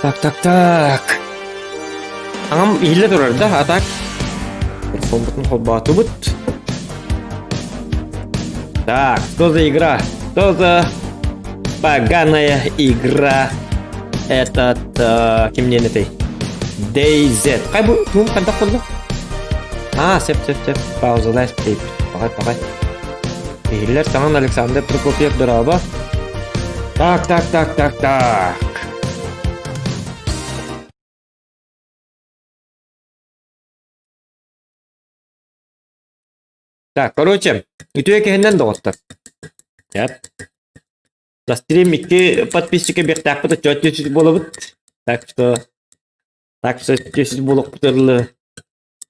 Так, так, так. Аҥам иһиллэ турар да, а так? Телефоммутун холбоотубут. Так, что за игра? Что за поганая игра? Этот, э, ким диэн этэй? DayZ. Хай бу тугум хайдах буолла? А, сөп, сөп, сөп. Паузалай дейбит. Пахай, пахай. Иһиллэр саҥан Александр Прокопьев дорообо. Так, так, так, так, так. Так, короче, үтүө киһиннэн доҕоттор. Yep. За стрим икки подписчика биэхтээхпит отчуот түс буолабыт. Так что так что түс буолуохпут ыллы.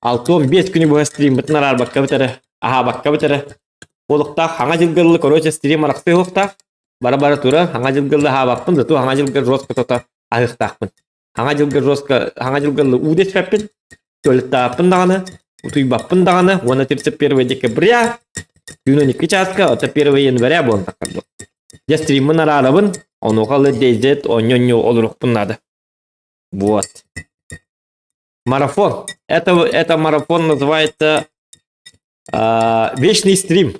65 күнү быһа стриммытын араарбаккабыт эрэ, аһаабаккабыт эрэ. Буолуохтаах хаҥа дьылгыллы, короче, стрим арахсыы уохтаах. Бара-бара турар, хаҥа дьылгыллы аһаабаппын, зато хаҥа дьылга жестко тото аһыахтаахпын. Хаҥа дьылга жестко, хаҥа дьылгыллы уу дэспэппин, туалеттааппын даҕаны, утуйбаппын даҕаны, уонна 31 декабря түүн 12 чааска, это 1 января буолан тахсар. Дьэ стриммын араарабын, онуоха ылы DayZ оонньуу-оонньуу олоруохпун наада. Вот. Марафон. Это, это марафон называется э, Вечный стрим.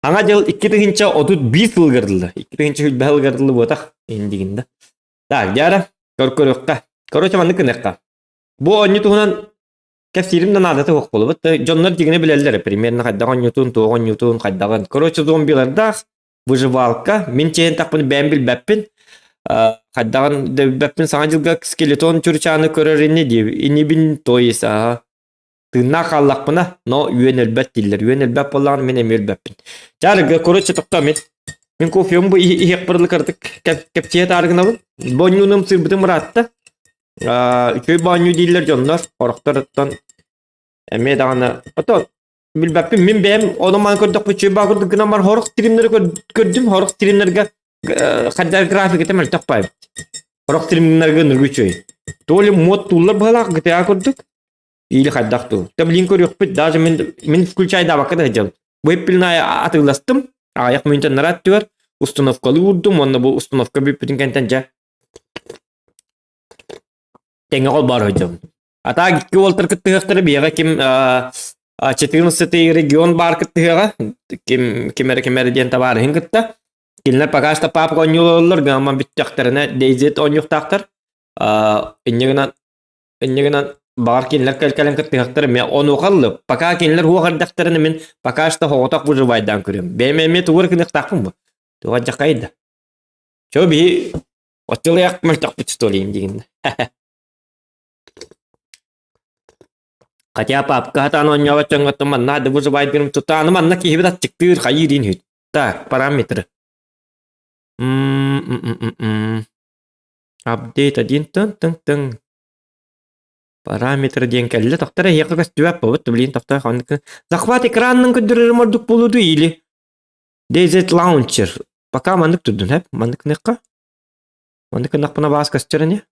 Аңа дьыл 2031 сылыгар 2000 сылыгар буотах индигинда. Так, дьара, көр-көрүөххэ. Короче, маннык гыныахха. Бу оонньуу туһунан кэпсиирим да наадата суох буолбут. Дьоннор дьиҥинэ билэллэр, примерно хайдах оонньуутун, туох оонньуутун, хайдаҕын. Короче, зомбилардаах выживалка. Мин чэйин тахпын бэйэм билбэппин. Хайдаҕын да билбэппин саҥа дьылга скелетон чурчааны көрөр ини диэб инибин то есть аха тыыннаах хааллахпына но үөн өлбөт дииллэр үөн өлбөт буоллаҕына мин эмиэ өлбөппүн чаарга короче тохтоо мин мин кофем бу иһиэхпэр кыратык кэпсиэ тааргынабын бонньуунум сыырбытым ыраатта үчүгэй боонньуу дииллэр дьоннор орохтор оттон эмиэ даҕаны ото билбэппин мин бэйэм ону-маны көрдөхпүн чуйбаа курдук гынан баран сорох стримнэри көрдүм сорох стримнэргэ хайдах графиката мөлтөх баайбыт сорох стримнэргэ ныргы үчүгэй то ли мод тууллар быһалаах GTA курдук или хайдах дуу да блин көрүөхпүт даже мин мин включайдаабакка да сылдьабын бу эппилин атыыластым аҕыйах мүнүүтэ нара аттыгар установкалыы уурдум уонна бу установка бүппүтүн кэнтэн дьэ тэҥҥэ холбоор сылдьабын А так икки уолтар кыттыһыахтара биһиэхэ ким 14 регион баар кыттыһыаҕа ким ким эрэ ким эрэ диэн табаарыһын кытта кинилэр пока что папка оонньуулаллар гамма бүттэхтэринэ DayZ оонньуохтаахтар инньэ гынан инньэ гынан баҕар кинилэр кэлэн кыттыһыахтара эмиэ онуоха пока кинилэр уох эрдэхтэринэ мин пока что соҕотох выживайдаан көрүөм бэйэм эмиэ тугу эрэ гыныахтаахпын бу туга дьахайда чё биһи оччолоох мөлтөхпүт что ли диигин Хотя папка сатаан оонньообот дьоҥҥо манна да выживайдырым тутааны манна киһибит аччыктыыр хайыы диин үһү. Так, параметры. М-м-м-м. Апдейт один тын тын тын. Параметры диэн кэллэ. Тохтор эһиэхэ көстүбэт буолбут. Блин, тохтор ханнык. Захват экранын көрдөрөрүм ордук буолуо дуу или DayZ Launcher. Пока маннык турдун, хэп? Маннык гыныахха. Маннык гыннахпына баас көстөр ини.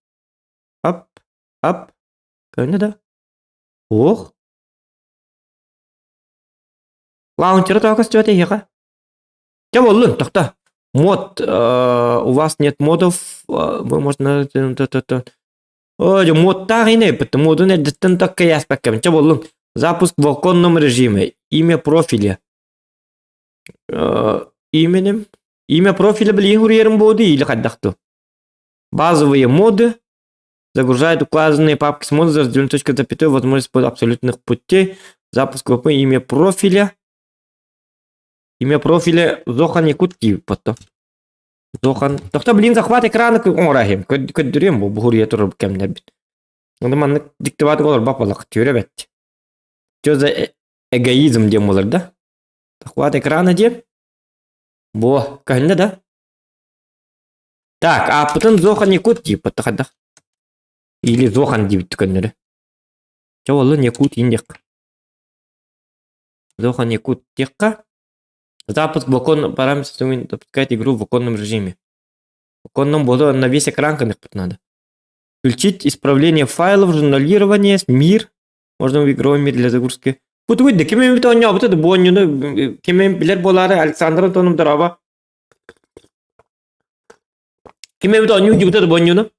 Ап, ап. Көрүнэ да? Уох. Лаунчера тоҕо көстүбэт эһиэхэ? Чэ буоллун, тохто. Мод, э, у вас нет модов, э, вы можно... О, дьэ, модтаах ини, модун эрдэттэн такка яспаккабын. Чэ буоллун. Запуск в оконном режиме. Имя профиля. Э, именем. Имя профиля билигин суруйарым буолду или хайдах дуу? Базовые моды. Загружает указанные папки с модой за разделенной точкой запятой, возможность под абсолютных путей. Запуск ВП, имя профиля. Имя профиля Зохан Якутский потом. Зохан. Тохто, блин, захват экрана оҥорохим. Көрдөрүөм бу буһуруйа турар кэмнэрбит. Ону маннык диктоват олорбат буоллах түөрэ бэт. Что за эгоизм диэн буолар да? Захват экрана диэн. Бу, көһүннэ да? Так, ааппытын Зохан Якут диэбит хайдах? Или Зохан диэбит көннөрү. Чэ буоллун Якут иин диэххэ. Зохан Якут диэххэ. Запуск в окон параметры запускать игру в оконном режиме. В оконном буолу на весь экран гыныахпыт надо. Включить исправление файлов, журналирование, мир. Можно в игровой мир для загрузки. Бу тугуй да ким эмит оонньообута да бу оонньууну ким эмит билэр буолаары Александр Антонов дорообо. Ким эбит оонньуу дьыбыта да бу оонньууну?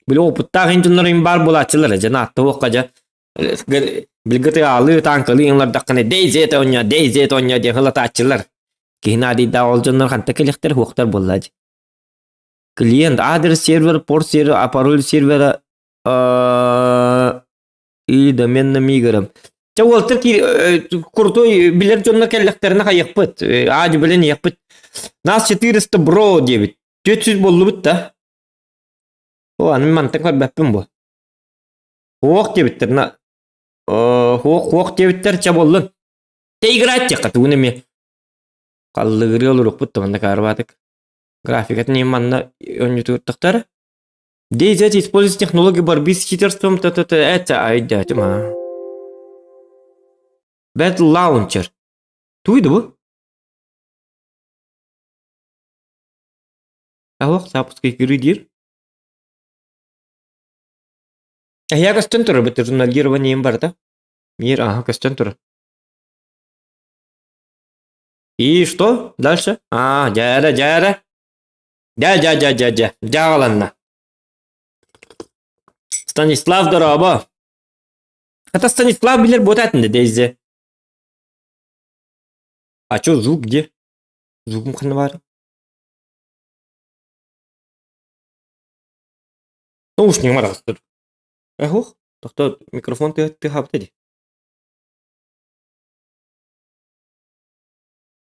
Били опыттаах инженерин баар буолааччылар дьэ наатта уохха дьэ билгыты аалыы таанкалыы ыллардаххына DayZ оонньоо DayZ оонньоо диэн ылатааччылар. Киһи наадыйдаах ол дьоннор ханта кэлиэхтэр хуохтар буолла дьэ. Клиент адрес сервер, порт сервер, а пароль сервера и доменным играм. Чэ уолтар крутой билэр дьоннор кэллэхтэринэ хайыахпыт, аа билэн иһиэхпит. Нас 400 бро диэбит. 400 буоллубут да. О, аны мантан көрбөппүн бу. Хуох диэбиттэр, на хуох хуох диэбиттэр чэ буоллун. Те играть диэххэ тугун эмиэ. Халлыгырыы олорукпут да манна каарбаатык. Графикатын иһин манна онньутууртахтара. DayZ использует технологию борьбы с читерством, т.т.т. Это айдатым, а. Battle Launcher. Туй да бу? Аһох запуск игры диир. Эһиэ көстөн турар бит журналированием барыта. Мир, ага, көстөн турар. И что дальше? А, дьээрэ, дьээрэ. Дьэ, дьэ, дьэ, дьэ, дьэ, дьааҕыланна. Станислав дорообо. Это Станислав билэр буотаатын да Дейзи. А чё, звук где? Звугум ханна баар? Наушник мараҕастыр. Эхух, тохто микрофон тыаһаабыта дии.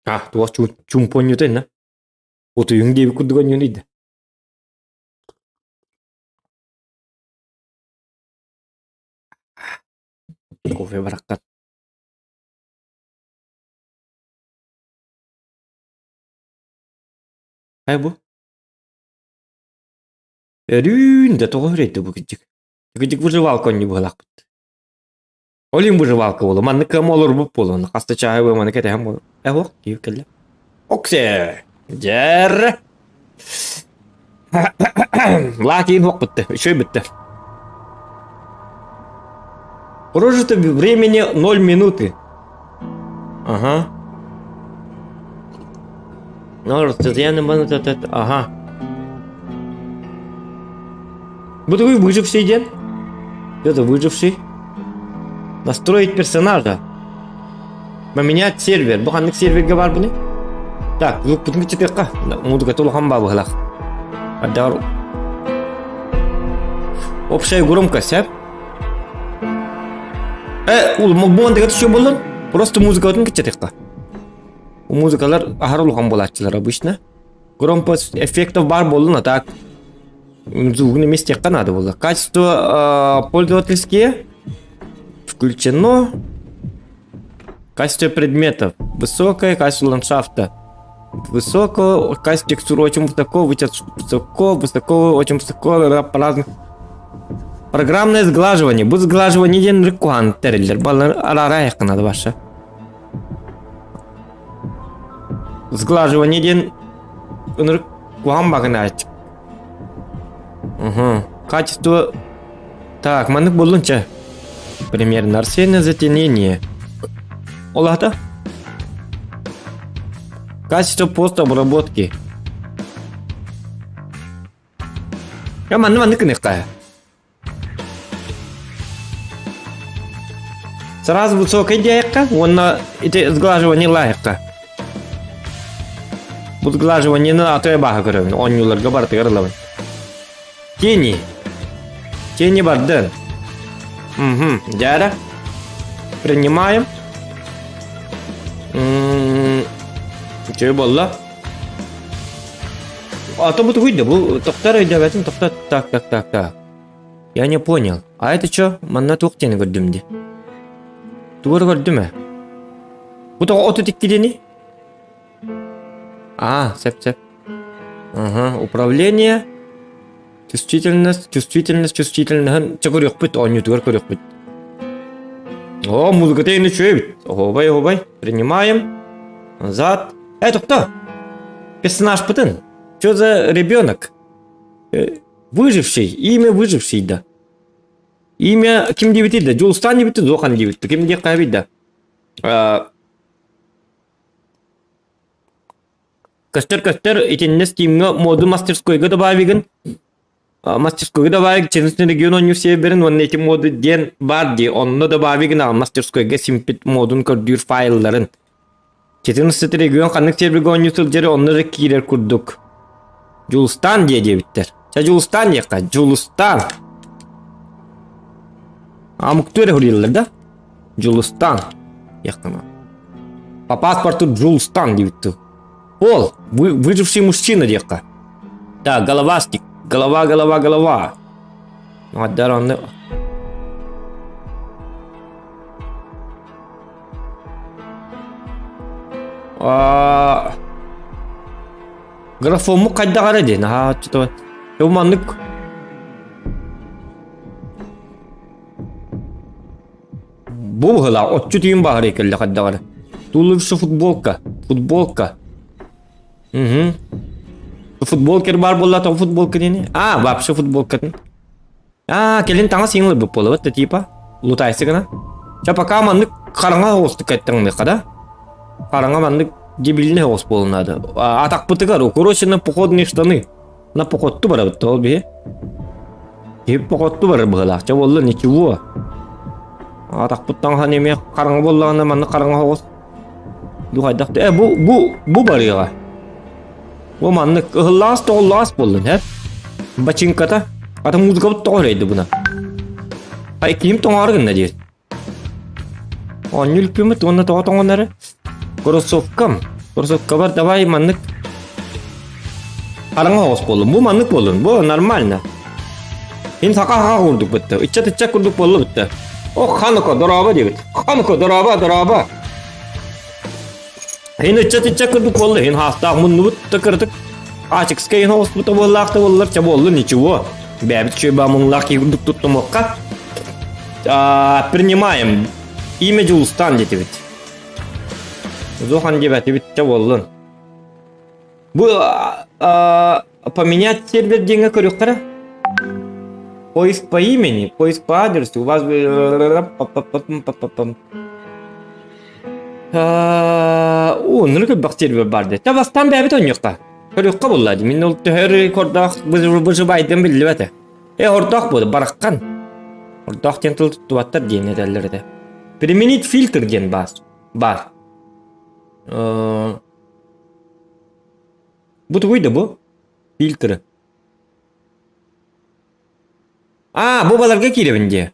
А, туох чумпонньута инна. Утуйуҥ диэбит курдук онньуну ыйда. Кофе бараххан. Ай бу. Өрүүн да тоҕо үрэйдэ бу кырдьык. Кырдьык выживалка онньу быһалаахпыт. Ол иһин выживалка буолла. Маннык кыама олорбут буолуон. Хаста чааһы маны кэтэһэн буолуо. Э ох, киһи кэллэ. Оксе! Дьэр! Лаакиин хуох бытты. Үчүгэй бытты. Прожито времени 0 минуты. Ага. Ага. Бу такой выживший день. Это выживший. Настроить персонажа. Поменять сервер. Бу ханнык серверге бар буны? Так, звукпутун кичетиэххэ. Музыката улахан баа быһылах. Ардаар Общая громкость, а? Э, ул бу мандыга түшө боллун. Просто музыкатын кичетиэххэ. Музыкалар аһар улахан буолааччылар обычно. Громкость эффектов бар буоллун, а так звугун эмиэ истиэххэ наада буолла. Качество пользовательские включено. Качество предметов высокое, качество ландшафта высокого, качество текстуры очень высоко, высоко, высоко, очень высоко, по-разному. Программное сглаживание. Бу сглаживание диэн рекуан тэриллэр. Балар арара айыкканады баша. Сглаживание диэн ынырык куһаҕан багынааччы. Угу. Качество... Так, маннык буоллун чэ. Примерно арсенное затемнение. Ол аата? Качество постобработки. Я манны маннык гыныахха. Сразу высокай диэххэ уонна ити сглаживание лаайахха. Бу сглаживаниены атыа бааһа көрөбүн, оонньууларга барытыгар ылабын. Тени. Тени бардын. Угу, дьээрэ. Принимаем. Үчүгэй буолла. А то бу тугуй да, бу тохтор өйдөөбөтүм, тохтор. Так, так, так, так. Я не понял. А это чё? Манна туох диэни көрдүм дии. Тугу эрэ көрдүм ээ. Бу тоҕо 32 диэний? А, сөп-сөп. Ага, управление. Чувствительность, чувствительность, чувствительноһын чэ көрүөхпүт, оонньуутугар көрүөхпүт. О, музыката эйни үчүгэй эбит. Оһуобай, оһуобай. Принимаем. Назад. Э, тохто! Персонажпытын. Что за ребенок? Э, выживший. Имя выживший, да. Имя ким диэбитий да? Дьулустаан диэбитти, Зохан диэбитти. Ким диэххэ эбит да? Көстөр-көстөр итиннэ Steamҥа моду мастерскойга добавигын. Мастерскойга добавик Ченсен регион оонньуур серверин уонна ити моду диэн баар дии. Онно добавигын аҕа мастерскойга симпит модун көрдүүр файлларын. 14 регион ханнык сервергэ оонньуу сылдьары онно да киирэр курдук. Дьулустаан диэ диэбиттэр. Чэ Дьулустаан диэххэ. Дьулустаан. Амуктуу эрэ суруйаллар да? Дьулустаан диэххэ По паспорту Джулстан диэбит тыл. Пол, вы, выживший мужчина диэххэ. Так, головастик. Голова, голова, голова. Адар онно А Графоммут хайдах эрэ диэн аһаа что-то маннык Бу быһыылаах отчут үйүн баһарый кэллэ хайдах эрэ. Туллубуша футболка, футболка. Угу. Футболкер баар буолла тоҕо футболка диэни? А, вообще футболкатын. А, кэлин таҥас иҥ ылбыт буолабыт да типа. Лутайсы гына. Ча пока маннык хараҥа оҕустук кэттаҥныхха да. Хараҥа маннык дебильный оҕус буолунаады. Атахпытыгар укороченные походные штаны. На походту барабыт ол биһи. Киһи походту барар быһыылаах. Чэ буолла ничего. Атахпыт таҥаһан эмиэ хараҥа буоллаҕына маннык хараҥа оҕус. Бу хайдах э бу бу бу барыаҕа. Бу маннык ыһыллаас тоҕуллаас буоллун һэ. Бачыҥката. Ата музыкабыт тоҕо үрэйди буна. Ай киһим тоҥоору гынна диир. Оонньуу үлпүммүт уонна тоҕо тоҥонары? Кроссовкам. Кроссовкабар давай маннык хараҥа оҕус буоллун. Бу маннык буоллун. Бу нормально. Мин саха хаха курдук бытта. Ыччат ыччат курдук буолла бытта. Ох, ханыко, дорообо диэбит. Ханыко, дорообо, дорообо. Ин ыччат ыччат курдук буолла. Ин хаастаах муннубут да кырытык. Ачыкска ин оҕуспута буоллаах да буоллар, чэ буолла ничего. Бэйэбит үчүгэй баа муҥнаах киһи курдук туттумуохха. Принимаем. Имя Дьулустан диэтибит. Зохан диэбэтибит, чэ буоллун. Бу поменять сервер диэҥҥэ көрүөххэ Поиск по имени, поиск по адресу, у вас Оо, нырык элбэх сервер бар дии. Та бастаан бэйэбит оонньуохха. Көрүөххэ булла дии. Мин ол төһө рекордаах выживайдым биллибэт. Э, ордоох буолу, бараххан. Ордоох диэн тыл туттубаттар диэн этэллэр этэ. Применить фильтр диэн баар. Бар. Бу тугуй да бу? Фильтры. А, бу баларга киирэбин дии.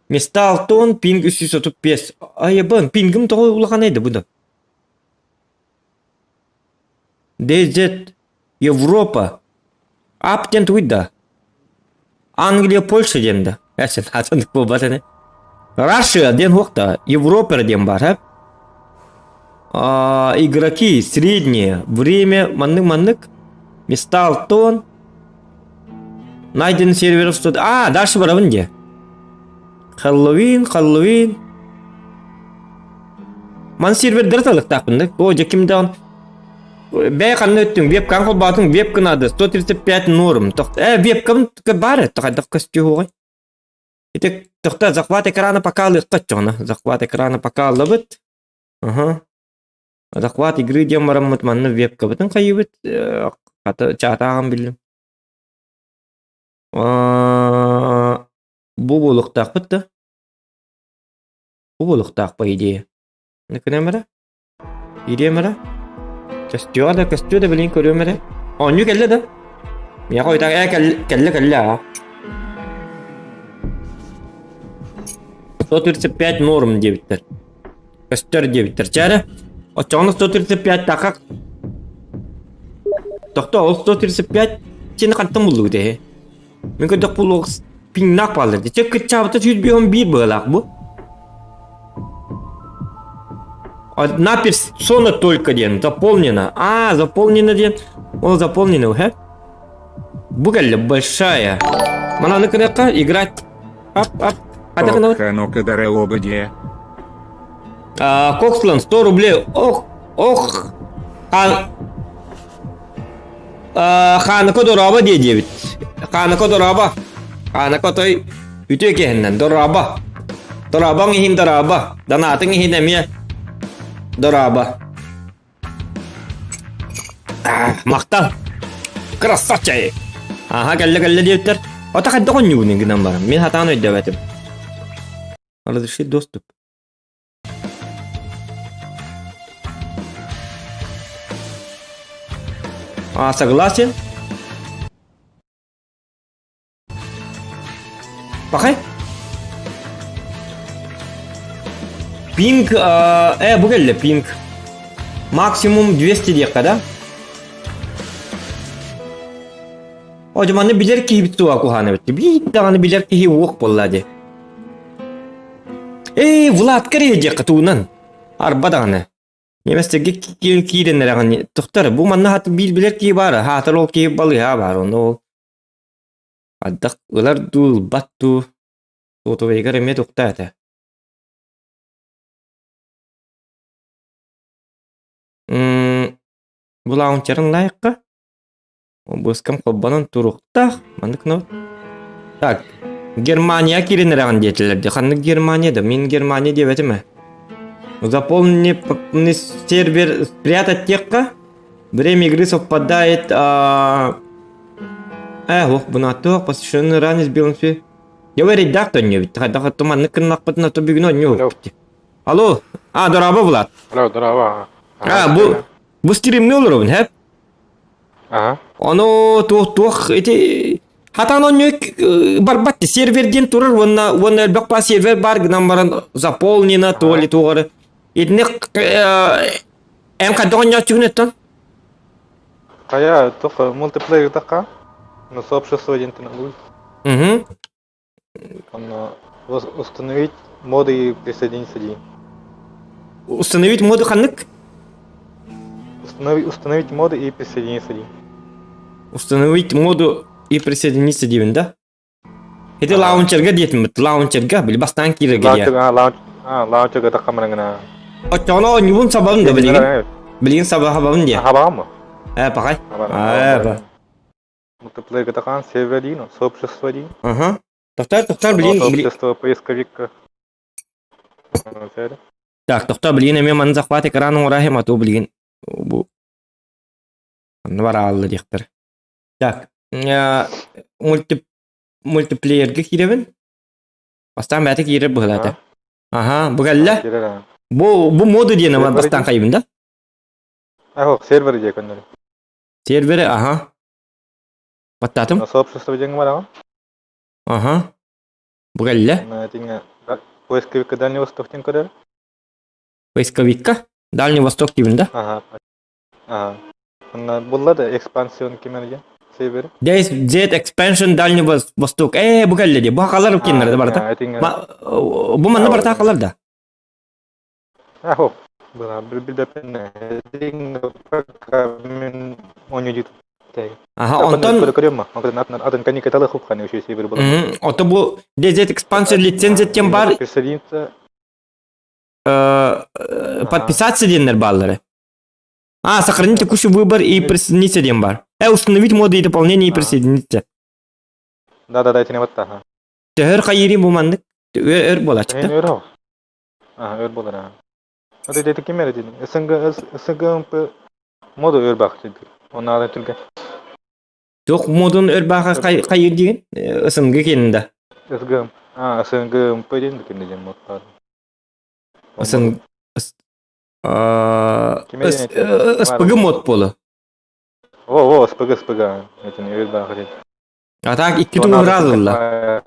Места алтон, пинг 335. Айыбын, пингим тоҕо улаханай да бу да. DZ Европа. Ап диэн тугуй да? Англия, Польша диэн да. Эсен, атыннык буолбат ини. Russia диэн суох да. Европа диэн баар, һэ? А, игроки, средние, время, маннык-маннык. Места Алтон. Найден серверов 100... А, дальше барабын дии. Хэллоуин, Хэллоуин. Ман сервердер талыктаахпын да. О, дьэ ким даҕан Бэйэ ханна өттүҥ? Вебкаҥ холбоотуҥ, вебка наада. 135 норм. Э, вебкам баар хайдах көстүө Ити тохто захват экрана пока ылыахха оччоҕуна. Захват экрана пока ылабыт. Аха. Захват игры диэн бараммыт манна вебкабытын хайыыбыт. Хата чаатааҕын биллим. Бу буолуохтаахпыт да? Бу буолуохтаах по идее. Күнэм эрэ? Киириэм эрэ. Көстүөҕэ да, көстүө да билигин көрүөм эрэ. Оонньуу кэллэ да? Миэхэ ойутаах ээ кэллэ кэллэ аа. 135 норм диэбиттэр. Көстөр диэбиттэр. Чэ эрэ. Оччоҕуна 135 таха Тохтоо, ол 135 сени хантан буллугут эһи? Мин көрдөх булуох пиҥнаах бааллар дии. Чэ кыччаабыта 151 быһыылаах бу. Одна персона только диэн заполнена. А, заполнена диэн. Ол заполнена уже. Бу кэллэ большая. Мананы кынакка играть. Ап, ап. Ну-ка дарелога де. Кокслан 100 рублей. Ох, ох. А, Хааныка дорообо диэ диэбит. Хааныка дорообо. Хааныка той үтүө киһиннэн дорообо. Дорообоҥ иһин дорообо. Донаатыҥ иһин эмиэ дорообо. Махтал. Красавчик. Аха кэллэ кэллэ диэбиттэр. Ото хайдах оонньуубун гынан баран. Мин хатаан өйдөөбөтүм. Разрешить доступ. А, согласен? Пахай? Пинг, э, бу кэллэ, пинг. Максимум 200 диэххэ, да? О, манны билэр киһибит туа куһаана битти. Биир даҕаны билэр киһи уох буолла дии. Эй, Владка эрэ диэххэ туунан. Арба даҕаны. Немецтерге киирэн эрэҕин. Тохтор, бу манна хат биир билэр киһи баар, хаатар ол киһи балыыһа баар, ону ол Ардах ылар дуу, ылбат дуу, суотабайыгар эмиэ туктаа этэ. Бу лаунчерын лайыққа Быскам холбонон туруктаах. Маннык ну. Так, Германия киирэн эрэҕин диэтилэр дии. Ханнык Германия да? Мин Германия диэбэтим ээ. Заполни сервер спрятать диэххэ. Время игры совпадает а... Э, ох, бунатуох, посвященный ранее с белым све. Я эрэйдээх төннүбүт. Хайдах маннык гыннахпытына то бүгүн онньу. Алло, а, дорообо, Влад. Алло, дорообо. А, бу, бу стримни олоробун, хэп? Ага. Ону туох туох ити хатан онньу барбат сервер диэн турар уонна уонна элбэх баа сервер баар гынан баран заполнено то ли туоҕары итини эн хайдах оонньооччугун эттэн Хайа, только мультиплеер така, но сообщество диэн будет. Угу. Онно установить моды и присоединиться дии. Установить моды ханнык? Установить моды и присоединиться дии. Установить моду и присоединиться диибин да? Ити лаунчерга диэтиммит, лаунчерга, били бастаан киирэргэ диэ. Лаунчерга такамарыҥына. Оччоҕуна оонньуубун сабабын да билигин. Билигин сабабын диэ. Хабаҕын Э, пахай. Э, ба. Мультиплеер такаан сервер диин, сообщество диин. Ага. Тохтор, тохтор, билигин... Сообщество поисковик. Так, тохтор, билигин эмиэ маны захват экран оҥороо мату билигин бу Онно бараалла диэхтэр. Так, мульти мультиплеергэ киирэбин. Бастаан бэйэтэ киирэр быһыылаата. Аха, бу кэллэ. Бу бу мода диэн бастаан хайыбын да? Ахо, сервер диэ көннөрү. Сервери, аха. Баттаатым. Сообщество диэн бараҕын. Аха. Бу кэллэ. Поисковикка Дальний Восток диэн көрөр. Поисковикка Дальний Восток диибин да? Аха. Аха. Онно булла да экспансион кимэр диэн сервери. Z Expansion Дальний Восток. Э, бу кэллэ дии. Бу хакалар киннэр да барыта. Бу манна барыта хакалар да. Ахо. Билбэппин. Мин оонньуу Аха, онтон атын каникаталы хупханы еще сервер была. Ото бу DZ Expansion лицензия тем бар подписаться диэннэр бааллары. А, сохранить текущий выбор и присоединиться диэн бар. Установить моды и дополнение и присоединиться. Да-да-да, итини батта. Төһөр хайыри бу маннык өр буолаччыта. Өр Өр буолар. Аты дети ким эрэ дедим. СНГ СНГ моду өр баах дедир. Оннаада түргэн. Туох модун өр бааха хайыр диген? СНГ киэнинда. СГ. А, СНГ МП диэн кимде диэн мод баар. СНГ СПГ мод буолу. О, о, СПГ, СПГ. Этини өр бааха дед. А так икки тугураалылла.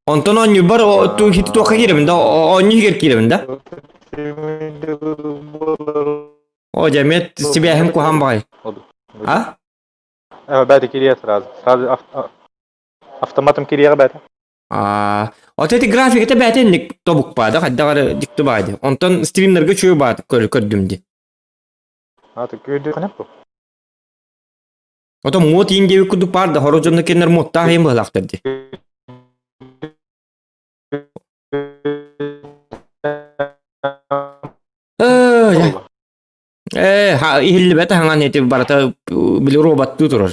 Онтон оонньуурбар туохха киирэбин да оонньуу иһигэр киирэбин да? О, дьэ, эмиэ сибээһим куһаҕан баҕайы. А? Бэйэтэ кириэ сразу. Сразу автоматом кириэҕэ бэйэтэ. А, вот эти графиката бэйэтэ инник тобукпаада, хайдах эрэ дьикти баҕайы. Онтон стримнергэ үчүгэй баҕайытык көрдүм дии. А, ты көрдү бу? Ото муот иин диэбит курдук баар да, хоро дьонно кинилэр муоттаах иин быһалаахтар дии. Э, иһиллибэт хаҥан ити барыта били роботтуу турар.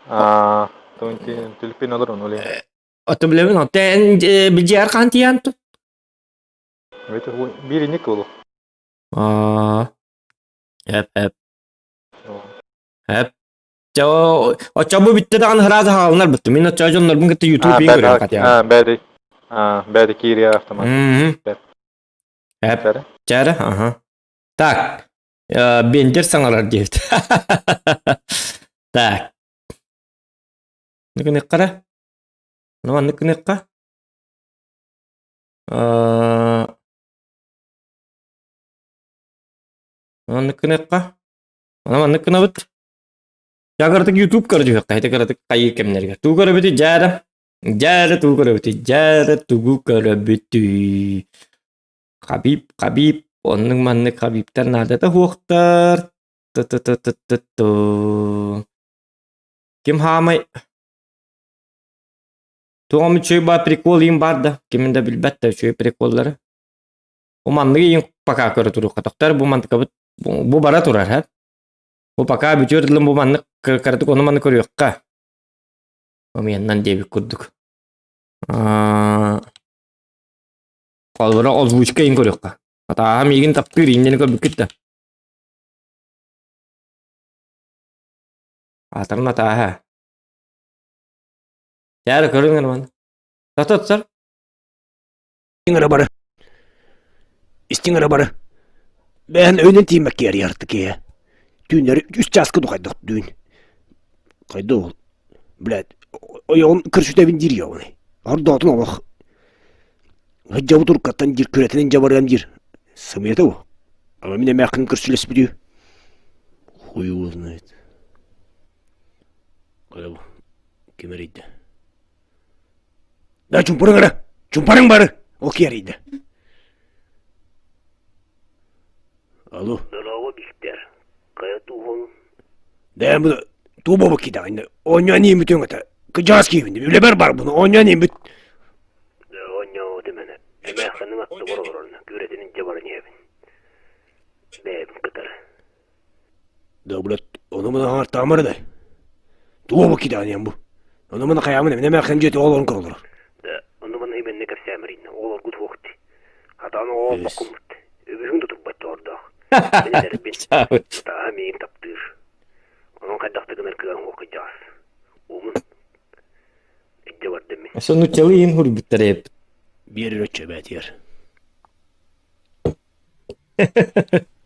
Аа, төлпүн олорун оле. Ото билэбин, оттон билдьиэр хаан тиийэн тут. Биир инник буолуо. Аа. Эп эп. Эп. Чэ, оччо бу бүттэ даҕаны сразу хаалынар буттум. Мин оччо дьоннорбун кытта YouTube иин көрүөм хатыам. Бэри. Бэри киириэ автомат. Эп. Чээрэ, аха. Так. Бендер саҥарар диэбит. Так. Ныкыныххара? Ну, маннык гыныахха. Маннык гыныахха. Аны маннык гынабыт. Дьэ, YouTube көрдүөххэ, ити кыратык хайыы кэмнэригэр. Тугу көрөбүтүй, дьээрэ? Дьээрэ тугу көрөбүтүй? Дьээрэ тугу көрөбүтүй? Хабиб, Хабиб, оннук маннык Хабибтар наадата суохтар. Ту-ту-ту-ту-ту. Ким хаамай Туом үчүгэй баар прикол иин баар да, кимин да билбэт да үчүгэй приколлары. Бу манныгы иин пока көрө туруохха тохтор бу мантыкабыт бу бара турар һэ. Бу пока бүтүөр дылым бу маннык кыратык ону маны көрүөххэ. Омияннан диэбит курдук. Холобура озвучка иин көрүөххэ. Атааһа миигин таптыыр ииннэни көрбүккүт да. Аатарын атааһа. Чээрэ көрүҥ роман. Тататсар. Истиҥ эрэ бары. Истиҥ эрэ бары. Бэйэн өйүнэн тииймэккэ эрийэртик ээ. Түүннэри үс чааска духайдах түүн. Хайда ол? Блядь, ойоҕун көрсүтэбин диир ёбаный. Ордоотун олох. Сылдьабыт уруккаттан диир, күрэтинэн дьабарыам диир. Сымыйата бу. Ама мин эмээххин көрсүлэспитүү. Хуй его знает. Хайа бу? Ким эрийдэ? Да чумпарыҥ эрэ! Чумпарыҥ бары! Ол киһи эрийдэ. Алло. Здорово, Виктор. Хайа туһун? Да бу туу буолбут киитэҕин. Оонньоон ииммит өҥөтө. Кыдьаас киһибин. Үлэбэр барбын. Оонньоон ииммит. Да оонньообут эмэнэ. Эмээххиниҥ аттыбар олорон күрэтин илдьэ баран иһэбин. Бэйэбин кытары. Да, блядь, ону маны хаҥартаамар да. Туох бу киитэҕин бу? Ону маны хайаамын эминэ эмээххин дьиэтэ олорон көрөлөр. Да, ону маны именно кэпсээмэриннэ оҕолоргут суохти. Хатаан оҕо боккуммут. Үбүһүн тутурбат доҕордоох. Мин эдэрбин. Ытааһа миигин таптыыр. Онон хайдах да гынар кыаҕым суох кыдьаҕас. Уумун. Илдьэ бардым мин. Ошо нуччалыы иин хуруйбуттар эбит. Биэрэр өччө эбээтигэр.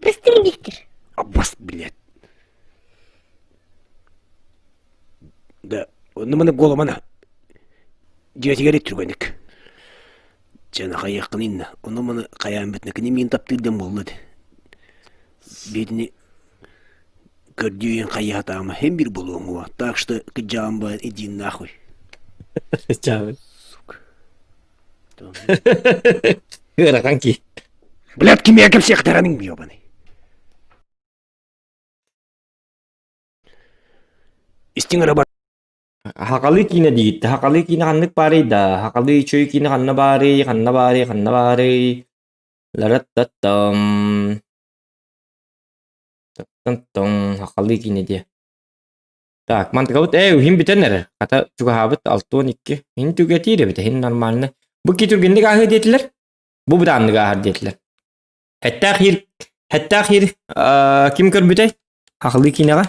Быстрый Виктор. Аббас, блядь. Да, онно маны голомана. Дьиэтигэр түргэнник. Чэ, хайыаххын инна. Ону маны хайаан бүтнэ кини миин таптыыр диэн буолла ди. Биитини көрдүүйэн хайыһатаама хем бир буолуоҥ Так что кыдьаан ба иди нахуй. Чаабын. Сука. Ыарахан киһи. Блядь, кимиэхэ кэпсиэхтэрэниҥ ёбаный. Истиҥ эрэ бар. Хахалы киинэ диигит. Хахалы киинэ ханнык баарый да? Хахалы үчүгэй киинэ ханна баарый? Ханна баарый? Ханна баарый? Лараттаттам. Таттан хахалы киинэ диэ. Так, мантыкабыт ээ иһин бүтэн эрэр. Хата чугаһаабыт 62. Иһин түгэтиир эбит, иһин нормально. Бу ки түргэнник ааһыы диэтилэр. Бу быдааннык ааһар диэтилэр. Хэттээх иир, хэттээх иир ким көрбүтэй? Хахылыы киинэҕэ.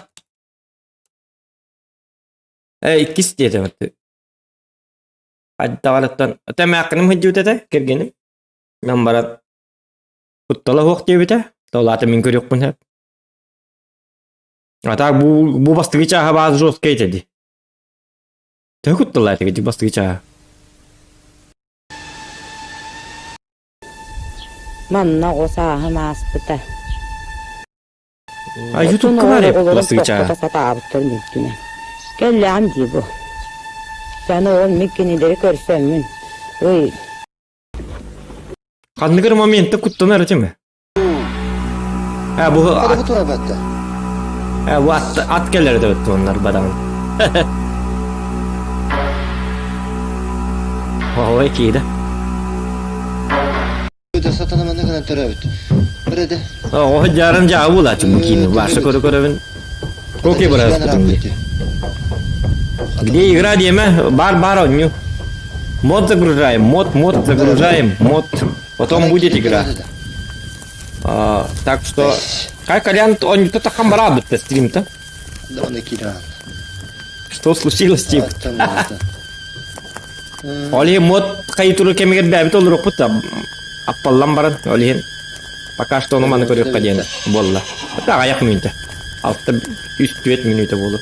Э, иккис диэтим. Аддаҕалаттан тэмээххиним сылдьыбыт этэ, кэргэним. Мен баран куттала суох диэбитэ. Толаата мин көрүөхпүн сөп. А так бу бу бастакы чааһа баас жесткай этэ дии. Төһө кутталлаах этэ бастакы чааһа? Манна оҕо сааһым ааспыта. А Оттон ютубка баар оҕолор олорон бастакы чааһа. тохтото сатаабыттар мүлтүнэн. Кэллэҕим дии бу. Саны ол мин кинилэри көрсөммүн. Ый, Ханнык эрэ моментта куттанар этим. Бу бу ат ат кэлэр да туоннар бадаҕын. Ой киирэ. Оҕо дьааран дьаа буолааччы бу киини. Баша көрө көрөбүн. Окей быраспытым дии. Где игра диэмэ? Бар бар оонньуу. Мод загружаем, мод, мод загружаем, мод. Потом будет игра. А, так что... Кай Колян, он не то хамбара бытта стрим-то. Что случилось, тип? Ол иһин мод хайытуру кэмигэр бэйэбит олоруохпут да аппаллан баран ол иһин пока что ону маны көрүөххэ диэн буолла. Это аҕыйах мүнүүтэ. Алта үс түөрт мүнүүтэ буолуо.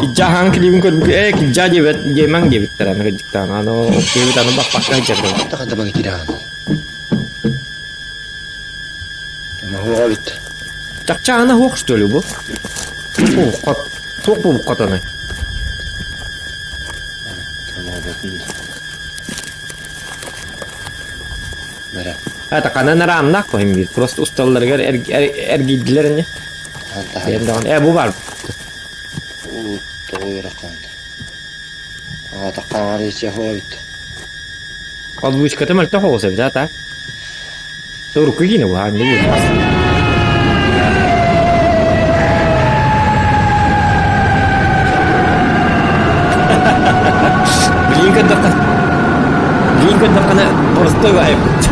Киджа хаан клибин көрбүт ээ киджа диэбэт диэмэҥ диэбиттэр аны кырдьыктаан аны диэбит аны баппакка сылдьар Чахчы аана суох что ли бу? Туох бу хотоной? Это ханан эрэ ааннаах коһун биир. Просто усталларыгар эргийдилэр ини. Э бу бар. Озвучката мөлтөх оҕус эбит, а так? Урукку киинэ бу, не будет. Билин көрдөххө, билин көрдөххүнэ боростой баайбыт.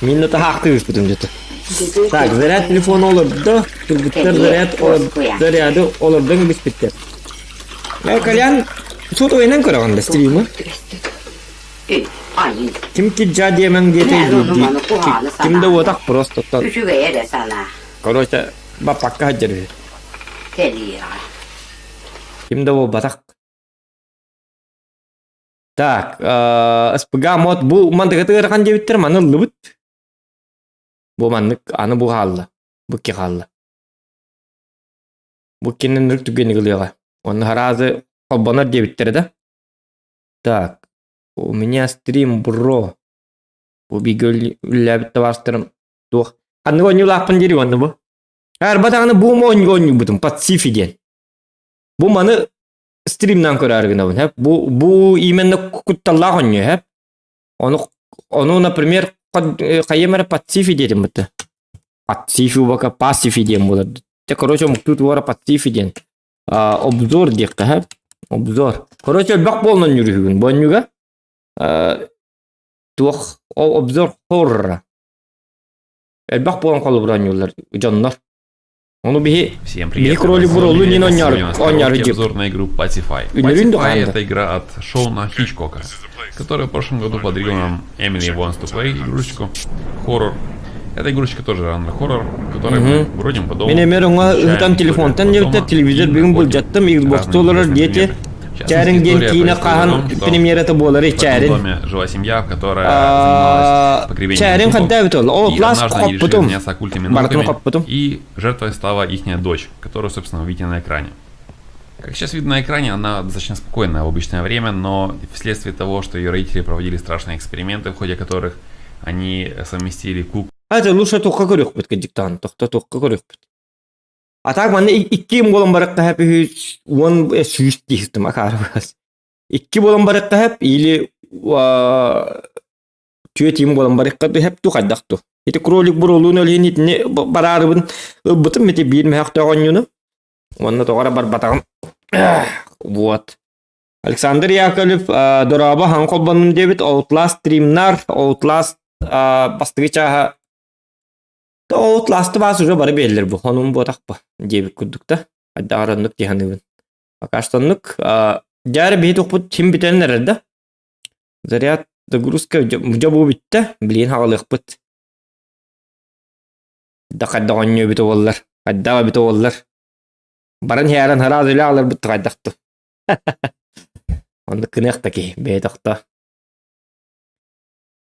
Мин да таһаахтыы түспүтүм дьэ. Так, заряд телефона олордо, кыргыттар заряд заряды олордон кэбиспиттэр. Э, Колян, суут ойынан көрөҕүн да стримы? Ким киджа диэмэҥ диэтэй дии ким да уотах просто Үчүгэй эрэ санаа. Короче, баппакка сылдьар үһү. Кэлиэҕэ. Ким да буолбатах. Так, СПГ мод бу мантыгаты ыарахан диэбиттэр маны ыллыбыт. Бу маннык аны бу хаалла. Бу ки хаалла. Бу кинин ныр түгэни ылыаҕа. Онно хараазы холбонор диэбиттэрэ да. Так, у меня стрим бро. Бу бигэ үллээбит табаарыстарым туох. Ханнык оонньуулаахпын диир уонна бу. Арба даҕаны бу оонньуу оонньуубутум Пацифи диэн. Бу маны стримнан көрөөр гынабын хэп. Бу бу именно кутталлаах оонньуу хэп. Ону ону например хайым эрэ Пацифи диэтим бытта. Пацифи убака Пасифи диэн буолар. Те короче омуктуу туора Пацифи диэн. Обзор диэххэ хэп. Обзор. Короче элбэх буолан оонньуур үһүгүн. Бу оонньууга туох обзор хоррора. Элбэх буолан холобур оонньууллар дьоннор. Ону биһи Всем привет! биһи кролик буролу нин Сегодня у нас оонньоор короткий обзор на игру Pacify. Үнөрүн Pacify духаанда. это игра от Шона Хичкока, которая в прошлом году подарила нам Emily Wants to Play игрушечку хоррор. Эта игрушечка тоже жанр хоррор, в которой мы бродим по дому, Мен эмэр оҥа изучаем ыытан историю телефонтан этого диэбиттэр дома телевизор и бүгүн находим былдьаттым Xbox разные олорор интересные диэти предметы. В частности, Чээрин диэн история киинэ происходит о хаһан том, что премьерата буолары в этом Чээрин. доме жила семья, которая занималась погребением Чээрин трупов. ханта эбит ол. О, И класс однажды они решили хоппутум. заняться оккультными Барытын науками, хоппутум. и жертвой стала их дочь, которую, собственно, вы видите на экране. Как сейчас видно на экране, она достаточно спокойная в обычное время, но вследствие того, что ее родители проводили страшные эксперименты, в ходе которых они совместили куклу Это лучше туохха көрүөхпүт кырдьыктаан тохто туохха көрүөхпүт. А так манна икки буолан барыкка хэп үһү уон сүүс диэхтим акаарыбас. Икки буолан барыкка хэп или түөрт им буолан барыкка хэп ту хайдах ту. Ити кролик бурулуун өлүн итини бараарыбын ылбытым ити биир мөһөхтөөх оонньууну. Уонна тоҕо эрэ барбатаҕым. Вот. Александр Яковлев дорообо хаҥ холбоннум диэбит Outlast стримнар, Outlast бастакы чааһа Outlast баас уже бары биэрэллэр бу хонум буотахпа диэбит курдук да. Айдаҕар оннук дии саныыбын. Пока что оннук. Дьэ биһи тухпут син бүтэн эрэр да. Заряд загрузка дьэ бу бүттэ. Билигин хаҕалыахпыт. Да хайдах оонньуу эбитэ буоллар. Хайдах эбитэ буоллар. Баран иһээрэн хараас үлэ аҕаларбыт хайдахту. Оннук гыныах да киһи бэйэ тохто.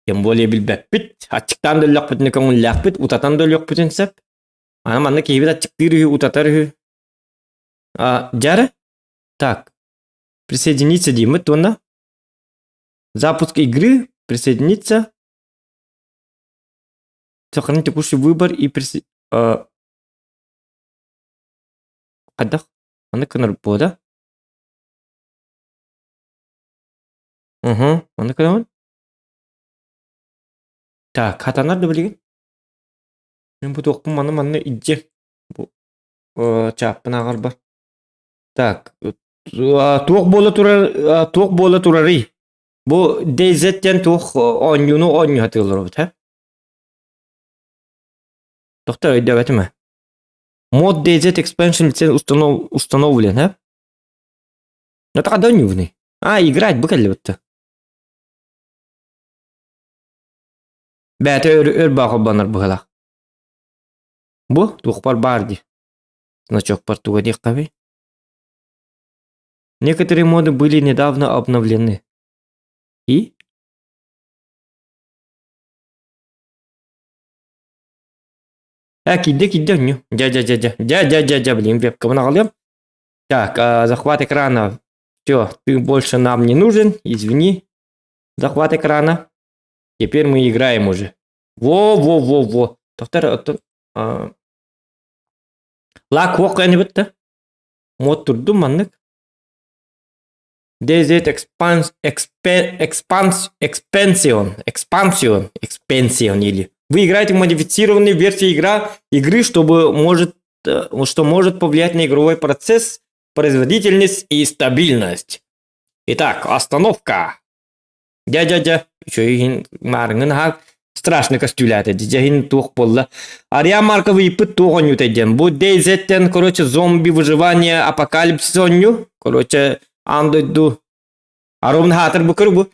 Тем более билбэппит, аччыктаан да өллөхпүтүнэ көҥүллээхпит, утатан да өлүөхпүтүн сөп. Аны манна киһибит аччыктыыр үһү, утатар үһү. А, дьэ Так, присоединиться дииммит уонна запуск игры, присоединиться, сохранить текущий выбор и присо... Хайдах? Аны гынар буо да? Уһу, аны гынабын. Так, хатанар да билигин. Мин бу туохпун маны манна илдьэ бу чааппын ааҕарбар. Так, Туох буола турар туох буола турарый? Бу DayZ-тэн туох оонньууну оонньуу сатыыллар эбит, Тохтор өйдөөбөтүм ээ. Мод DayZ Expansion лиценз установлен, а? Это когда оонньуугунуй? А, играть бу кэллибит. Бэйэтэ өр өр баа холбонор быһыылаах. Бу туохпар баар дии. Значокпар туга диэххэбий? Некоторые моды были недавно обновлены. И? Э, киирдэ, киирдэ онньу. Дьэ, дьэ, дьэ, дьэ. Дьэ, дьэ, дьэ, дьэ, блин, вебкабын аҕалыам. Так, захват экрана. Все, ты больше нам не нужен, извини. Захват экрана. Теперь мы играем уже. Во-во-во-во. Тоқтар, оттон... Лак уох кэнибит да? Мод турдум маннык. DZ Expans, Expe, Expans, Expansion, Expansion, Expansion или вы играете в модифицированной версии игра, игры, чтобы может, что может повлиять на игровой процесс, производительность и стабильность. Итак, остановка. Дьэ-дьэ-дьэ, үчүгэй маарыҥҥын аһаат, страшно көстүүлээтэ дьэ туох буолла. Ария Марков ыйыппыт туох оонньуута диэн. Бу DayZ-тэн, короче, зомби выживание апокалипсис оонньуу. Короче, аан дойду Аромна хаатыр бу көр бу.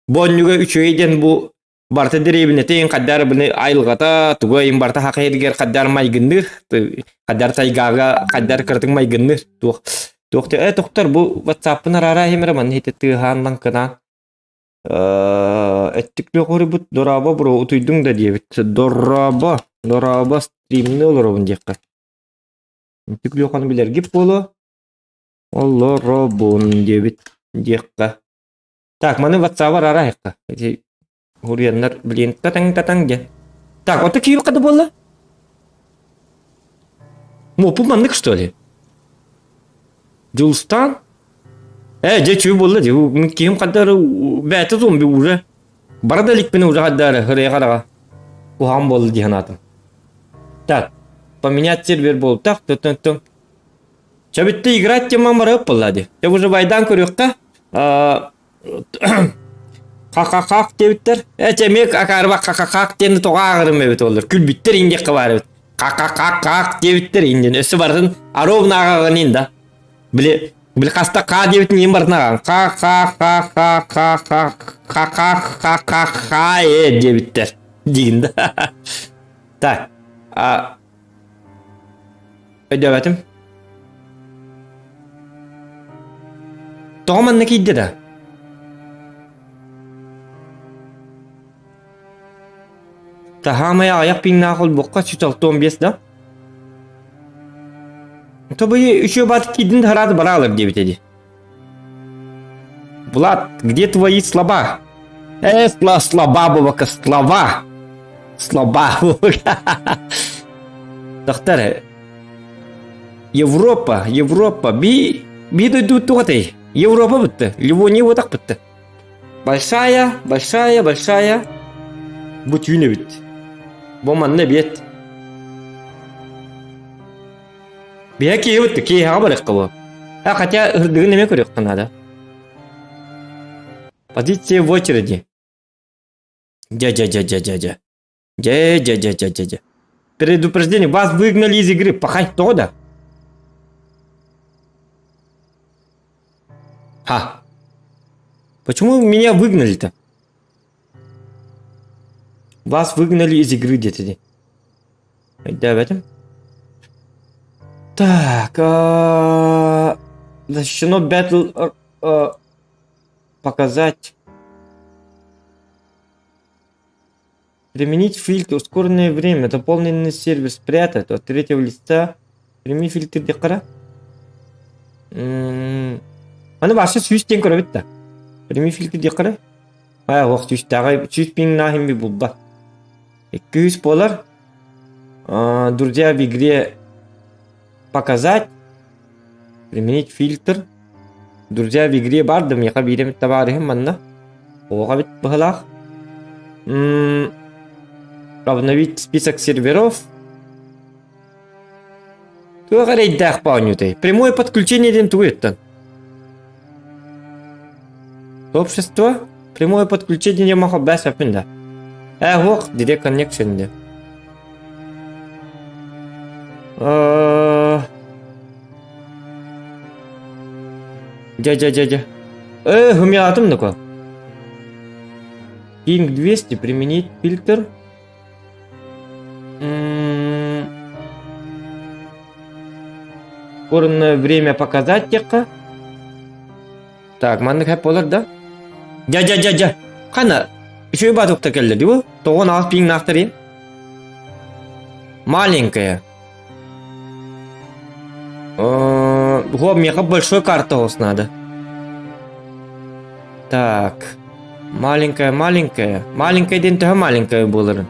Бу оонньууга үчүгэй диэн бу барыта дэриэбинэтин хаддар быны айылҕата туга им барыта хахайыргар хаддар майгынныыр хаддар тайгага хаддар кыратык майгынныыр туох туох э тохтор бу ватсаппын араара химера манна хите тыаһаан лаҥкынаан Эттик бут дорообо бро утуйдуҥ да диэбит дорообо дорообо стримни олоробун диэххэ Эттик Леханы билэргит буолуо олоробун диэбит диэххэ Так, маны ватсабар араайыкка. Ити Уруйаннар, блин, татаҥ-татаҥ диэн. Так, ото киһи хата буолла? Мопу маннык, что ли? Дьулустаан? Э, дьэ, чүү буолла дии. Киһим хаддары бэйэтэ зомби уже. Бара да иликпин уже хаддары, хырыйа хараҕа. Куһаҕан буолла дии санаатым. Так, поменять сервер буолтах, тын-тын. Чэ бүттэ играть темам барып буолла дии. Чэ уже байдаан көрүөххэ. Ха-ха-хах диэбиттэр. Э, чэ эмиэ акаарба ха-ха-хах диэн тоҕо ааҕарым эбит олор. Күлбүттэр индиэххэ баар эбит. Ха-ха-ха-хах диэбиттэр индиэн. Өссө барытын ровно ааҕаҕын да. Били били хаста ха диэбитин иин барытын ааҕан. Ха-ха-ха-ха-ха-ха ха-ха-ха-ха-ха э диэбиттэр. Диигин да. Так. А Өйдөөбөтүм. Тоҕо манна киирдэ да? Таһаамай аҕыйах пиҥнаах олбоххо 165 да? Тобы үчүө бат киирдин хараат бараалар диэбит эди. Влад, где твои слова? Э, сла, слова, бабака, слова. Слова. Доктор, Европа, Европа, би, би дойду тугатай. Европа бутты, Ливония вот так бутты. Большая, большая, большая. Бу түүнө бит. Бу манна бит. Биһэ киһи бутты, киһиэхэ барыахха бу. А хотя ырдыгын эмэ көрүөххэ наада. Позиция в очереди. Дя-дя-дя-дя-дя-дя. Дя-дя-дя-дя-дя-дя. Предупреждение, вас выгнали из игры. Пахай, тоҕо да? Ха. Почему меня выгнали-то? Вас выгнали из игры где-то. Өйдөөбөтүм. Так, защищено Battle показать. Применить фильтр ускоренное время, дополненный сервис спрятать от третьего лица. Прими фильтр диэххэ Аны вообще сүүс диэн көрөбүт да. Прими фильтр диэххэ Аа, ох сүүстээҕи сүүс пиҥнаах ими булба. 200 буолар. Друзья в игре показать. Применить фильтр. Друзья в игре бар да миэхэ биир эмит табаарыһым манна. Оҕо эбит быһылаах. Обновить список серверов. Туох эрэйдээх оонньуутай? Прямое подключение диэн тугуй оттон? Сообщество прямое подключение махал бэс да. Э, ох, direct connection де. Дьэ, дьэ, дьэ, дьэ. Э, хумятым такой. Кинг 200 применить фильтр. Скорое время показать текка. Так, маннык хэп болар да? Дьэ, дьэ, дьэ, дьэ. Хана, үчүгэй баатукта кэллэ дии бу? Тоҕон аҕыс пиҥнаахтарый? Маленькая. Во, меха большой карта у надо. Так. Маленькая, маленькая. Маленькая диэн төһө маленькая буоларын?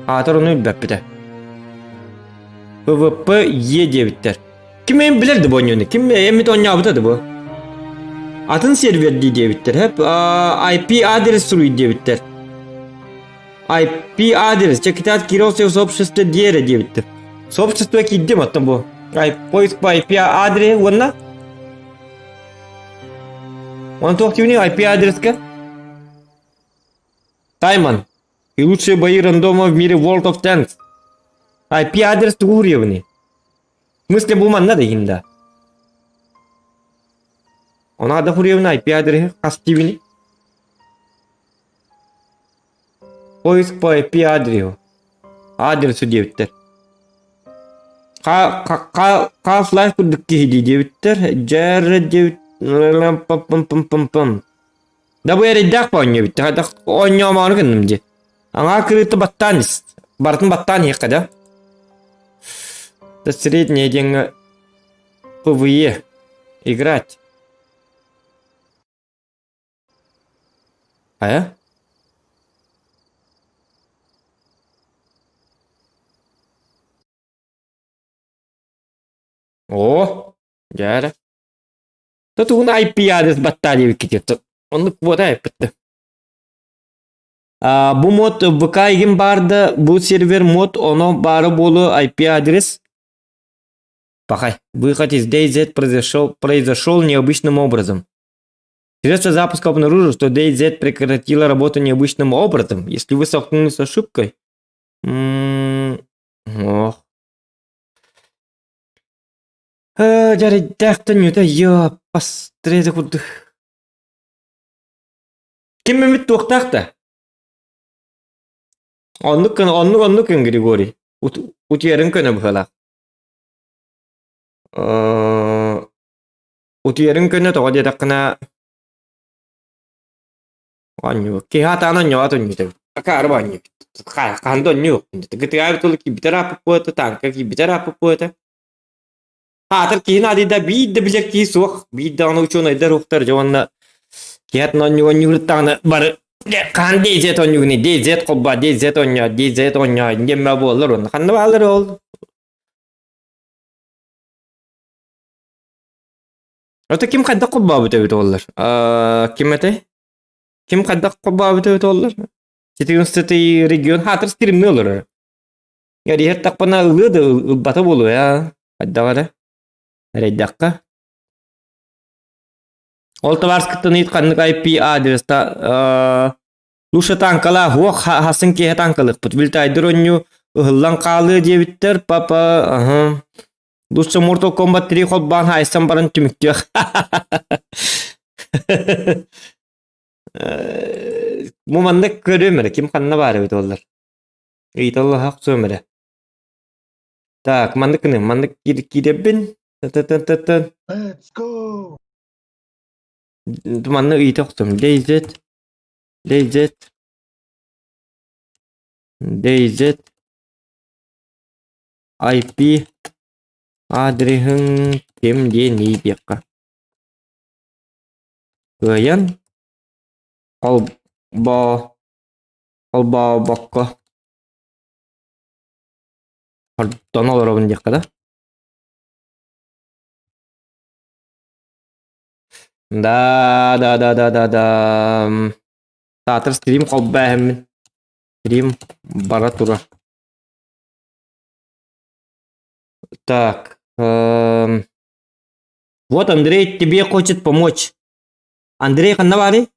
Аатар ону билбэппитэ. ПВП Е диэбиттэр. Ким эм билэр да бу оонньууну? Ким эмит оонньообута да бу? Атын сервер дии диэбиттэр. Хэп IP адрес суруй диэбиттэр. IP адрес. Чекитат Кирилл сообщество диэрэ диэбиттэр. Сообщество киирдим оттон бу. Поиск по IP адрес уонна Он туох диэбиний IP адреска? Тайман. И лучшие бои рандома в мире World of Tanks. IP адрес тугу уруйабыный? В смысле бу манна да да. Она да хуруйабына IP адреһи хас диибиний? Поиск по IP адресу. Адресу диэбиттэр. Half-Life курдук киһи дии диэбиттэр. Дьэр диэбит пам-пам-пам-пам. Да бу эрэйдээх оонньуу эбит. Оонньоомоору гынным дии. Аҥаа кырыыта баттаан ис. Барытын баттаан иһиэххэ да. Да средняя диэҥҥэ ПВЕ играть. Хайа? Оо, дьээрэ. Тотугун IP адрес баттаа диэбиккит. Оннук буота эппитте. Бу мод ВК игин баар да, бу сервер мод оно баара буолуо IP адрес. Пахай. Выход из DayZ произошел, произошел необычным образом. Средства запуска обнаружили, что DayZ прекратила работу необычным образом. Если вы столкнулись с ошибкой... Ох. Дьэрийдэхтэн үтэ йоо курдук. Ким эмит туохтаах да? Оннук оннук оннук Григорий. Утуйарын көнө быһыылаах. Утуйарын көнө тоҕо диэтэххинэ оонньуу киһи атаан оонньообот оонньуута акаары оонньуубут хаһан да оонньуохпун гытыгаабыт тылы киирбитэ ырааппыт тааҥка киирбитэ ырааппыт Аатыр киһи наадыйда биир да билэр киһи суох биир даҕаны учуонайдар уохтар дьэ уонна киһи атын оонньуу оонньууруттаҕына бары хаһан DZ оонньуугуный DZ холбоо DZ оонньоо DZ оонньоо диэммэ буоллар уонна ханна бааллар ол Ото ким хайдах холбообут эбит оллар? Ким этэй? Ким хайдах холбообут эбит оллар? 14 регион хаатыр стримни олорор. Эриһэр ылыа да ылбата буолуо ээ. Хайдах эрэ. Эрэйдэххэ. Ол табаарыскыттан ыйыт ханнык IP адреста лучше танкалаа хуох хасын киэһэ танкалыахпыт. Вильтайдер оонньуу ыһыллан хаалыа диэбиттэр. Папа, аха. Лучше Mortal Kombat 3 холбоон хаайсан баран түмүктүөх. Бу маннык көрүөм эрэ, ким ханна баар эбит оллар. Ыйыталлаһа охсуом эрэ. Так, маннык гыныам, маннык киирэбин. Та-та-та-та. Let's go! Манна ыйыта охсуом. DayZ, DayZ, DayZ, IP адреһын ким диэний диэххэ. Кыайан холбоо холбообокко хордон олоробун диэххэ да. Да, да, да, да, да, да. Таатыр стрим холбоо Стрим бара турар. Так. Вот Андрей тебе хочет помочь. Андрей ханна баарый?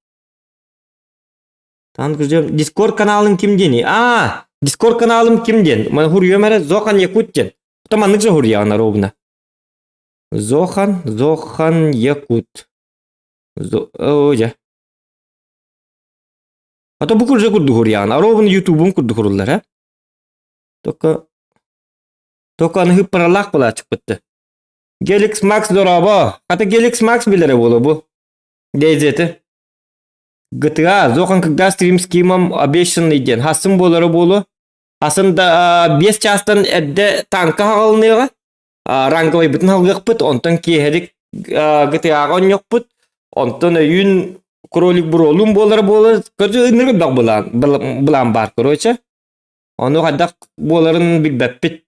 Дискорд каналын ким диэний? Аа, Дискорд каналым ким диэн? Маны хуруйуом эрэ Зохан Якут диэн. Оттон маннык же хуруйаҕын ровно. Зохан, Зохан Якут. О, дьэ. А то бу курдук курдук хуруйаҕын. Ровно Ютубун курдук хуруллар, э? Только только аны хыппаралаах буолааччыкпытты. Геликс Макс дорообо. Хата Геликс Макс билэрэ буолуо бу. Дейзети. GTA, Зохан когда стрим с Кимом обещанный диэн хасын буолара буолуо. Хасын да 5 чаастан эрдэ танка хаҕалыныаҕа. Ранговайбытын халгыахпыт, онтон киэһэлик GTA-ҕа онньохпут. Онтон өйүүн кролик буруолуун буолара буолар. Короче, ынырык элбэх былаан, былаан баар, короче. Ону хайдах буоларын билбэппит.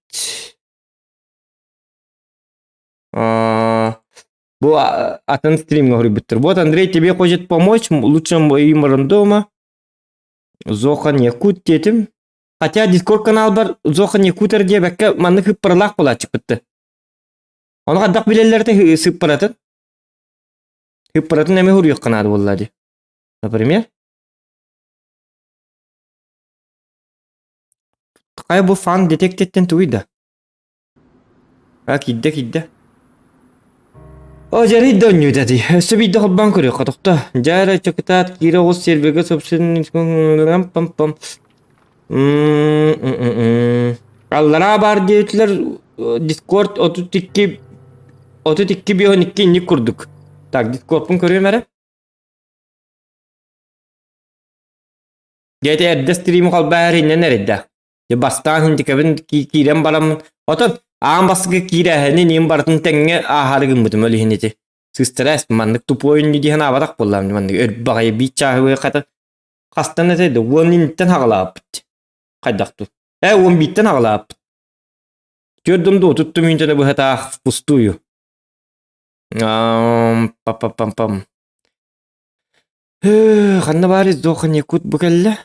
Бу атын стримҥа хоруйбуттар. Вот Андрей тебе хочет помочь, лучше им рандома. Зохан Якут диэтим. Хотя Дискорд каналбар Зохан Якутер диэбэккэ маннык ыппаралаах буолааччыкпытты. Ону хайдах билэллэртэ сыппаратын. Ыппаратын эмэ хуруйуохха наада буолла дии. Например? Хайа бу фан детективтен тугуй да? А киирдэ киирдэ. О дьарый да онньуута дии. Өссө биирдэ холбоон көрүөххэ тохто. Дьэ чакытаат киирэ оҕус сервергэ пам Аллараа баар диэбитилэр Дискорд 32 32 52 инник курдук. Так, Дискордпун көрүөм эрэ. Дьэ эрдэ стрим холбоо эриннэн эрийдэ. Дьэ бастаан хинтикэбин киирэн бараммын, отон аан бастакы киирээһини ньим барытын тэҥҥэ ааһаары гыммытым ол иһин ити. Сыыстара маннык тупой инни диэн аабатах буоллаам маннык өрбаҕайы биир чааһы хата хастан этэ да уон инниттэн хаҕалаабыт. Хайдах ту? Э уон бииртэн хаҕалаабыт. Түөрдүм дуу туттум үүнтэнэ быһатаах впустую. Пам-пам-пам. Ханна баар издохан якут бу кэллэ?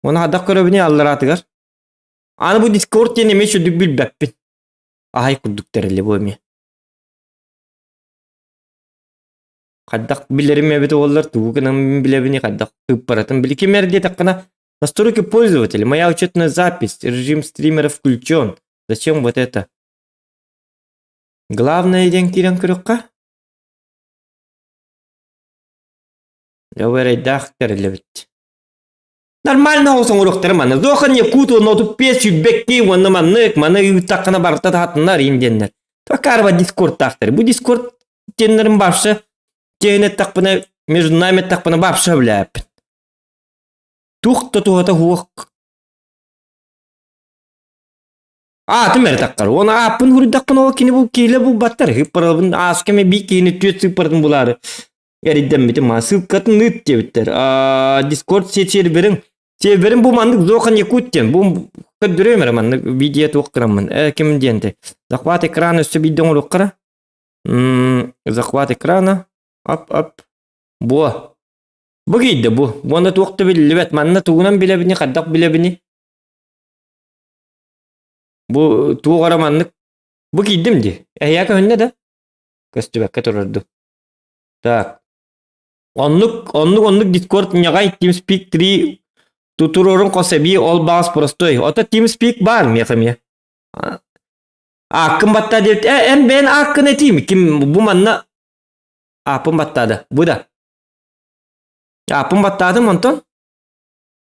Уонна хайдах көрөбүнүй аллараатыгар? Аны бу Дискорд диэн эмиэ сүрдүк билбэппин. Аһай курдук тэрили бу эмиэ. Хайдах билэрим эбит уоллар, тугу гынан билэбиний, хайдах ыыппаратын били ким эр диэтэххинэ настройки пользователя, моя учетная запись, режим стримера включен. Зачем вот это? Главное диэн киирэн көрүөххэ. Дьэ, эрэйдээх тэриллибит. Нормально ол оҥоруохтара манна. Зохан Якуту ноту пес сүббэкки уонна маннык маны ыыттаххына барыта таһатыннар иин диэннэр. Такарва дискордтаахтар. Бу дискорд диэннэрин бапшы диэн эттэхпинэ между нами эттэхпинэ бапшы билээппин. Тух да туһата хуох. Аатым эрэ таххар. Уонна ааппын хуруйдахпына ол кини бу киилэ булбаттар. Хыппарабын аас кэме би киһини түөт сыппаратын булаары. Эрийдэммитим ма ссылкатын ыыт диэбиттэр. Дискорд серверин серверин бу маннык Зохан Якут диэн бу көрдөрүөм эрэ маннык видео туох гынаммын э ким диэнтэй захват экрана өссө биирдэ оҥоруоххара захват экрана ап ап буо бу киирдэ бу уонна туох да биллибэт манна тугунан билэбини хайдах билэбини бу туох эрэ маннык бу киирдим дии эһиэхэ көһүннэ да көстүбэккэ турар Так. Оннук, оннук, оннук Discord ньаҕай TeamSpeak 3 тутуруорун хос эбии ол баҕас простой. Ото TeamSpeak баар миэхэ эмиэ. Ааккын баттаа диэбит. Э, эн бэйэн ааккын этиим. Ким бу манна ааппын баттаада. Бу да. Ааппын баттаатым онтон.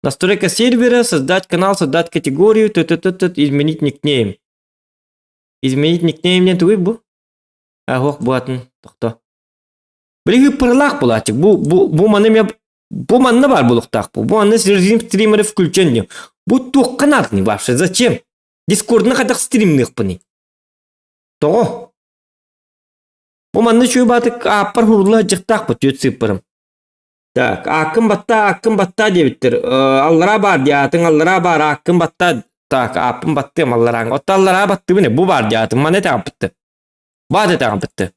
Настройка сервера, создать канал, создать категорию, т т т т изменить никнейм. Изменить никнейм диэн тугуй бу? Аһуох буатын тохто. Билиги пырылаах булааччык. Бу бу бу маны эмиэ бу манна баар буолуохтаах бу. Бу манна режим стримеры включен диэн. Бу туохха нааданы вообще? Зачем? Дискордна хайдах стримныахпыный? Тоҕо? Бу манна үчүгэй баатык ааппар хурулла сылдьыахтаах бу түөрт сыыппарым. Так, ааккын баттаа, ааккын баттаа диэбиттэр. Аллараа баар дии, аатыҥ аллараа баар, ааккын баттаа. Так, ааппын баттыам алларааҥ. Отто аллараа баттыбын бу баар дии аатым, маны этэҕин Баат этэҕин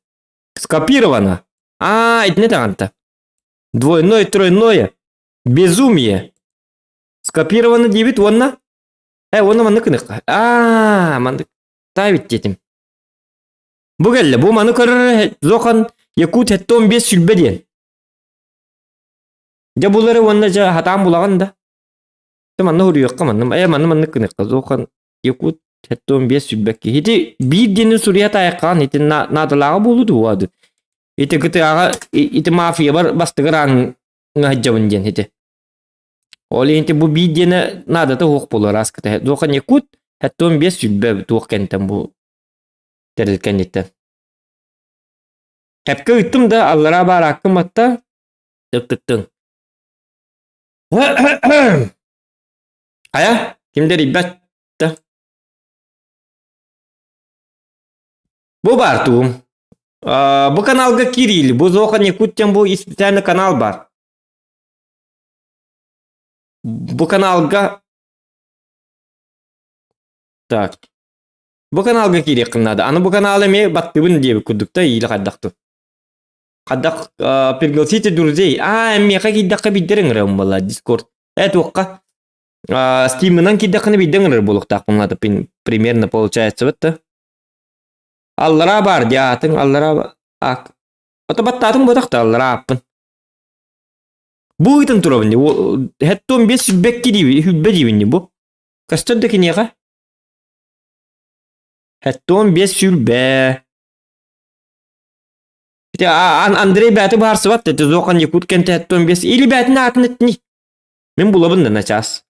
Скопировано. А, итини этэҕин Двойное, тройное. Безумие. Скопировано диэбит уонна э уонна маннык гыныахха. Аа, маннык ставить диэтим. Бу кэллэ. Бу маны көрөр Зохан Якут 75 сүлбэ диэн. Дьэ булары уонна дьэ хатаан булаҕын да. Ты манна суруйуохха манна э манна маннык гыныахха зохан якут хэттон биэс сүлбэк киһи ити биир диэни суруйа таайаххаан ити наадалааҕа буолуу дуо ады ити кытыаҕа ити мафиябар бастыгыр ааҥҥа сылдьабын диэн ити ол иһин бу биир диэнэ наадата суох буолар ааскыта зохан якут хэттон биэс сүлбэ туох кэнтэн бу тэрил кэнниттэн Эпкэ ыыттым да аллараа баар ааккын батта тык-тык-тыҥ. Хайа, ким да эрийбэт да. Бу баар тугум. Бу каналга киирили. Бу Зохан Якут диэн бу специальный канал бар. Бу каналга Так. Бу каналга киириэххин наада. Аны бу канал эмиэ баттыбын диэбит курдук да иилэ хайдахтын. Хайдах пригласите друзей. Аа, миэхэ киирдэххэ биирдэр ыҥырабын буолла Дискорд. Э, туохха? Стимынан киирдэххинэ биирдэ ыҥырар буолуохтаахпын надо примерно получается вот да. Аллараа баар дии аатыҥ аллараа ак. Ото баттаатыҥ буотах да аллараа ааппын. Бу ыытан турабын дии. Хэттон бес сүлбэкки диибин, хүлбэ диибин дии бу. Көстөр да киниэхэ. Хэттон бес сүлбэ. Ити Андрей бэти баарсыбат ити Зохан Якут кэнтэһэттон бес или бээтин аатын этни. Мин булабын да начаас.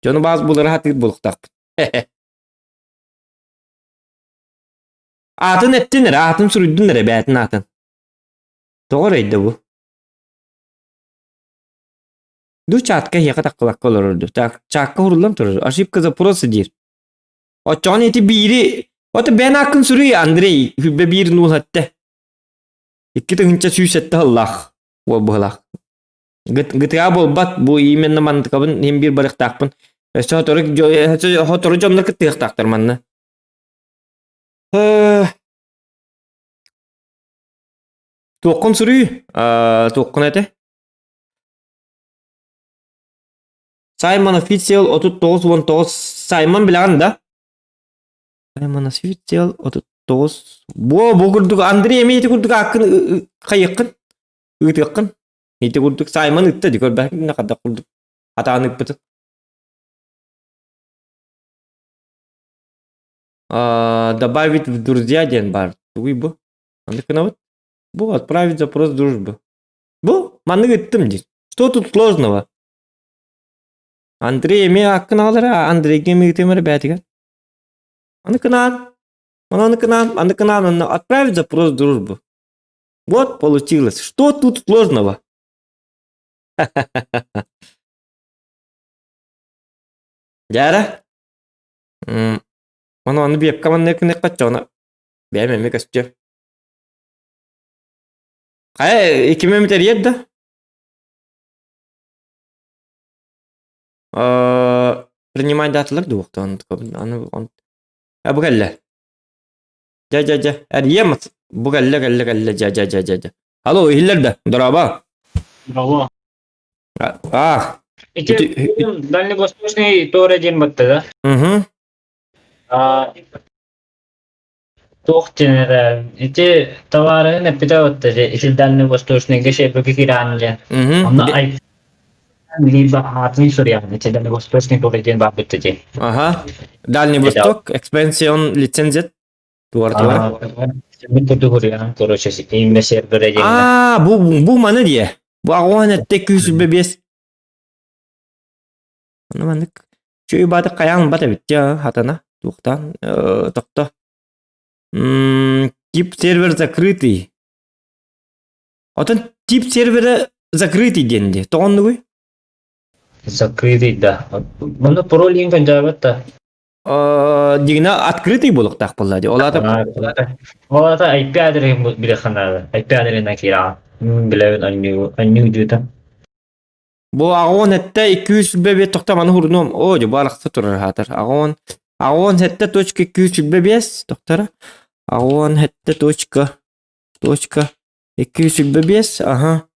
Дьону баас булары хатыыр булуктаахпын. Аатын эттин эрэ, аатын суруйдун эрэ бээтин аатын. Тоҕо эрэйдэ бу? Ду чатка эһиэхэ таххыбакка олорорду. Так, чаакка хуруллан турар. Ошибка запроса диир. Оччоҕуна ити биири Ото бэйэн ааккын суруй Андрей хүббэ биир нуул сэттэ. 2107 сыллаах уол быһылаах. ГТА буолбат бу именно мантыкабын иһин биир барыахтаахпын. Өссө хотору хотору дьоннор кыттыахтаахтар манна. Туоххун суруй? Туоххун этэ? Саймон Официал 39 19 Саймон билэҕин да? Саймон Официал 39 Бу бу курдук Андрей эмиэ ити курдук ааккын хайыаххын ыытыаххын ити курдук Саймон ыытта ди көрбөккүн хайдах курдук атаан ыыппытын добавить в друзья диэн баар тугуй бу маннык гынабыт бу отправить запрос дружбы бу маннык ыттым диир что тут сложного Андрей эмиэ ааккын аҕалара, Андрейга эмиэ ыытыам эрэ бээтигэр. Аны кынаан, аны кынаан, аны кынаан, онно отправить запрос дружбу. Вот получилось. Что тут сложного? Дьара. Ону аны биэпкэ маннык кыныккаччоҕуна бэйэм эмиэ көстүө. Хайа, икким эмит эрийэр да? Принимать даатылар дуохтаан аны а бу кэллэ. Дьэ дьэ дьэ эрийэм бу кэллэ кэллэ кэллэ дьэ дьэ дьэ дьэ дьэ. Алло иһиллэр да дорообо. Дорообо. А. Ити Дальневосточный Тора диэн батта да? Угу. Туох диэн эрэ ити табаарыһын эппитэ уотта ити Дальневосточныйга шепеки киирэн диэн. Онно ай либо аатын суруйаҕын ити Дальневосточный туора диэн баар битти дии. Ага. Дальний Восток, экспансион лицензия туора туора. Мин курдук суруйаҕын короче именно сервере диэн. Аа, бу бу маны диэ. Бу аҕуан этте күүс бес. Аны маннык Чүй бааты хайаан бат эбит дьэ хатана туохтаан тохто. Тип сервер закрытый. Отон тип сервера закрытый диэн дии. Тоҕоннугуй? Закрытый да. Маны пароль диэн кончаабат да. Дигинэ открытый буолуохтаах буолла дии. Ол аата Ол аата IP адресин билиэххэ наада. IP адресинэн киирэҕин. Билэбин анньыы анньыы дьүөтэ. Бу аҕуон сэттэ 225 тохто маны хурунуом. Оо, дьэ бу арахса турар аатар. Аҕуон аҕуон сэттэ точка 225 тохтора. Аҕуон сэттэ точка точка 225 аха.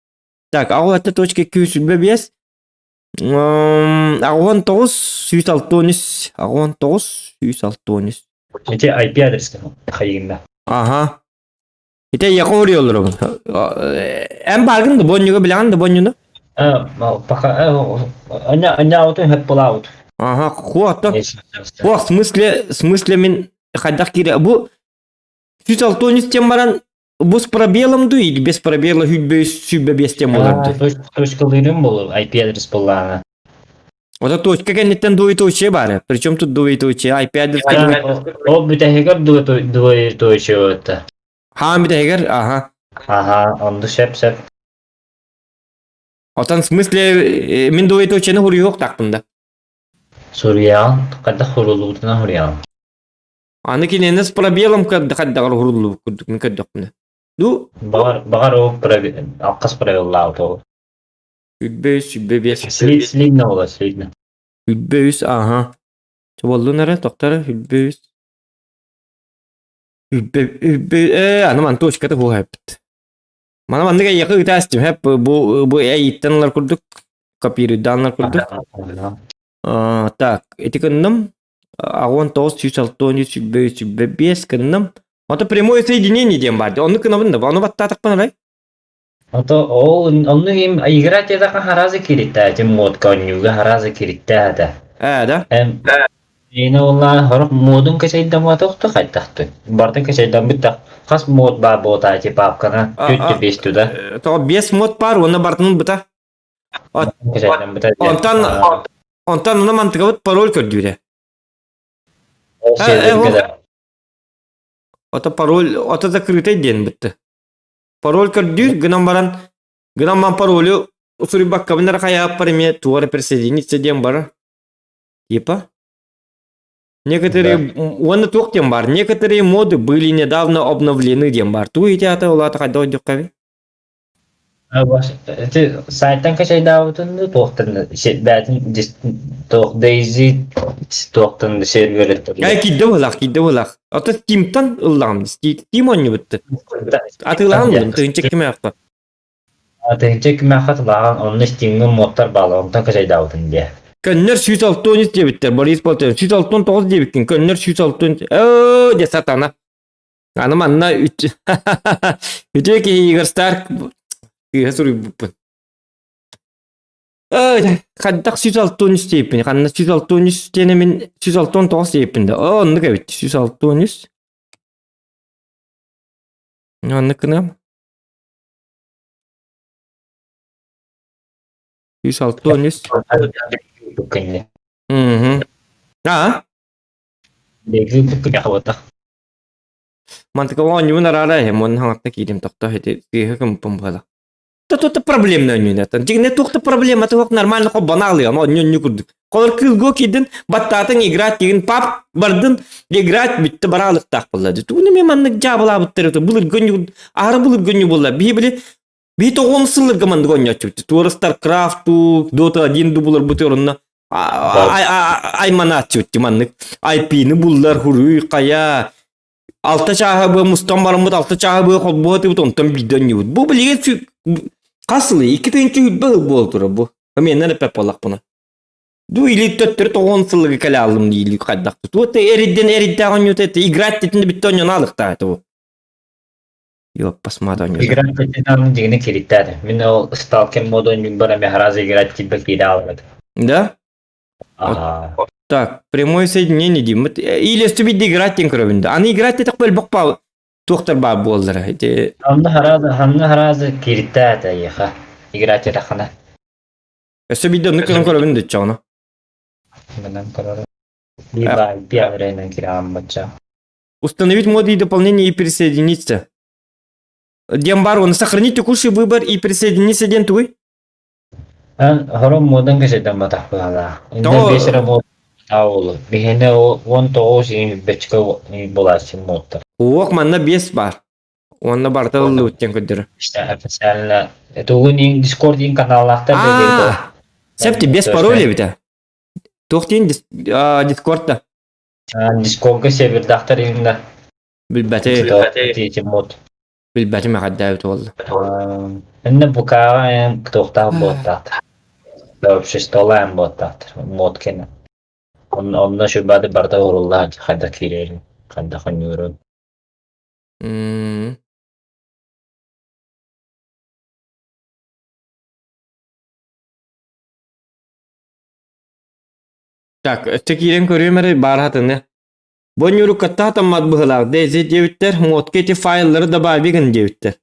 Так, аҕуон сэттэ точка 225 аҕуон тоҕус 163 аҕуон тоҕус 163. Ити IP адреска хайыгында. Аха. Ити яқын уруйаллар Эн бааргын да бонньуга билэҕин да бонньуну? Пока анньаабытын хөп булаабыт. Ага, хуата. О, в смысле, в смысле мин хайдах киирэ бу 163 тем баран бу с пробелом ду или без пробела 105 тем болар ду? Точкалыырым болу IP адрес буллаана. Ото точка кэнниттэн двоеточие баар. Причем тут двоеточие? IP адрес Ол бүтэһигэр двоеточие это. Хаан бүтэһигэр, ага. Ага, онду сөп сөп. Отон в смысле мин двоеточиены хуруйуохтаахпын да. Суруйаҕын, хайдах хуруллубутунан суруйаҕын. Аны кинини с пробелом хайдаҕар уһуруллубут курдук мин көрдөхпүнэ. Ду? Баҕар, баҕар ол алқас пробеллаабыт ол. 105, 105. Слидно буолар, слидно. 105, ага. Чоболлун эрэ, тохтор, 105. 105, аны ман точката буһайбыт. Мана маннык эйиэхэ ыытаастым, хэп бу бу эйиттэн ылар курдук, копируйдаан ылар курдук. Так, ити кынным 19 163 105 кынным. Ото прямое соединение диэн баар. Онну кынабын да, ону баттаатахпын арай. Ото ол онну им играть это харазы кириттää, тим модка онньууга харазы кириттää да. Ээ, да? Эм Ина олла хорох модун кэчэйдамматохто хайдахты. Бартын кэчэйдаммыттах хас мод баар буотаати папкана түттү бесту да. Тоҕо 5 мод баар уонна бартын быта. Онтон онтон ону мантыгабыт пароль көрдүүрэ. Ото пароль ото закрытый диэн бытты. Пароль көрдүүр гынан баран гынан ман паролю суруйбаккабын эрэ хайааппар эмиэ туора присоединиться диэн барар. Типа? Некоторые, уонна туох диэн баар, некоторые моды были недавно обновлены диэн баар. Тугу ити аата улаата хайдах өйдүөххэ Ити сайтан качайдаабытын туохтан бээтин туох Daisy туохтан сервериттэн Ай киирдэ быһылаах, киирдэ быһылаах. Ото Steamтан ыллаҕым. Steam оонньубутты. Атыылаһан ыллым, тыһыынча кимээххэ. Тыһыынча кимээххэ атылааҕын, онно Steamҥа модтар баалар, онтон качайдаабытын диэ. Көннөр 163 диэбиттэр, Борис Болтон 169 диэбиккин, көннөр 163 оо дьэ сатана. Аны манна үтүө киһи Игорь Старк кыыһа суруйбуппун. Хайдах 163 диэбиппин, ханна 163 диэни мин 169 диэбиппин да, оо оннук эбит 163. Оннук гына 163. Мгм. А? Мантыка оонньуун араара эһэм уонна хаҥатта киирим тохто ити сыыһа кымпым буола. То-то проблемно оонньуунаттан. Дьиҥнэ туох да проблема туох нормально хоббанаалыам оонньу курдук. Холор кыылго киирдин, баттаатын играть дигин пап бардын играть бүтте бараалыктаах буолла. Тугуну мен маннык дьаабылаабыттар былыргы оонньу аһары былыргы оонньу буолла. Биһи били биһи тоҕуон сылларга маннык оонньооччубут. Туора StarCraft, Dota 1 ду буларбыт орунна айманааччыбыт маннык IP-ны буллар хуруй хайа алта чааһа быа мустан бараммыт алта чааһа быа холбуһатыбыт онтон биирдэ онньубут бу билигин хас сылый икки тыһыынча сүүрбэ сыл буола турар бу эмиэннэн эппэт буоллахпына ду или төттөрү тоҕуон сылыгы кэлэ аллым диили хайдах туот эридден эриддээх онньута играть титин бүтте онньону алыктаа это бу Ёппас мат онньута Играть титин дьигини кириттээт мин ол сталкер моду онньук баран харазы играть типа киирэ албат да Ага. Так, прямое соединение деймин. Или стубидде играть диэн көрөбүн да. Аны играть диэтэх бөлбөх баа туохтар баар буоллара. Ити Анна харазы, ханна харазы кириттээт эйиэхэ. Играть этахана. Өссө биирдэ оннук гынан көрөбүн дыччаҕына. Гынан көрөр. Либо биаверенен кирэҕин бачча. Установить моды и дополнение и присоединиться. Диэн баар уонна сохранить текущий выбор и присоединиться диэн тугуй? Эн хором муодан кэсэйдэн батах быһалаах. Инде Тоҕо бес эрэ муод аулу. Биһиэнэ 19 бэчкэ булааччы муоттар. Уох манна бес баар. Уонна барыта ыллыбыт диэн көрдөрөр. Официально. Тугун Discord ин каналлаахтар А, септи без пароля эбитэ. Туох диэн Discordта? Discordга сервердаахтар инна. Билбэти. Мод. Билбэтим эҕэрдээбит буолла. Инне букааҕа эн туохтаах буоттаахтар. Обществолаан буоттаахтар. Мод кэнэ. Онно шүбады барда уруллаан хайда киирэрин, хайда хонньуурун. Так, өссө киирэн көрүөм эрэ баар хатыны. Бу ньуруккатта хатаммат быһылаах Дейзи диэбиттэр, модка ити файллары добавигын диэбиттэр.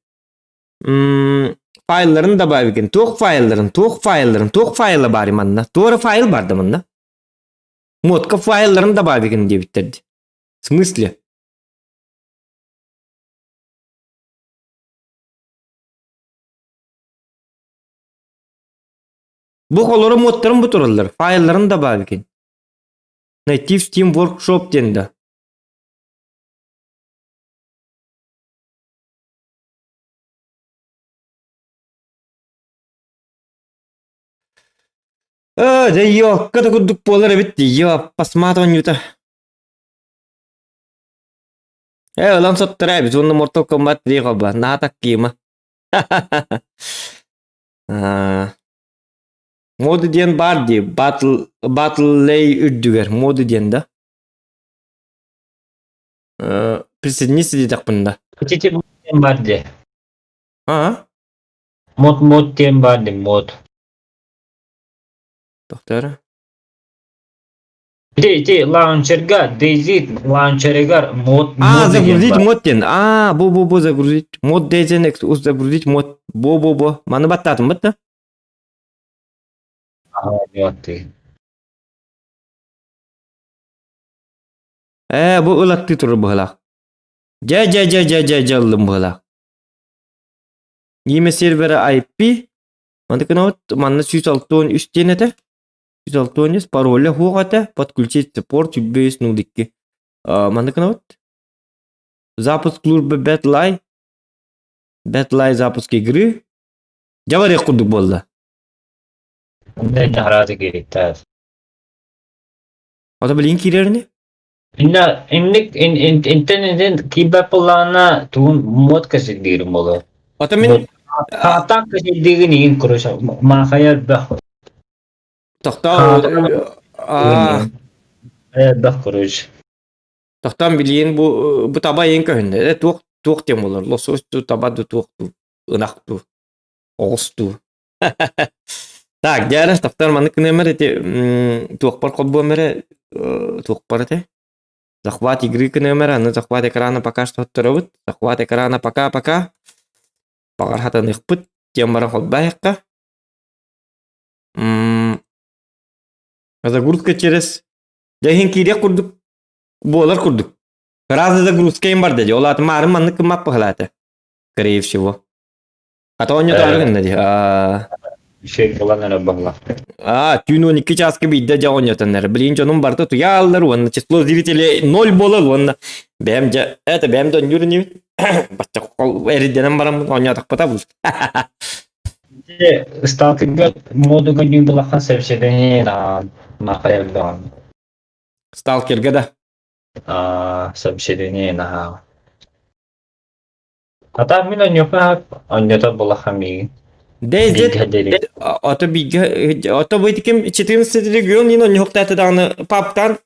М файлларын добавигын, туох файлларын, туох файлларын, туох файла баар манна? Туора файл бар да манна? Модка файлларын добавигын диэбиттэр дии. В смысле? Бу холоро муоттарын бу тураллар, файлларын добавигин. Найти в Steam Workshop диэн да. Э, дьэ ёкка да курдук буолар эбит дии, ёппасмаат оонньуута. Э, ылан соттор эбит, уонна Mortal Kombat 3 холба, наһаа таккима. Мода диэн баар дии, Battle, Battle үрдүгэр, мода диэн да. Присоединиться диэтэхпин да. Ити диэн баар дии. А? Мод мод диэн баар дии, мод. Тохтор. Ити ити лаунчерга, DayZ лаунчерыгар мод А, мод диэн загрузить баар. мод диэн. А, бу бу бу загрузить. Мод DayZ загрузить мод. Бу бу бу. Маны баттаатым бытта. Аха, ты. Ээ, бу ылаттыы турар быһылаах. Дьэ, дьэ, дьэ, дьэ, дьэ, дьэ ыллым быһылаах. Имя сервера IP. Манна вот манна 163 диэн этэ. 163 пароля суох этэ. Подключить порт 105.02. Манна вот запуск службы BattlEye. BattlEye запуск игры. Дьэ барыах курдук буолла. Онно араас киириктээр. Ото билин киирэрини? Инна инник интен интен киирбэт буоллаҕына тугун мод кэсирдиирим буолуо. Ото мин Хаатаан кэсирдиигин игин короче маахайа элбэх. тохтоо Элбэх короче. Тохтоон билиин бу бу таба иин көһүннэ. Э туох туох диэн буолар? Лосось туу, таба ду туох туу, ынах туу, оҕус туу. Так, дьэ тохтоор маннык гыныам эрэ ити туохпар холбуом эрэ туохпар этэ захват игры гыныам эрэ аны захват экрана пока что отторобут захват экрана пока-пока баҕар хатаныахпыт диэн баран холбоохха загрузка через дьэ иһин киириэх курдук буолар курдук раз загрузка им барда дии ол аата маарын маннык гыммат быһалаата скорее всего Ата оонньотоору гынна дии. Үчүгэй буолан эрэ буолла. Аа, түүн 12 чааска биирдэ дьэ оонньотоннор. Билигин дьонум барыта утуйааллар уонна число зрителей ноль буолар уонна бэйэм дьэ это бэйэм да оонньуур инибин. Бачча эридэнэн бараммын оонньоотохпута бул. Дьэ, Сталкерга модуга нүү булахан сэпсэдэни махайардаҕан. Сталкерга да. Аа, сэпсэдэни наһаа. Ата мин онньука онньото булахан миигин. Дэ ото бигэ ото бу ким 14 регион ин онньуктаата даҕаны паптан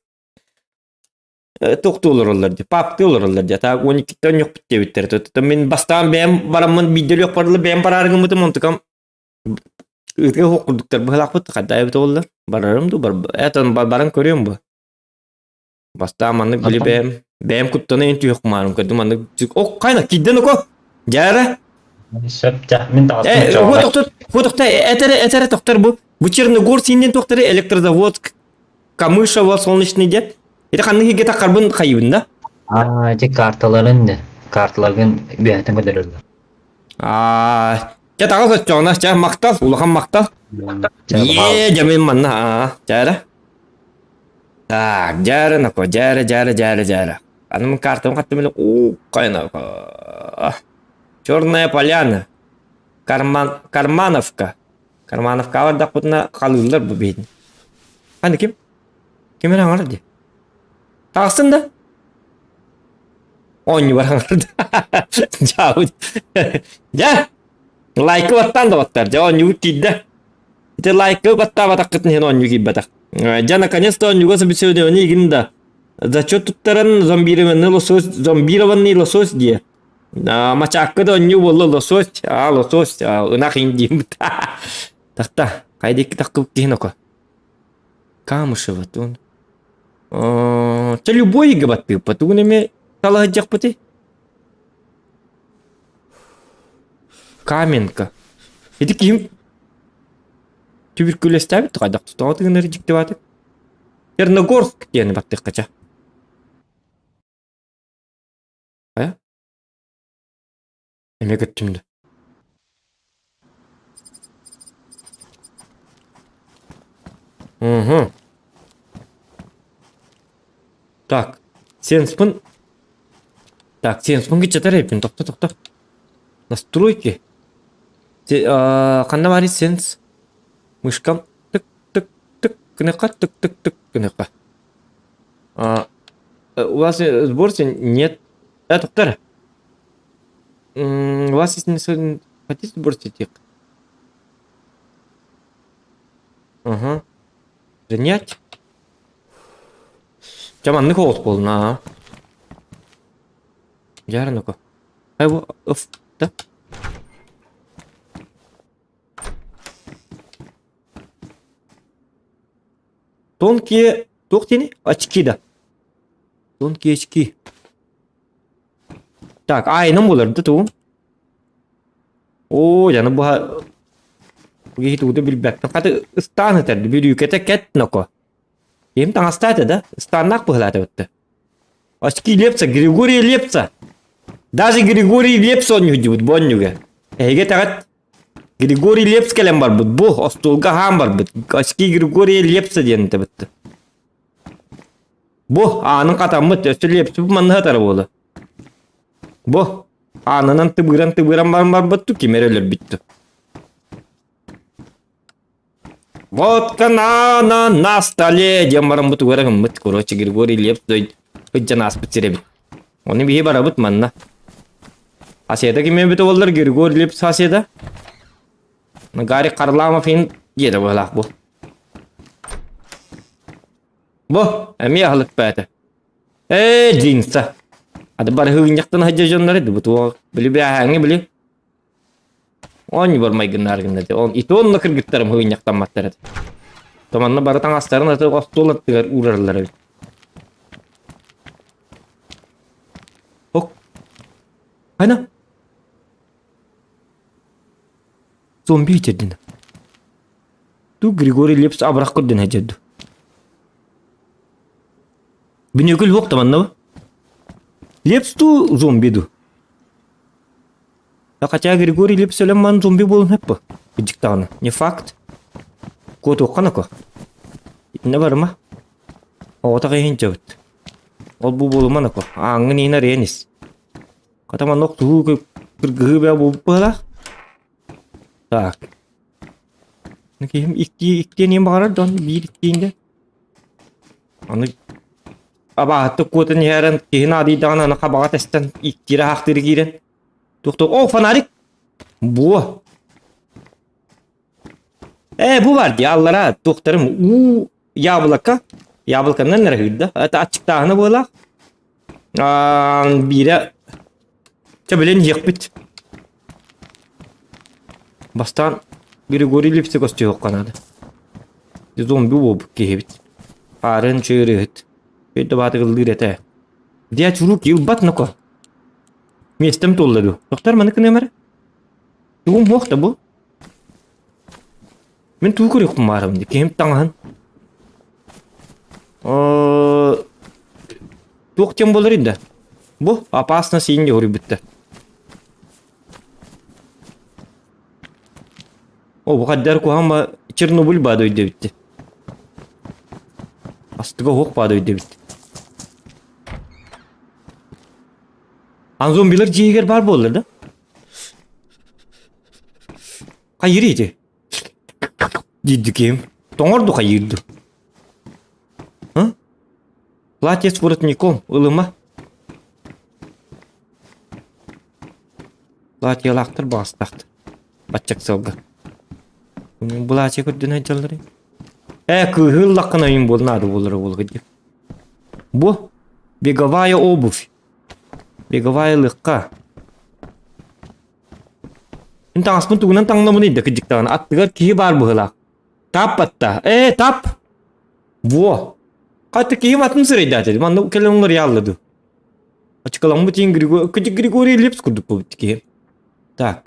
туохтуу олороллор дии паптыы олороллор дии так 12-тэн онньукпут диэбиттэр то мин бастаан бэйэм бараммын биирдэ өлүөх барылы бэйэм бараары гыммытым онтукам ыытыга суох курдуктар быһалаахпыт хайда эбит оллар барарым дуу это баран көрүөм бу Бастаан маннык били бэйэм бэйэм куттана ин түһэх кумаарым көрдүм маннык о кайна кидден око дьаара Сөп мин э тохтор тохтор этере этере тохтор бу бу Черногор синден тохтор электрозаводск Камышево солнечный дед это ханнык хиге такарбын хайыбын да А эти карталарын да карталарын бэйэтин көдөрөллөр. А чэ таҕыс оччоҕуна чэ махтал улахан махтал Е дьэ манна аа чээрэ Так, дьээрэ нако, дьээрэ, дьээрэ, дьээрэ, дьээрэ. Аны мин картам хаттым эле уу кайна Черная поляна. Карман Кармановка. Кармановка бардахпытына халыыллар бу биһин. Аны ким? Ким эрэ аҥар дии. Таҕыстын да? Оонньубар аҥарда. Дьаабыт. Дьэ, лайкы баттаан да баттар. Дьэ, оонньугут киирдэ. Ити лайкы баттаабатаххытын иһин оонньуу киирбэтэх. Дьэ, наконец-то оонньууга собеседование игин да. Зачет туттаран зомбированный лосось, зомбированный лосось диye. Мачаакка да оонньуу буолла лосось, а лосось, ынах индиим. Тахта, хайда икки тахкыбыт киһин око. Камышева, тун. Чэ любой ыйга баттыыппыт. Тугун эмиэ талаһыдьахпытый? Каменка. Ити киһим түбүркүлэстээбит хайдах тоҕо тыгынары дьиктибаатык. Черногорск диэни баттыахха ча. Хайа? Эмиэ көттүм да. Угу. Так, сенспын... Так, сенспын кыччатар эбиппин. Тохто, тохто. Настройки. Ханна баарый сенс? Мышкам тык тык тык гыныха тык тык тык гыныха. А, у вас сборте нет. Э, тоқтар. У вас есть не хотите сбросить их? Ага. Занять. Дьэ маннык оҕус буолна. Дьэ ну-ка. Ай, ыф, да? Тонкие туох диэний? Очки да. Тонкие очки. Так, аайынан буолар да тугум? Оо, дьэ, аны быһа киһи тугу да билбэппин. Хата ыстаан ытар, бүрүүкэтэ кэт ноко. Киһим таҥастаата да, ыстааннаах быһылаата бытта. Очки Лепса, Григорий Лепса. Даже Григорий Лепс оонньуһдьубут бу онньуга. Эһиги этэҕит Григорий Лепс кэлэн барбыт, бу остуолга аһаан барбыт. Очки Григория Лепса диэн этэ Бу аанын хатаммыт, өссө Лепсибит манна сытара буолуо. Бу аанынан тыбыыран-тыбыыран баран барбыт ту ким эрэ өлөрбүт ту. Водка на на на столе диэн баран бу тугу эрэ гыммыт. Короче, Григорий Лепс ыдьан ааспыт сирэ эбит. Ону биһи барабыт манна. Аседа ким эбитэ буоллар Григорий Лепс Аседа. Гарик Харламов иһин диэтэ быһалаах бу. Бу эмиэ аһылык бээтэ. Ээ, джинса. Ады барыһыынньахтан сылдьар дьоннор бу туох били бээһээҥҥи били оонньуу майгыннаар гынна он и то онно кыргыттарым һыынньахтамматтар этэ. Томанна бары таҥастарын аты остуол аттыгар уурараллар эбит. Ок. Хайна? Зомби итирдин. Ту Григорий Лепс абырах көрдөн хадьырду. Бүнүкүл хуох таманна Лепс ту зомби ду. Хотя Григорий Лепс өлөн ман зомби буолун хөппө. Кыдьыктаҕына. Не факт. Куотуохха нако. Итиннэ барыма. Оҕотох иһин чөбүт. Ол бу буолума нако. Ааҥҥын иһин арыйан ис. Хата манна охсуһуу кыргыһыы бээ буолбут быһалаах. Так. Киһим икки иккиэн баҕарар дьон биир иккиингэ. Аны абааһыттык куотан иһэрэн киһи наадыйдаҕына аны хабаҕа тэстэн иккиирэ аһахтыыр киирэн. Туох о фонарик! Буо! Ээ бу бар дии аллара туохтарым уу яблоко яблоканан эрэ ыырда. Это аччыктааһына буолаах. Биирэ чэ билэн иһиэхпит. Бастаан Григорий Липси көстүөххэ наада. Зомби буолбут киһибит. Хаарын чыырыһыт. Өйдө баатыгыллыыр этэ. Дьэ чурук ылбат ноко. Миэстэм туолла дуу. Тохтор маны кыныам эрэ. Тугум суох да бу. Мин тугу көрүөхпүн баарым дии. Киһим таҥаһын. Туох диэн буолар да? Бу опасно сиин дьоһуруйбуттар. О, бу хаддар куһаҕан ба Чернобыль баа дойду эбит. Астыга оһох баа дойду эбит. Ан зомбилар дьиэгэр баар буоллар да? Хайыр ити? Диирди киһим. Тоҥорду хайыырды. А? Платье с воротником, ылыма. Платьелаахтар баҕастаахтар. Баччак сылга. Былаачыйа көрдөнө сылдьаллар. Ээ, кыыһы ыллаххына ойун буол наада буолара буолуо диэн. Бу беговая обувь. Беговая лыкка. Мин таҥаспын тугунан таҥнабыный да кырдьыктаҕына аттыгар киһи баар быһыылаах. Тап батта. Ээ, тап! Во! Хата киһим атын сырайдаат Манна кэлэн уларыйаалла дуу. Очкаламмыт иин Григорий Лепс курдук буолбут киһи. Так.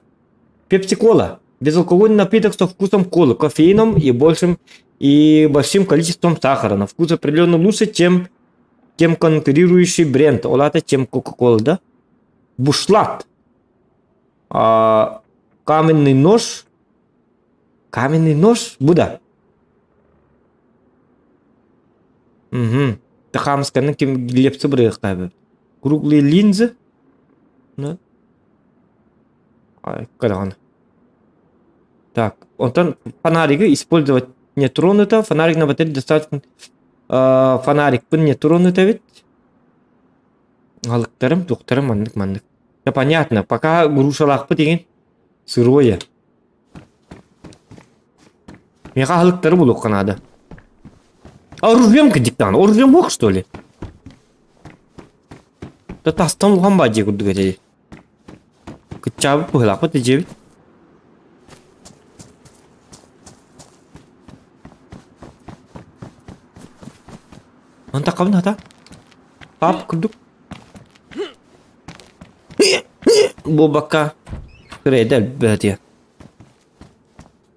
Пепси-кола. Безалкогольный напиток со вкусом колы, кофеином и большим и большим количеством сахара. На вкус определенно лучше, чем, чем конкурирующий бренд. Ол аата, чем Кока-Кола, да? Бушлат. А, каменный нож. Каменный нож? Буда. Угу. Тахамсканы ким Лепсы бырыахтаабыт. Круглые линзы. Ну. Ай, Так, онтон фонаригы использовать не тронуто. Фонарик на батарее достаточно фонарикпын не тронуто ведь. Алыктарым, туохтарым маннык-маннык. Да понятно, пока грушалаахпыт игин сырое. Миэхэ аһылыктары булуохха наада. А ружьем диктан, ружьем ох что ли? Да тастан улахан баа дии курдук этэ. Кыччаабыт быһыылаахпыт дьиэбит. Антаххабын хата. Пап курдук. Буолбакка кырэйдэ элбээтиэ.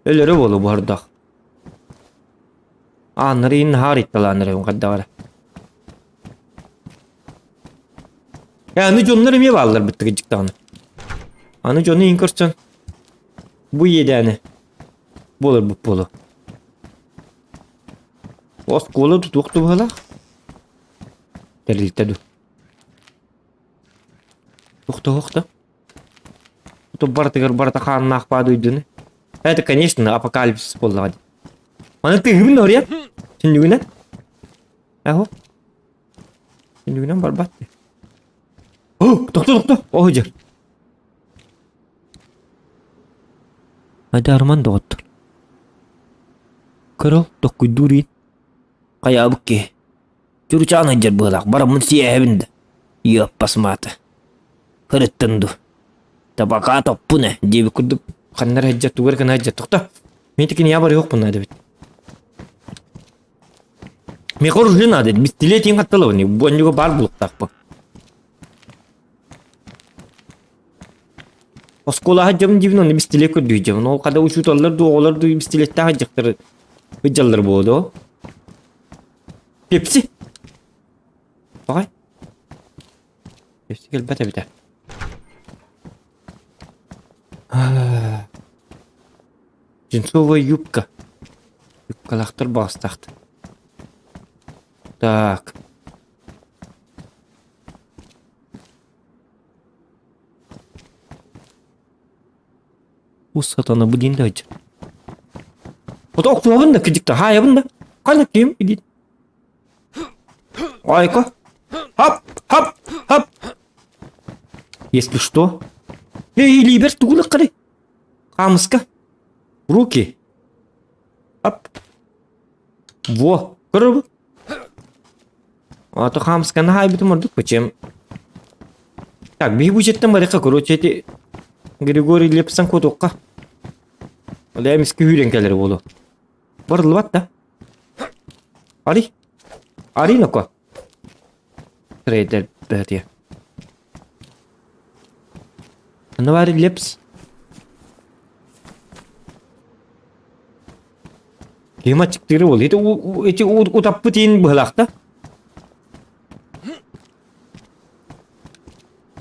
Өлөрө буолуо буһардах. Ааннары иин наһаа арыйталааннар хайдах эрэ. Э, аны дьоннор эмиэ бааллар быттыгы даҕаны. Аны дьону иин көрсөн бу иэдээни буоларбыт буолуо. Оскуола тутуох быһыылаах. Тэрилтэ дуу. Охто-охто. Барытыгар барыта хааннаах баа дойдуну. Это, конечно, апокалипсис буоллаҕа дии. Маны тыыһыбын да Түннүгүнэн. Аһо. Түннүгүнэн барбат. О, тохто, тохто. О, дьэр. Айдаарыман доҕоттор. Көрө, токкуйдуур иин. Хайаабыт киһи. Чуручаан сылдьар быһыылаах, бараммын сиэһэбин да. Иаппас маата. Ырыттын дуу. Табакаа топпун ээ диэбит курдук ханна эрэ сылдьар, тугу эрэ гына сылдьар. Тохто. Мин ити кинигэ барыахпын наада эбит. Миэхэ оружие наада эбит. Бистилиэтиин хатталабын. Бу онньуга баар булуктаахпын. Оскуолаҕа сылдьабын диибин, онно бистилиэт көрдүү сылдьабын. Ол хада учууталлар дуу, оҕолор дуу бистилиэттээх сылдьахтар сылдьаллар буолуо дуо? Пепси. Баҕай. Пепси кэлбэт эбитэ. Джинсовая юбка. Юбкалаахтар баҕастаахтар. Так. Ус сатана бу диэн да сылдьар. Ото охтуобун да кидикта хаайабын да. Ханна ким идит. Айка. Хап, хап, хап. Если что. Эй, Либер, тугу лыккары? Хамыска. Руки. Ап. Во, көрөр А то хаамысканы хаайбытым ордук почем. Так, биһи бу дьиэттэн барыахха, короче, эти Григорий Лепсан куотуохха. Ол эмискэ үүрэн кэлэр буолуо. Барыллыбат да. Ари. Ари ноко. Трейдер бэһэтиэ. Анна Лепс. Киһим аччыктыыры буолла. Ити ити утаппыт иин быһылаах да.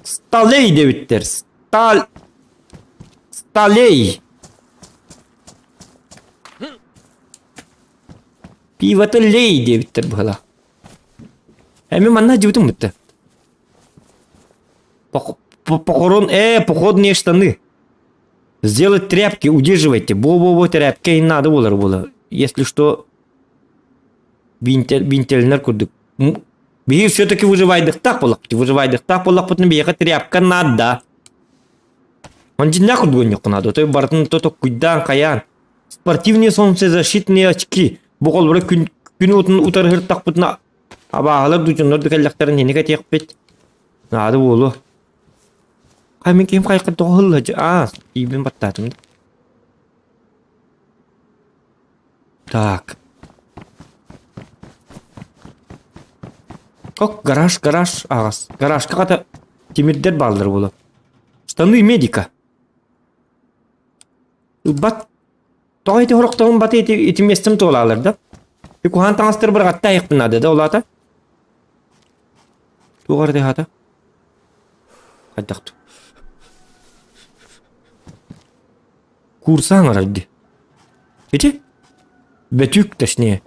Сталей диэбиттэр. Сталь Сталей. Пивота лей диэбиттэр быһылаах. Эми манна дьыбытым бутта. Похорон, походные штаны. Сделать тряпки, удерживайте. Бо-бо-бо тряпки и надо буолар буола. Если что, бинтелинер курдук. Биһиги все-таки выживайдыхтаах буоллахпыт. Выживайдыхтаах буоллахпытына биһиэхэ тряпка надо. Он дьиннээх курдук онньоххо надо. То барытын то токкуйдаан хайаан. Спортивные солнцезащитные очки. Бу холбура күн күн уотун утарыһыртахпытына абааһылар дучуннар да кэллэхтэрин хини кэтиэхпит. Наада буолуо. Хай мин киһим хайка тоҕо ыһылла Аа, тиийбин баттаатым да. Так. Как гараж, гараж аҕас. Гаражка хата тимирдэр бааллар буолан. Штаны медика. Ылбат. Тоҕо ити хорохторун баты ити, ити местем туолаалар да. И куһаан таҥастар бырҕатта айыхпын наада да улаата. Туох эрэ хаата? Хайдах ту? Курса аҥарар дии. Ити? Бөтүүк точнее.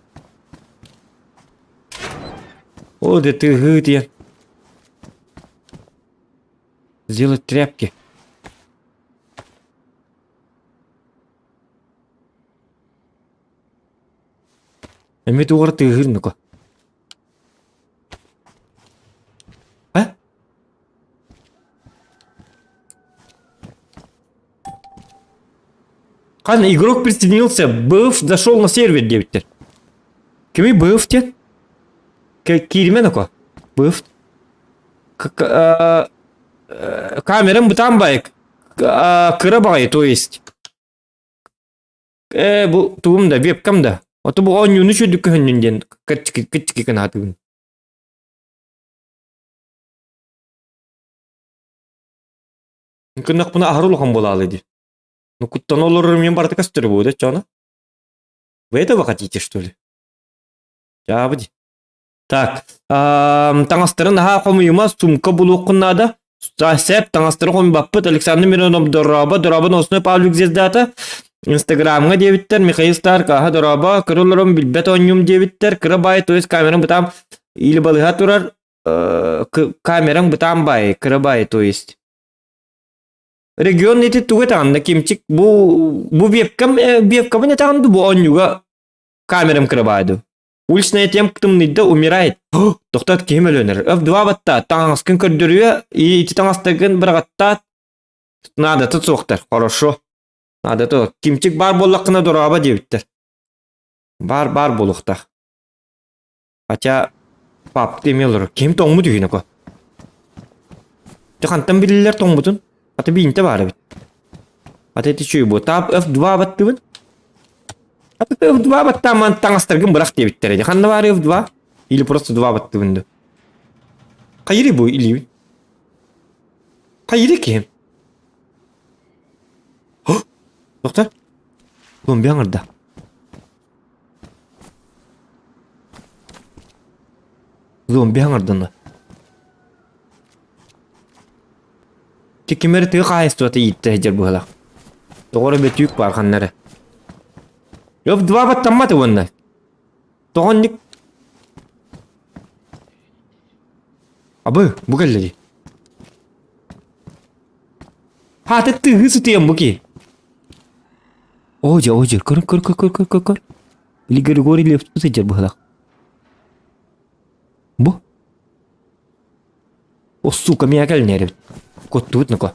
О, да ты диэн. Сделать тряпки. Эмиэ туох эрэ тыаһыыр ну-ка. А? Хан игрок присоединился, БФ зашел на сервер диэбиттэр. Кими БФ диэн? Кииримэ ну-ка. БФ. Камерам бытаан байык. Кыра баҕайы, то есть. Ээ, бу тугум да, вебкам да. Ото бу оонньууну сүрдүк көһүннүн диэн кыччыки кыччыки гынаатыгын. Кыннахпына аһар улахан буолаалы дии. Ну куттан олорор мен барыта көстөр буо чоно. Вы этого хотите, что ли? Дьаабы дии. Так, таҥастарын наһаа хомуйума, сумка булуоххун наада. Сэп, таҥастары хомуйбаппыт. Александр Миронов дорообо, дорообо Носной Павлик звездата. Инстаграмҥа диэбиттэр, Михаил Старк, аһа дорообо, кыра олорон билбэт оонньуум диэбиттэр, кыра баай, то есть камерам бытаам или балыһа турар, камераҥ бытаан баай, кыра баай, то есть. Регион ити тугу этэҕин да, Кимчик, бу бу вебкам, вебкабын этэҕин ду, бу оонньууга камерам кыра баай ду? Уличная тем тымныйда умирает. Тохтот киһим өлөнөр. F2 батта таҥаскын көрдөрүө, и ити таҥастаргын быраҕаттаат наадата суохтар. Хорошо. Наадата Кимчик баар буоллаххына дорообо диэбиттэр. Баар баар буолуохтаах. Хотя папка эмиэ олорор. Ким тоҥмут үһүнэ ко. Ти хантан билиллэр тоҥмутун? Ата биинтэ баар эбит. Ата ити чүй бу. Тап F2 баттыбын. Ата F2 баттааман таҥастаргын бырах диэбиттэр эди. Ханна баар F2? Или просто 2 баттыбын ду. Хайыры бу илиибин? Хайыры киһим? Доктор? Зомби аҥырда. Зомби аҥардана. Кимэр тыа хаһаайыстыбата ииттэ сылдьар быһыылаах. Тоҕо эрэ бөтүүк баар ханна эрэ. Өп два баттаммат уонна. Тоҕо инник Абы, бу кэллэ дии. Хаата тыһы сытыйан бу ки. О, дьэ, о, дьэ, көр, көр, көр, көр, көр, көр, көр. Или Григорий Левцов сылдьар быһыылаах. Бу. О, сука, миэхэ кэлин эрэбит. Куоттубут ноко.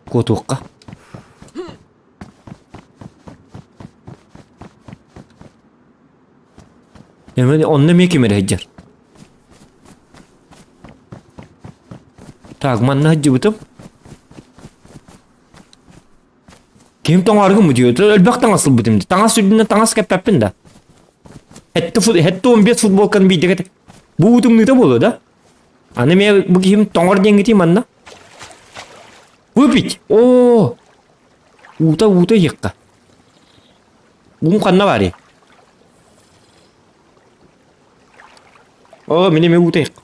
Куотуохха. Эмэн онно эмиэ ким эрэ сылдьар. Так, манна сылдьыбытым. Ким тоҥооргун мутуйа? Элбэх таҥас ылбытым. Таҥас үрдүнэн таҥас кэппэппин да. Хетте 15 футболканы биирдэ кэт. Бу утумнуута буолуо да? Аны эмиэ бу киһим тоҥор диэҥҥитий манна. Выпить! Оо! Уута уута иһиэххэ. Уум ханна баарый? Оо, мин эмиэ уута иһиэххэ.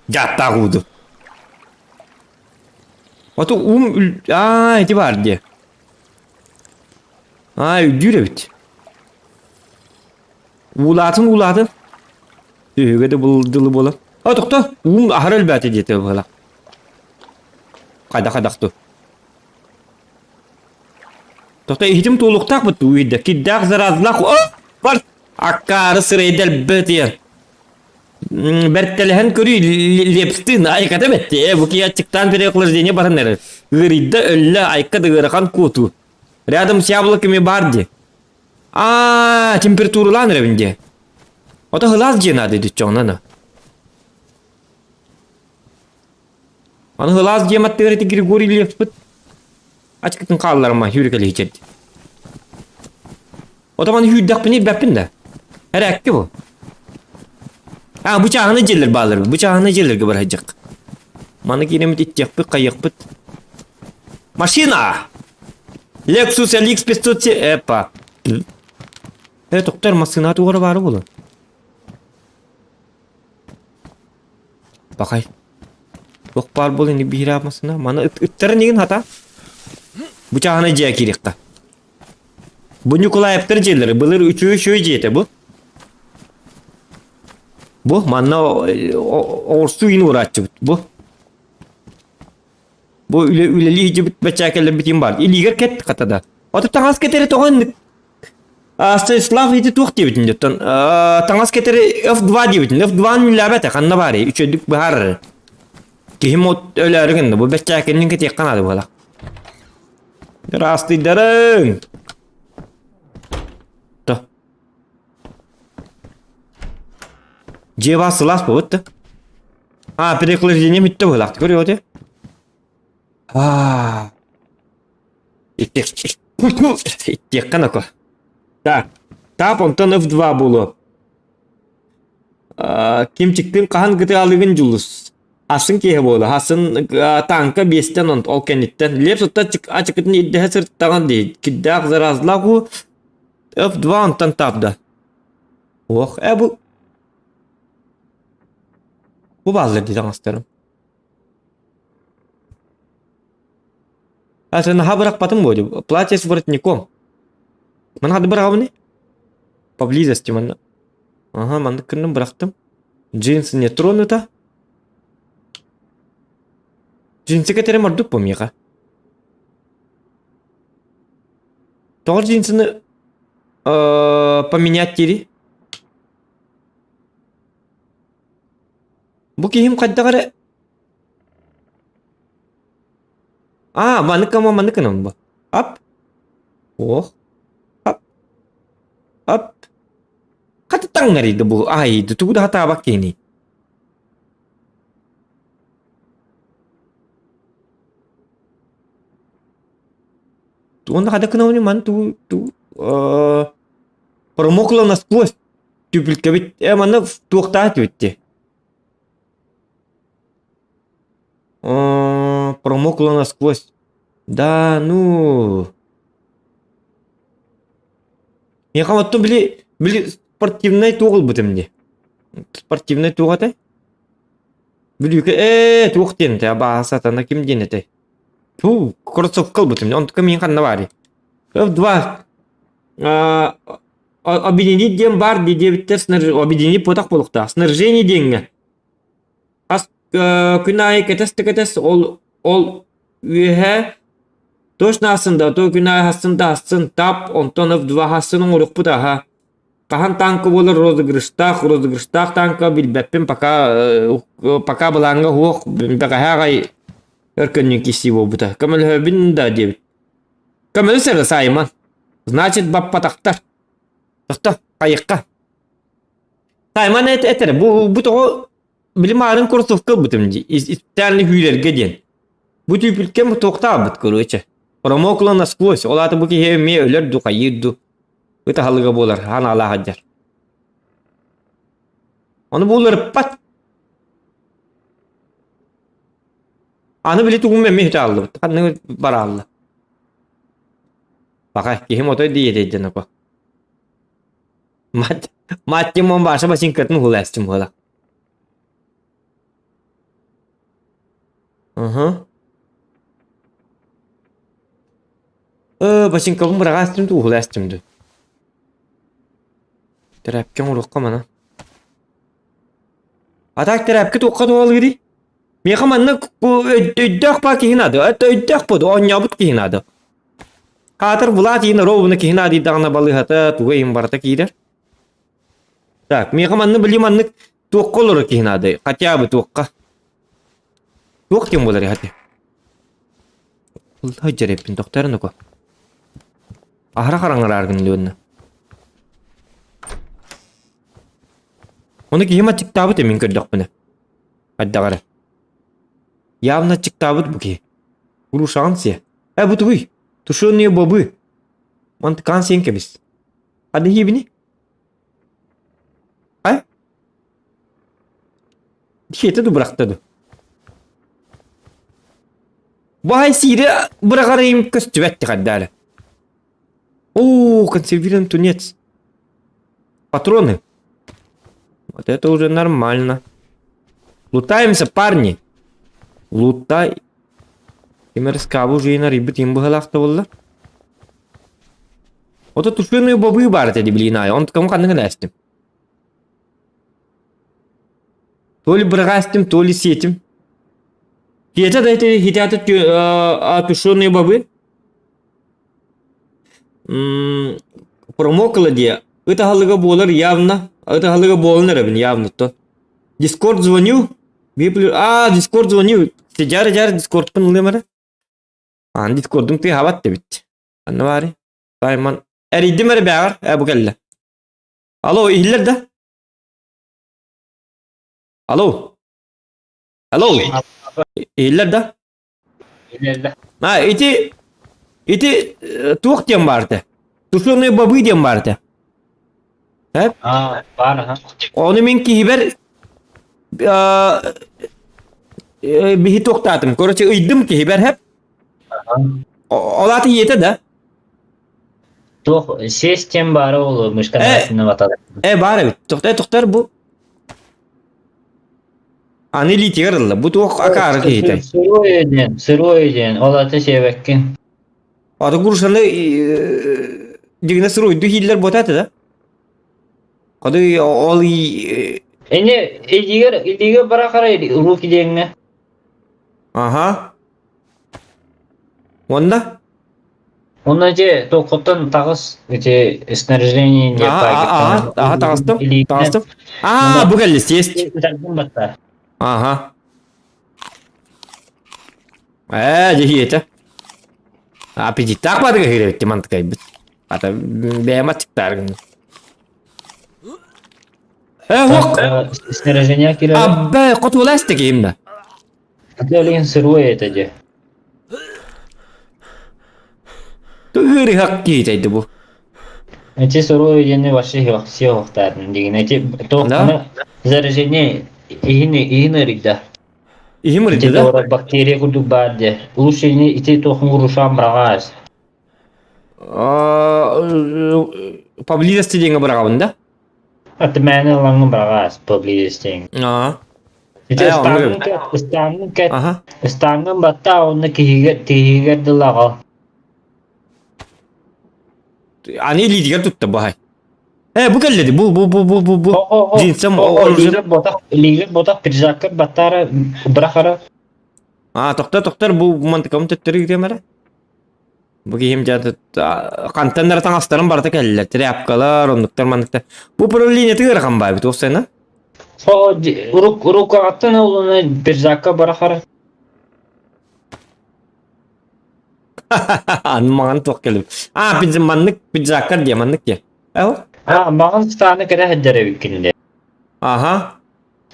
Дьааттаах ууду. Ото уум аа ити баар дии. Аа өйдүүр эбит. Уулаатын уулаатын. Түһүгэ да дылы буолан. А тохто уум аһара элбээтэ диэтэ быһыылаах. Хайдах хайдах ту. Тохто иһитим туолуохтаах бут уйда. Кирдээх заразлаах о бар аккаары сырайда элбэтиэн. Бэртэлэһэн көрүү Лепстин айката бэтти. Э, бу киһи аччыктаан переохлаждение баран эрэр. Ыарыйда өллө айка да ыарахан куотуу. Рядом с яблоками бар ди. Аа, температуралаан эрэбин дии. Ото сылаас дьиэ наада диччоҕунан. Аны сылаас дьиэ маттыгар ити Григорий Левпыт ачкытын хаалларыма сүүрүкэлиһичэрди. Отоманы сүүрдэхпинэ ирбэппин да. Эрээкки бу. А, бу чааһына дьиэлэр бааллар. Бу чааһына дьиэлэргэ бар сылдьык. Маны кииримит иттиэхпит, хайыахпыт. Машина! Lexus LX 500 Эпа. Э, тоқтар массыына тугара баары буолан. Бакай. Туох баар буол ини биһирээх массыына. Маны ыттарын игин хата. Бу чааһына дьиэ киириэххэ. Бу Ньукулаевтар дьиэлэрэ былыр үчүгэй-үчүгэй дьиэтэ бу. Бу манна оҕурсуу иин уурааччыбыт бу. Бу үлэ үлэлии сылдьыбыт бэчээкэлэрбитин баар. Илиигэр кэт хата да. Ото таҥас кэтэри тоҕо инник Станислав ити туох диэбитин дьоттон таҥас кэтэри F2 диэбитин F2-ны үллээбэтэ ханна баарый үчүгэйдик быһаарар. Киһим өлөөрү гынна бу бэчээкэнин кэтиэххэ наада буолар. Ыраастыйдарыҥ! То. Дьиэ баар сылаас буолбут да. А, переохлаждение бүттэ быһыылаах. Көрүө ти. А. Иттиэххэ нако. Так. Тап онтон F2 буолуо. Кимчиктин хаһан гытаалыгын дьулус. Асын киэһэ буола. Асын тааҥка биэстэн ол кэнниттэн. Лепс оттон ачыкытын ирдэһэ сырыттаҕын дии. Кирдээх заразлаах уу F2 онтон таапда. Ох, э бу Бу бааллар дии таҥастарым. А сен наһаа бырахпатым буо Платье с воротником. Маны хады быраҕабыный? Поблизости манна. Ага, маннык гынным бырахтым. Джинсы не тронуто. Джинсы кэтэрим ордук бу миэхэ. Тоҕо джинсыны поменять дири? Бу киһим хайдах эрэ Аа, маннык ама маннык гынабын бу. Ап. Ох. Ап. Ап. Хата таҥнарыйда бу аайыйда тугу да хатаабат киһини. Уонна хата гынабын ман ту ту промокла насквозь түпүлкэбит э манна туохтаах этибит Промокла насквозь. Да, ну... Миэхэ оттон били, били спортивнай туох ылбытым дии. Спортивнай туох этэй? Бүлүүкэ ээ туох диэн этэй абааһы сатана ким диэн этэй? Туу, кроссовка ылбытым дии. Онтука миин ханна баарый? F2 объединить диэн баар дии диэбиттэр объединить буотах буолуохтаах. Снаряжение диэҥҥэ Хас күн аайы кэтэс да кэтэс, ол ол үөһэ точно ахсын да, то күн аайы ахсын да ахсын тап, онтон F2 ахсын оҥоруохпут аһа. Хаһан танка буолар розыгрыштаах, розыгрыштаах танка билбэппин пока пока былааҥҥа суох бэҕэһээ аҕай өркөннүн киирсии буолбута. Көмөлөһөбүн да диэбит. Көмөлөс эрэ Саймон. Значит баппатахтар. Тохто, хайыхха. Саймон этэр, бу бу тоҕо били маарын кроссовка ылбытым дии, специально күүрэргэ диэн. Бу түүпүлкэм туохтаабыт короче. Промокла насквозь, ол аата бу киһи эмиэ өлөр ду хайыыр ду. Ытаһалыга буолар, ханаалаах сылдьар. Ону бу уларыппат. Аны били тугум эмиэ үтэ ааллыбыт. Ханныгы бараалла. Бака, киһим отой диэтэйден око. Мать, мать Тимон Баша бачыҥкатын уһулаастым буола. Уһу. Э, бачыҥкабын быраҕаастым дуу, уһулаастым дуу. Тэрээпкэ оҥоруохха мана. А так тэрээпкэ туохха туһалыырый? Миэхэ манна өйдөөх баа киһи наада. Өйдөөх буолду, оонньообут киһи наада. Хаатыр Влад иин ровно киһи наадыйдаҕына балыыһата туга иһин барыта киирэр. Так, миэхэ манна били маннык туохха олорор киһи наадый? Хотя бы туохха. Туох диэн буолар хати? Сылдьар эппин тохтор нуку. Аһара хараҥараар гын Ону киһим аччыктаабыт мин көрдөхпүнэ. Хайдах эрэ. Явно аччыктаабыт бу киһи. Грушаҕын сиэ. Э, бу тугуй? Тушеные бобы. Мантыкаан сиэн кэбис. Ханна иһиибиний? А? Дьиэтэ ду бырахта ду? Баай сиири быраҕарыйым көстүбэт тихэддаары. О, консервирован тунец. Патроны. Вот это уже нормально. Лутаемся, парни. Лутай. Кимерскабы уже и рыбы тим быһалаахта буолла. Ото тушеные бобы баар этэ блин аай. Онтукам ханнык ээстим. То ли быраҕаастым, то ли сиэтим. Киэтэ да ити хитята тушеные бобы. Промокла диye. Ыт аһылыга буолар явно. Ыт аһылыга буолан эрэбин явно то. Дискорд звоню. А, Дискорд звоню. Жар жар Дискордпын ылыам эрэ. Ан Дискордум тыаһаабат дебит. Анна баары. Тайман. Эрийдим эрэ бээҕэр. Ээ бу кэллэ. Алло, иһиллэр да? Алло. Алло. Иһиллэр да? Иһиллэр. А, ити ити туох диэн баар этэ? Тушеные бобы диэн баар этэ. Э? А, баар аха. Ону мин киһибэр биһи туохтаатым. Короче, ыйдым киһибэр хэп. Ол аата ийэтэ да? Туох сиэс диэн баара ол мышканаатына батар. Э, баар эбит. Тохтор, тохтор бу. Аны илиитигэр ылла. Бу туох акаары киһитэй? Сырой диэн, сырой диэн, ол аты сиэбэккин. Аты грушаны дигинэ сыруйду хииллэр буотаата да? Ходу ол Эне илиигэр илиигэр бара харай руки диэҥҥэ. Аха. Уонна? Онно дьэ толкуттан таҕыс ити снаряжение не Аха, аха, таҕыстым, таҕыстым. Аа, бу кэлли, съесть. Ытаргын батта. Аха. Ээ, дьиһиэтэ. Аппетиттаах баатыга киирэбит мантыкайбыт. Ата бэйэм аччыктаар гынным. Э, ох! Снаряжение киирэр. Аббэ, хотуолаас киһим да. Аты сырой это дьэ. Ыарыһах киһитэйди бу. Эти сырой диэни вообще сиэхтаатын дигин. Эти туоххана заражение иһин иһин ырыйда. Иһим Ити ырыйда да? бактерия курдук баар дьэ. Лучше ити туохун урушаан быраҕаас. Поблизости диэҥҥэ быраҕабын да? Атымааны ылаҥҥын быраҕаас поблизости. Аа. Ити ыстааҥҥын кэт, ыстааҥҥын кэт, ыстааҥҥын баттаа уонна киһигэр тиһигэр дылы аҕал. Аны илиитигэр тутта баһай. Э, бу кэллэди, бу бу бу бу бу бу. Джинсам Илиигэр ботах, илиигэр ботах пиджаккар баттаара бырахара. А, тохтор, тохтор, бу мантыкам төттөрү кириэм эрэ. Бу киһим дьэ хантан эрэ таҥастарым барыта кэллилэр. Тряпкалар, оннуктар, манныктар. Бу управлениетыгар ыарахан баайбыт, туох О, урук урукаҕыттан олуна пиджакка барахар. Аны маҥан туох кэлип. А, пиджа маннык пиджаккар диэ, маннык диэ. Эл? А, маҕан станы кэрэ сылдьар эбиккин диэ. Аха.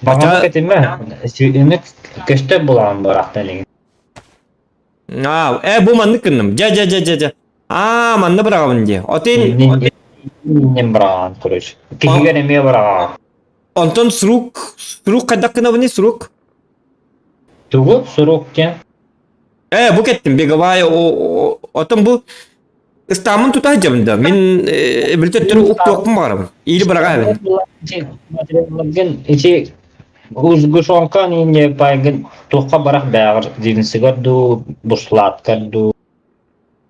Маҕан кэтимэ, сүүнүк көстөр булаҕын барахтан илин. Аа, э, бу маннык гынным. Дьэ, дьэ, дьэ, дьэ, дьэ. Аа, манна быраҕабын диэ. Отин... Иннин быраҕаҕын, короче. Киһигэр эмиэ быраҕаҕын. Онтон сурук, сурук хайдах гынабыный, сурук? Тугу сурук диэн? Э, бу кеттим, беговая, отон бу ыстаамын тута сылдьабын да. Мин билтөттөрү уктуохпун баҕарабын. Иили быраҕа эбин. Ити Узгушонка не пайгын туохха барах бээҕэр динсигэр дуу, бушлаткар дуу.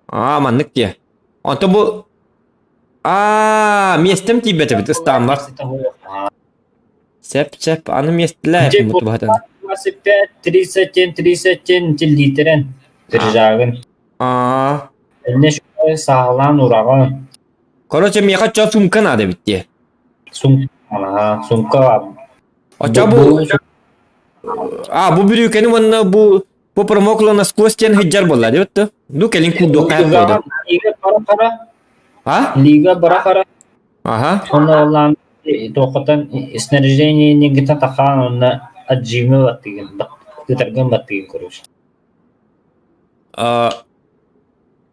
Аа, маннык диэ. Онто бу Аа, миэстэм тиийбэт эбит ыстааммар. Сеп, сеп, аны миэстэлээ мутубатан. 25, 37, 37 тиллиитэрэн пиджагын. Аа. Энне саалаан ураҕын. Короче, миэхэ чо сумка надо эбит диэ. Сумка, сумка. Оччо бу А, бу бүрүүкэни уонна бу бу промокла насквозь диэн сылдьар буолла диэбит да? Ну кэлин курдук Лига бара-хара. А? Лига бара-хара. Ага. Онно оллаан туоххутан снаряжение нигита тахаан онно отжимы баттыгын кытаргын баттыгын короче.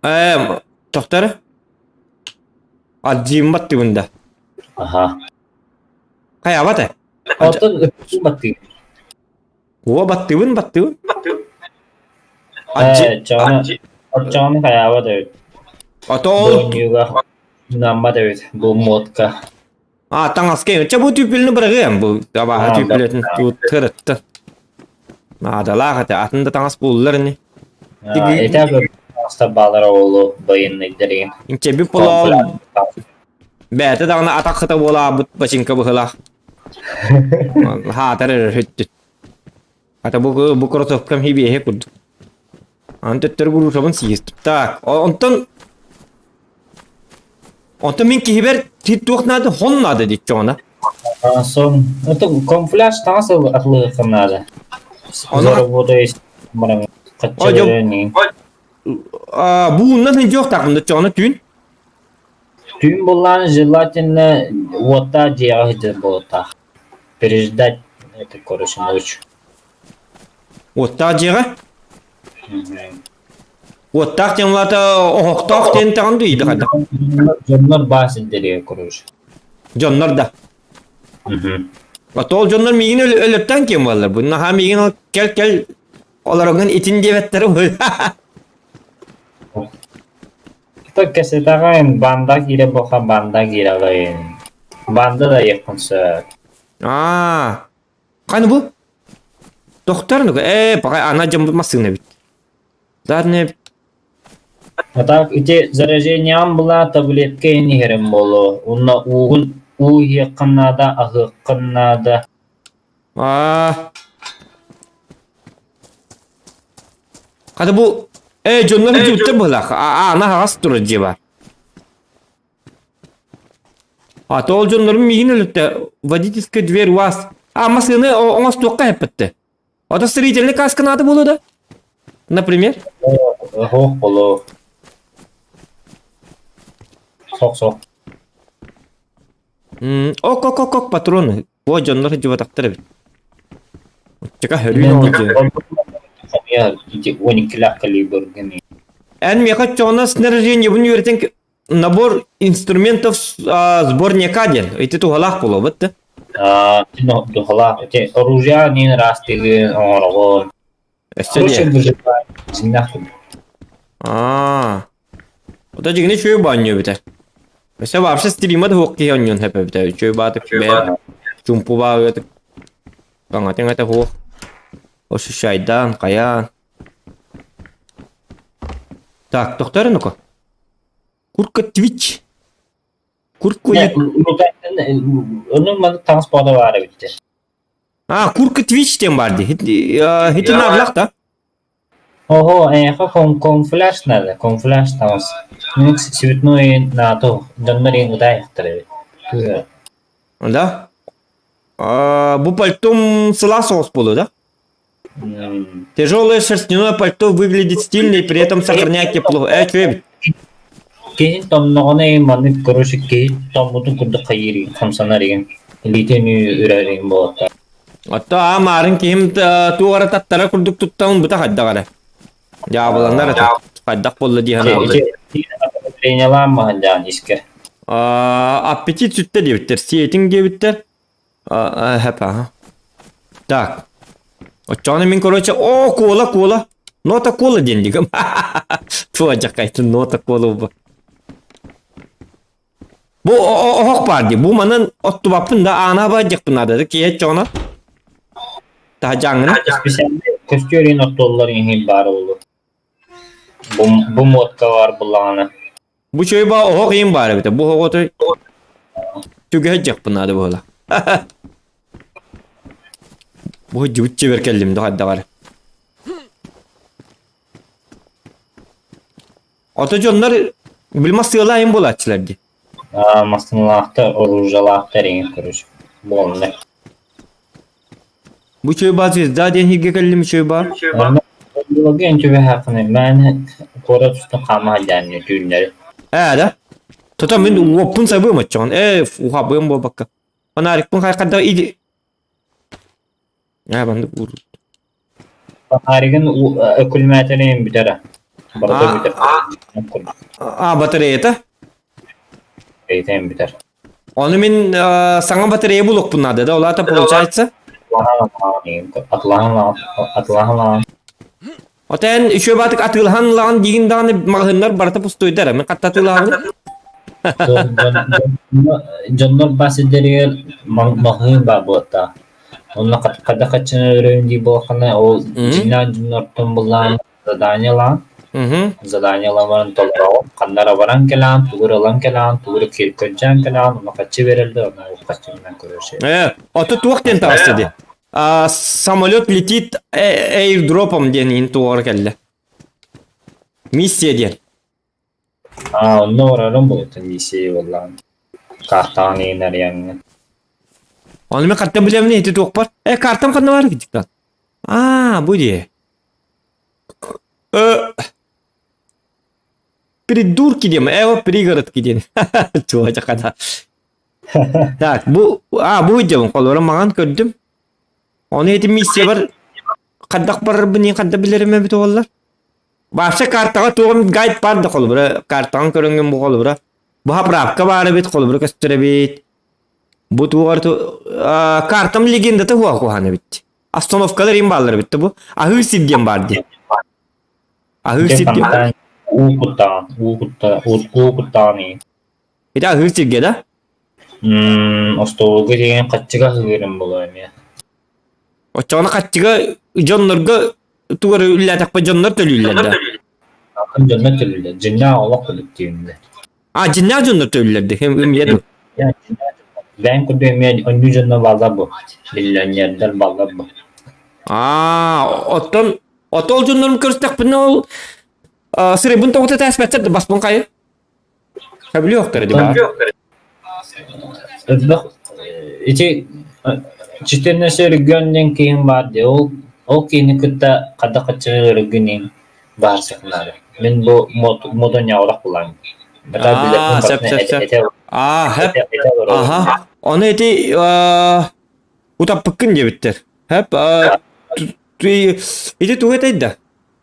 Эм, тохтор? Ардьыыммат тыгын да. Аха. Хайаабат ээ? Оттон ыттыы баттыы. Уо баттыыбын баттыыбын. Ээ, чоҕуну оччоҕуну хайаабат эбит. Ото ол Бонньууга наммат эбит бу муотка. А, таҥаска чэ бу түүпүлүнү быраҕыам бу абааһы түүпүлэтин туут тырытты. Наадалаах этэ атын да таҥас буллар ини. Ити таҥастар баалара уолу байыннайдар игин. Инчэби полоол бэйэтэ даҕаны атах хыта буолаабыт бачыҥка быһылаах. Хаатар эрэр хүттүт. Ата бу бу кроссовкам хибиэһэ курдук. Аны төттөрү грушабын сиистим. Так, онтон онтон мин киһибэр туох наада хон наада диэччи Сон, это камуфляж таҥас атылыахха наада. Заработай Бууннан сылдьыахтаахпын да чоҕуна түүн. Түүн буллаан желательно уоттаах дьиэҕэ сылдьар буолуохтаах. Переждать это короче ночь. Уоттаах дьиэҕэ? Уоттаах диэн улаата оһохтоох диэн таҕын дуу хайдах? Дьоннор баа сирдэригэр короче. Дьоннор да. Ол дьоннор миигин өлөртөн ким буоллар? Бу наһаа миигин кел кел олорогун итин диэбэттэрэ Так кэсэтэҕин банда киирэ буолха банда киирэҕин. Банда да иэххин сөп. Аа, ханы бу? Тохтор ну э пока ана дьоммут массыына эбит. Задний А так ити заражениям была таблетка иһэрим буолуо. Уонна уугун уу иһиэххин наада, аһыаххын наада. Аа. Хата бу э дьоннор дьүттэ быһылаах. Аана хаҕас турар дьиэ бар. А то ол дьоннорум миигин өлүттэ. Водительская дверь УАЗ. А массыыны оҥостуохха эппитте. Ото строительный каска надо было да? Например? Оһох боло. Сок-сок. Ок ок ок ок патроны. Бу дьоннор сылдьыбатахтар эбит. Чека хөрүүн оҕо Эн миэхэ чоҕуна снаряжениебын үөрэтэн набор инструментов сборника диэн ити туһалаах буолуобут да? Туһалаах ити оружие нин ыраастыгын оҥороҕун. Өссө Аа. Ото дьигини үчүгэй баанньуу эбитэ. Өссө вообще стрима да суох киһи онньуон сөп эбитэ. Үчүгэй баатык бэйэ чумпу бааҕыатык таҥатыҥ этэ суох. Ощущайдаан, хайаан. Так, тохтор ну-ка. Курка Twitch. Курка Онун маны таҥас бода баар эбиттэр. А, курка Twitch диэн баар дии. Хитин аблах да? Ого, эйиэхэ камуфляж надо, камуфляж таҥас. Мин цветной НАТО дьоннор иһин ытаайахтар эбит. Да? А, бу пальтом сылаас соҕус буолуо да? Тяжелое шерстяное пальто выглядит стильно и при этом сохраняет тепло. Э, чү эбит. Киһи тонноҕуна иһин маннык короче киһи томмутун курдук хайыыр хамсанар иһин илиитин үрэр иһин буолуохтаах. Отто аа маарын киһим туох эрэ таттара курдук туттан быта хайдах эрэ. Дьаабыланар этэ. Хайдах буолла дии санаабытым. Тренялаан маһын дьаан искер. Аппетит сүттэ диэбиттэр, сиэтиҥ диэбиттэр. Хэп аха. Так. Оччоҕуна мин короче, о, кола, кола. Нота кола диэн дигим. Туа дьаккайтын нота кола бу. Бу оһох баар дии. Бу манан оттубаппын да аана баайдьахпын наада да киһи оччоҕуна. Таһдьааҥҥына. Специальный көстүөрүн оттоллор иһин баар буолуо. Бу, бу муотка баар буллаҕына. Бу чөйба оһох иин баар эбитэ. Бу оһоҕу түгэһэ наада буола. Бу дьыбыт чэбэр кэллим да хайдаҕар. Ото дьоннор билмас сыала айын буолааччылар дии. Массыналаахтар, оружиялаахтар иҥин короче. Буолла. Бу чөйба звезда диэн хиргэ кэллим чөйба. Онно түбэһэххинэ мээнэ куорат устун хаама сылдьаанныы түүннэри. Ээ да? Тото мин уоппун сабыам оччоҕун. Ээ ухабыам буолбакка. Фонарикпын хайхарда иди. Аа баннык ур. Фонаригын Бэйэтэ бүтэр. Ону мин саҥа батарея булуохпун наада да, ол аата получается? Атылаһан Отен үчүгэй баатык атыылаһан ылаҕын диигин даҕаны маҕаһыыннар барыта пустуйдар, мин хатта атыылаһабын? Дьоннор баар сирдэригэр маҕаһыын баар буолуохтаах. Онно хайдах хаччыны өлөрөйүн дии буоллаххына, ол дьиҥнээх дьоннортон буллаан задание ылаҕын. Задание ылан баран толороҕун, ханна эрэ баран кэлэҕин, тугу эрэ ылан кэлэҕин, тугу эрэ көрдөөн кэлэҕин, онно хаччы биэрэллэр, онно ол хаччынан көрөр сир. Ото туох диэн таҕыста дии? Самолет летит airdropом диэн иһин туоҕар кэллэ. Миссия диэн. Аа, онно барарым буолуттан миссия буоллаҕын. Картаҕын иһин арыйаҥҥын. Ону мен карта билэмин ити туохпар. Э, картам ханна бар диктан. Аа, бу дии. Придурки диэн, э, пригородки диэн. Чуо хана. Так, бу а бу дьон холоро маҥан көрдүм. Ону ити миссиябар хайдах барарбын иин хайда билэрим эбит буоллар. Вообще картаҕа туоҕум гайд бар да холобура картаҕын көрөҥҥүн бу холобура. Бу заправка баар эбит холобура көстөр эбит. Бу туоҕар картам легендата хуа куһаан эбит. Остановкалар им бааллар эбит бу. Аһыы сир диэн баар дии. Аһыы сир диэн. Уу куттаҕын, уу кутта, уу куттаҕын иин. Ити аһыыр сиргэ да? Остуолга тиийэн хаччыга аһыырым буолуо эмиэ. Оччоҕуна хаччыга дьоннорго тугу эрэ үллээтэхпэ дьоннор төлүүллэр да? Атын дьоннор төлүүллэр. Дьиннээх олох көлүктүүннэ. А, дьиннээх дьоннор төлүүллэр дии. Эмиэ дуу? Бэйэҥ курдук эмиэ онньуу дьоннор бааллар бу. Миллионердар бааллар бу. Аа, оттон отол дьоннорун көрүстэхпинэ ол сырайбын тоҕута тээспэттэр да баспын хайы. Сөбүлүөхтэрэ дии баар. Элбэх ити 14 регион диэн киин баар дии ол ол киини кытта хайдах хаччыгы регионин баар сыһынаары. Мин бу модоньоҕолох булаан. Аа, сөп сөп сөп. Аа, хэп. Аха. Ону ити утаппыккын диэбиттэр. Хэп ити тугу этэй да?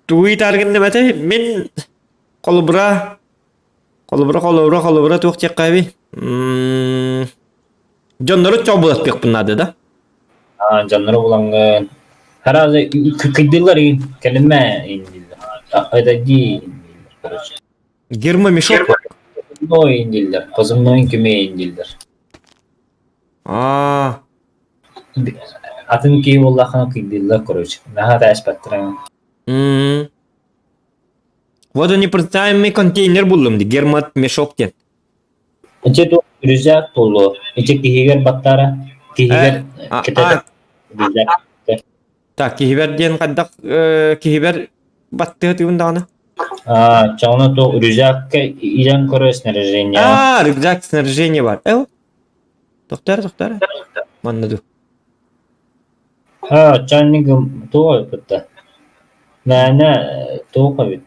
Тугу ыйытааргын дэмэтэй? Мин холобура Холобура, холобура, холобура туох диэххэ эбий? Дьоннору чообулаттыахпын наада да? Аа, дьоннору булаҥҥын Хараазы кыйдыыллар игин кэлимэ иин дииллэр. Это дии дииллэр, короче. Гермомешок. Позывной иин дииллэр. Позывной кимэ иин дииллэр. Аа. Атын киһи буоллаххына кыйдыыллар, короче. Наһаа тааспаттар. Вот он непроницаемый контейнер буллум ди гермат мешок диэн. Ити туох рюкзак буолуо. Ити киһигэр баттара киһигэр кэтэтэ рюкзак. Так, киһибэр диэн хайдах киһибэр баттыа тыын даҕаны? А, чоҕуна туох рюкзакка илэн көрө снаряжение. А, рюкзак снаряжение бар. Эл. Тоқтар, тоқтар. Манна ду. Аа, чайнигым туох эбит Мээнэ туох эбит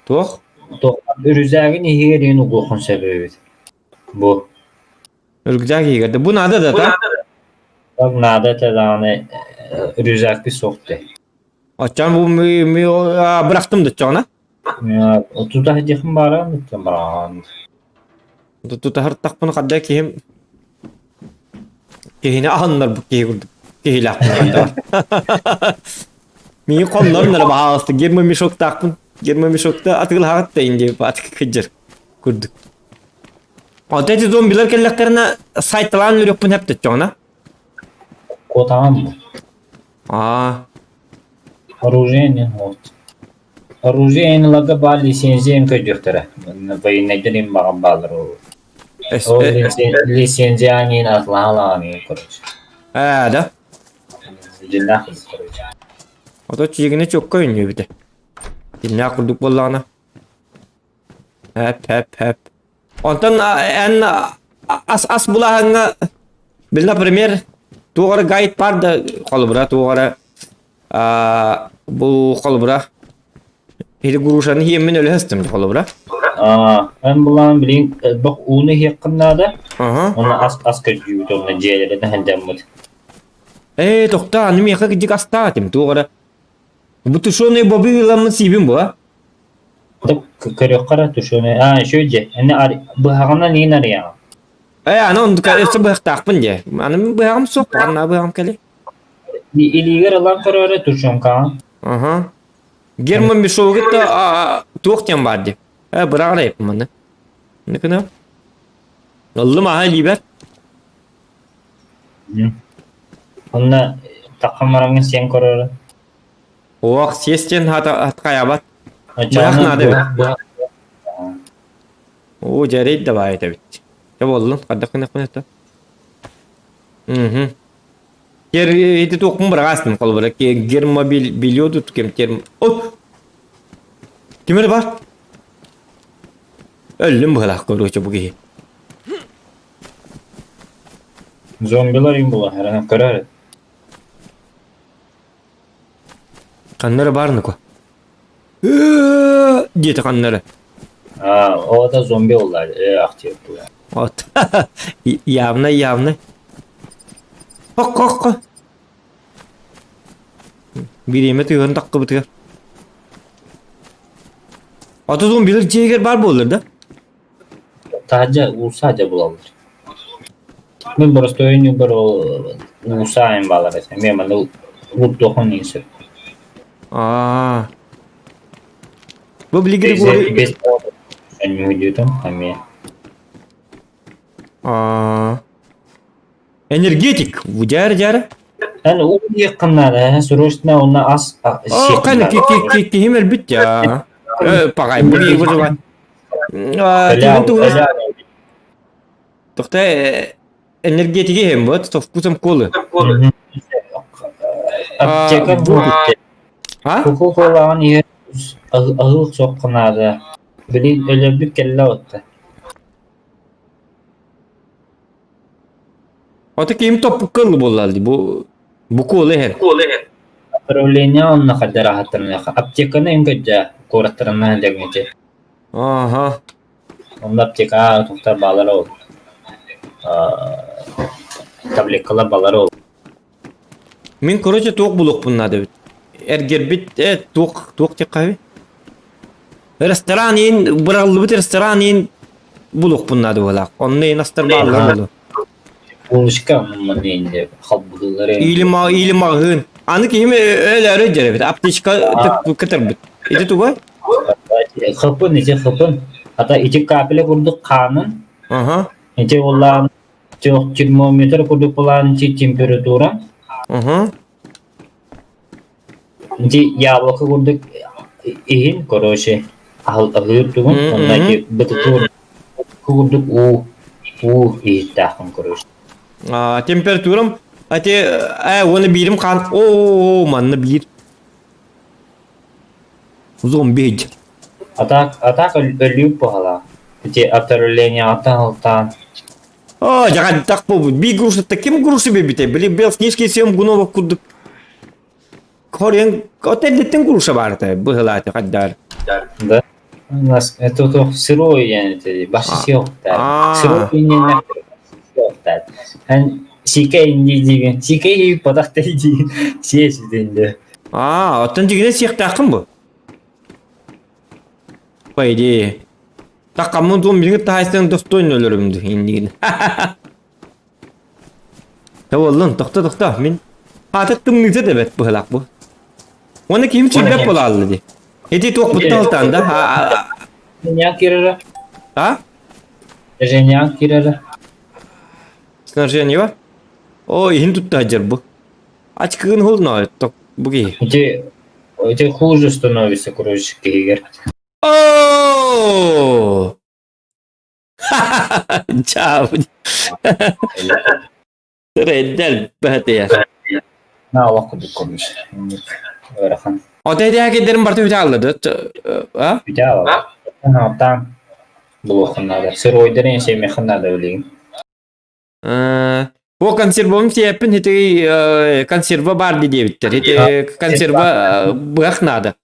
Туох? Туох үрүзээгин иһигэр иһин угуоххун сөп эбит Бу Рюкзак иһигэр да бу наада да та? Так наада этэ даҕаны рюкзакпыт суох дии. Оччоон бу бырахтым да оччоҕуна? Тутаһ диэххин баара бараҕаан. Тутаһартахпын хадда киһим киһини аһыннарбыт киһи курдук киһилээхпин Миин хоннорун эрэ баһаалыста гермомешоктаахпын гермомешокта атыылаһаҕыт да инди атык кыдьыр курдук. Оттон эти зомбилар кэллэхтэринэ сайталаан үрүөхпүн хэптөччөҕүнэ. Куотаҕын бу. Аа. Оружие не вот. Оружие ыларга баар лицензия көрдүөхтэрэ. Военнайдар им баҕар бааллар ол. Ол лицензия аньыын атлаан короче. Ээ да? Дьиннээх короче. Ото чигини чокко үннүбүтэ. Дьиннээх курдук буоллаҕына. Хэп хэп хэп. Онтон эн ас ас булааһыҥҥа бил например туох эрэ гайд бар да холобура туох эрэ бу холобура Или грушаны иһиэммин өлөһөстүм холобура. Эн булаан билин элбэх ууну иһиэххин наада. Уонна ас ас көрдүүбүт уонна дьиэлэрин сылдьаммыт. Ээ, тохтоо, аны миэхэ кырдьык астаах этим, туох эрэ. Бу тушеные бобы ыламмын сиибин буа. Көрүөххэ эрэ тушеный. А, еще дьэ. Аны быһаҕынан иин арыйаҕын. Э, аны оннука өссө быһахтаахпын дьэ. Аны мин быһаҕым суох, ханна быһаҕым кэлий? Илиигэр ылан көрөөрү тушенкаҕын. Аха. Герман Мишовыгыт туох диэн баар дии. Э, быраҕар айыппын манна. Ныкына. Ыллым аха илиибэр. Онно таххан бараҥҥын сиэн көрөөрү. Ох, съесть диэн хатхайабат. Быһах наада эбит. Оо, дьэрэй давай этэбит. Дьэ буоллун, хардах гынахпын это. Мгм. Кер ити туохпун быраҕаастым холобура гермобиль билиодут кем терм. О! Ким эрэ бар? Өллүм быһалаах короче бу киһи. Зомбилар им була, эрэ көрөр. Ханна эрэ баар нука. Диэтэ ханна эрэ. А, ол это зомби олар, актив була. Вот. Явно, явно. Хок-хок-хок. Бириэмэ тыгын таххыбытыгар. Ата зомбилар дьиэгэр баар буоллар да? Таһырдьа уулусса дьэ булаллар. Мин боростуой ньугар ол уулусса айан баалар этэ. Эмиэ манна луттуохун иһин сөп. Аа. Бу били Григорий... Без ньугдьутум эмиэ. Аа. Энергетик, дьээр-дьээр. Эн уу диэххин наада, срочно уонна ас Оо, кani киһим өлбүт я. Пагай, були выживать. Тиһин туһунан Тохта энергетиги иһин вот со вкусом колы. Аптека будет. А? Кока-колаҕын иһэр аһыы охсуохха наада. Били өлөрбүт кэллэ отта. Ото ким топпукка ылы буоллар бу бу колы иһэр. Отправление онно хайдар аһаттарына аптеканы өнгөддө куораттарына дэгнити. Ага. Онно аптека тухтар баалар ол. Таблеткалар балар ол. Мин короче туох булуохпун наада эбит. Эргэрбит э туох туох диэххэ Ресторан иин быраҕыллыбыт ресторан иин булуохпун наада буолаах. Онно иин астар бааллар буолуо. Булушка манна инде халбыһыылары Или ма или маҕаһыын. Аны киһим өлөөрү дьэрэбит. Аптечка кытарбыт. Ити тугай? Хыпын ити хыпын. Ата ити капля курдук хаанын. Ага. Ити улаан термометр курдук булаан ити температура. Ага. Ити яблоко курдук иһин, короче, аһыыр тугун, онно ити бытытыыр курдук уу уу иһиттээххин, короче. А, температурам, а те, уонна биирим хаан, о, манна биир. Зомби Атак, атак өлүү пахала. Ити отравление алтан О, дьаҕантах буолбут. Биир грушата ким груша биэрбитэй? Били Белснежский съем гунова курдук. Хорен отеллеттен груша баарта быһылааты хаддар. Да. У нас это то сырой yani башы сиоқтар. Сырой иннен сиоқтар. Эн сике инди деген, сике падах дейди. Сиес денде. Аа, оттон дигинэ сиэхтааххын бу. По идее. Такаммын туом билиҥи таһайсан достойно өлөрүм иннигин. Табыллын, тохто тохто, мин аата тымныыта да бэрт быһылаах бу. Уонна киһим сүрбэт буолаалла дии. Ити туохпуттан алтаан да? Женяк кирера. А? Женяк кирера. Снаряжение бар? О, иһин тутта сылдьар бу. Ачкыгын хул бу киһи. Ити ити хуже становится, короче, киһигэр. О! Ciao. Реддел бәтия. На олох курдук көрүс. Ыарахан. Ота этиһэ барты бүтэ аллады. А? Бүтэ аллады. Оттан булуоххун наада. Сыройдарын сиэмиэххин наада билигин. Бу консервабын сиэппин ити консерва бар диэбиттэр. Ити консерва быах наада.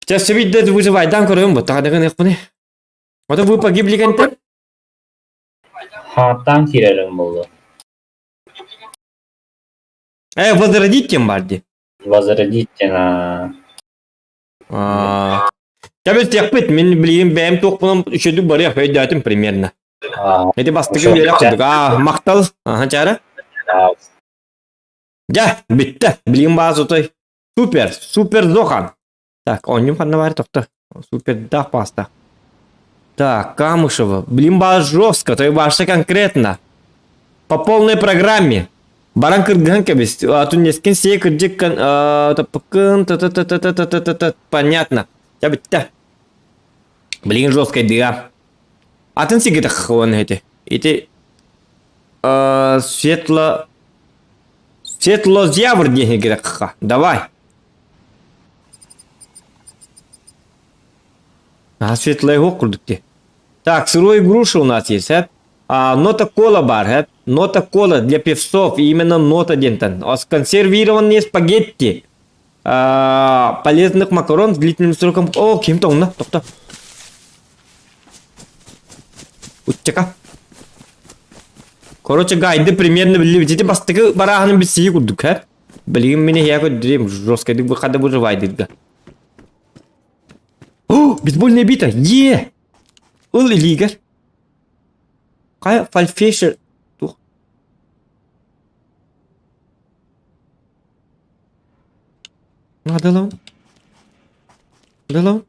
Сейчас видно, выживайдан көрөм бу. Тагадагын экпини. Ото вы погибли кентен? Хааттан киирэрим буолла. Возродить тем барди. Возродить на... Кэбистиэхпит, мин билигин бэйэм туохпунан үчүгүйдүк барыах өйдөөтүм примерно. Ити бастакы үөрэх курдук. Аа, махтал. Аха, чаара. Дьэ, бүттэ. Билигин баас отой. Супер, супер Зохан. Так, оонньуум ханна баар тохто. Супердаах паста. Так, Камышева. Блин, баар жестко, то башта конкретно. По полной программе. Баран кыргыһан кэбис. А туннескин сие кырдьык таппыккын та та та та та та та та та понятно. Я бүттэ. Блин, жесткая дыга. Атын сигитах он эти. Ити светло светло-зябр диэн гирэхха. Давай. А светлая курдук ти. Так, сырой груши у нас есть, а? А, нота кола бар, а? Нота кола для певцов, именно нота дентен. А консервированные спагетти. А, полезных макарон с длительным сроком. О, кем-то умно, тохто. Утчака. Короче, гайды примерно билли ити бастакы барааһынын билсии курдук, а? Билигин мин эһиэхэ көрдүрүм, жесткайдык бу хада выживайдырга. О, бейсбольная бита! Е! Ыл илиигэр. Хайа фальфешер туох Надалам. Надалам.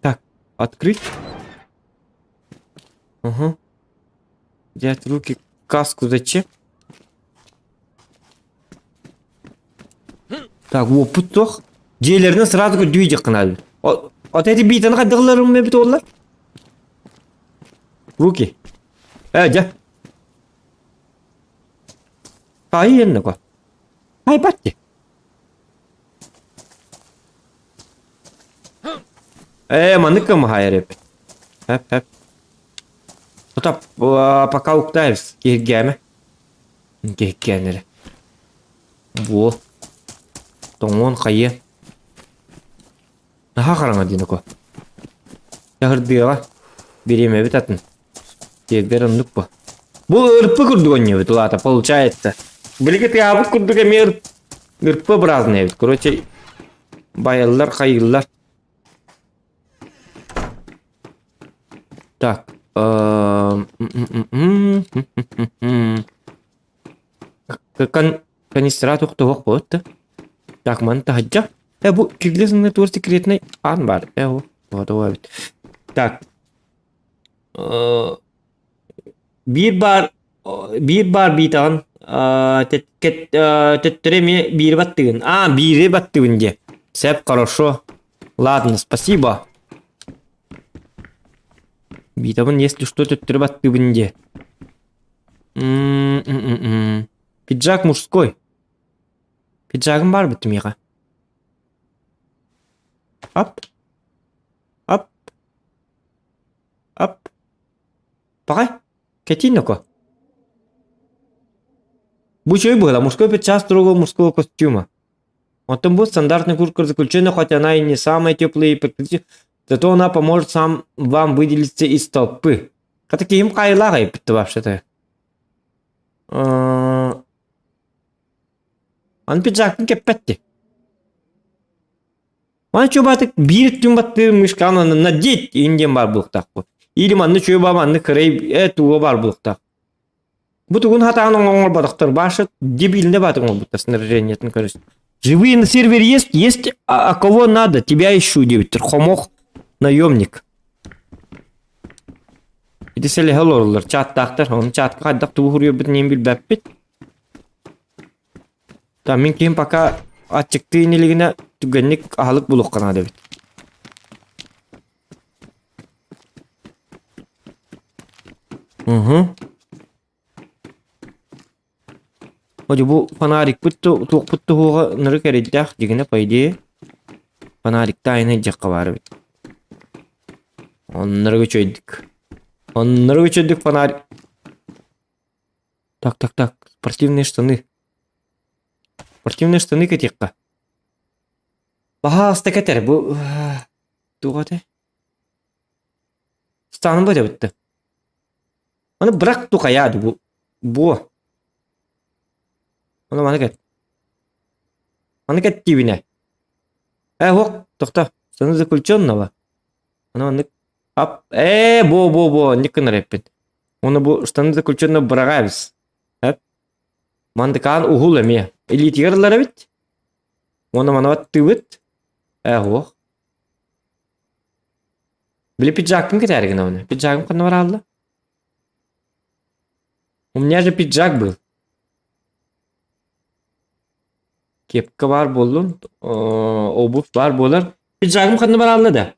Так, открыть. Угу. Взять в руки каску зачем? Так, уоппут туох? Дьиэлэринэн сразу көрдүү дьахханаабыт. От эти биитаны хайдахларым эбит оллар? Руки. Э, дьэ. Таайыаннако. Айбатти. Э, маннык кымаһайар эбит. Хэп, хэп. Тута пока уктаевс киһиргээмэ. Киһиккээн эрэ. Буо. Тоҥуон хайыа. Наһаа хараҥа диэн око. Яһырдыаҕа. Бириэмэбит атын. Тиэрдэр оннук бу. Бу ырпы курдук онньуобут улаата, получается. Билиги тыаабыт курдук эмиэ ырпы-образный эбит. Короче, байаллар, хайыыллар. Так. Кан канистра тохтоһуох буолт. Так, маны таһырдьа. Э, бу кирле сынна туор секретный аан бар. Э, о, вот эбит. Так. Биир баар биир баар биитэҕин төттөрү эмиэ биири баттыгын. А, биири баттыгын диэ. Сөп, хорошо. Ладно, спасибо. Биитэбин, если что, төттөрү баттыыбын диэ. Пиджак мужской. Пиджагым баар бүттүм миэхэ. Ап. Ап. Ап. Паҕай, кэтиин око. Бу үчүгэй быһыылаах, мужской пиджак строгого мужского костюма. Оттон бу стандартный куртка заключенных, хоть она и не самая теплая и практически, зато она поможет сам вам выделиться из толпы. Хата киһим хаайылаах эбит вообще-то. Аны пиджакын кэппэт Маны чуобаатык биир өттүн баттыыр мышкаҕын онно надеть иһин диэн баар буолуохтаахпыт. Или манна чуоба манна кырай э туга баар буолуохтаах. Бу тугун хатаан оҥорботохтор баша дебильне бааты оҥорбуттар снаряжениетын көрүс. Живые на сервере есть, есть, а, а кого надо, тебя ищу диэбиттэр. Хомох наемник. Ити сэлэһэ олороллор, чаттаахтар, ону чатка хайдах тугу суруйарбытын иһин билбэппит. Да, мин киһим пока аччыктыы илигинэ түгэнник аһылык булуохха наада эбит. Угу. Одь бу фонарикпыт туохпут туһуоҕа нырык эрэйдээх дьигинэ по идее фонарик тайны дьахха баар эбит. Оннору үчүгэйдик. Оннору үчүгэйдик фонарик. Так, так, так. Спортивные штаны. Спортивные штаны кэтиэххэ. Баһаалыста кэтэр бу туох этэй? Станым бу эбитте. Аны бырах тукайаа бу буо. Аны маны кэт. Маны кэт диибинэ. Э, ох, тохто, штаны заключенного. Аны маннык ап, э, бо, бо, бо, оннук гынар эппит. Уонна бу штаны заключенного быраҕаабыс. Эп. Мандыкаан уһул эмиэ. Илиитигэр ылар эбит. Уонна манабат тыыбыт. Э, ох. Били пиджакпын кэтээри гынабын. Пиджагым ханна бараалла? У меня же пиджак был. Кепка баар буоллун, обувь баар буолар. Пиджагым ханна бараалла да?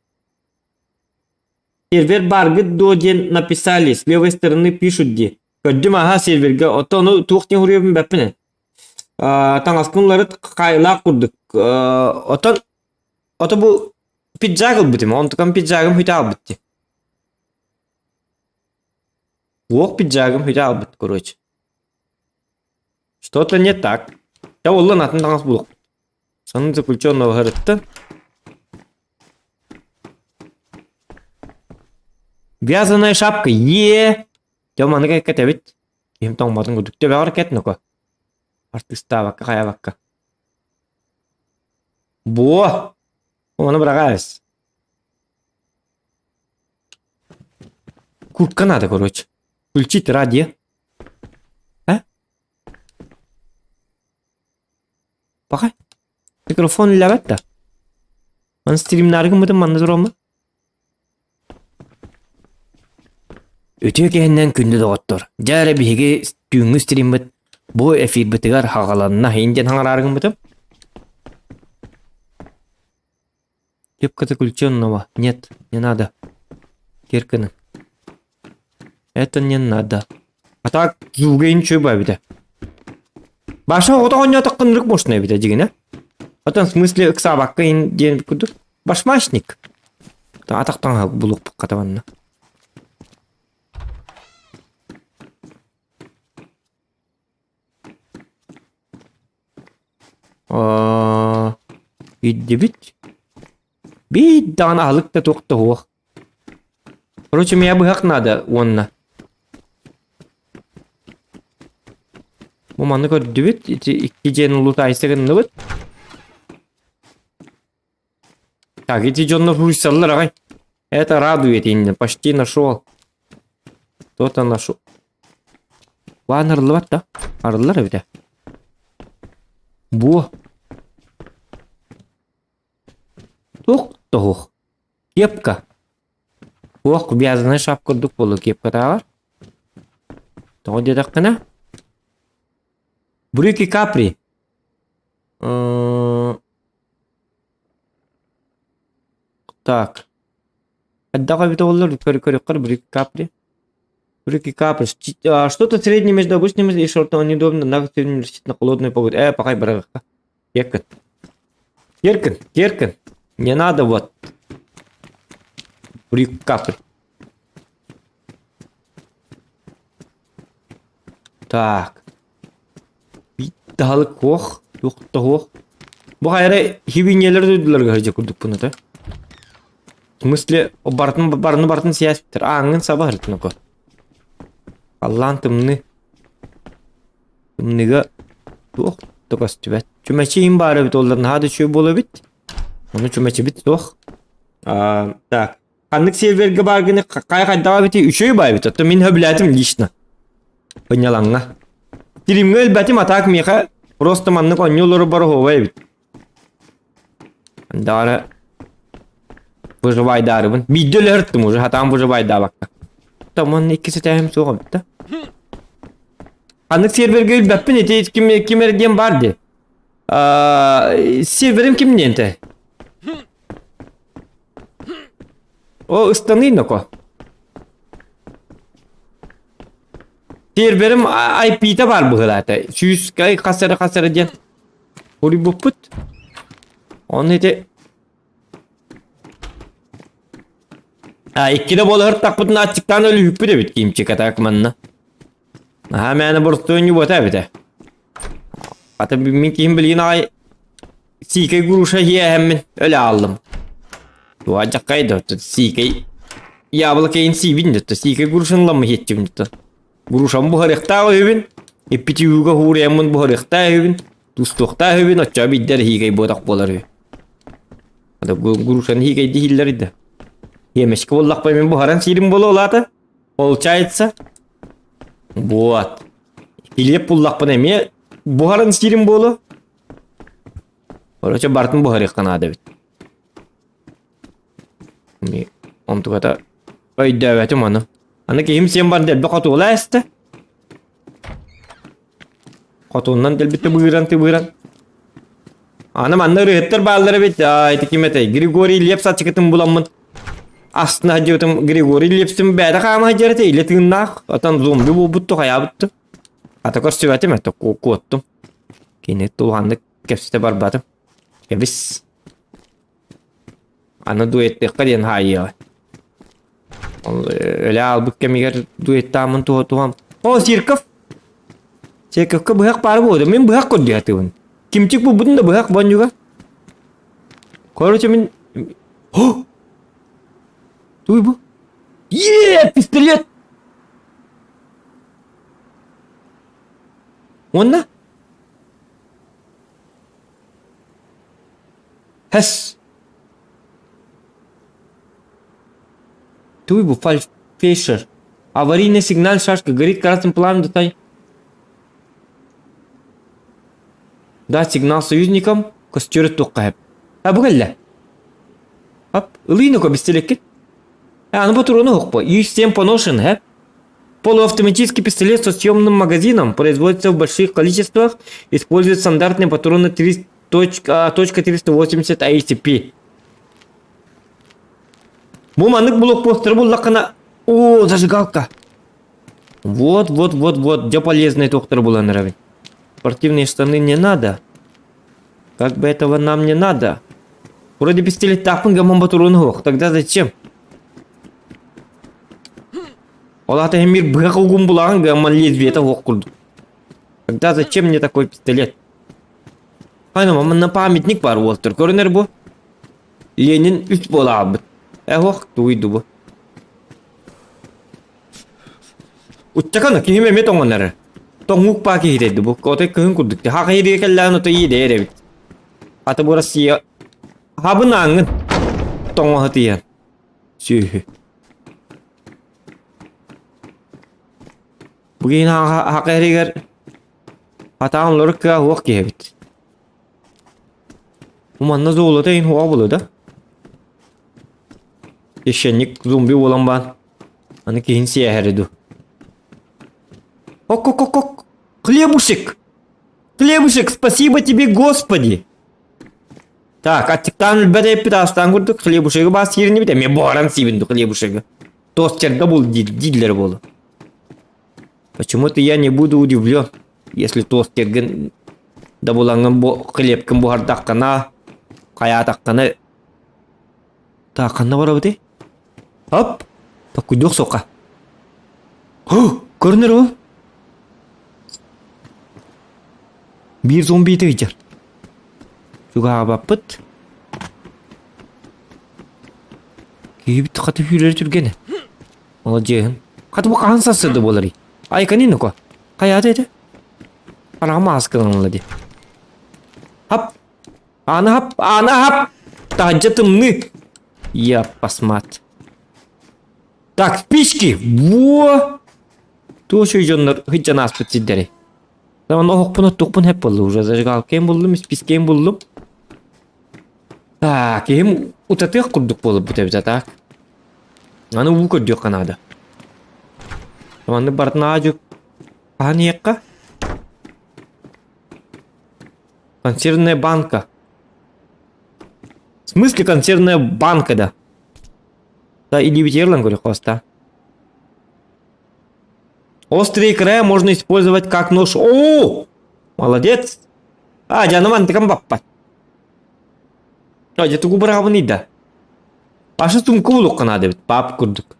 Сервер бааргыт дуо диэн написали, с левой стороны пишут дии. Көрдүм аһа сервергэ, оттон ону туох диэн суруйабын бэппин Таҥаскын уларыт хаайылаах курдук. Оттон ото бу пиджак ылбытым, онтукам пиджагым хүтэ аалбыт дии. Уох пиджагым хүтэ аалбыт, короче. Что-то не так. Дьэ уоллан атын таҥас булуохпут. Сонун заключенного ыһырытта. Вязаная шапка е Дьэ маны кэтэбит. Киһим тоҥмотун курдук. Төбөҕөр кэт ноко. Артыыстаабакка хайаабакка. Буо! Ону быраҕаас. Куртка надо, короче. Включить радио. А? Пока. Микрофон үллэбэт да. Маны стримнары гыммытым манна тураммын. Үтүө киһиннэн күндү доҕоттор. Дьэ эрэ биһиги түүҥҥү стриммит бу эфирбитигэр хаҕаланна иһин диэн хаҥараары гыммытым. Кепка заключенного. Нет, не надо. Киркины. Это не надо. А так зуга ничего эбитэ. Баша оҕото оонньоотоххо ынырык мощный эбитэ дьигинэ. Оттон в смысле ыксаабакка ин диэн курдук башмачник. Атахтан булуохпукка табанна. Ирдибит. Биир даҕаны аһылык да туох да суох. Короче, меня быһах надо уонна. Бу маны көрдүбүт. Ити икки дьиэни улутаайса гынныбыт. Так, эти дьоннор суруйсаллар аҕай. Это радует инде. Почти нашел. Кто-то нашел. Баан арыллыбат да? Арыллар эбитэ. Буо. Туох тоһуох. Кепка. Туох вязаная шапка курдук буолуо кепкатааҕар. Тоҕо диэтэххинэ? Брюки капри. Так. Хайдах эбитэ буоллар көрүөххэ брюки капри. Брюки капри. Что-то среднее между обычными и шортом неудобно, однако на холодную погоду. Э, пока быраҕыахха. Киэркин. Киэркин, киэркин. Не надо вот. Брюки капри. Так. Таһалык куох, туох да суох. Бу хайара хибиньэлэр дойдуларга сылдьар курдукпун ата. В смысле, барытын барыны барытын сийээспиттэр. Ааҥҥын саба сырыттын око. Халлаан тымныы. Тымныыга туох да көстүбэт. Чүмэчи иһин баар эбит оллар наһаа да үчүгэй буолар эбит. Ону чүмэчибит суох. А, так. Ханнык сервергэ бааргыны хайа хайдаҕа эбитий үчүгэй баа эбит. Оттон мин сөбүлээтим лично. Ынньалаҥҥа. Стримҥэ өлбөтүм, а так миэхэ просто маннык оонньуу олорор оһуобай эбит. Даара выживайдаарыбын. Биирдэ өлөһөртүм уже, хатаан выживайдаабакка. Там икки сэтээһим суох эбит да. Ханнык сервергэ өлбөппүн, ити ким, ким эрэ диэн баар дии. Серверим ким диэн тэ? О, ыстаныы ноко. Серверим IP-та баар быһыылаата. Сүүс хас эрэ хас эрэ диэн суруйбуппут. Оны ити А, иккитэ буола сыртахпытына аччыктаан өлүһүкпүт эбит киимчик атак манна. Наһаа мээнэ боростуой ньубата эбитэ. Ата мин киһим билигин аҕай сиикэй груша иһиэһэммин өлө ааллым. Туа дьаккай да сиикэй яблоко иһин сиибин да сиикэй грушаны ламма иһиэччибин да грушам буһарыахтаах үһүбүн иппити ууга һууруйаммын буһарыахтаах үһүбүн тустуохтаах үһүбүн оччоҕо биирдэ эрэ сиикэй буотах буолар үһү. Грушаны хигэйди хиллер да. Емешке боллақпай мен буһаран сиирим боло улаата. Получается. Вот. Килиэп буллахпын эмиэ буһаран сиирим боло. Короче, бартын буһарыахха наада эбит. Онтуката өйдөөбөтүм аны. Аны киһим сиэн бар дэлби хотуола эстэ. Хотууннан дэлби тыбыыран-тыбыыран. Аны манна ырыһыттар бааллар эбит. Аа, ити ким этэй? Григорий Лепс ачыкытын буламмын. Астына сылдьыбытым Григорий Лепсим бэйэтэ хаама сылдьар этэ, илэ тыыннаах. Отон зомби буолбутту, хайаабытту. Ата көрсүбэтим, это куоттум. Кини тулханнык кэпсэтэ барбатым. Кэбис. Аны дуэттыахха диэн хаайыаҕа. Ол өлө аалбыт кэмигэр дуэттааммын туһа туһам. О, Сирков! Сирковка быһах баар буолуо. Мин быһах көрдүү сатыыбын. Кимчик булбутун да быһах бонньуга. Короче, мин... О! Туй бу? Е, пистолет! Уонна? Хэс! Туй бу фальшфейшер. Аварийный сигнал шашка горит красным пламенем дотай. Дать сигнал союзникам костер туохха сөп. А бу кэллэ. Ап, ылыйныко бистилеккит. А, аны ботуруну охпо. И7 поношен, хэ? Полуавтоматический пистолет со съемным магазином производится в больших количествах, использует стандартные патроны 3.380 ACP. Бу маннык блокпосттары буллаххына... О, зажигалка! Вот, вот, вот, вот, где полезные доктор была нравит. Спортивные штаны не надо. Как бы этого нам не надо. Вроде пистолеттаахпын гамман ботуруун Тогда зачем? Ол аата мир быһах угун булаҕын гамман лезвиета суох курдук. Тогда зачем мне такой пистолет? Хайна манна памятник бар уолтар. Көрүнэр бу. Ленин үс буолаабыт. Эһох туйду бу. Уччакана киһим эмиэ тоҥон эрэр. Тоҥук паа киһитэйди бу. Отой кыһын курдук. Хаха иригэ кэллэҕин отой иэдэйэр эбит. Аты бу Россия хабын ааҥҥын тоҥоһо тиийэн. Сүөһү. Бу киһини хаха иһигэр хатаан олору кыа уох киһи эбит. Бу манна золото иһин хуа буолуо да? Священник зомби буолан баан. Аны киһин сиэһэри ду. Ок-ок-ок-ок! Хлебушек! Хлебушек, спасибо тебе, Господи! Так, аттиктаан өлбөт эппит астаан курдук хлебушегы баас сииринибит эмиэ буһаран сиибин ду хлебушегы. Тостерга бул дииллэр буолу. Почему-то я не буду удивлен, если тостергын да булаҥҥын бу хлебкин буһардаххына, хайаатаххына Так, ханна барабытый? Оп! Токкуйдуох суохха. Көрүнэр ол. Биир зомби ыйдьар. Чугаабаппыт. Киһибит хаты сүүрэрэ түргэнэ. Молодеһын. Хаты бу хаһан сарсыарда буоларый? Айканин око. Хайаата этэ? Хараҕым ааскыланылла дии. Хап! Ааны хап! Ааны хап! Таһырдьа тымныы. Я посмат. Так, спички! Во! Туох үчүгэй дьоннор сылдьан ааспыт сирдэрий? Онно оһохпун оттуохпун сөп буолла уже зажигалкайым буллум, испискэйим буллум. Так, киһим утатыах курдук буолбут эбит а так. Аны уу көрдүөххэ наада. Маннык барытын аадьык хаһан иһиэххэ? Консервная банка. В смысле консервная банка да? Да, или ветерлан, говорю, хвоста. Острые края можно использовать как нож. О! Молодец! А, дьэ, мантыкам баппат. А, дьэ, тугу быраҕабыный да? Паша сумка булуохха наада эбит, пап курдук.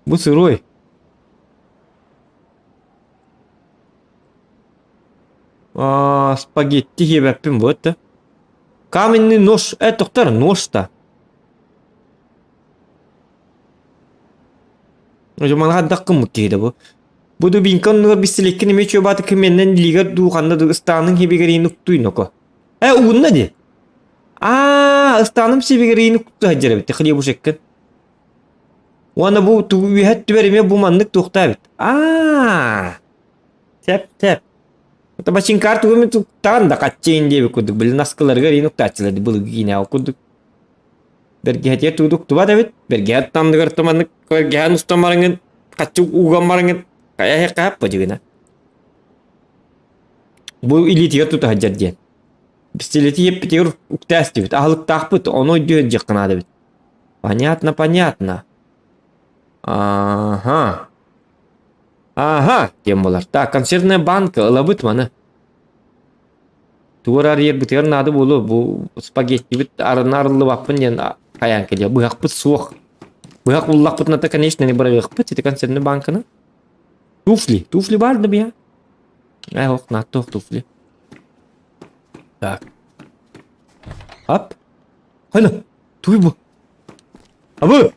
Бу сырой. А, спагетти диэбэппин вот да. Каменный нож. Э, тохтор, нож-то. Дьоманга даккыммыт киһи да бу. Бу дубинка оннугар бистиликкин эмиэ чуобааты кимиэннэн илиигэр дуу ханна дуу ыстааның хибигэрийн уктуй ноко. Э, угунна ди. Аа, ыстааным сибигириини кутта сылдьар эбит, хлебушеккын. Уонна бу тугу үөһэ өттүбэр эмиэ бу маннык туохтаа эбит. Аа, тэп-тэп. Это бачинкаар тугу эмит туттаҕын да хаччыын диэбит курдук, били наскыларыгар иин уктааччылар былыргы киинэҕэ курдук. Бэргэһэтигэр тугу уктубат эбит, бэргэһэ аттандыгар маннык бэргэһэн устан бараҥҥын, хаччы уган бараҥҥын, хайа хаһап бадьыгына. Бу илиитигэр тута сылдьар диэн. Пистолети иэппитигэр уктаас диэбит, аһылыктаахпыт, ону өйдүөн дьиэххэ наада эбит. Понятно, понятно. Ага. Ага, диэн буолар. Так, консервная банка ылабыт маны. Тугу арыйарбытыгар наада буолуо, бу спагеттибит арына арыллыбаппын диэн хайаан кэлиэ. Быһахпыт суох. Быһах буллахпытына то, конечно, не быраҕыахпыт ити консервный банканы. Туфли. Туфли баар да бия? Э, ох, нааттох туфли. Так. Ап. Хайна. Туй бу. Абы.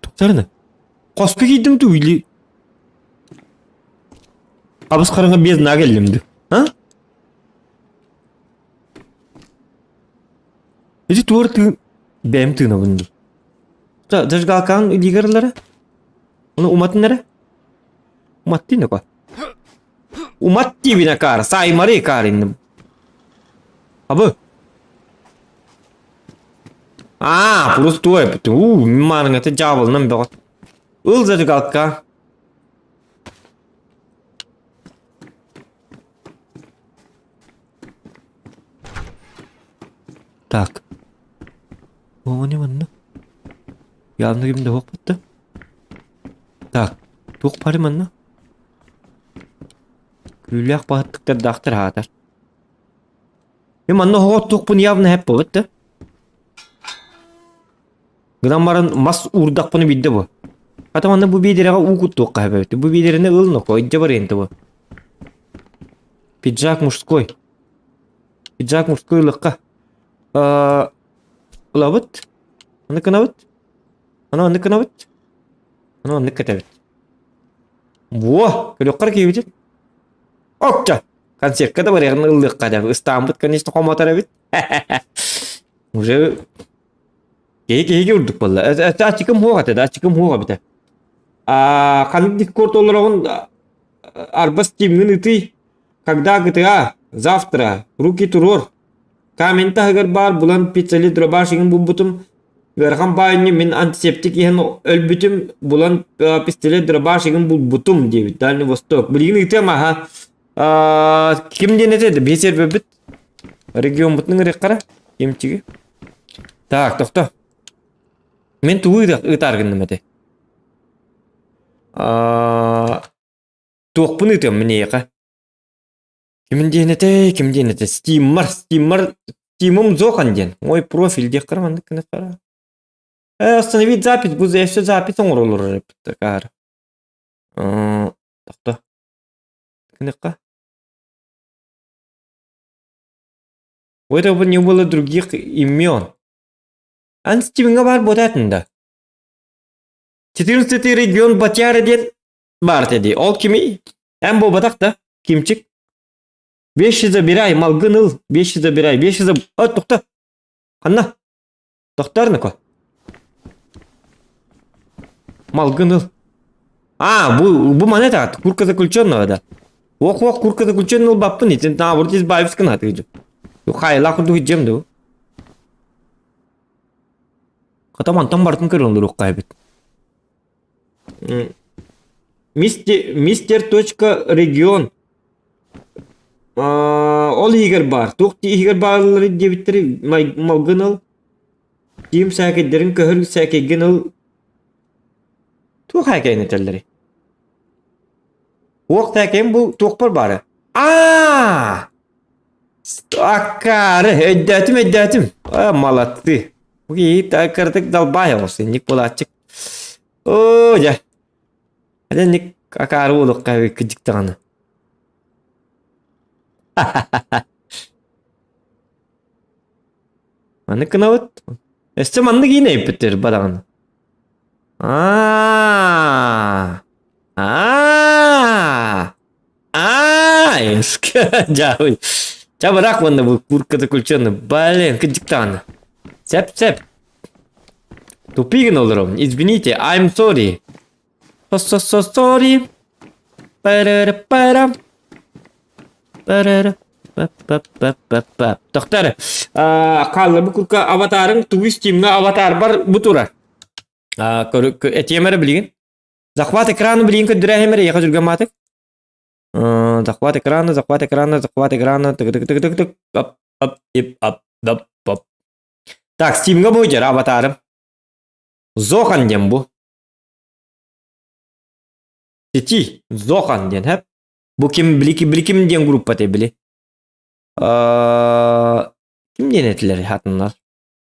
Туктарына. Хоско киирдим дуу или Абыс хараҥа без наа кэллим дуу? А? Ити туор тыын бэйэм тыынабын дуу. Зажигалкаҕын илиигэр ылара? Ону уматын эрэ? Умат дии нөкө. Умат диибин акаары, саймары акаары инним. Абы. Аа, пустуой. У, маарыҥата дьаабылынан бөҕө. Ыл зажигалка. Так. Оҕону манна. Явно ким да суохпут Так, туох бары манна? Күүлээх баһыттыктардаахтар аатар. Мен манна оһоҕо туохпун явно хэп буолбут да. Гынан баран мас уурдахпына биирдэ бу. Хата манна бу биэдэрэҕэ уу куттуохха хэбэбит. Бу биэдэрэни ыл ноко, илдьэ барыан бу. Пиджак мужской. Пиджак мужской ылыахха. Ылабыт. Аны гынабыт. Аны маннык гынабыт. Аны маннык кэтэбит. Во! Көрүөххэ эрэ киһибитин. Окча! Концертка да барыаҕын ыллыахха да. Ыстааммыт, конечно, хомотор эбит. Уже киһи киһигэ үрдүк буолла. Аччыкым хуох этэ да, аччыкым хуох эбитэ. А ханнык дискорд олороҕун арбас тимҥин ытый. Когда GTA? Завтра. Руки туруор. Камень таһыгар баар булан пиццали дробаш игин булбутум. Ыарахан баайынньы мин антисептик иһэн өлбүтүм, булан пистолет дробаш игин булбутум диэбит Дальний Восток. Билигин ыытыам аха. Ким диэн этэ биһи сербэбит региоммутун ыҥырыаххара кимчиги. Так, тохто. Мин тугу ыытаар гынным этэ? Туохпун ыытыам мин эйиэхэ? Ким диэн этэй, ким диэн этэ? Стиммар, Стиммар, Стимум Зохан диэн. Мой профиль диэх кара маннык гына кара. Э, остановить запись, бу өссө запись оҥороллор эппит каары. Тохто. Гыныкка. У этого не было других имен. Ан Стивенга бар буотаатын да. 14 регион Батяра диэн баар этэ дии. Ол кимий? Эн буолбатах да, кимчик. Вещи забирай, малгын ыл, вещи забирай, вещи заб... О, тохто! Ханна? Тохтоор Ноко. Малгын ыл. А, бу, бу маны это, курка заключенного, да. Ох, ох, курка заключенного ылбаппын, итин наоборот избавиться гына Хайла курдук иджем ду. Хата мантан бартын көрөн олоруохха эбит. Мистер точка регион ол иһигэр баар. Туох иһигэр бааллар диэбиттэрий малгын ыл. Киим сээкэйдэрин көһөр сээкэйгин ыл. Туох ээкэйин этэллэрий? Уох тээкэйин бу туохпар баара? Аа! Аккаары, өйдөөтүм, өйдөөтүм. А, молодцы. Бу киһи кыратык далбаай оҕус, инник буолааччык. Оо, дьэ. Инник акаары буолуохха эбит кырдьык даҕаны. Маннык гынабыт. Өссө маннык иинэ эппиттэр бадаҕаны. Аа. Аа. Аа, дьаабый. Ча бырах уонна бу куртката включена. Блин, кыдьыктааны. Сеп, сеп. Тупигин олоробун. Извините, I'm sorry. So, so, so sorry. Пара-пара. Пара па па па па па. Тохтар, хаалларбы курка аватарың тугу стимҥа аватарбар бу турар. Этиэм эрэ билигин. Захват экрана билигин көрдөрөөһүм эрэ яха жүргөн маатык. Захват экрана, захват экрана, захват экрана, тык тык тык тык тык ап ап ип ап дап ап. Так, Стимҥа бу дьэр аватарым. Зохан диэн бу. Сети Зохан диэн хэп. Бу ким били били ким диэн группа те били. Ким диэн этилэр хатыннар.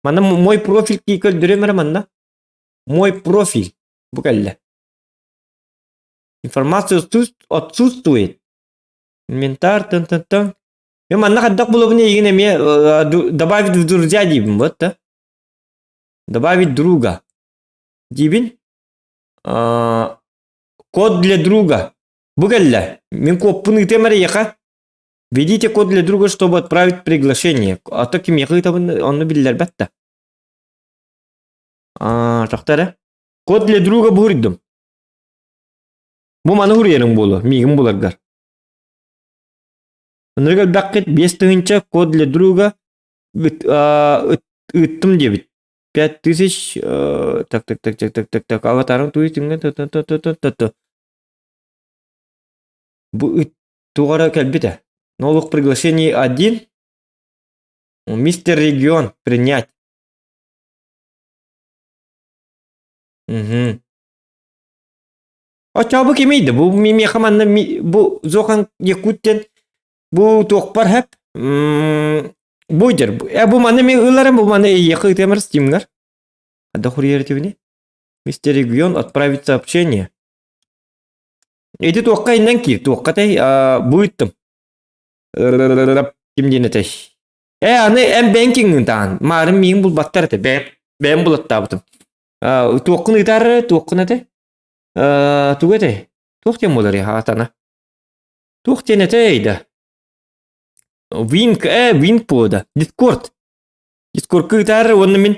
Манна мой профиль ки көрдөрөм эрэ манна. Мой профиль. Бу кэллэ. Информация отсутствует. Инвентарь, тын тын тын. Мен манна хайдах булабын эйигин эмиэ добавить в друзья диибин вот да. Добавить друга. Диибин. Код для друга. Бу кэллэ. Мин куоппун ыытыам эрэ эйиэхэ. Введите код для друга, чтобы отправить приглашение. А то кимиэхэ ыытабын онно биллэрбэт да. Тохто эрэ. Код для друга буһуруйдум. Бу маны хуруйарыҥ буолуо, миигин буларгар. Ынырык элбэххит 5000 код для друга ыыттым диэбит. 5000 так так так так так так так аватарым туй түҥҥэ т Бу ыт туох эрэ кэлбитэ. Новых приглашений один. Мистер Регион принять. Угу. Оччоо бу кимий да? Бу миэхэ манна бу Зохан Якут диэн бу туохпар хэп бу дьэр бу маны ми ыларым бу маны эйиэхэ ыытыамар стимҥар. Ада хуруйар этибини. Мистер Регион отправить сообщение. Ити туохха иннэн киир туохха тэй бу ыыттым. Ким диэн этэй? Э аны эн бэйэҥ киҥҥин таан маарын миигин булбаттар этэ бэйэм бэйэм булаттаабытым. Туоххун ыытар туоххун этэ? Тугу этэй? Туох диэн буолар хаатана? Туох диэн этэй да? Винк э Винк буода. Дискорд. Дискордка ыытаар уонна мин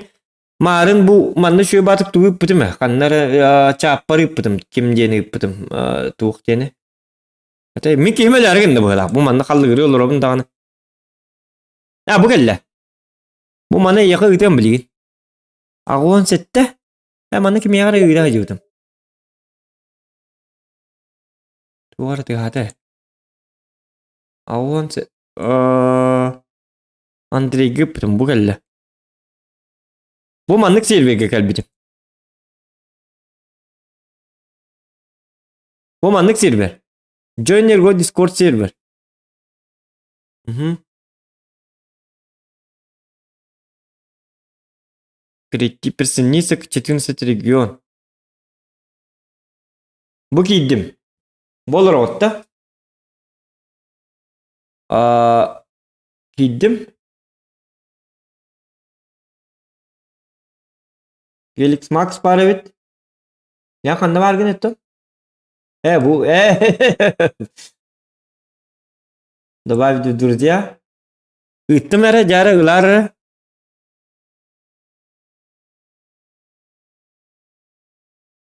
маарын бу манна үчүгэй баатык тугу ыыппытым ээ ханна эрэ чааппар ыыппытым ким диэни ыыппытым туох диэни Этэ мин киһим өлөөрү гынна быһыылаах бу манна халлыгырыы олоробун даҕаны а бу кэллэ бу маны эйиэхэ ыытыам билигин 87 э манна кимиэхэ эрэ ыыра сылдьыбытым туох эрэ тыаһаата ээ 87 Андрейга ыыппытым бу кэллэ Бу маннык сервергэ кэлбитим. Бу маннык сервер. Join Ergo Discord сервер. Угу. Перейти присоединиться к 14 регион. Бу киирдим. Болор отта. Киирдим. Феликс Макс баар эбит. Я ханна бааргын эттон? Э, бу, э, Добавить в друзья. Ыыттым эрэ, дьаара ылаар эрэ.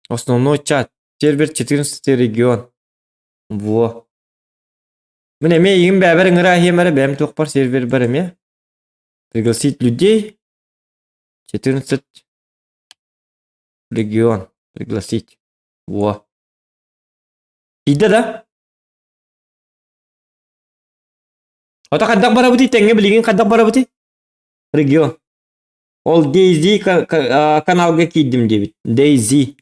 Основной чат. Сервер 14 регион. Во. Мин эмиэ игин бэбэр ыҥыра иһиэм эрэ бэйэм туохпар сервер бар эмиэ. Пригласить людей. 14 регион. Пригласить. Во. Тиийдэ да? Ото хайдах барабытый тэҥҥэ билигин хайдах барабытый? Регион. Ол Дейзи каналга киирдим диэбит. Дейзи.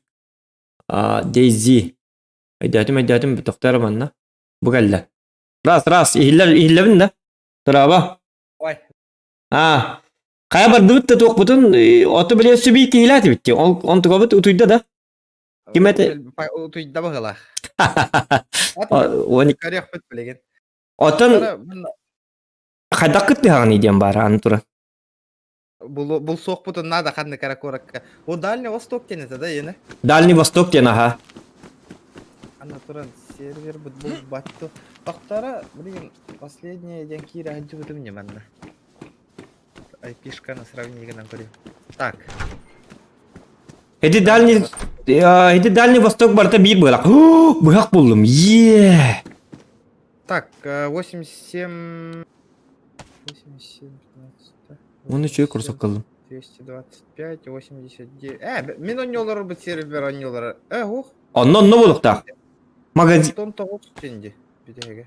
Дейзи. Өйдөөтүм, өйдөөтүм, тохтоор манна. Бу кэллэ. Раз, раз, иһиллэр, иһиллэбин да? Тураба. Ой. Аа, хайа бардыбыт да туохпутун, оту биле сүбий киһилээтибит дии. Ол онтугабыт утуйда да. Ким этэ? Утуйда быһыылаах. Көрүөхпүт билигин. Оттон хайдах кыттыһаҕыный диэн баара аны туран. Булсуохпутун наада ханнык эрэ куоракка. О, Дальний Восток диэн этэ да, иэнэ? Дальний Восток диэн аха. Аны туран. Сервер булбатту. Тохтара, блин, последняя день киирэ сылдьыбытым не манна. Айпишканы сравнение гынан көрүм. Так. Эти дальний, эти Дальний Восток барыта биир быһалаах. Быһах буллум. Е. Так, 87... 87, 15... Оны үчүгэй курсак кыллым. 225, 89... Мин онньолору бу сервер онньолоро. Ух. Онно онно буолуохтаах. Магазин... 69 тенге. Бүтэһигэ.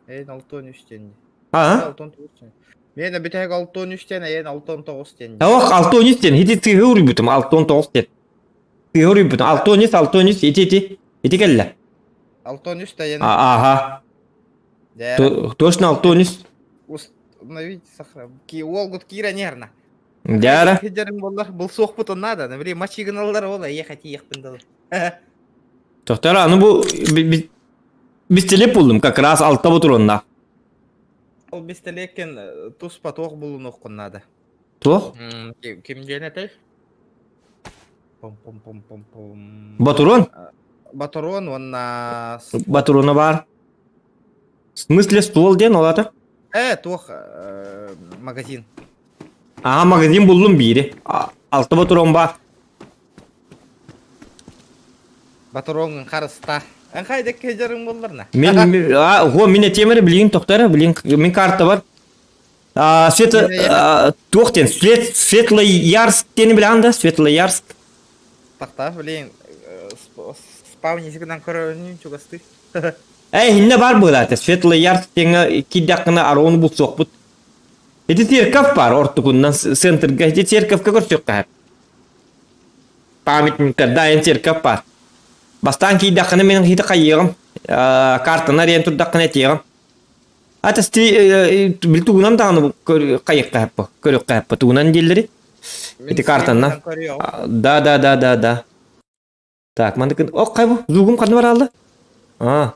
Эйн 63 тенге. А? 69 тенге. Мен бүтэһик 63 тен, эйн 69 тенге. Ох, 63 тен. Ити тыһы уруйбутум, 69 тен. Тыһы уруйбутум. 63, 63, ити ити. Ити кэллэ. 63 тен. Ага. Точно 63. Установить сахар. Ки уолгут кира нервно. Дяра. Хедерин боллар, был суохпутун надо. Блин, мачигыналар ол, ехать ехпин дал. Тохтара, аны бу бистелеп булдум, как раз алта бутуруна. Ол бистелеккен туспа туох булунуоххун надо. Туох? Ким диэн этэй? Пом-пом-пом-пом-пом. Батурон? Батурон уонна... Батурона бар. В смысле ствол диэн ол ата? Туох магазин. Аа, магазин буллум биири. Алта батурон бар. Батуроҥҥун харыста. Эн хайда кэдьэрин буолларна? Мин а, мин этиэмэри билигин тохтара, билигин мин карта бар. А, Света, туох диэн, Свет, Светлоярск диэни билэҕин да? Светлоярск. Тахта, блин, спавнизигынан көрөрүнүн чугастыы. Эй, инне бар быылаата. Светлоярск диэҥҥэ киирдэххинэ арону булсуохпут. Ити церковь бар ортукуннан центрга. Ити церковька көрсүөххэ. Памятниктар, да, эн церковь бар. Бастаан киирдэххинэ мин хиты хайыаҕым. Картаны арыйан турдаххына этиэҕим. Ата сти бил тугунан даҕаны хайыахха хаппа, көрүөххэ хаппа тугунан дииллэри. Ити картаннан. Да, да, да, да, да. Так, мандыкын ок хай бу, зугум ханна бараалла? А.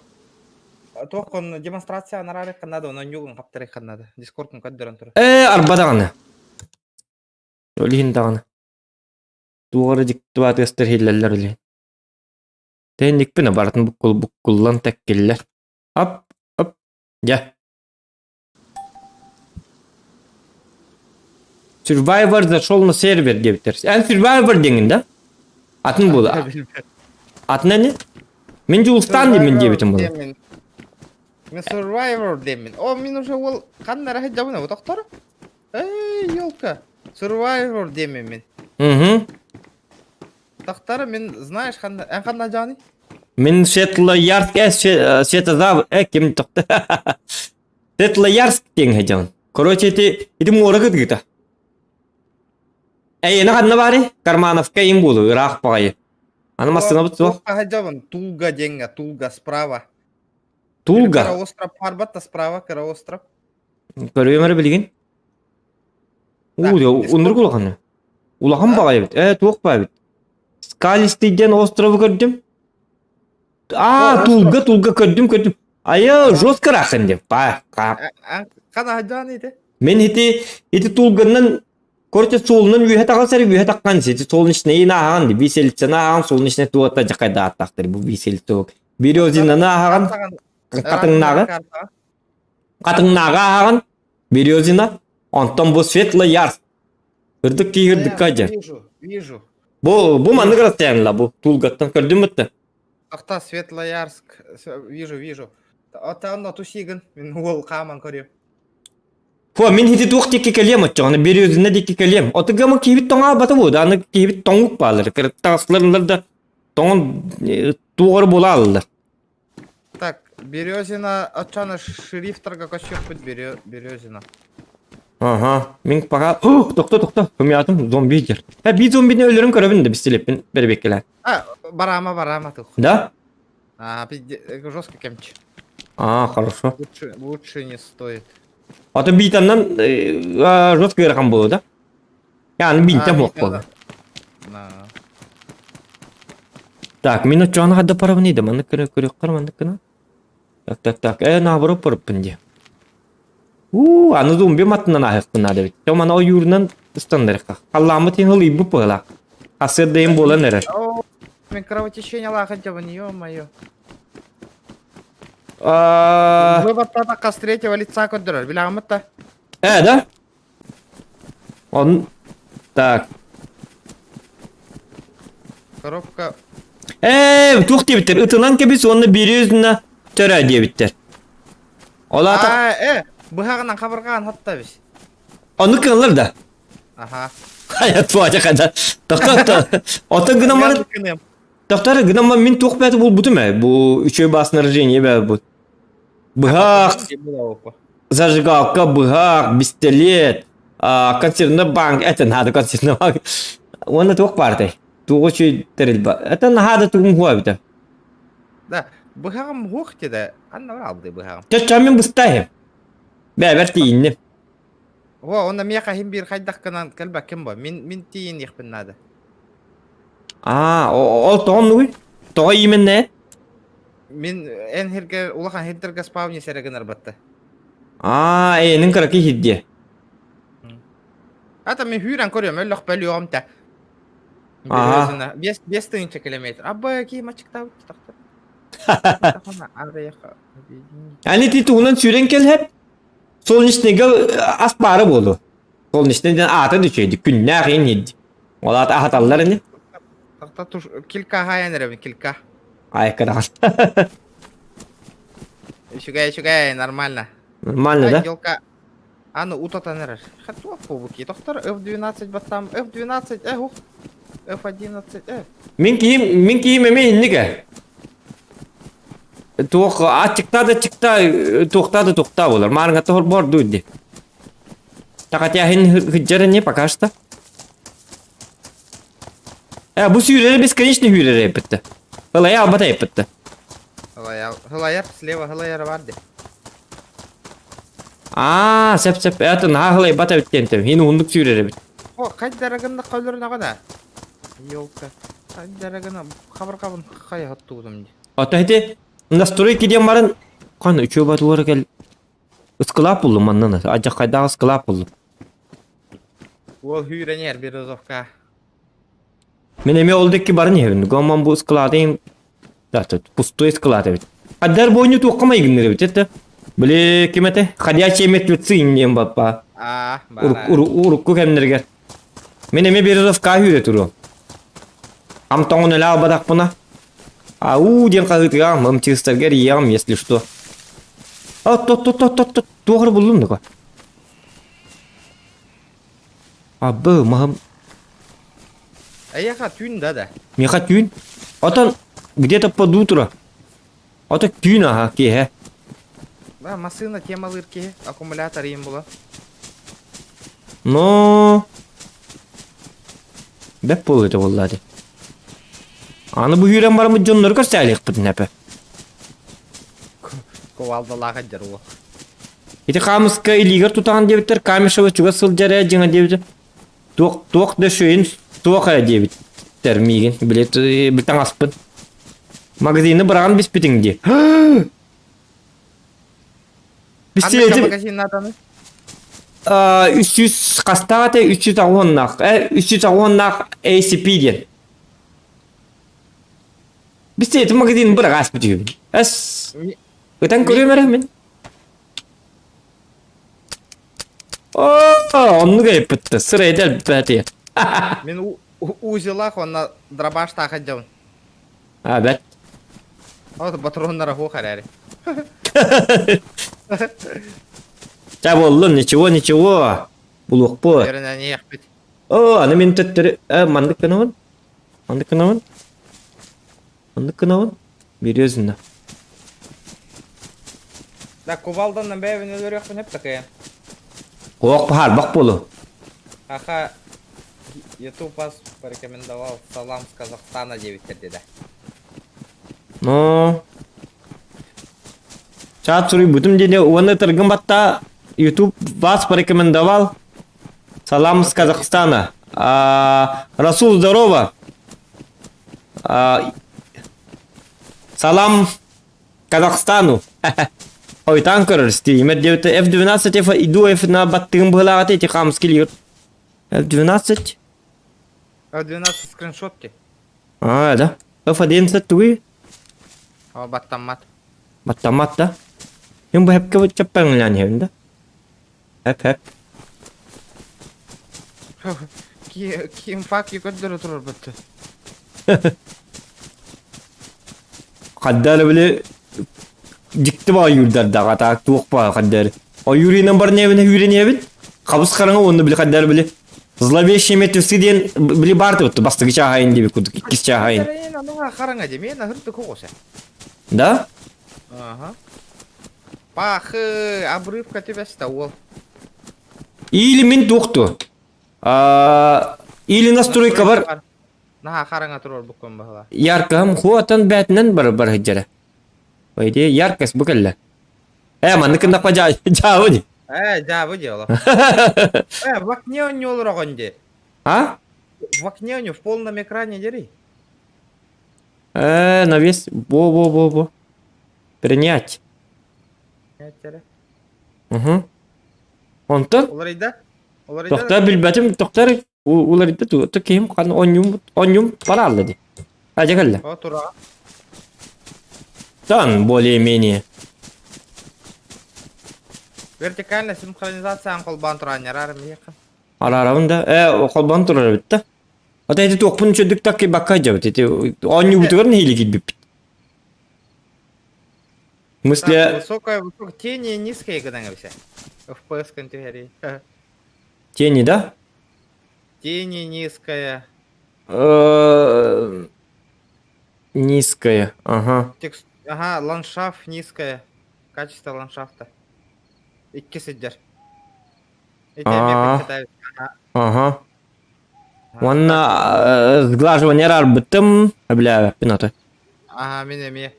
Туох демонстрация анараарык надо, онон югун хаптарык надо. Дискордун көрдөрөн турар. Арба даҕаны. Ол иһин даҕаны. Туох эрэ дьикти баатыастар иһиллэллэр үлэ. Тэнникпин барытын буккул буккуллан тэккиллэр. Ап, ап, дьэ. Survivor зашел на сервер диэбиттэр. Эн Survivor диэҥин да? Атын буола. Атын эни? Мин Дьулустаан диэммин диэбитим буола. Мин Survivor диэммин. О, мин уже ол ханна эрэ сылдьабын эбит тохтор. Эй, елка. Survivor диэммин мин. Угу. Тахтара мин знаешь ханна эн ханна дьааны? Мин Светлоярск, Светозав, ким тохта. Светлоярск диэн сылдьабын. Короче, ити ити муора кытыыта. Эйиэнэ ханна баарый? Кармановка им буолу, ыраах баҕайы. Аны массыынабыт суох. Сылдьабын, Тулга диэҥҥэ, Тулга справа. Тулга? Кыра остров барбат справа, кыра остров. Көрүөм эрэ билигин. Уу, уннурук улаханы. Улахан баҕайы эбит. Туох баа эбит? Скалистый диэн острову көрдүм. Аа, тулга, тулга көрдүм, көрдүм. Айа, жестко рахын деп. Па, Хана ити. Мен ити ити тулганнан короче суолунан үөһэ таҕысар үөһэ таххан ити солнечный ааҕан виселицаны ааҕан солнечный туота жакайдааттахтар бу виселица березинаны ааҕан хатыҥнааҕы хатыҥнааҕы ааҕан Березина онтон бу Светлоярск Ырдык киһи ырдыкка дьэ. Вижу, вижу. Бу бу маннык расстояние бу Тулгаттан көрдүм бытта. Ахта Светлоярск, вижу, вижу. Ата онно тусигын, мин уол хааман көрүм. Фо, мин хити туох диэки кэлиэм оччоҕуна Березина диэки кэлиэм. Отугама киһибит тоҥаабата бу, аны киһибит тоҥук баалар. Кыраттаҕасларыннар да тоҥон туоҕар буола аллар. Так, Березина, оччоно шрифтарга көчүөхпүт Березина. Ага, мин пока... О, тохто, тохто, хомятым зомби дер. Ә, би зомбини өлөрүн көрөбүн да бистилеппин бербеккелер. А, барама, барама тух. Да? А, жестко кемч. А, хорошо. Лучше, лучше не стоит. А то битаннан жестко ыарахан буолуо да? Яны бинтэн суох буолла. Так, мин оччоҕуна хадда парабын да маннык көрө көрүөххэр маннык гына. Так, так, так. Наоборот барыппын дии. Уу, аны зомби маттынан ааһыахпын наада эбит. Чэ, маны ойуурунан ыстаннарыахха. Халлааммыт иһин ылыйбыт быһыылаах. Хасыардайым буолан эрэр. Мен кровотечение лаахын дьабын, ё-моё. Выбор с третьего лица көрдөрөр, билэҕиммит да? Э, да? Он... Так. Коробка... Ээ, туох диэбиттэр? Ытынан кэбис уонна бириөзна төрөө диэбиттэр. Ол аата... Аа, э, быһаҕынан хабырҕаан хатта бис. Ону кыаллар да? Аха. Хайа, туача хада. Тоқта, ото гынан баран... Тоқтар, гынан баран мин туох бэйэтэ булбутум ээ. Бу үчүгэй баас снаряжение бээ бу. Быһах, зажигалка, быһах, пистолет, консервный банк, это надо консервный банк. Уонна туох баартай? Туох үчүгэй тэрил ба. Это наһаа да тугум хуа эбитэ. Да, быһаҕым хуох диде. Анна бар алды быһаҕым. Чачча мин быстаһым. Бэбэр тиийинним. О, онно миэхэ иһин биир хайдах гынан кэлбэккин бо. Мин мин тиийиниэхпин наада. Аа, ол тоҕо оннугуй? Тоҕо иименнэ? Мин эн хиргэ улахан хирдэргэ спавни сэрэ гынар батта. Аа, эйэнин кыракый хирдиэ. Ата мин хүүрэн көрүөм өллөх бөлүөҕүм тэ. Аха. 5000 километр. Абба ки мачыктаабыт тахта. Ани ти туһунан сүүрэн кэлһэп Солнечныйга ас баара буолуо. Солнечный диэн аата да үчүгэйдик күннээх иһин иһирдь. Ол аата аһаталлар ини. Тахта туш килка хаайан эрэбин килка. Айка даҕан. Үчүгэй үчүгэй нормально. Нормально да? Елка Аны утатан эрэр. Хатуа побуки. Тохтор F12 баттам F12 э ух. F11 э. Мин киһим мин киһим эмиэ инник ээ. Туох аччыктаа да аччыктаа, туохтаа да туохтаа буолар. Маарыҥҥа хор дуу дии. Такатяхин хыджар не пока что. Э, бу сүүрэрэ бесконечно сүүрэрэ эппитте. Ылайа албата эппитте. Хылайар, слева хылайар бар де. Аа, сеп сеп, это наһаа хылайбат эбит диэнтем. Хин уһундук сүүрэр эбит. О, хайдарагын көлөрүнөҕө Елка. Хайдарагын хабырҕабын хайа хоттугутум ди. Ото ити настройки диэн баран хан үчүө батылара кэл ыскылаап буллум маннан адьаххайдаах ыскылаап буллум. Уол хүүрэнээр Березовка. Мин эмиэ ол дикки баран иһэбин. Гоммон бу ыскылаатын да пустой ыскылаат эбит. Хаддар бойню туохха майгынныр эбит это. Били ким этэ? Ходячие мертвецы диэн баппа. Аа, бара. Урукку кэмнэригэр. Мин эмиэ Березовка үүрэ туруом. Ам тоҥон өлө албатахпына. Ау диэн хаһыытыгаам, МЧСтарга эрийиэҕим, если что. А, то то то то то туох эрэ буллум дуга. Абы, маһым. Эйиэхэ түүн да да. Миэхэ түүн. Отон где-то под утро. Ото түүн аха киэһэ. Да, массыына темалыыр киһи, аккумулятор иин була. Но бэп буолуо этэ буоллаа дии. Аны бу үүрэн бараммыт дьоннору көрсөөлүөхпүтүн эпэ. Кувалдалаах дьэр уол. Ити хаамыска илиигэр тутаҕын диэбиттэр, Камешева чугас сылдьар ээ дьиҥэ диэбитэ. Туох туох да шөйүн туох ээ диэбиттэр миигин. Билет таҥаспын. Магазины быраҕан биспитиҥ дии. Ханнык магазин нааданы? 300 хастаах этэ 380-наах. 380-наах ACP диэн. Бистиэти магазин быраҕаас бүтүбүн. Эс. Ытан көрүөм эрэ мин. Оо, оннук эппитте. Сырайда элбэти. Мин узелах онна дробаштаах дьон. А, бэт. Ол патроннара хуох эрээри. Ча буоллун, ничего, ничего. Булуохпут. Өрөнөниэхпит. Оо, аны мин төттөрү маннык гынабын. Маннык гынабын. Маннык гынабын. Березина. Да, кувалданан бэйэбин өлөрүөхпүн эп такая. Ох, баһаар буолу. Аха, YouTube вас порекомендовал салам с Казахстана диэбиттэр диэдэ. Но чат суруйбутум диэни уонна ытыргын батта YouTube вас порекомендовал салам с Казахстана. А, Расул, здорово. А, салам Казахстану. Ойтан көрөр стример диэбитэ F12 F иду F на баттыгын быһылааҕата ити хаамыска илиир F12 F12 скриншотки. А, да. F11 тугуй? О, баттаммат. Баттаммат да. Мин бу хэпкэ чаппаҥылаан иһэбин да. Хэп хэп. Ким фак көрдөрө турар бытты. Хаддар били дьикти баа ойуурдардаах атаак туох баа хаддар. Ойууринан барнебин үүренебин. Хабыс хараҥа уонна били хаддар били зловещий мертвецы диэн били баар тыбытты бастакы чааһайын диэби курдук иккис чааһайын. Хараҥа дии мен аһырты коҕосе. Да? Ага. Пахы, обрывка түбэстэ уол. Или мин туохту. Или настройка бар. Наһаа хараҥа турар буккун баһыла. Яркаһым хуатан бээтинэн бар бар сылдьара. По идее, яркость бу кэллэ. Э, маннык гыннахпа дьаабы дии. Э, дьаабы дии олох. Э, в окне онньуолуроҕун дии. А? В окне онньу в полном экране дери. Э, навес. Во-во-во-во. Принять. Угу. Онтон? Уларыйда? Уларыйда? Тохтор билбэтим, тохтор уларыйда ту киһим хан онньум онньум бараалла ди. Ажа кэллэ. О, тура. Тан более-менее. Вертикальная синхронизация холбоон тураанньарар миэхэ. Араарабын да. Э, холбоон турар эбит да. Ата ити туохпун үчүдүк такки бакка дьабыт. Ити оонньуубутугар нэһиилэ киирбиппит. В смысле... Высокая, высокая, тени низкие гынан эбисэ. FPS кын түһэри. Тени, да? Тени низкая. Низкая, ага. Текст, ага, ландшафт низкая. Качество ландшафта. Икки сылдьар. Ага. Уонна сглаживание арбытым, бля, пинота. Ага, мин эмиэ.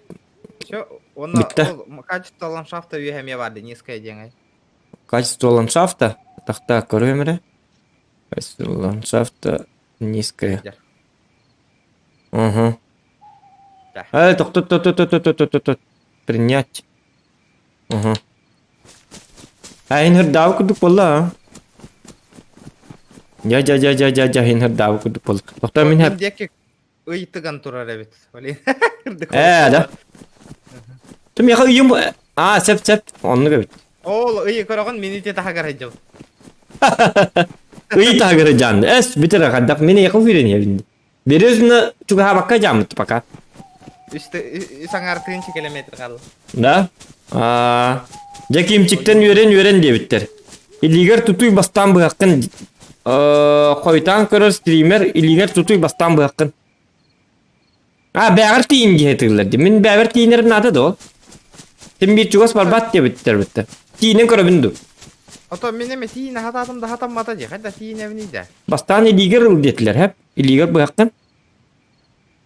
Все, уонна ол качество ландшафта үөһэ эмиэ барды, низкое диэҥэй. Качество ландшафта? Тахта көрүөм эрэ. Качество ландшафта низкое. Угу. Эй, тохто, то, то, то, то, то, то, то, принять. Угу. Айн хырдаабы курдук буолла. Дьа дьа дьа дьа дьа дьа иһин хырдаабы курдук буолла. Тохтоо мин Мин диэки ыйтыган турар эбит. Блин. Ээ да. Тум яха ыйым Аа сөп сөп оннук эбит. Ол ыйы көрөҕүн мин ити таһыгар сылдьабын. Ый таһыгар сылдьаан. Эс бүтэр хаддах мин яха уверен Березина чугаһаабакка дьааммыт пока. Үс аҥаар тыынча километр хаалла. Да? Аа, дьэ кимчиктэн үөрэн-үөрэн диэбиттэр. Илиигэр тутуй бастаан быһаххын хойутаан көрөр стример илиигэр тутуй бастаан быһаххын. А, бэҕэр тиийин дии тыыллар дии. Мин бэҕэр тиийинэрим наада дуо? Тим биир чугас барбат диэбиттэр битте. Тиийинэн көрөбүн дуу? Ото мин эми тиийин хатаатым да хатаммата дии. Хайда тиийинэбиний да? Бастаан илиигэр ыл диэтилэр, хэп? Илиигэр быһаххын.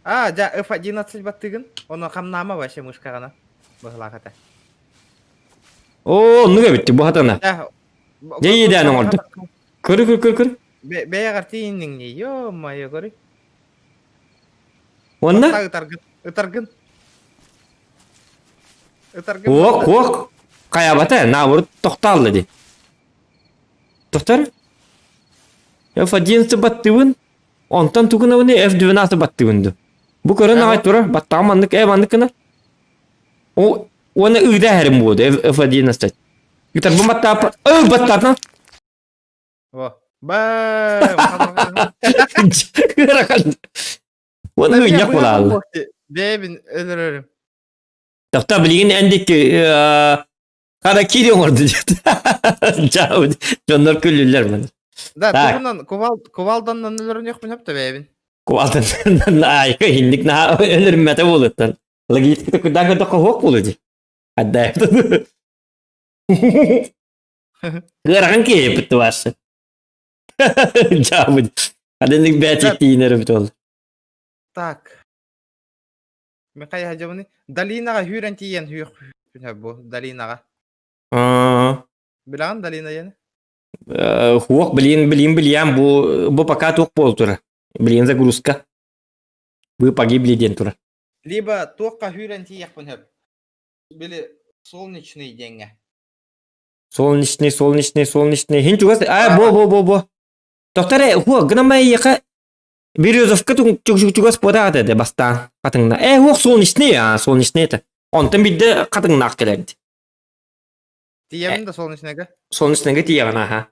А, дьа F11 баттыгын. Ону хамнаама вообще мышкаҕына. Быһылаах этэ. Оо, оннук эбит бу хатана. Дьэ иэдээн оҥорду. Көрү көр көр көр. Бэйэҕэр тиийинниҥ дии. Ё-моё, көрү. Уонна? Ытаргын. Ытаргын. Ытаргын. Уок, уок. Хайабата, наоборот, тохтоолла дии. Тохтор? F11 баттыбын, онтон тугунабыны F12 баттыбын ду. Бу көрөн аҕай турар, баттаҕым маннык, э маннык гынар. О, уонна ыыда эһэрим буолду F11. Ытарбын баттааппа, ыы баттаатан. О, баа, Ыарахан. Уонна ыынньах буолаалла. Бэйэбин өлөрөрүм. Тохто билигин эн диэки Харакири оҥорду диэт. Дьоннор күллүллэр маны. Да, туһунан кувалданнан өлөрүнүөхпүн сөп да бэйэбин. Кувалданнан айка иһинник наһаа өлөрүммэтэ буолуттан. Логистика куда көрдөххө суох буолуо дии. Аддай. Ыарахан киһи быттыбаасы. Дьаабыт. Адыннык бэти тиинэр эбит ол. Так. Михай Хадьабыны Долинаҕа сүүрэн тиийэн сүүрүөхпүн бу Долинаҕа. Билэҕин Долина диэни? Хуох билин билин билиэн бу бу пока туох буол тура. Билин загрузка. Вы погибли диэн тура. Либо туохха сүүрэн тиийиэхпин сөп. Били солнечный диэҥҥэ. Солнечный, солнечный, солнечный. Хин чугас. А, бо бо бо бо. Тоқтар, хуа, гынамай яка Березовка чугас буотаҕа этэ бастаан хатыҥна. Э, уох солнечный, а, солнечный это. Онтон биирдэ хатыҥнаах кэлэрди. Тиийэбин да солнечныйга? Солнечныйга тиийэҕин аха.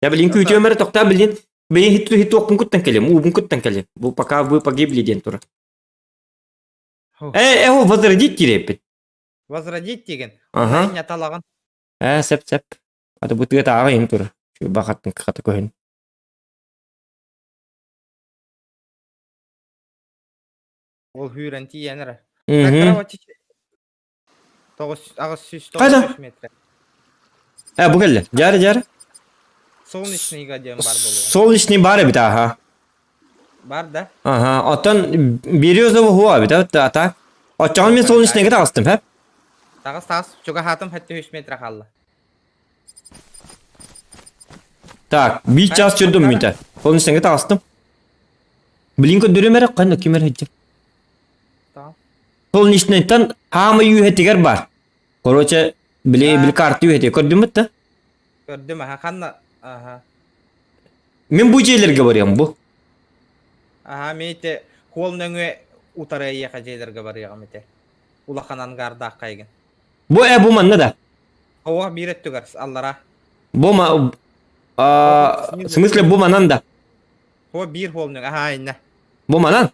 Я билин күүтүөм эрэ тохтоо билин билин хит хит туохпун куттан кэлим, уубун куттан кэлим. Бу пока вы погибли диэн турар. Э, э, возродить диэппит. Возродить деген. Ага. Няталагын. Э, сеп сеп. Аты бу тыа тааҕы иһин турар. Бахаттын хата көһүн. Ол хүүрэн тиийэн эрэ. Хайда? 8 метр. Э, бу кэллэ. Дьаары, дьаары. Солнечныйга диэн бар буолуо. Солнечный бар эбит, аха. Бар да? Аха, оттон Березово хуа эбит, а так. Оччоҕун мин солнечныйга таҕыстым, һэ? Таҕыс, таҕыс. Чугаһаатым, хэттэ 3 метр хаалла. Так, биир чаас чөрдүм мин Солнечныйга таҕыстым. Блин көрдөрүм эрэ, ханна ким эрэ сылдьар. Солнечныйтан хаамай үөһэтигэр бар. Короче, били били карта үөһэтигэр көрдүммүт да? Көрдүм, аха, ханна, аха. Мин бу дьиэлэргэ барыам бу. Аха, мен ите хуол нөҥүө утары эйиэхэ дьиэлэргэ барыаҕым ите. Улахан ангардаах хайгын. Бу э бу манна да. Оҕо биир өттүгэр аллара. Бу ма а, в смысле бу манан да. Хуо биир хуол нөҥүө, аха, иннэ. Бу манан?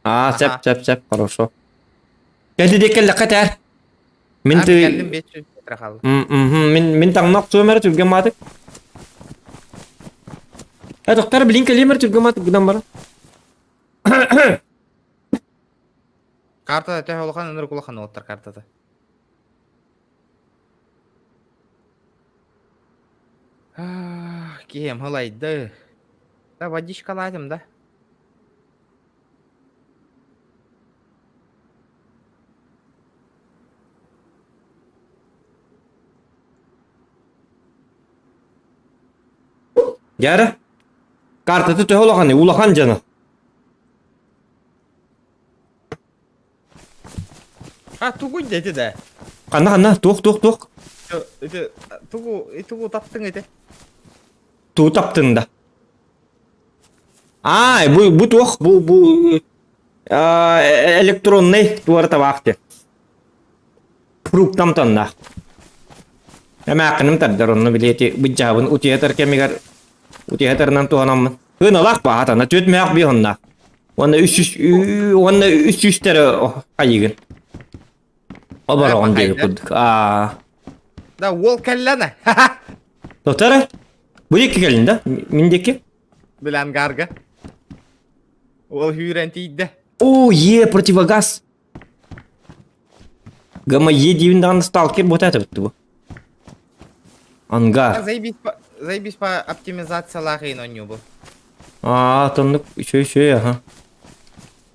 А, сеп, сеп, сеп, хорошо. Кэлли диэк кэллэххэ этээр. Мин ты... Кэллим 500 метр хаалла. Мин мин таҥна охсуом эрэ түргэн маатык. Э, доктор, билин кэлиэм эрэ түргэн маатык гынан баран. Картада төһө улахан ынырык улахан уоттар картата. Киһим ылайды. Да водичкалаатым да. Дьара, картата төһө улахан улахан дьоно. А тугуй дети да? Ханна ханна туох туох туох? Ити тугу тугу таптың ити? Тугу таптың да? Аа, бу бу туох бу бу электронный туора табаах диэн. Фруктам тоннаах. Эмээххиним тардар онно билиэти быдьаабын утуйатар кэмигэр утуйатарынан туһанаммын. Ыналаах баатана түөт мээх биһоннаах. Уонна үс үс уонна үс үстэрэ хайыгын. Обороҕун диэки курдук. Аа. Да уол кэллэнэ. Тотара? Бу диэки кэлин да? Мин диэки? Билэн гарга. Уол хүүрэн тиийдэ. О, е, противогаз. Гама е диибин даҕаны сталкер буота этэ бу. Ангар. Заебись по, заебись по оптимизациялаах иин оонньуу бу. Аа, тоннук үчүгэй үчүгэй аха.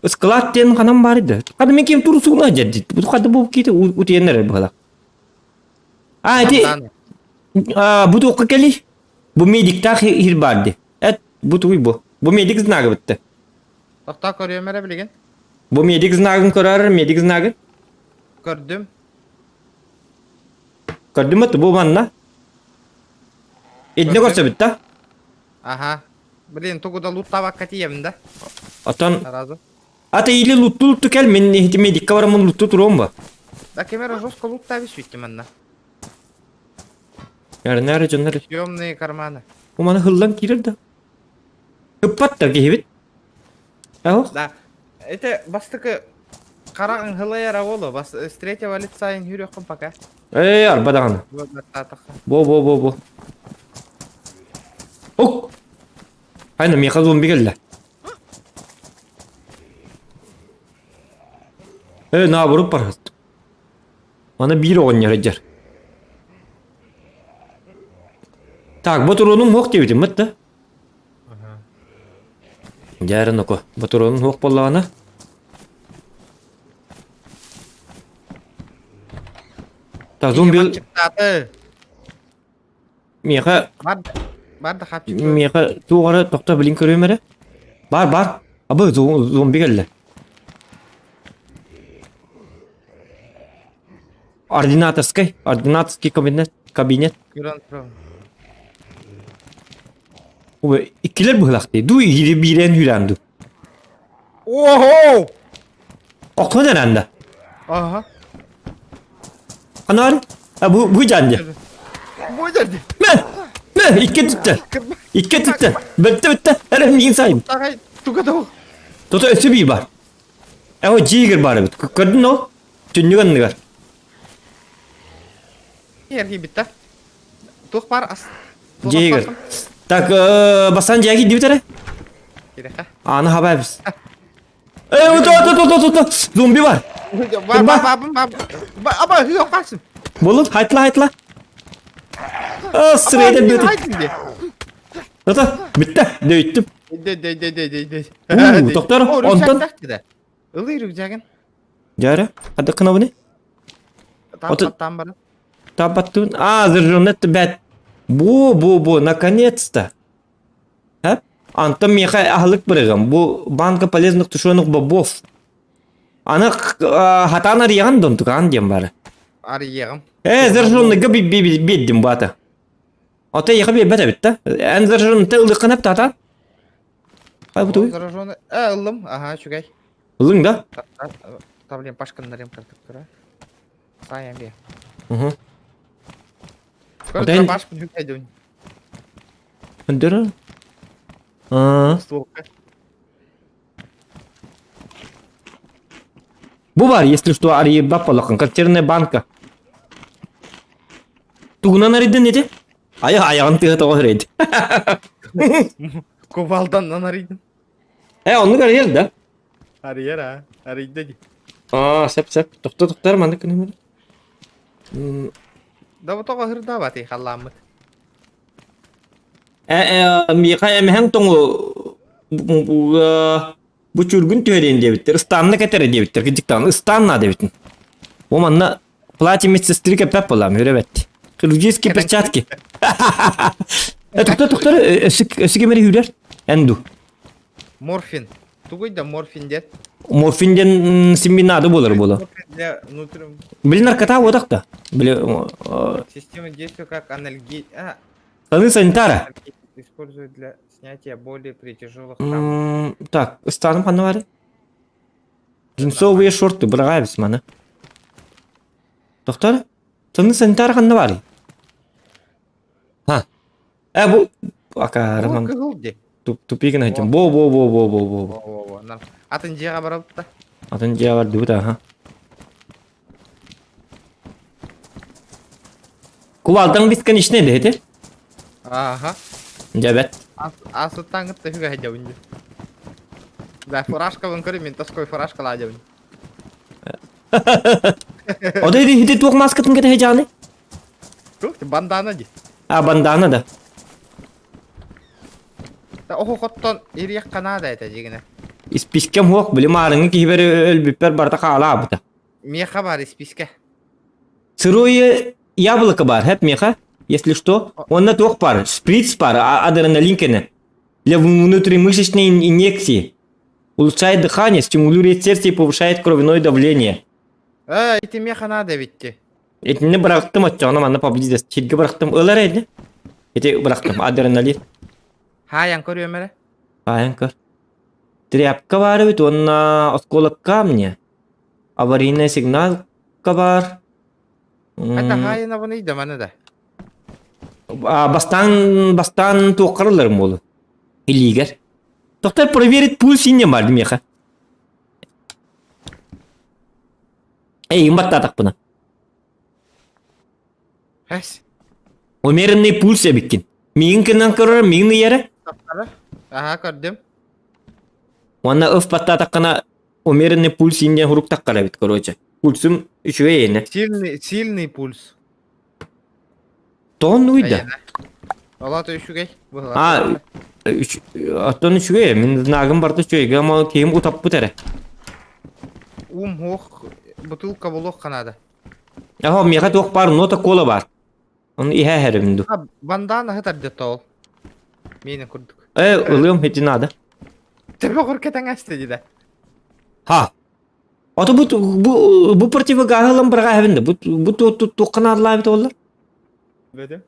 Склад диэн ханан баар да. Хада мен ким турусуна дьэрдит. Бу хада бу кити утуйаннар быһала. А, ити бу туохха кели? Бу медиктаах хир бар ди. Эт бу тугуй бу. Бу медик знага битте. Тохтоо көрүөм эрэ билигин. Бу медик знагын көрөр, медик знагын. Көрдүм. Көрдүм бу манна. Итини көрсөбүт да. Аха. Блин, тугу да луттаабакка тиийэбин да. Отон Сразу. Ата или лутту лутту кел, мен ити медикка барамын лутту туруом ба. Да кемера жестко луттаабы сүттүм манна. Ярнары дьоннор. Съемные карманы. Бу маны хыллан киирэр да. Ыппат да киһибит. Ах. Да. Это бастакы хараҕыҥ һылайара уолу бас с третьего лица хүрүөххүн пока. Ээ, арба даҕаны. Бо бо бо бо. Ок! Айна миэхэ зомби кэллэ. Ээ, наоборот барыт. Аны биир оҕонньор дьэр. Так, ботуруонум суох диэбитим бат да. Дьээрэ ноко, ботуруонум суох буоллаҕына. Так, зомби... Миэхэ... Бар да хапчык. Миэхэ туох эрэ тохто билин көрүөм эрэ. Бар, бар. Абы зомби кэллэ. Ординаторскай, ординаторский кабинет, кабинет. Көрөн турабын. Ой, иккилэр быһылахтыы. Ду иһири биирэн хүрэн ду. Ого! Окон эрэнда. Ага. Ханаар? А бу бу дьанды. Бу дьанды. Мэ! Мэ! Икки түттэ. Икки түттэ. Бөттө бөттө. Эрэ миин сайым. Тагай туга да. Тото өссө бии бар. Э, о дьиигэр бар эбит. Көрдүн ол? Түннүк анныгар. Эрги битта. Туох бар ас. Дьиигэр. Так, бастан дьиэги дибит эрэ? Аны хабайбыз. Э, ото, ото, ото, ото, зомби бар. Бар, бар, бар, бар, бар, аба, хүйө қалсын. Болун, хайтла, хайтла. Сырайда бөтү. Ото, битте, дөйттүм. Дей, дей, дей, дей, дей, дей. Доктор, онтон. Ылый рюкзагын. Дьэ, хадда кынабыны? Таппаттан баран. Таппаттын. А, зажженный бэт. Бу, бу, бу, наконец-то. Хэп? Антон миэхэ аһылык бырыгым. Бу банка полезных тушеных бобов. Аны хатаан арыйаҕын дон тукаан диэн бары. Арыйыаҕым. Э, зажженныйга биэрдим баата. Ото эйиэхэ биэрбэт эбит да. Эн зажженныйта ылыаххын эп татаан. Хай бу тугуй? Зараженный. Э, ыллым. Ага, үчүгэй. Ылыҥ да? Та, блин, пашканнарым кыртыктыра. Сайын бе. Угу. Көрдө башпын хүкәйдүн. Өндөрө? Аа. Стволка. Бу бар, если что, арыйбап балахан, консервная банка. Тугунан арыйдын ити? Ая аяғын тыга тоҕо үрейди. Кувалданнан арыйдын. Э, оннук арыйар да? Арыйар а, арыйда ди. Аа, сеп сеп. Тохто тохтор маннык күнүмөр. Да бу тоҕо ырдаабат халламмыт. Э, э, миэхэ эмэһэҥ тоҥу бу чүргүн түһэриэн диэбиттэр, ыстаанна кэтэрэ диэбиттэр, кырдьыктаан ыстаан наада эбитин. О манна платье медсестры кэппэт буолаам, үрэбэт. Хирургические перчатки. Э, тоқтар, тоқтар, өссө кемери хүлэр. Энду. Морфин. Тугуй да морфин дед. Морфин диэн симми наада буолар буола. Для внутреннего Били наркота буотах да. Били системы действия как анальги... А, Саны санитара. Используют для снятия боли при тяжелых травмах. Так, станым ханна бары? Джинсовые шорты быраҕаабыс маны. Доктор, саны санитара ханна бары? Ха. Э, бу акаарыман Кыһыл ди. тупигин айтым. Бо бо бо бо бо бо. Во во во. Атын дьиэҕэ барабыт да. Атын дьиэҕэ бардыбыт аха. Кувалдаң бесконечный да ити? Аха. Дьэбэт. Асыттан кытта үһүгэ дьабын дьи. Да, фуражкабын көрү, мин тоской фуражкалаа дьабын. Ода иди ити туох маскатын кэтэ жааны? Туох бандана ди. А бандана да. Да охо хоттон ириэх канада это дигине. Испискем хуох били маарыҥы киһибэр өлбүппэр барыта хаалаабыта. Меха бар исписке. Сырое яблоко бар, хэп меха, если что. Онна туох бар, шприц бар, адреналин кene. Для внутримышечной инъекции. Улучшает дыхание, стимулирует сердце и повышает кровяное давление. Э, ити меха надо ведь. Итини бырахтым оччоҕуна манна поблизости. Сиргэ бырахтым ылар эдэ. Ити бырахтым адреналин. Хаайан көрүөм эрэ. Хаайан көр. Тряпка баар эбит уонна осколок камня. Аварийная сигналка баар. Это хаайан абыный да маны да. Бастаан бастаан туоххарылларым буолу. Илиигэр. Доктор проверит пульс инне бар миэхэ. Эйигин баттаатахпына. Хэс. Умеренный пульс эбиккин. Миигин кынан көрөр, миигин ыйара. Аха, көрдүм. Уонна ыф баттаатаххына умеренный пульс иннен хуруктаххара эбит, короче. Пульсум үчүгэй эйэнэ. Сильный, сильный пульс. Тоҕон уйда? Олата үчүгэй. А, оттон үчүгэй, мин знагым барда үчүгэй, ама киһим утаппыт эрэ. Ум хуох бутылка булуох канада. Аха, миэхэ туох баар, нота кола баар. Оны иһэ иһэрим ду. Бандана хытар дето ол. Миэнэ курдук. Э, ылыам ити надо. Төбө куркетаҥасты дии да. Ха. Ото бу бу бу противогаһы ылан быраҕа да. Бу бу туохха наадалаабыт оллар? Бөтүм.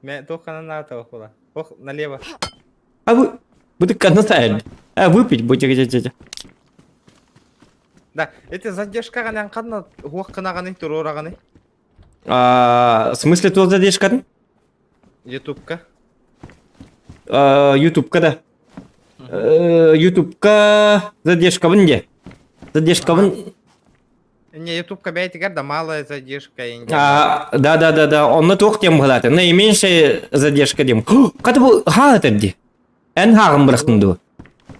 Мэ туохханан наата охула. Ох, налево. А вы бу тыкканна сайын. А выпить бу чэ чэ Да, эти задержкаҕа ханна хуох кынаҕаны туруораҕаны. В смысле туох задержкатын? Ютубка. Ютубка да. Ютубка задержкабын де. Задержкабын Не, ютубка бэйэтигэр да малая задержка А, да, да, да, да. Онно туох диэн быһалаата. Наименьшая задержка диэн. Хата бу хаа этэр дии. Эн хааҕын бырахтын дуо?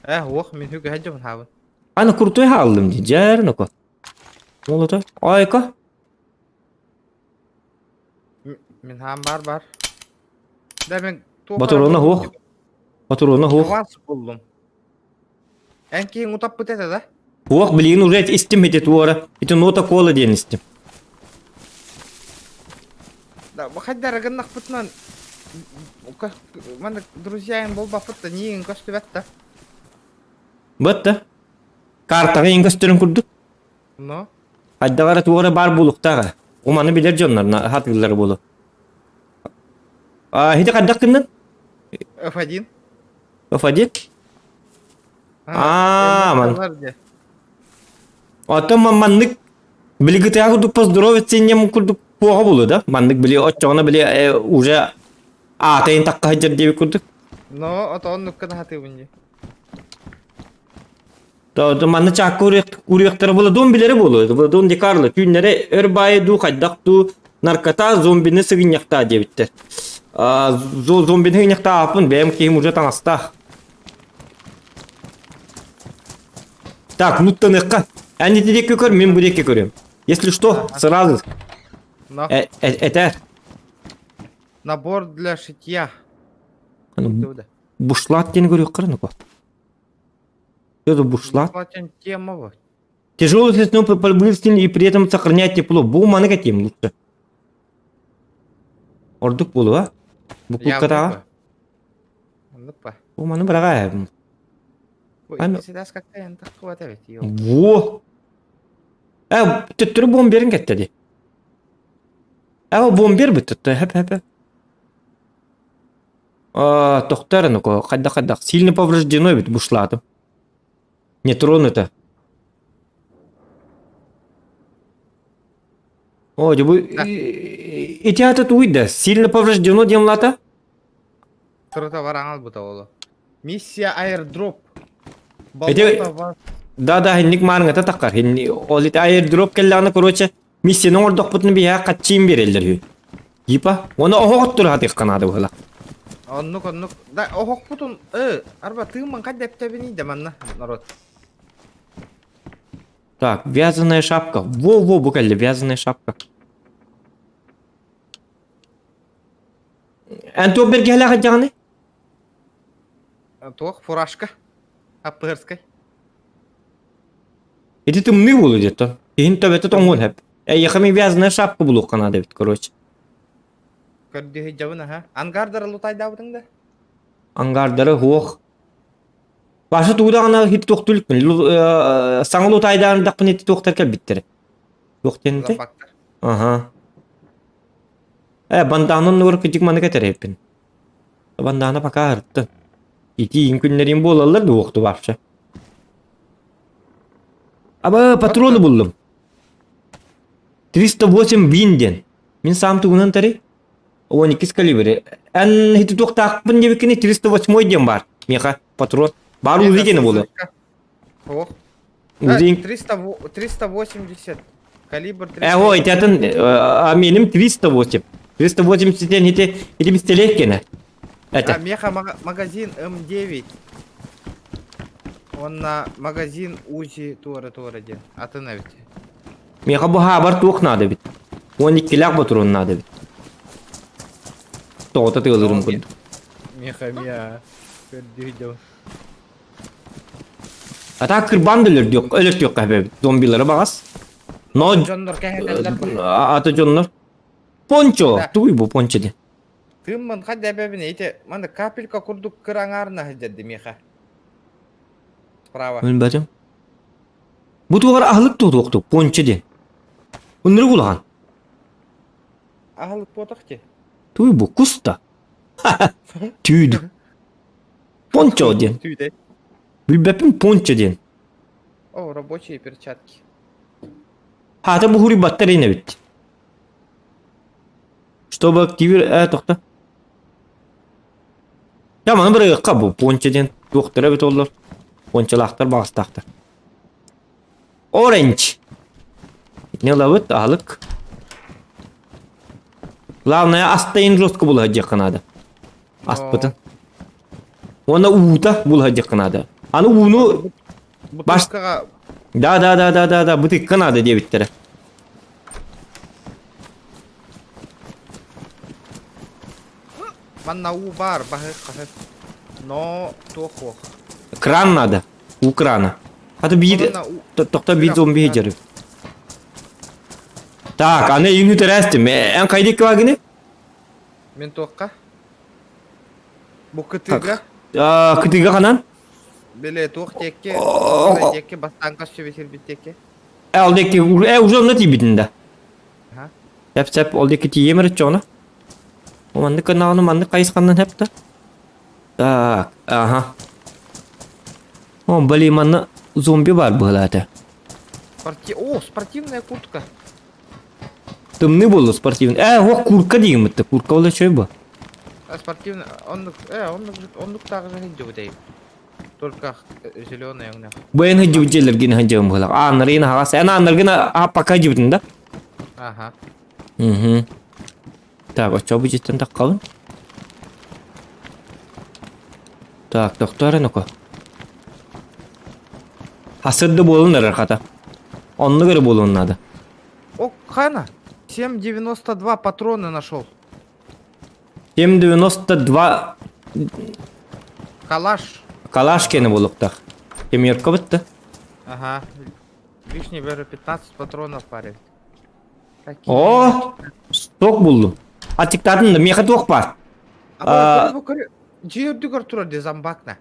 Э, уох, мин хүгэ хадьабын хаабын. Аны крутой хааллым дии. Дьэр, ну-ка. Молото. Айка. Мин хаам бар бар. Да мен Батурона хуох. Батурона хуох. Квас буллум. Эн киһиҥ утаппыт этэ да? Хуох билигин уже истим ити туора. Ити нота кола диэн истим. Да, хайдара гыннахпытынан маннык друзьяин буолбаппыт да ниигин көстүбэт да. Быт да. Картаҕа иҥ көстөрүн курдук. Но. Хайдаҕара туора баар буолуктааҕа. Уманы билэр дьоннор хатыыллар буолу. А, ити хайдах гыннын? F1. F1? Аа, ман. Оттон маннык билигитээ курдук поздоровиться иннем курдук куоҕа булу да? Маннык били оччоҕуна били уже аатайын такка сылдьар диэбит курдук. Но, ото оннук гына хатыыбын дии. То манна чаакка уруйахтара Владон билэрэ буолуо. Владон Ди Карло түүннэри өр баайы дуу хайдах дуу наркота зомбины сыгынньахтаа диэбиттэр. Зомбины сыгынньахтааппын бэйэм киһим уже таҥастаах. Так, нуттаныахха. Эн ити диэки көр, мин бу диэки көрүөм. Если что, сразу. Это. Набор для шитья. Бушлат диэн көрүөххэ ну Это бушлат. Тема вот. Тяжелый лесной поблизости и при этом сохранять тепло. Бу маны кэтиим лучше. Ордук буолуо. Бу куккатаҕа. Бу маны быраҕаа. Во! Э, төттөрү бомберин кэтте ди. Э, бомбер бүттү. Хэп хэп. А, тохтор ну хайдах хайдах. Сильно повреждено ведь бушлатым. Не тронуто. О, бу эти ата туйда. Сильно повреждено диэн лата. Турута бар аңал бута олу. Миссия аирдроп. Эти Да, да, хинник маарыңата таққар. Ол ити аирдроп келлааны, короче, миссияны оҥордохпутун биһиэхэ хаччыын биэрэллэр үһү. Типа, оны оһоҕоттур хатыахха наада быһыла. Оннук, оннук. Да, оһохпутун, э, арба тыыммын хайда эптэбиний да манна, народ. Так, вязаная шапка. Во-во, бу кэллэ, вязаная шапка. Эн туох бэргэһэлээх сылдьаҕыный? Туох, фуражка. Аппырскай. Ити тымныы буолуо диэтэ. Иһин төбөтө тоҥуон сөп. Эйиэхэ мин вязаная шапка булуохха наада эбит, короче. Көрдүһүйдьэбин аха. Ангардары лутайдаабытыҥ да? Ангардары суох. Баша тугу даҕаны хит туохтуулукпун. Саҥа лутайдаан ити туохтар кэлбиттэрэ. Туох диэн этэй? Аха. Э, бандана оннугар кырдьык маны кэтэрэппин. Бандана пока арыттын. Ити күннэрим буолаллар дуохту вообще. Аба патроны буллум. 308 вин диэн. Мин саам тугунан тари? 12 калибри. Эн хити туохтаахпын диэбиккини 308 диэн бар. Миэхэ патрон. Бар УЗИ диэн буолуо. Ох. 380 калибр 380. Э, ой, атын а меним 308. 380 диэн ити ити пистолет кene. Это. Меха магазин М9. Он на магазин УЗИ туора туора диэн. Атын эбит. Меха бу хаабар туох наада эбит. 12-лээх ботурун наада эбит. Тоҕото тыалырым курдук. Меха мия. Көрдүү А так кырбан да өлөрдүөх өлөртүөххэ эбит. Зомбилары баҕас. Но Дьоннор кэһэтэллэр. ата дьоннор. Пончо, туй бу пончо диэн. Тыыммын хадда эбэбин ити манна капелька курдук кыраҥаарына сылдьар миэхэ. Справа. Билбэтим. Бу тугар аһылык туһуохтук пончо диэн. Ынырык улахан. Аһылык буотах ти. Туй бу куста. Түйдү. Пончо диэн. Түйдэ. Билбэппин пончо диэн. О, рабочие перчатки. Хаата бу хуруйбаттар ин эбит. Чтобы активир... Э, тохто. Я маны бырайыакка бу понча диэн туохтара эбит оллор. Пончалаахтар баҕастаахтар. Orange. Не ылабыт аһылык. Главное астайын жестко булаһадьыахха наада. Аспытын. Уонна уута булаһадьыахха наада. Аны ууну баш... Бутылкаҕа Да, да, да, да, да, да, бутылка наада диэбиттэрэ. Манна уу баар баһы хаһы. Но туох уох. Кран надо. У крана. А то биир Манна уу тохто биир зомби дьарык. Так, аны үйүнү тэрээстим. Эн хайдык кыбагыны? Мин туохха? Бу кытыыга Кытыыга ханан? Биле туох диэкки, диэкки бастаан көссүбүт сирбит диэки. Э, ол диэки, э, уже онно тиийбитин да. Сеп-сеп, ол диэки тиийэм эрэ чоҕуна. Маннык гыннаҕына маннык хайысханнан хэп да. Так, ага. О, блин, манна зомби бар быһылаата. Спорти... О, спортивная куртка. Тымныы буолла спортивный. Э, о, куртка диигиммит Куртка ол үчүгэй бу. Спортивный, оннук, э, оннук, оннук тааҕы сылдьыбытай. Только зеленый өҥнөх. Бу эн сылдьыбыт дьиэлэргин сылдьабын быһылаах. Ааннарыгын аһаҕас. Эн ааннаргын а пока дьибитин да? Ага. Угу. Так, оччо бу дьиттэн таххабын. Так, тохтоо эрэ ноко. Хасыр да буолун эрэр хата. Оннук эрэ буолуон наада. О, Хана, 7,92 патроны нашел. 7,92 Калаш. Калаш киэнэ буолуохтаах. Семерка бытта. Ага. Лишний беру 15 патронов парень. О, сок буллум. Аттиктатын да миэхэ туох баар? А Дьиэ үрдүгэр турар дии зомбакна.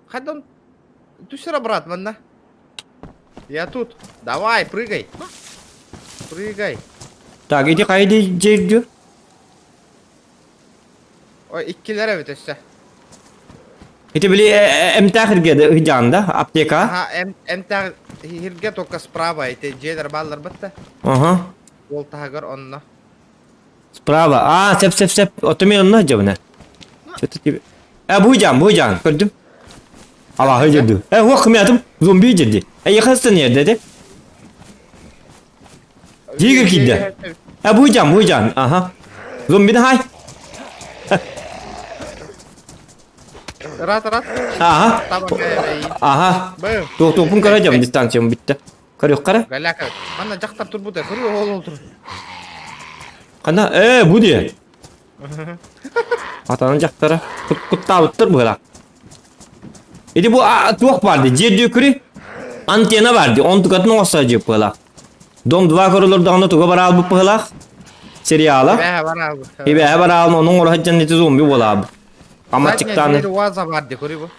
Хайдан түсер брат манна. Я тут. Давай, прыгай. Прыгай. Так, иди хайа дьиэ үрдү? Ой, иккилэр эбит өссө. Ити били эмтээх иргэ ыдьаан да аптека? Аха, эмтээх иргэ только справа ити дьиэлэр бааллар бытта. Ага. Ол таһыгар онно. Справа. А, сеп сеп сеп. Ото мен онно дьабына. Что-то тебе... Э, буйдам, буйдам, көрдүм. Аллахы дьирди. Э, уох кымятым, зомби дьирди. Э, ехастын ерде Дигер киирдэ. Э, буйдам, буйдам. Ага. Зомбини хай. Рат, рат. Ага. Ага. Туохтуохпун көрө дьам дистанциям бүттэ. Көрүөх кара. Галяка. Манна дьахтар турбута. Көрү ол олтур. Хана, э, бу дии. Атанын дьахтара куттаабыттар быһыылаах. Ити бу туох баар дии, дьиэ дүөкүрү антенна баар дии, онтукатын оҥосто дьиэп быһыылаах. Дом 2 көрөлөр туга бараалбыт быһыылаах сериала. Ибэһэ бараалбыт. Ибэһэ бараалын онуҥ оро сылдьан ити зомби буолаабыт. Амаччыктааны. Задняя уаза баар дии, көрү бу.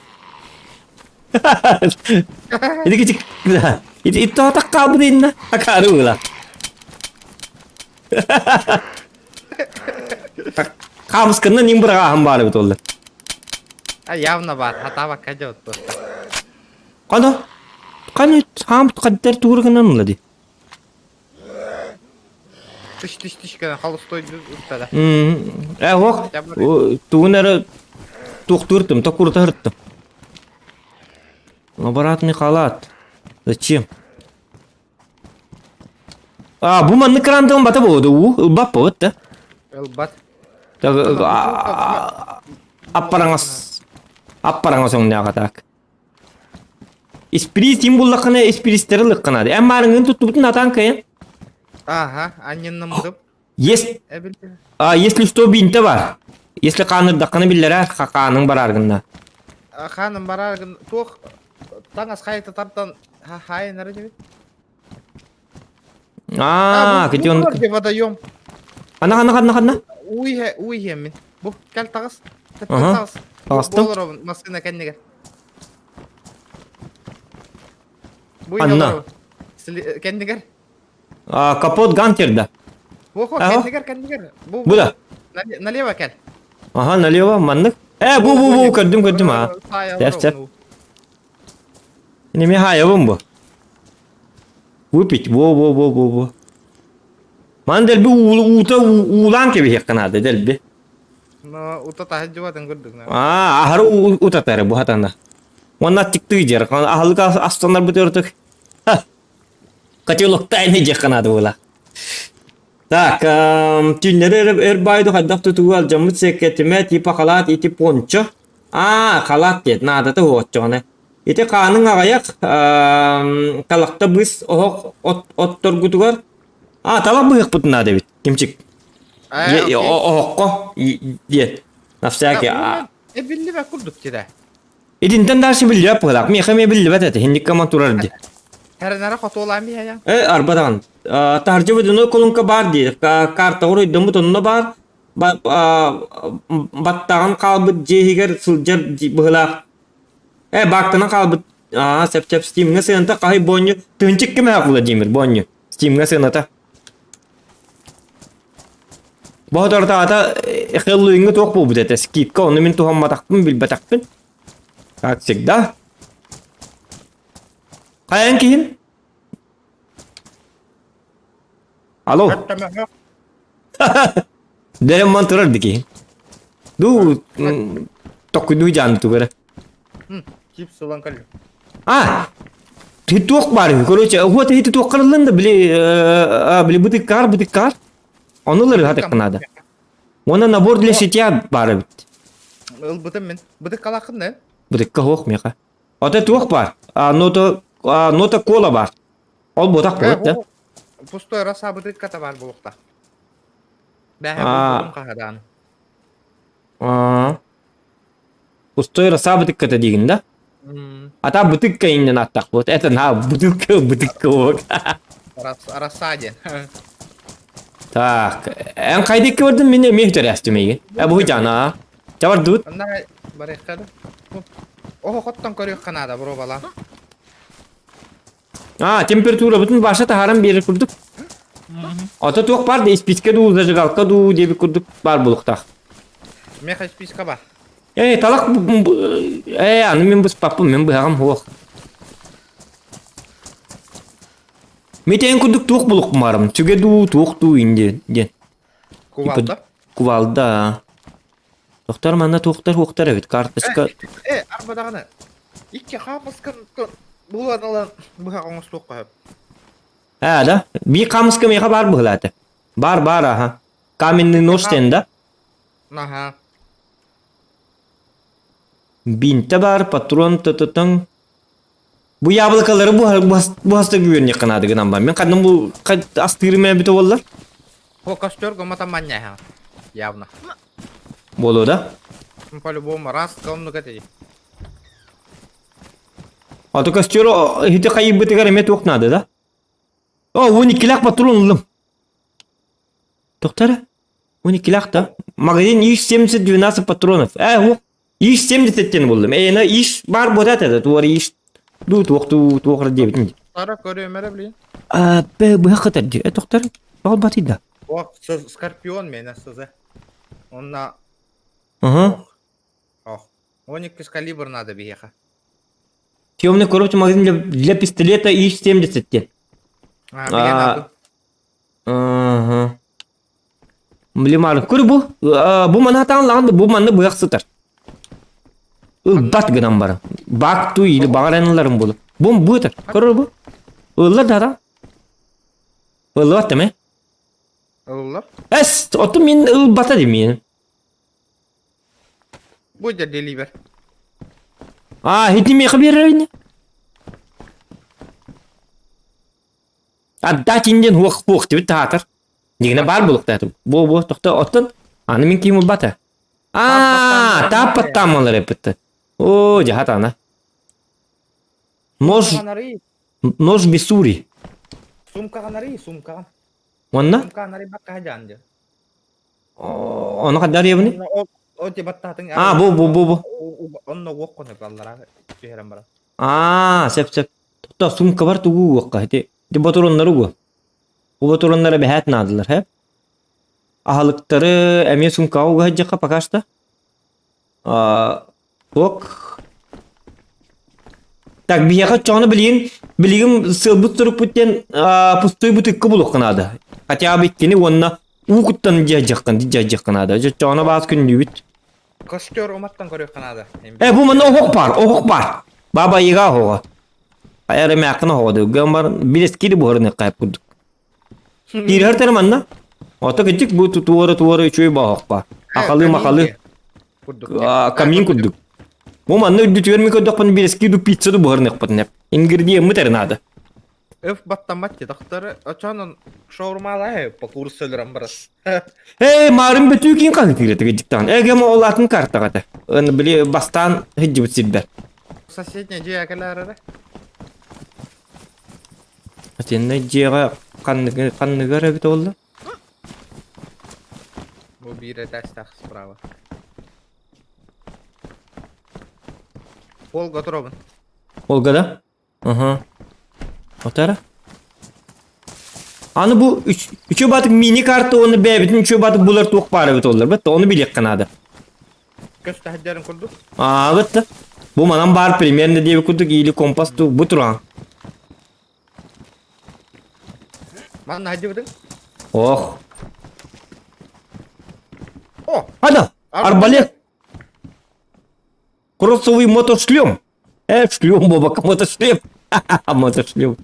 Ити кичик ити итто хаалбыт инна акаары быһыылаах. Хаамысканнан ним быраҕааһын баар эбит олла. А явно баар, хатаабакка дьэ просто. Хана? Хана хаам хаддар тугур гынан ыла ди. Тыш тыш тыш гына холостой устада. Э, ох, тугун эрэ туохтууртум, токурта ырыттым. Лаборатный халат. Зачем? А, бу маннык кырантыгын бата буолуо уу, ылбат буолбут да. Ылбат. Аппараҥас аппараҥас өҥнөөх атаак. Испириис ким буллаххына испиристэри ылыаххына эн маарыҥҥын туттубутун атаан кыайан. Ага, анньыннымдым. Есть а, если что бинте бар. Если хаанырдаххына биллэрэ хааның бараар гынна. Хааным бараар гын туох таҥас хайта тартан хаайынара дебит. Аа, кити он. Водоем. Ханна ханна ханна ханна. Уйhe уйhe мин. Бу кэл таҕыс. Ага. Таҕыстым. Болор массыына кэннигэр. Бу Анна. Кэннигэр. А, капот гантерда. Охо, кэннигэр, кэннигэр. Бу, бу да. Налево кэл. Ага, налево, маннык. Э, бу, бу, бу, көрдүм, көрдүм, а. Сеп, сеп. Неме хаябым бу. Выпить, во, во, во, во, во. Маны дэлби уута уулаан кэбиһиэххэ наада дэлби. Но ута таһыдьыбатын курдук. Аа, аһары утатары бу хатана. Уонна аттиктыы дьэр. Аһылык астанарбыт өртүк. Котелоктаан диэххэ наада буола. Так, түүннэри өр баайду хайдах тутуу алдьаммыт сэккэтимэ типа халаат ити пончо. Аа, халаат диэт, наадата уһуоччоҕуна. Ити хааныҥ аҕыйах, талахта быс оһох отторгутугар А, талах быһыахпытын наада эбит, Кимчик. Оһоххо диэт. На всякий. Эбиллибэт курдук тирэ. Итинтэн дальше биллибэт быһылаах. Миэхэ эмиэ биллибэт этэ. Хинник коман турар ди. Тэрэнэрэ хотуолаан биһэйэн. Э, арбадаҕын. Таһырдьа водяной колонка баар диир. Карта уруйдаммыт онно баар. Баттаҕын хаалбыт дьиэ иһигэр сылдьар быһылаах. Э, баактанан хаалбыт. Аа, сеп-сеп Стимҥа сыаната хаһый бонньу. Тыһынчык кимээх Владимир бонньу. Стимҥа сыаната. Боһоторутаата Хэллоуиҥҥа туох буолбут этэ? Скидка, ону мин туһамматахпын, билбэтэхпин. Как всегда. Хайан киһим? Алло. Дэрем ман турар дики. Ду токуйду жан тугара. Чипс ылан кэллим. А, ты туох бар, короче, вот эти туох карылын да били били бытыккар, бытыккар. Ону лыры хатык надо. Уонна набор для шитья бар эбит. Ылбытым мин. Бытык калахын да? Бытыкка хоох меха. Ата туох бар? А, нота, а, нота кола бар. Ол ботак болот да. Пустой роса бытыкка бар болукта. Бәһә булдум хаһадан. А. Пустой роса бытыкка дигин да? А там бытыкка иннен аттах вот. Это на бутылка, бытыкка вот. Роса диэн. Так, эн хайдык көрдүм мин эмиэ төрөстүм эйигин. Э бу жана. Чабар дут. Онна барыахха да. Оһо хоттон көрүөххэ наада боруобалаан. А, температура бүтүн баша таһааран биэрэр курдук. Ото туох бар да исписка дуу, зажигалка дуу диэбит курдук баар буолуохтаах. Меха исписка бар. Э, талах э, аны мин быспаппын, мин быһаҕым суох. Митэн курдук туох булукпун барым. Сүгэ дуу, туох дуу инде диэн. Кувалда. Кувалда. Тохтор манна туохтар хуохтар эбит карточка. Э, арба даҕаны. Икки хаамыскан булан ылан быһах оҥостуохха сөп. Аа да? Биир хаамыска миэхэ баар быһылаата. Бар бар аха. Каменный нож тен да? Аха. Бинтэ бар, патрон тытытың. Бу яблокалары бу буһаста үөрүнүөххэ наада гынан бар. Мин ханным бу астыырым эбитэ буоллар. О, костер гомата манньаһа. Явно. Буолуо да? По-любому раз оннук этэ. А то костер ити хайыйбытыгар эмиэ туох наада да? О, уон иккилээх патрон ыллым. Тохтара? Уон иккилээх да? Магазин ИШ-70 12 патронов. Э, уох, ИШ-70 диэн буллум. Эйна ИШ баар буолат это, туор ИШ дуу туох дуу туох диэбитин. Тара көрүөм эрэ блин. А, б быһа кытар дии. Э, тохтар, тоҕо батыйда. Ох, Скорпион миэнэ СЗ. Онно Ага. ох, 12 калибр надо биһиэхэ. Съемный коробочный магазин для, для пистолета ИШ-70 диэн. А, билэн А, Ага. Блимар, көр бу, бу манна таҥлаҕын бу манна быһах сытар. Ылбат гынан баран. Бак ту или баҕар ылларым буолу. Бу бу этэр. Көрөр бу. Ыллар да Ыллыбат да Ыллар. Эс, оту мин ылбата димин. Бу деливер. А, хити миэхэ биэрэр Отдать диэн хуох хуох диэбит таһаатар. Дьиҥинэ баар буолуохтаах. Буо буо тохто оттон аны мин киһим ылбата. Аа, тааппаттаамалар эппиттэр. Оо, дьаһат ана. Нож нож Миссури. Сумкаҕын сумкаҕын. Уонна? Сумкаҕын арыйбакка дьаан дьэ. Ону ханна арыйабыный? О, баттаатын. Аа, бу бу бу бу. Онно уох конук аллара түһэрэн баран. Аа, сөп сөп. Тохто сумка тугу уохха ити ити ботуруоннары уо. Бу ботуруоннары бэһээт наадалар, һэ? Аһылыктары эмиэ сумкаҕа уга сылдьыахха пока что. Аа, туох? Так, биһиэхэ оччоҕуна билигин билигин сыалбыт сурукпут диэн пустой бутыкка булуохха наада. Хотя бы иккини уонна уу куттан дьиэдьэххин дьиэдьэххин наада. Дьоччоҕуна баас күннүүбүт. Костер уматтан көрүөххэ наада. Э, бу манна оһох баар, оһох баар. Баба Яга оһоҕо. Хайа эрэ мээххин оһоҕо дуу. Гамар билескири буһарыныахха курдук. Киирэр тэр манна. Ото кырдьык бу туора туора үчүгэй баһох баар. Ахалы махалы камин курдук. Бу манна үрдүтүгэр ми көрдөхпүнэ биэски ду пицца ду буһарыныахпытын эп. Ингредиеммит эрэ наада. Өф баттаммат ти доктор очонон шаурмалай по курсу өлөрөн барас. Эй, марын бүтүү кин хаһытыыр этэ дьиктаан. Эгэ мо олатын картаҕа этэ. Били бастаан сылдьыбыт сирбэр. Соседняя дьиэ кэлээр Итиннэ дьиэҕэ ханныгы ханныгар эбит буолла? Бу биир этээстээх справа. Полга туробун. Полга да? Аха. Отара? Аны бу үчү батык мини карта оны бэйэбитин үчү батык булар туох баар эбит оллар бит ону билиэххэ наада. Көс таһырдьарын курдук. Аабыт Бу манан баар примерно диэбит курдук или компас ту бу туран. Манна хадьыбытыҥ? Ох. О! Ада! Арбалет! Кроссовый мотошлем! Э, шлем, бабака, мотошлем! Мотошлем.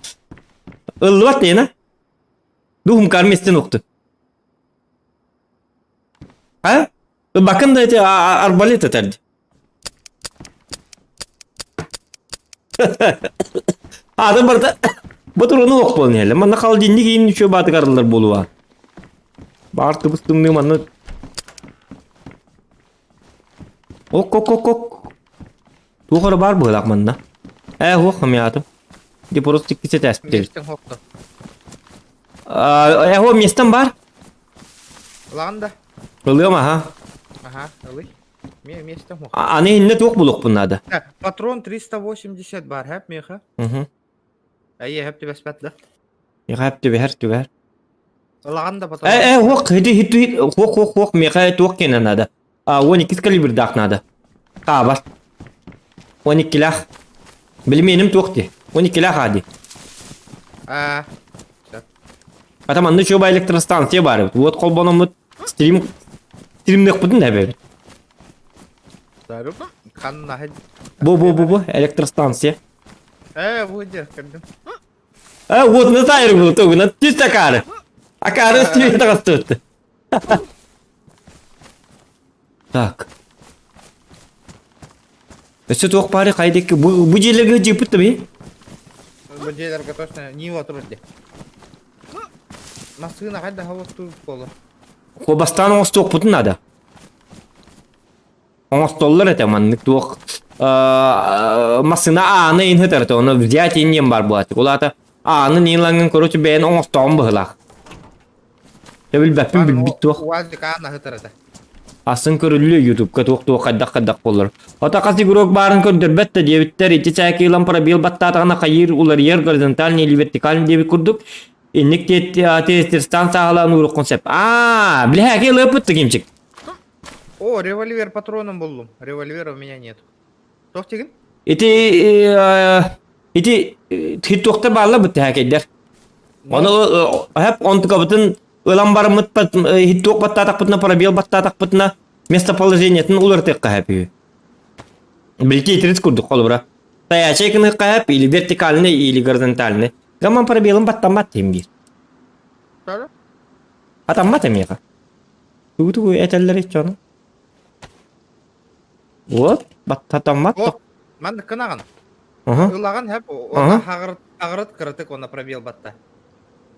Ыллыбат дейін, а? Духум карместен уқты. А? Бакын да эти арбалет этэрди. Атын барда бу туруну ох буолан иһэллэр. Манна холодильник иин үчүгэй баатыгарлар буолуа. Баар тыбыс тымныы манна Ок ок ок ок. Туох эрэ баар быһыылаах манна. Ээ уох хамыйаатым. Ди просто иккис этээспит эбит. Местең хокто. Ээ о местем бар. Ылаҕын да? Ылыам аха. Аха, ылый. Ме местең хокто. Аны инне туох булуохпун наада. Патрон 380 бар, хэп меха. Угу. Әйе, хэп түбэспэт да. Миэхэ хэп түбэһэр түбэһэр. Ылаҕын да патрон. Э, э, хуох, хити, хити, хуох, хуох, хуох, миэхэ туох киэнэ наада. А, 12 калибрдаах наада. Хаабар. 12-лээх. Билимиэним туох дии. 12-лээх аа дии. А, Ата манна чуба электростанция баар эбит. Уот холбономмут стрим стримныахпытын да эбэбит. Ханна Бу бу бу бу электростанция. Э, бу дер көрдүм. Э, уотуна таайыр бу тугунан түс акаары. Акаары стрим таҕыстыбыт. Так. Өссө туох баары хайдыкки бу бу дьиэлэргэ дьиэппит да би? Бу дьиэлэргэ точно не отур де. Массыына хайда хаваттуу боло. Бастаан оҥостуохпутун наада. Оҥостоллор этэ маннык туох массыына ааны иин сытар этэ ону взять иин бар буолааччы. Ол аата аанын иин лаҥын короче бэйэн оҥостоҕун быһылаах. Дьэ билбэппин билбит туох. УАЗик аан аһытар этэ. Асын көрүллүө ютубка туох-туох хайдах-хайдах буолар. Ото хас игрок баарын көрдөрбөт да диэбиттэр ити чээки ылан пробел баттаатаҕына хайыыр уларыйар горизонтальный или вертикальный диэбит курдук инник тиэстирстан сааһылаан ууруккун сөп. Аа, билэһээки ылыаппыт кимчик. О, револьвер патроном буллум. Револьвера у меня нет. Туох тигин? Ити ити хитуохтар бааллар бут тэһээкэйдэр. Ону хэп онтукабытын ылан бараммыт хитуох баттаатахпытына пробел баттаатахпытына местоположениетын уларытыахха хэп үһү. Билки итирис курдук холобура. Стоячай гыныахха хэп или вертикальный или горизонтальный. Гаман пробелын баттаммат диэн биир. Атаммат эмиэхэ. Тугу-тугу этэллэр иччону. Вот, баттатаммат. О, маннык гынаҕын. Аха. Ылаҕын хэп, Аха. хаҕырыт хаҕырыт кыратык уонна пробел батта.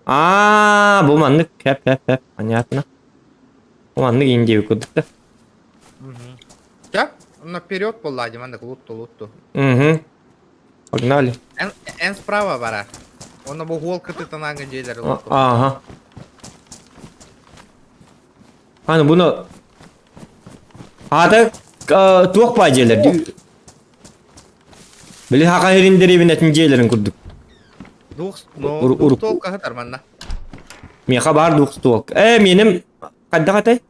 Аа, бу маннык хэп хэп хэп, понятно. Бу маннык индия курдук да. Ча, наперед буолла дии маннык лутту лутту. Угу. Погнали. Эн, эн справа бара. Онно бу уол кытытанааҥы дьиэлэр лутту. Ага. Аны буну Аата туох баа дьиэлэр Били хака хирин дэриэбинэтин дьиэлэрин курдук. Двух, ну, двухстволка хатар манна. Миэхэ баар двухстволка. Э, миэним хайдах этэй?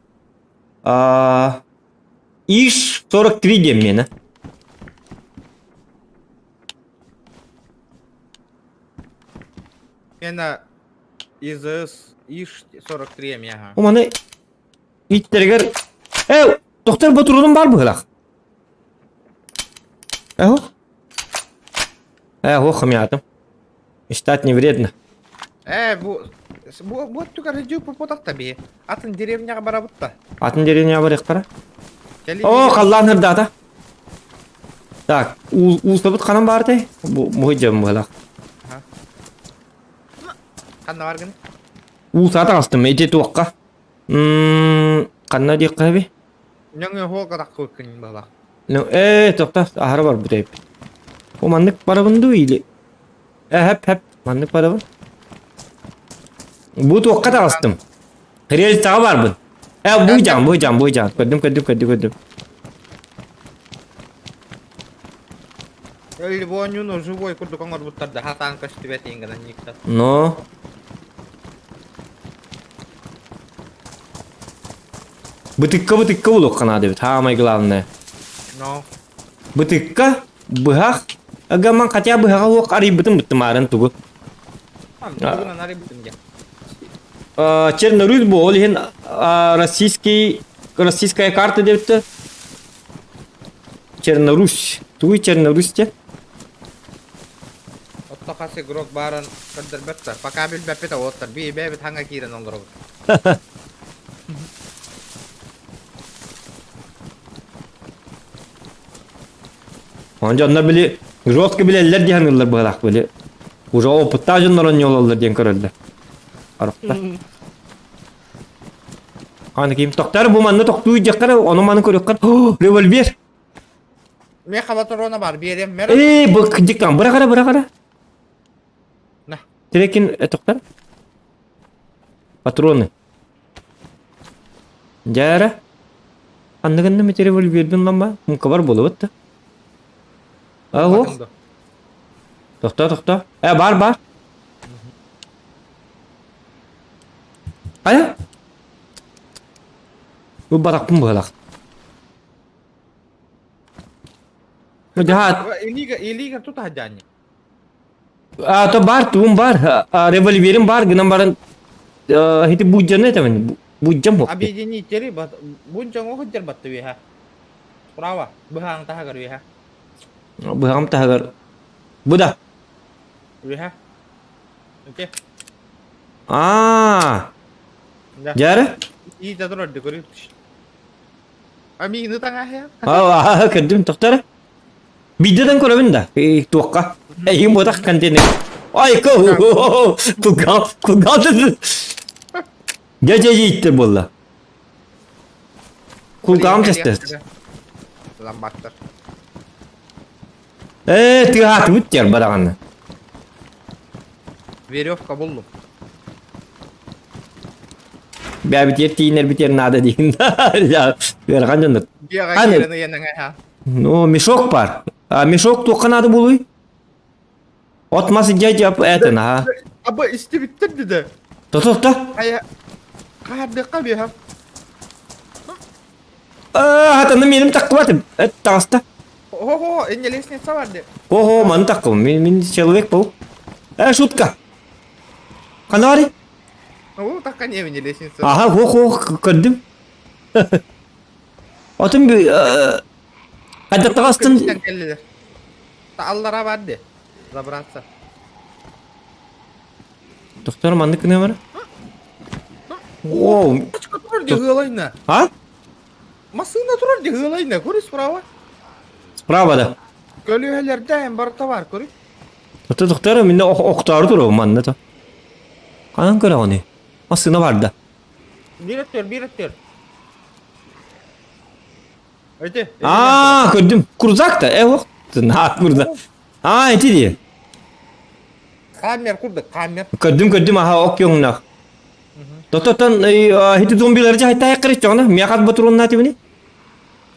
Иш 43 диэн миэнэ. Миэнэ ИЗС. Иш-43 эмиэ аха. Бу маны иттэригэр Э, тохтор ботуруунум баар быһылах. Э, Э, ох, хамятым. Мечтать не вредно. Э, бу бу бу өттүгэр дьүү попотах би. Атын деревняҕа барабыт да. Атын деревняҕа барыахтара. Кэлин О, халлаан ырдаата. Так, уустабыт ханан баартай? Бу муһуйдьам быһылах. Ханна баргын? Уусаа таҕыстым, ити туохха? Ханна диэххэ эби? Нөҥүө хуолга таххыбыккын быһылах. Ну, э, тохта, аһара барбыт эбит. Бу маннык барабын дуу или? Э, хэп, хэп, маннык барабын. Бу туохха таҕыстым? Рельсаҕа барбын. Э, буйдьаан, буйдьаан, буйдьаан. Көрдүм, көрдүм, көрдүм, көрдүм. Ливонюну живой курдук оҥорбуттар да хатаан көстүбэт иҥгэнэн никта. Но. Бытыкка бытыкка булуохха наада эбит, самое главное. Но. Бытыкка, быһах, агаман хотя быһаҕа уох арыйбытым быттымаарын тугу. Тугунан арыйбытым диэн. Чернорусь бу, ол иһин российский, российская карта диэбиттэр. Чернорусь. Тугуй Чернорусь те? Отто хас игрок баарын көрдөрбөт да. Пока билбэппит оттор. Би бэйбит хаҥа киирэн олоробут. Онон дьоннор били жестко билэллэр диэн ыллар быһалаах били. Уже опыттаах дьоннор онньуолаллар диэн көрөллөр. Арахта. Аны ким тохтар бу манна тохтуу диэххэ ону маны көрүөххэ револьвер. Меха патрона бар биэриэм мэр. Ээ бу кдиктан бырахара бырахара. На. Трекин тохтар. Патроны. Дьээрэ. Ханныгынна мит револьвербин ламма мункабар буолубут да. А ох. Тохто тохто. Э бар бар. Хайа? Бу барахпын быһалах. Дьаһаат. Илига илига тут хадьаанньа. А то бар туум бар. Револьверим бар гынан баран хити буддьаны этэмин. Буддьам хоппи. Объединители бунчаҥ оһуджар батты биһа. Справа быһааҥ таһыгар биһа. Быһаҕым таһыгар. Бу да. Биһа. Окей. Аа. Дьээрэ? Иитэ турар көрү. Амигины таҥаһыа. Аа, көрдүм тохтор. Биирдэн көрөбүн да. Туохха. Эйигин буотах контейнер. Ай, ко. Кулгал, кулгал. Дьэ, дьэ, ииттер буолла. Кулгаҕым тэстэ. Ламбаттар. Ээ, тыаһаатыбыт диэр бараҕаны. Веревка буллум. Бэбитиэр тиинэрбитиэр наада диин. Ыарахан дьоннор. Дьиэҕэ киирэн ыйанаҥа Ну, мешок бар. А мешок туохха наада буолуй? От мас дьэ этин аха. Аба истибиттэр диде. Тото-то. Хайа хаардыахха биэһэ. Хатаны меним таххыбатым. Таҕыста. Ого, инне лестница бар де. Ого, маны таххыбым. Мин, мин человек был. Э, шутка. Хана О, такка не мне лестница. Аха, хо хо көрдүм. Отun bir Хадда таҕыстын. Аллара бар де. Забраться. Доктор маннык гына бар. О, Тачка турар ди ыалайна. А? Массыына турар ди ыалайна. Көрү справа. Справа да. Көлүһэлэрдээн барыта бар көрү. Ото доктор минне охтоору турар манна то. Ханан көрөҕүнүй? Массыына бар да. Биир өттөр, биир өттөр. Өйдө. Аа, көрдүм. Курзак да, э, ох, на курзак. Аа, ити дии. Хаммер курдук, хаммер. Көрдүм, көрдүм, аха, ок йоҥнах. Тототон, хити зомбилары жайтай кырычоҕна, миэхат батурунна тибини.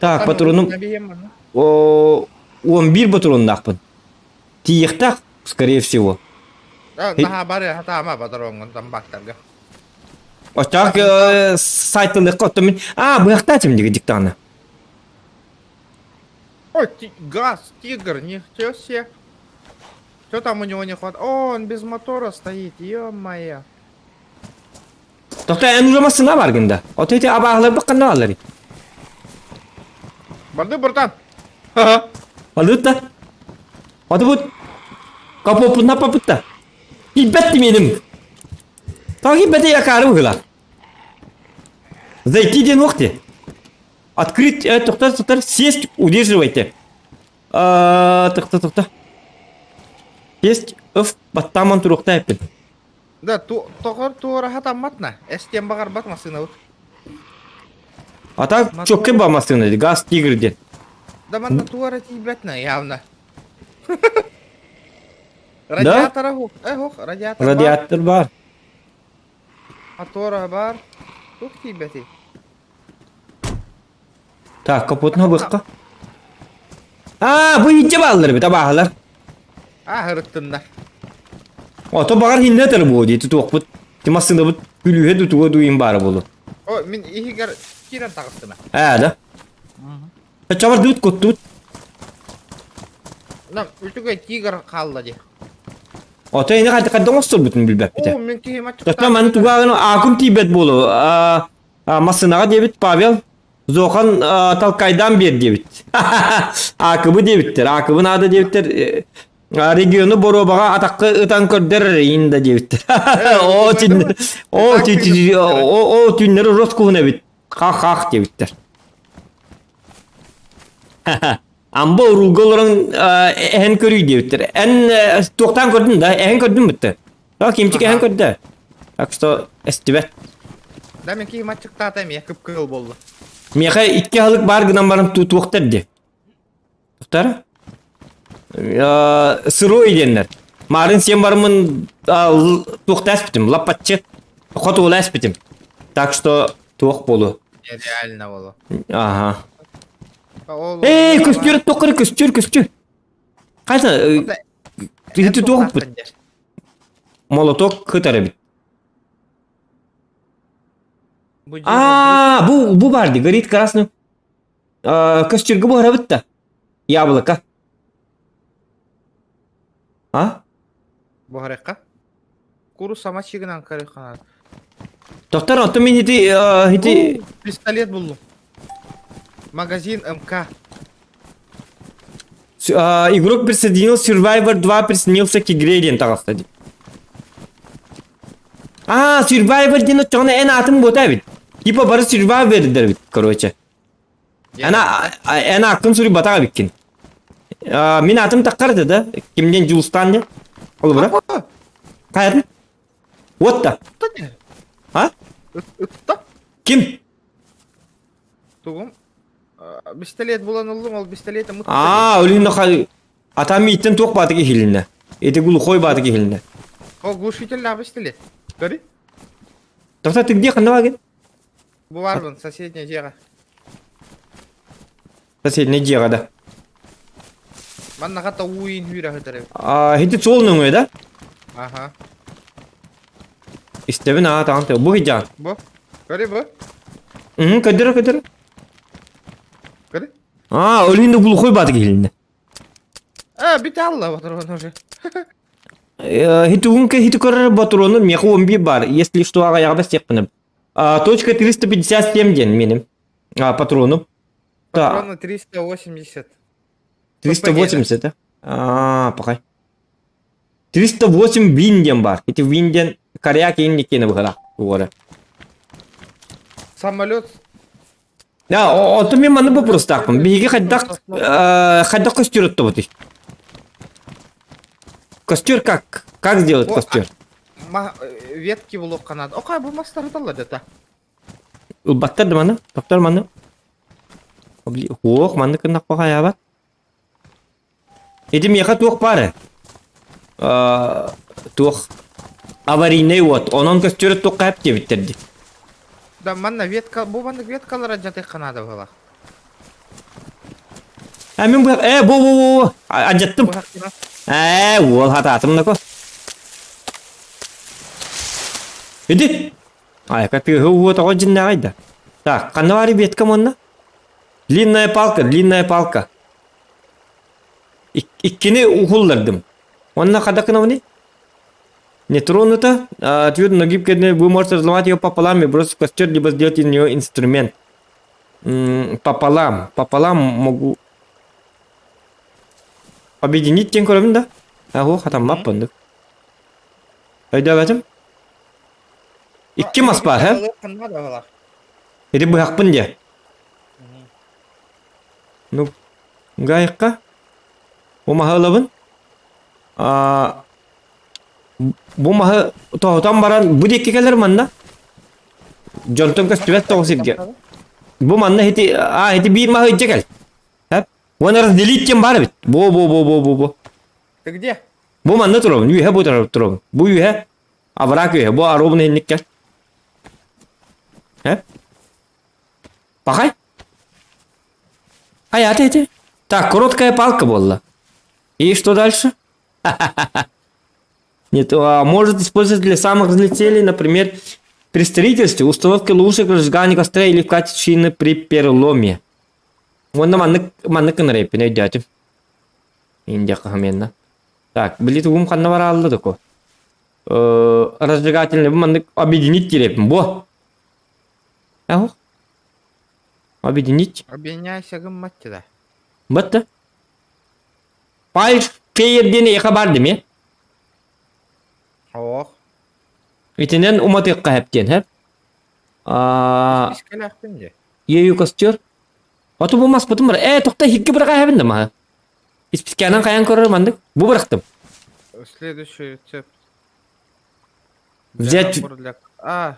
Так, патронум, о, 11 патроннаахпын. Тиийиэхтээх, скорее всего. Наһаа бары хатаама патроҥҥун тамбактарга. Оччоох сайтылыахха оттон мин аа быһахтаа тимдиги диктаана. Ой, газ, тигр, ничего себе. Что там у него не хватает? О, он без мотора стоит, ё-моё. Тохто эн уже массына баргын да. Ото ити абааһылар бакканна бааллар. Барды братан. Балыт да. Ото бут. Капоппут напапыт да. Кийбэт меним. Тоҕо кийбэти якары быһыла. Зайти диэн уох ти. Открыть, тохтор, тохтор, сесть, удерживайте. Тохто, тохто. Сесть, ыф, баттааман туруохта эппин. Да, тоҕор туора хатамматна. Эстиэн баҕарбат массыынабыт. А так чөккө ба массыына газ тигр диэн. Да манна туора тиийбэтна явно. Радиатора хух, э хух, радиатор бар. Радиатор бар. Мотора бар. Тух тиийбэтий? Так, капотна быкка. А, бу иһитчэ бааллар эбит, абааһылар. А, ырыттыннар. Ото баҕар хиннэ этэр буо дии тутуохпут. Ти массыынабыт күлүүһэ дутуга дуйун баара буолу. О, мин иһигэр киирэн таҕыстым. Ээ да. Чабардыбыт куттубут. На, үтүгэй тигр хаалла дии. Ото ини хайда хайда оҥосторбутун билбэппитэ. Оо, мин киһим Тоттон маны тугааҕын аакым тиийбэт буолу. Массыынаҕа диэбит Павел Зохан толкайдаан биэр диэбит. Аакыбы диэбиттэр. Аакыбы наада диэбиттэр. Региону боруобаҕа атахха ытан көрдөр ин да диэбиттэр. О түннэр о о түннэри роскуһун эбит. Хах-хах диэбиттэр. Амба уруулга олорон эһэн көрүй диэбиттэр. Эн туохтаан көрдүн да? Эһэн көрдүн бүттэ. А кимчик эһэн көрдө. Так что эстибэт. Да мен киһи маччыктаата эмиэ кып-кыһыл буолла. Миэхэ икки аһылык баар гынан баран туохтар ди. Туохтар? Сырой диэннэр. Марын сиэн барымын туохта эспитим, лаппатчы. Хотуола эспитим. Так что туох болу. Реально болу. Ага. Эй, көстүр тоқыры көстүр көстүр. Қайсы? Ити туох бут? Молоток кытар эбит. А, бу бу бар ди, горит красным. Көстүргө буһарабыт да. Яблоко. А? Буһарыахха. Курус сама чигынан көрүөххэ Доктор, оттон мин ити ити Пистолет буллум. Магазин МК. Игрок присоединил Survivor 2 присоединился к игре диэн таҕыста дии. А, Survivor диэн оччоҕуна эн аатым буота эбит. Типа бары Survivor эбит, короче. Эн эн ааккын суруйбатах эбиккин. Мин аатым таххар этэ да? Кимден Дьулустаан диэн? Холобура? Хайатын? Вот да. А? Ытта. Ким? Тугум? Пистолет булан ыллым, ол пистолетым ытта. Аа, өлүн хай атам иттен туох бааты киһилинне. Эти глухой бааты киһилинне. О, глушитель пистолет. Көрү? Тоқта ты где ханна багын? Бу барбын, соседняя дьиэҕэ. Соседняя дьиэҕэ да. Манна хата уу иин хүүрэ сытар эбит. А, хити суол нөҥүө да? Аха. Истэбин аа таҕан тыа. Бу хидьаан. Бу. Көрү бу. Угу, көдөрө көдөрө. Көрү. А, өлүн да глухой бааты киһилинне. А, бүтэ алла патрон уже. Хитугунка хиту көрөр патрону меха 11 бар. Если что, аҕайаҕа бэстиэхпинэ. Точка 357 диэн миним. Патрону. Патроны 380. 380, да? А, пахай. 308 вин диэн бар. Ити вин диэн коряк инникини быһыла. Уора. Самолет Да, оттон мен манны боппуруостаахпын. Биһиги хайдах хайдах костер оттубутуй? Костер как? Как сделать костер? Ветки булуохха наада. Окай, бу мастары дата. Ылбаттар да маны, токтор маны. Ох, манны кыннахпа хайаабат. Ити миэхэ туох баары? Туох аварийнай уот. Онон көстүрэ туохха эп диэбиттэр дии. Да манна ветка, бу маннык веткалара дьатыахха наада буолар. А мин бу э бу бу бу адьаттым. Ээ уол хатаатым нако. Иди. Айка тыаһы уот оҕо дьиннээҕэй да. Так, ханна баар ветка манна? Длинная палка, длинная палка. Иккини уһуллардым. Онно хадакынабыный? Не тронута, а твердо, но гибкая, вы можете разломать ее пополам и бросить в костер, либо сделать из нее инструмент. Пополам. Пополам могу... Объединить диэн көрөбүн да? Аһу, хатаммаппын дык. Өйдөөбөтүм. Икки мас баар, һэ? Ити быһахпын диэ. Ну, гайыкка. Бу маһы ылабын. А, бу маһы тоһутан баран бу диэки кэлэр манна. Дьонтон көстүбэт тоҕус сиргэ. Бу манна ити а ити биир маһы илдьэ кэл. Хэп. Уонна разделить диэн баар эбит. Бу бу бу бу бу бу. Ты где? Бу манна турабын. Үөһэ бу турабын. Бу үөһэ. Овраг үөһэ. Бу оробун иһинник кэл. Хэп. Пахай. Хайа ити. Так, короткая палка буолла. И что дальше? Нет, а, может использовать для самых разных целей, например, при строительстве, установке ловушек, разжигании костра или в качестве шины при переломе. Уонна маннык маннык гынар эппин өйдөөтүм. Индия хаменна. Так, били тугум ханна бараалла доко. Разжигательный бу маннык объединить дирэппин бу. Ах. Объединить. Объединяйся гымматчы да. Батта. Фальш фейер диэн эйиэхэ баар дими? Ох. Итинэн уматыахха хэп диэн хэп. Аа, Искэлээхпин дии. Ею костер. Оту бу маспытым бар. Ээ, тохто хикки быраха хэбин да маһы. Испискэнэн хайан көрөр мандык. Бу бырахтым. Следующий рецепт. Взять... Для... А.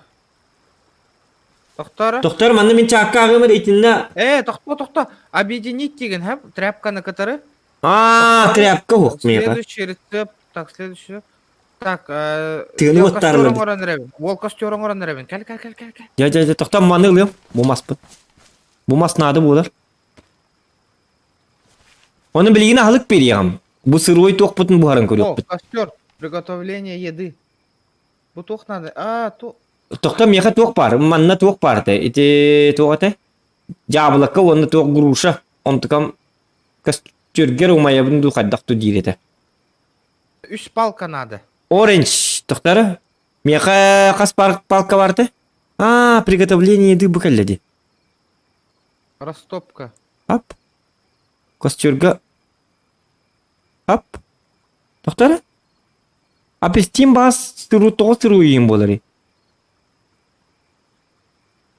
Тохтор. Тохтор, манна мин чаакка аҕымыр итиннэ... Э, тохто, тохто. Объединить деген, ха? Тряпканы кытары. А, тряпка ух, Следующий рецепт. Так, следующий. Так, э, Тыгыны оттарылар. Уол костер оҥорон эрэбин. Кэл, кэл, кэл, кэл, кэл. Дьэ, дьэ, дьэ, тохтоо, маны ылыам. Бу маспын. Бу мас наада буолар. Оны билигин аһылык биэриэҕим. Бу сырой туохпутун буһаран көрүөхпүт. О, костер. Приготовление еды. Бу туох надо? А, ту... Тохто миэхэ туох баар? Манна туох баар этэ? Ити туох этэ? Дьаабылака уонна туох груша. Онтукам костюргер умайабын дуу хайдах ту диир этэ. Үс палка надо. Оранж тохтара. Миэхэ хас палка бар этэ? А, приготовление еды бу кэллэ дии. Растопка. Ап. Костюрга. Ап. Тохтара. Апельсин баас сыруу тоҕо сыруу буоларый?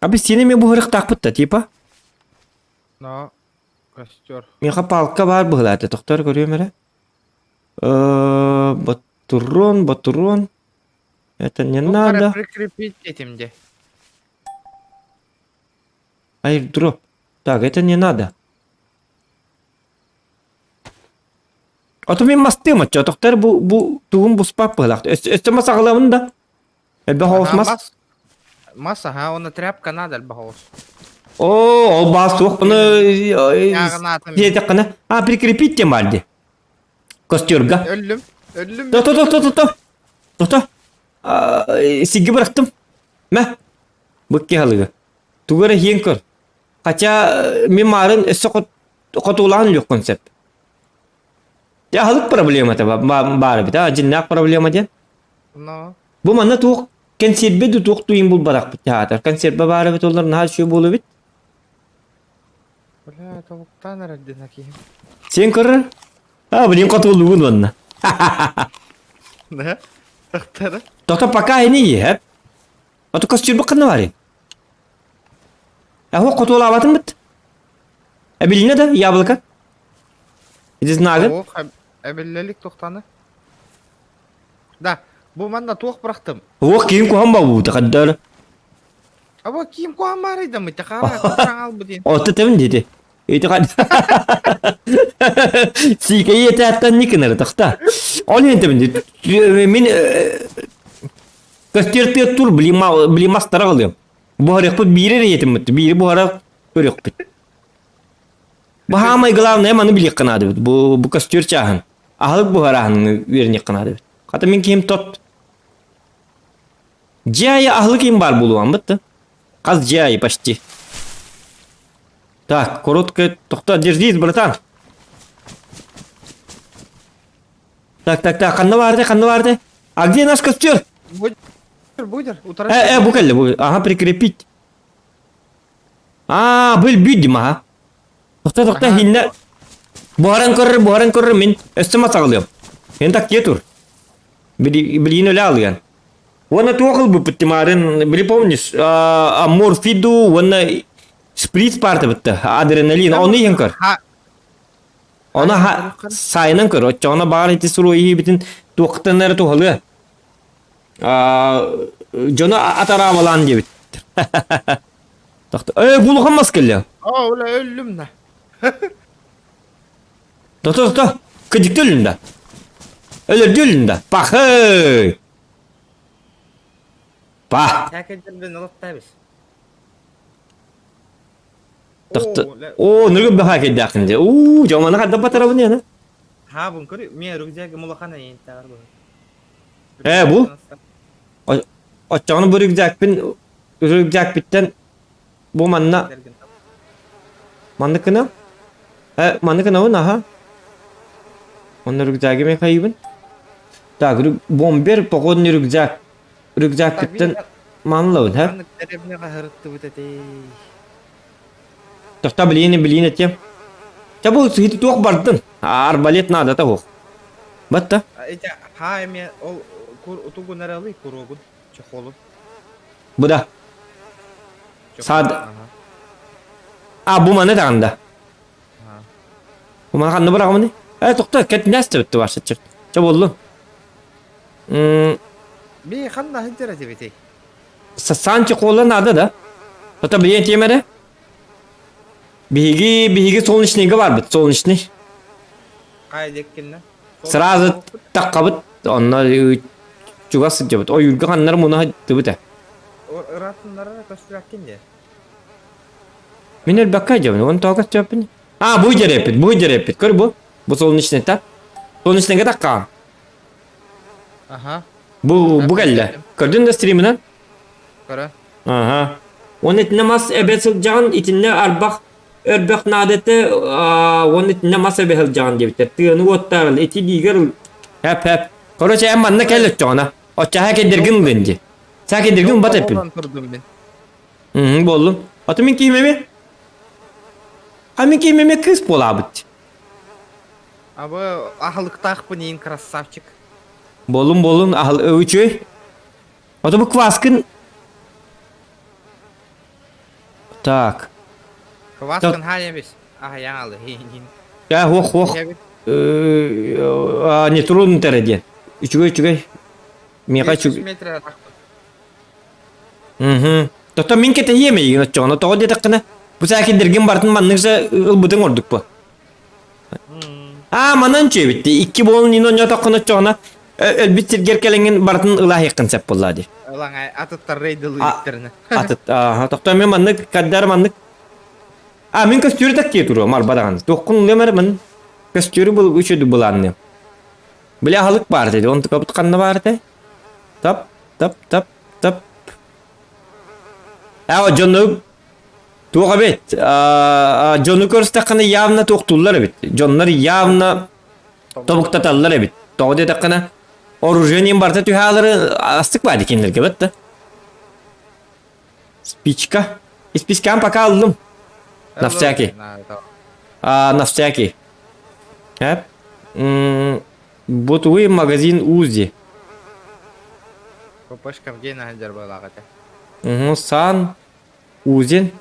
Апельсины эмиэ буһарыахтаахпыт да типа? Но костер. Миэхэ палка баар быһылаата, тохтор көрүөм эрэ. Батурон, батурон. Это не Ну, надо. прикрепить этим где. Airdrop. Так, это не надо. Ото мин мастыым оччо, тохтор бу бу тугум буспап быһылаах. Өстө мас аҕалабын да. Элбэх оҕус мас. Мас, мас аха, уонна тряпка надо элбэх оҕус. Оо, ол баас туох буну диэтэххинэ, а прикрепить тем баар Костюрга. Өллүм, өллүм. То то то то то то. То. Сигги бырахтым. Мэ. Быкки халыга. Тугу эрэ иһиэн көр. Хотя мин маарын өссө хотуулаан өлүөххүн сөп. Дьэ аһылык проблемата баар эбит аа дьиннээх проблема диэн. Но. Бу манна туох кэнсиэрбэ да туох туйун булбатахпыт театр. Консервэ баар эбит олор наһаа үчүгэй буолуо эбит. Бля, тобуктаан эрэр диэн киһи. Сен көрөр? А, блин, хотуулугун уонна. Да? Тахтара. Тото пока ини иһэр. Ото костюрбу ханна барый? Эһо хотуолаабатын бит. Эбилинэ да яблоко? Ити знагын? Ох, эбиллелик тохтаны. Да, бу манна туох бырахтым. Ох, киим куһан бабута хаддар. Аба киим куһан баарыйдаммыт хаара кутараҥ албы диэн. Отто тебин диэти. Ити хад. Сиикэйи этээттэн никинары тахта. Ол иһин тебин диэти. Мин Көстүөр тур блимастара ылыам. Буһарыахпыт биири эрэ ийэтиммит, биири буһара көрүөхпүт. Бу хаамай главное маны билиэххэ наада эбит. Бу бу көстүөр чааһын. Аһылык буһарааһын үөрэниэххэ наада эбит. Хата мин киһим тот. Дьиэ айы аһылык им баар буолуон бытты. Хас дьиэ айы почти. Так, короткая... Тохто, держись, братан. Так, так, так, ханна барды, ханна барды? А где наш костер? Будер, будер, утара. Э, э, бу кэллэ, бу. Ага, прикрепить. А, был бидим, ага. Тохта, тохта, хиннэ. Буһаран көрөр, буһаран көрөр, мин өссө масаҕалыам. Эн так тур. Билиин өлө алыан. Уонна туох ылбыппыт Тимарын, били помнишь, морфиду уонна шприц баартыбытта, адреналин, ону иһэн көр. Ону сайынан көр, оччоҕуна баар ити суруйуубитин туохтан эрэ туһалыа. Дьону атараабалаан диэбит. Э, булухан мас кэллэ. Оо, ула өллүм да. Тохто, тохто. Кыдьыкты өллүм да. Өлөрдү өллүм да. Пахы! Па! Хакердерден алып Тохто. Оо, ныргы баха кэйдээххин дии. Уу, дьоманы хадда батарабын яна. Ха, бун көрү, мен рюкзак мулахана ең бу. Э, бу? Оччоҕуна бу рюкзакпын рюкзакпыттан бу манна маннык гына э маннык гынабын аха онно рюкзагы мен хайыбын так бомбер походный рюкзак рюкзакпыттан манлабын ха Маннык деревняга хырыттыбыт этей. Тохта билиини билиин этиэм. Ча бу сыһыты туох бардын? Арбалет наада туох. Батта. Эти ха эме ол кур утугун аралы курогун чехолун. Бу да. Сад. А бу маны тагында. Бу маны ханны бырагымны? Э тохта кет нэсте битти барса чык. Ча болду. Би ханна хыджара дебетей. Сан чехола надо да? Это билиэн тиэмэрэ? Биһиги биһиги солнечныйга барбыт, солнечный. Кай деккинне? Сразу таққабыт, онно чугас сылдьабыт. Ойуурга ханнар муна сылдьыбыт ээ. Ыраатыннара көстүбэккин дии. Мин өлбөккө дьабын, он тоҕо көстүбэппин. А, бу дьэрэппит, бу дьэрэппит. Көр бу. Бу солнечный та. Солнечныйга таққаҕын. Аха. Бу бу кэллэ. Көрдүн да стримынан? Көрө. Аха. Уонна итиннэ мас эбэ сылдьаҕын, итиннэ арбах өрбөх наадата уонна итиннэ мас эбэ сылдьаҕын диэбиттэр. Тыаны уоттаарыл, ити диигэр хэп хэп. Короче, эн манна кэл оччоҕуна. Оччоҕо кэдэргин ылын дии. Саа кэдэргин бат эппин. Болан турдум мин. Мм, боллум. Аты мин киимеме? А мин киимеме кыыс буолаабыт. Абы аһылыктаахпын иин красавчик. Болун болун аһыл үчүгэй. Ото бу кваскын Так. Кваскын хаайабис. Ахаяалы. Я хуох хуох. Не трудно тере диэн. Үчүгэй үчүгэй. Миэхэ үчүгэй. Мгм. Тото мин кэтэһиэм эйигин оччоҕуна тоҕо диэтэххинэ бу саакидергин барытын маннык же ылбытыҥ ордук бу. Аа манан үчүгэйбит дии. Икки буолан иин оонньоотоххуна оччоҕуна өлбүт сиргэр кэлэҥҥин барытын ылааһыаххын сөп буоллаа дии. Ылаҥай атыттар рейдылыы Атыт ааха тохтоо мен маннык каддар маннык А мин көстүүрү таккие туруом арба даҕаны. Туоххун ылыам эрэ мин көстүүрү был үчүдү былаанныам. Били аһылык баар dedi. Онтукабыт ханна баар этэ? Тап, тап, тап, тап. Аа дьону туох эбит? Дьону көрүстэххинэ явно туохтууллар эбит. Дьоннор явно тобуктаталлар эбит. Тоҕо диэтэххинэ оружиением барыта түһаалары астык баар кинилэргэ бит да. Спичка. Спичкам пока ыллым. На всякий. А, на всякий. Эп. Бутовый магазин УЗИ. ППшкам гена ханжар балаҕата. Угу, сан Узин.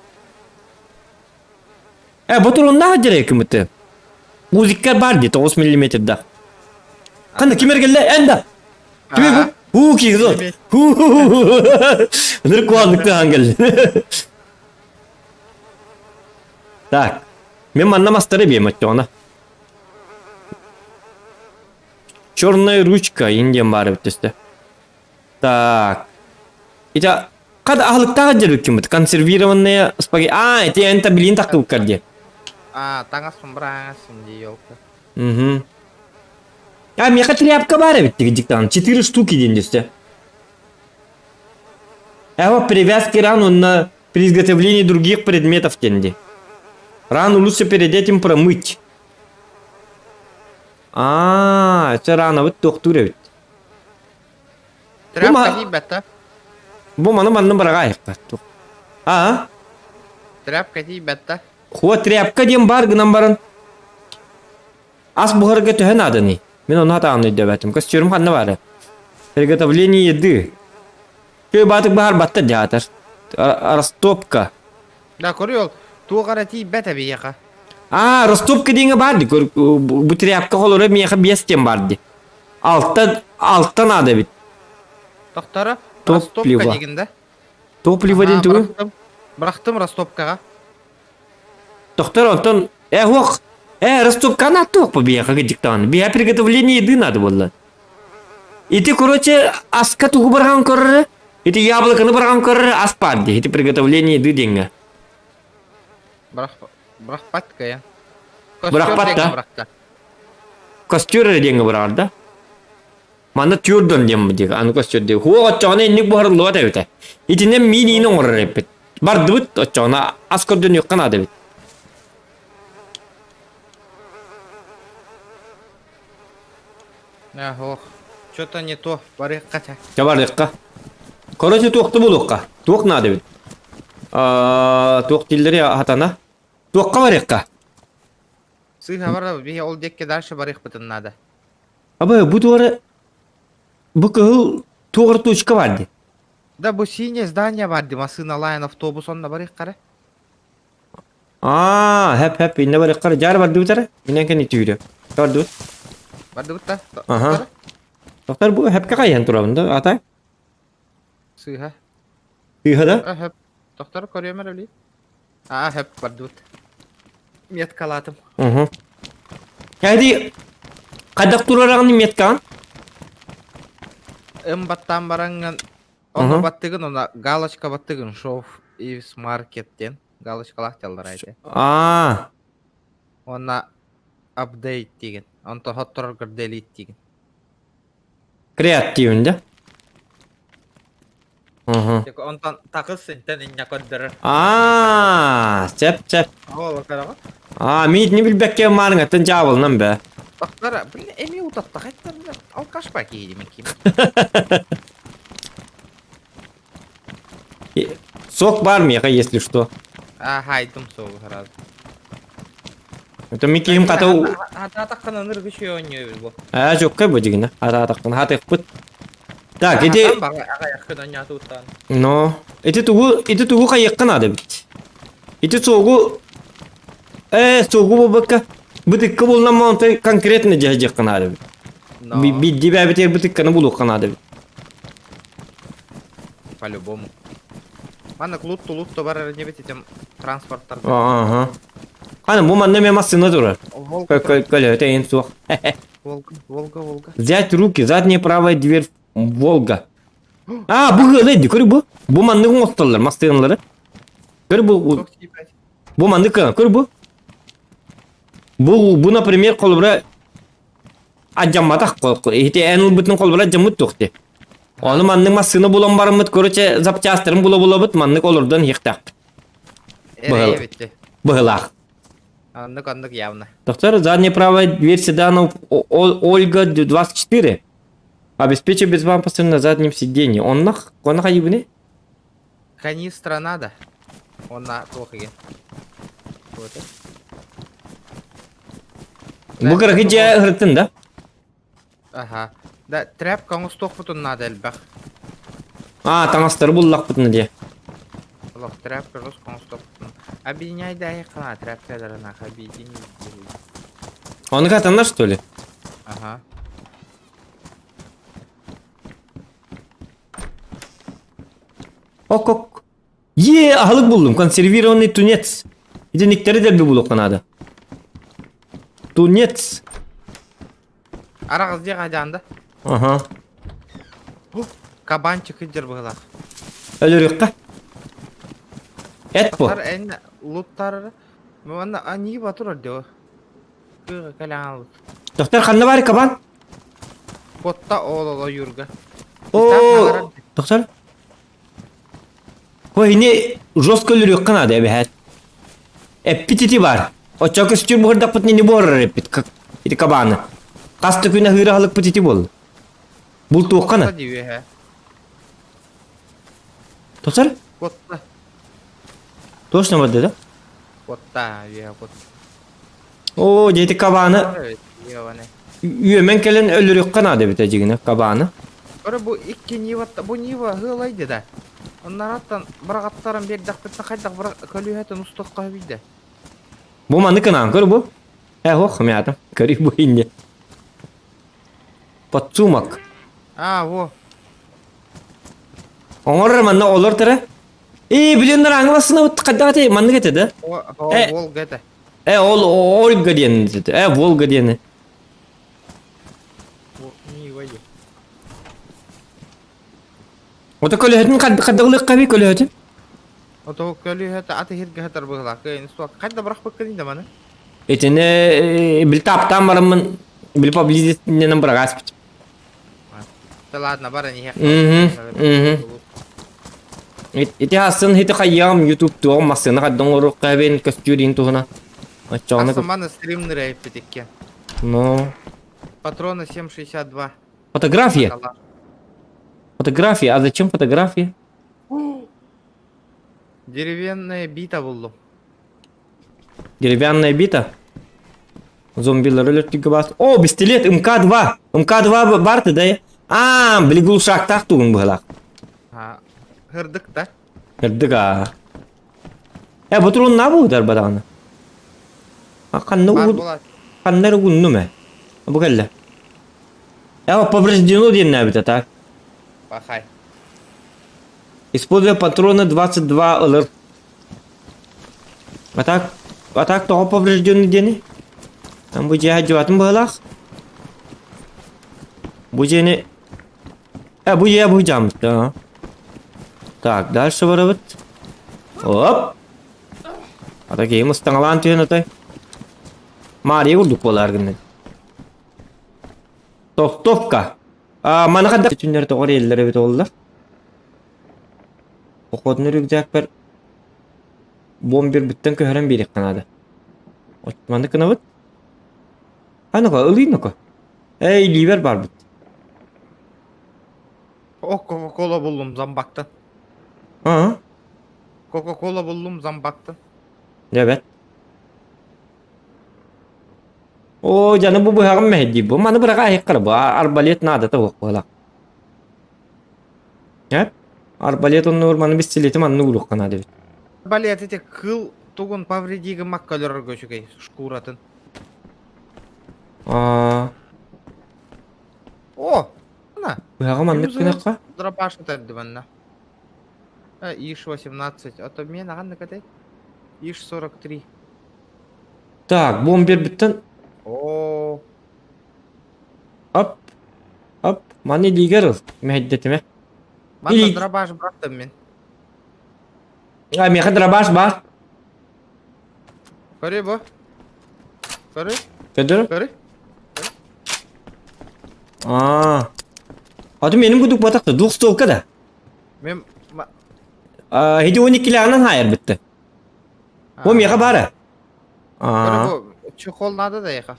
Э, бу турунна хадьар кимити. Узиккер бар дии, 9 миллиметрда. Қанда ким эргелле? Энда. Кими бу? Ху кигзот. Ху. Ныр куаныкты ангел. Так. Мен манна мастары бием өттөҕүнэ. Черная ручка индиан баар эбит төстө. Так. Ити хад аһылыктаах дьэрбиккиммит консервированные спагетти. А, ити эн билин тахтыбыккар диэн. А, таҥас быраҥас дии елка. Угу. А, миэхэ тряпка баар эбит дигдиктаан. Четыре штуки диэн десте. Эва привязки ран на при изготовлении других предметов тенди. Рану лучше перед этим промыть. А, это рано вот туохтуур эбит. Тряпка тиийбэт Бу маны манны быраҕаайыкка. Аа? Тряпка тиийбэт да. Хуа тряпка диэн баар гынан баран ас буһарга төһө нааданый? Мин ону хатаан өйдөөбөтүм. Костюм ханна баары? Приготовление еды. Көй баатык баһар батта дьаатар. Растопка. Да, көрүөл, туох эрэ тиийбэт эбиэхэ. Аа, растопка диэҥэ баар ди. Бу тряпка холоро миэхэ биэс диэн баар ди. Алта, алта наада эбит. Тохторо, растопка Топливо. дигин да? Топливо диэн Аха, тугу? бырахтым. Бырахтым растопкаҕа. Тохтор онтон э уох э растопка надо туох биэхэ кыдьыктаҕын. Биһэ приготовление еды надо буолла. Ити короче аска тугу быраҕан көрөрө? Ити яблоконы быраҕан көрөрө ас баар дии. Ити приготовление еды диэҥҥэ. Бырах бырахпат кыйан. Костер Бырахпат диэҥҥэ да? бырахта. Костер эрэ диэҥҥэ быраҕар да? Манна тюрдон диэн диэки аны костер диэки. Хуох оччоҕуна инник буһарыллыбат эбитэ. Итинэн миин иин оҥорор эппит. Бардыбыт оччоҕуна ас көрдөнүөххэ наада эбит. Ох, что-то не то, барыахха ча. Ча барыахха. Короче, туохта булуохха. Туох наада эбит. Туох дииллэри хатана. Туохха барыахха. Сыыһа барда, биһи ол диэкки дальше барыахпытын наада. Абы, бу туора бу кыһыл туох эрэ точка бар дии. Да, бу синее здание бар дии, массыына лайн автобус онно барыахха эрэ. Аа, хэп хэп инне барыахха дьаар бардыбыт эрэ. Минэн кэнни түүрэ. Бардыбыт. Бардыбыт да? Аха. Доктор бу хэпкэ хайан турабын да, ата? Сыыһа. Сыыһа да? Хэп. Доктор көрүөм эрэ били. Аа, хэп бардыбыт. Меткалаатым. Угу. Кәди хайдах турарагын меткаҕын? Ым баттаан бараҥҥын Онно баттыгын, онно галочка баттыгын, шоу из маркет диэн галочкалаах дьаллар айты. Аа. Уонна update диген. Онто хоттороргор delete диген. Креативын да? Угу. Онтон такыс синтен иння көрдөрөр. Аа, чеп чеп. Ол караҕа. Аа, мин не билбэккэ маарыҥаттан дьаабылынан бэ. Тахтара, блин, эми утатта хайттар, алкаш ба киһи мен ким. Сок бар миэхэ, если что. А, хайдым согу сразу. Это ми киһим хата Хатаатаххына ыныргы үчүгэй оонньуу бу. Аа, жоккай бу дигинэ. Хатаатаххына хатыахпыт. Так, ити Но ити тугу ити тугу хайыахха наада эбит. Ити суогу э суогу буолбакка бытыкка булунан онтон конкретно дьаһайдьыахха наада эбит. Бидди бэбитигэр бытыкканы булуохха наада эбит. По-любому. Манна клуб тулут то барар небет этим транспорттар. Ага. Аны бу манна мен массыына турар. Көлөтө эйин суох. Волга, Волга, Волга. Взять руки, задняя правая дверь Волга. А, бу ыалы ди, көр бу. Бу маннык оҥостоллор мастыынлары. Көр бу бу маннык көр бу. Бу бу например холобура адьамматах ити эн ылбытын холобура адьаммыт туох ти. Ону маннык массыына булан бараммыт короче запчастарын була булабыт маннык олордон иһиэхтээхпит. Быһылаах. Аннык аннык явно. Доктор, задняя правая дверь седана Ольга 24. Обеспечив безопасность на заднем сиденье. Оннах, оннах айыбыны? Канистра надо. Онна туох иген. Вот. Бу кыракый дьиэ ыһыртын да? Аха. Да, тряпка оҥостуохпутун наада элбэх. А, таҥастары буллахпытына дии. Олох тряпка жестко оҥостуохпутун. Объединяй да айхана тряпкаларын объедини. Оны катанар что ли? Ага. Ок-ок. Е, аһылык буллум. Консервированный тунец. Итинниктэри дэлби булуохха наада. Тунец. Араҕас диэх адьаанда. Ага. Кабанчик сылдьар быһыылаах. Өлөрүөххэ. Эт бу. Эн луттар Манна аньыы батыр ордео. Кыыга кэлэн албыт. Доктор ханна баар кабан? Котта ол ол ойуурга. О, доктор. Ой, ини жестко өлөрүөххэ наада эбэһээт. Эппит ити бар. Оччо көстүүр буһардахпыт не буһарар эппит как ити кабаны. Хас да күн аһыыр аһылыкпыт ити буолла. Бултуохха на. Тосар? Куотта. Точно барда да? Куотта, үөһэ куотта. Оо, дети кабаны үөмэн кэлэн өлөрүөххэ наада эбит дьигинэ кабаны. Көрө бу икки Нива, бу Нива ыалайды да. Оннараттан бырағаттарын бердахпытта хайдах көлүһэтин устуохха сөбүйдэ. Бу маны кынаан көр бу. Э, ох, мятым. Көрүй бу инде. Подсумок. А, во. Оҥорор манна олор тара. Ээ, билин араҥы басына хайдах этэй маннык этэ да? Э, Волга этэ. Э, ол Ольга диэн э, Волга диэни. Ото көлөһөтүн хаддалык хаби көлөһөтүн? Ото көлөһөтө аты хиргэ хатар быһылаах. Кыайын суох. Хайда бырахпыккын да маны? Итини бил таптаан бараммын бил поблизостинен бырагааспыт. Да ладно, баран иһэх. Ити хасын хити хайыам YouTube туоҕум массыына хаддан оҥоруохха эбин көстүүр туһуна. Оччоҕуна Асаманы стримнер эппитикке. Ну. Патроны 7,62. Фотография. Фотография. А зачем фотография? Деревянная бита буллум. Деревянная бита? Зомбилар өлөртүгө бас. О, пистолет МК-2. МК-2 барты да? А, били глушактаах тугун быһылаах. Хырдык да? Хырдык а. Э, ботурун на бу бадаҕына. А ханна угун ханна эрэ угуннум ээ. Бу кэллэ. Э, повреждено диэн так. Пахай. Используя патроны 22 ЛР. А так, а так тоҕо поврежденный диэни? Там бу дьиэ дьыбатын быһылаах. Бу дьиэни... Э, бу дьиэ бу дьаамыт, да. Так, дальше барабыт. Оп! Ата киһим ыстаҥалаан түһэн атай. Мария курдук буолаар гынна. Тохтовка. А, маны хадда түннэр тоҕор еллер эбит оллар. Походный рюкзакпар бомбер бүттен көһөрөн биэриэххэ наада. Маннык гынабыт. А ну-ка, ылыы ну-ка. Эй, ливер барбыт. О, Кока-кола буллум зомбактан. А? Кока-кола буллум зомбактан. Дьэбэт. О, дьаны бу быһаҕым мэһэйдии бу. Маны быраҕа аһыаххара бу. Арбалет наада туох буолар. Эп? Арбалет оннугар маны бистилети манны уруохха наада эбит. Арбалет ити кыл тугун повреди гыммакка өлөрөргө үчүгэй шкуратын. Аа. О, на. Быһаҕы маннык гынахха? Дробаш этэрди манна. ИШ-18, а то мен аҕаннык этэй? ИШ-43. Так, бомбер бүттен. О. Оп. Оп. Маны илиигэр ыл. Мэһэйдэтимэ. Манна дробаш бырахтым мин. А, миэхэ дробаш баар. Көрү бу. Көрү. Көрдөрө? Көрү. Аа. Аты меним кудук батакта двухстволка да. Мен А, хиди 12-лээҕинэн хаайар бүтте. Бу миэхэ баара. Көрү бу чехол надо да яха.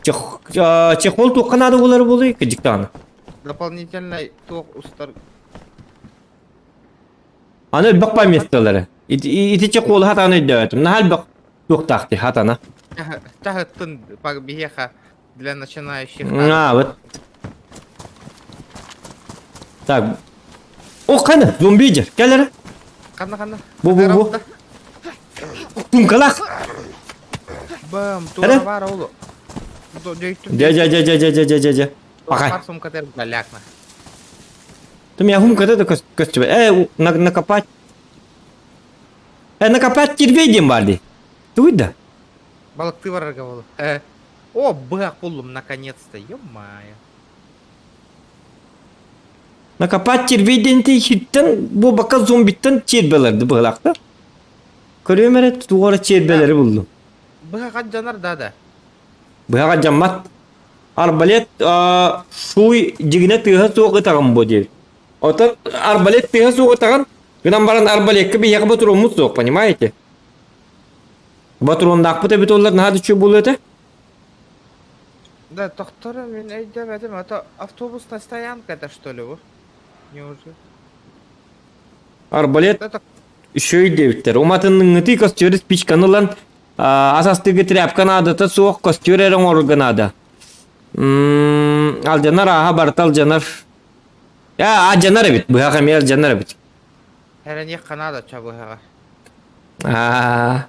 Чехол туохха наада буолар буолуй кыдьыктаҕына. Дополнительный туох устар. Аны элбэх баар местолары. Ити чехолу хатаан өйдөөтүм. Наһаа элбэх туохтаах хатана. Таһыттын биһиэхэ для начинающих. А, вот. Так. О, қана, зомби жер. Кел әрі. Қанна, қанна. Бу, бу, бу. Тумкалах. Бам, тура бар олу. Дя, дя, дя, дя, дя, дя, дя, дя. Пока. Сумка тер галякна. Ты меня хумка это көстүбэ. Э, накопать. Э, накопать червей диэн баар дии. Тугуй да? Балыкты барарга болу. Э. О, быһах буллум наконец-то, ё-моё. Накопать червей диэн хиттен бу бака зомбиттан чербелерди быһылаахта. Көрүөм эрэ туора чербелери буллум. Быһах дьанар да да. Быһаҕа дьаммат. Арбалет шуй дьигинэ тыаһа суох ытаҕым бу диир. Оттон арбалет тыаһа суох ытаҕын, гынан баран арбалекка биһиэхэ ботуруоммут суох, понимаете? Ботуруоннаахпыт эбит оллар наһаа да үчүгэй буолуо этэ. Да, тохторо мин өйдөөбөтүм, а то автобусная стоянка это что ли бу? Неужели? Арбалет үчүгэй диэбиттэр. Уматынныҥҥытыы костюр спичканы ылан ас астыырга тряпка наадата суох, костюр эрэ оҥорорго наада. Алдьанар ааһа барыта алдьанар. Ээ, алдьанар эбит, быһах эмиэ алдьанар эбит. Эрэниэххэ наада чабыһаҕа. Аа.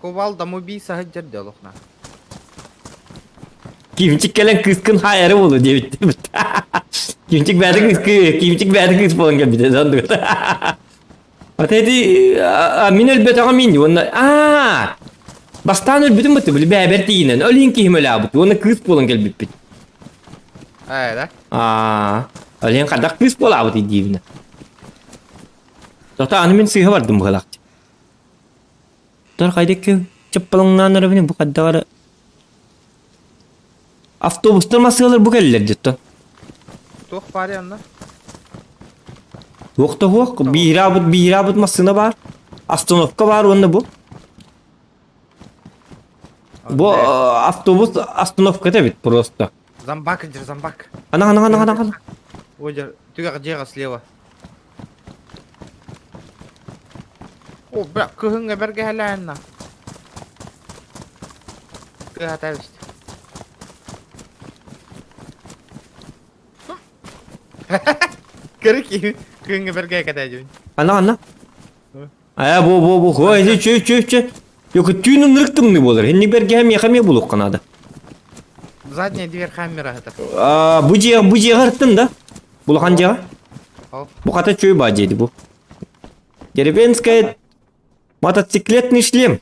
Кувалда убийца сылдьар дии олохна. Кимчик кэлэн кыыскын хаайары буолу диэбит. Кимчик бэйэтэ кыыс Кимчик бэйэтэ кыыс буолан кэлбитэ соннук. Ата ити мин өлбөтөҕүм ини уонна аа бастаан өлбүтүм бытты били бэйэбэр тиийинэн өлүн киһим өлөөбүт уонна кыыс буолан кэлбиппит. Аа да? Аа өлүн хайдах кыыс буолаабыт диибинэ. Тота аны мин сыыһа бардым быһалаах. Тор хайда чаппалаҥнаан эрэбин бу хайдах эрэ Автобустар массыылар бу кэллэр дьиттон. Туох баар анна? Туох да суох. Биирабыт биирабыт массыына баар. Остановка баар уонна бу. Бу автобус остановката эбит просто. Зомбак дир зомбак. Ана ана ана ана ана. Ой, түгэх дьиэҕэ слева. О, бля, кыһыҥҥа бэргэһэлээннэ. Кыһата эбит. Көрө киһи кыһыҥҥа бэргэһэ кэтээдьибин. Ана ана. Аа бу бу бу хой чү чү чү. Yok түүн ынырык тымныы буолар. Инник бэргэһэ миэхэ эмиэ булуохха наада. Задняя дверь хаммера это. Аа бу дьиэ бу дьиэҕэ ырыттын да. Улахан дьиэҕэ. Бу хата чүй баа диэди бу. Деревенская мотоциклетный шлем.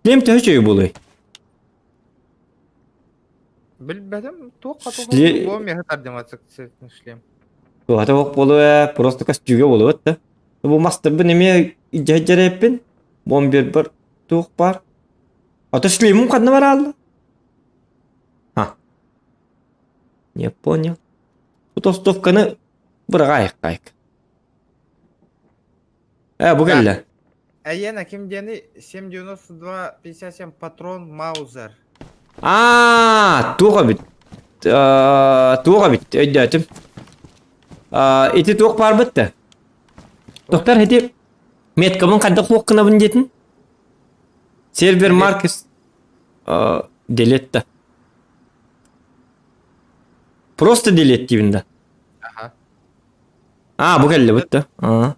Шлем төһө чөйү буолуой? Билбэтим, туохха туһун буом яһы тардым мотоциклетный шлем. Туохата ох буолуо, просто костюга буолуот да. Бу мастарбын эмиэ дьэрэппин. Бомбербар туох бар. Ата шлемум ханна бараалла? А. Не понял. Бу толстовканы быраҕаайык Э, бу кэллэ. Эйиэнэ ким диэни 7,92-57 патрон Маузер. Аа, туох эбит? Туох эбит, өйдөөтүм. Ити туох баар бытта? Доктор, ити меткабын хайдах суох гынабын диэтин? Сервер Маркес делетта. Просто делет диибин да. Аха. Аа, бу кэллэ бутта. Аа.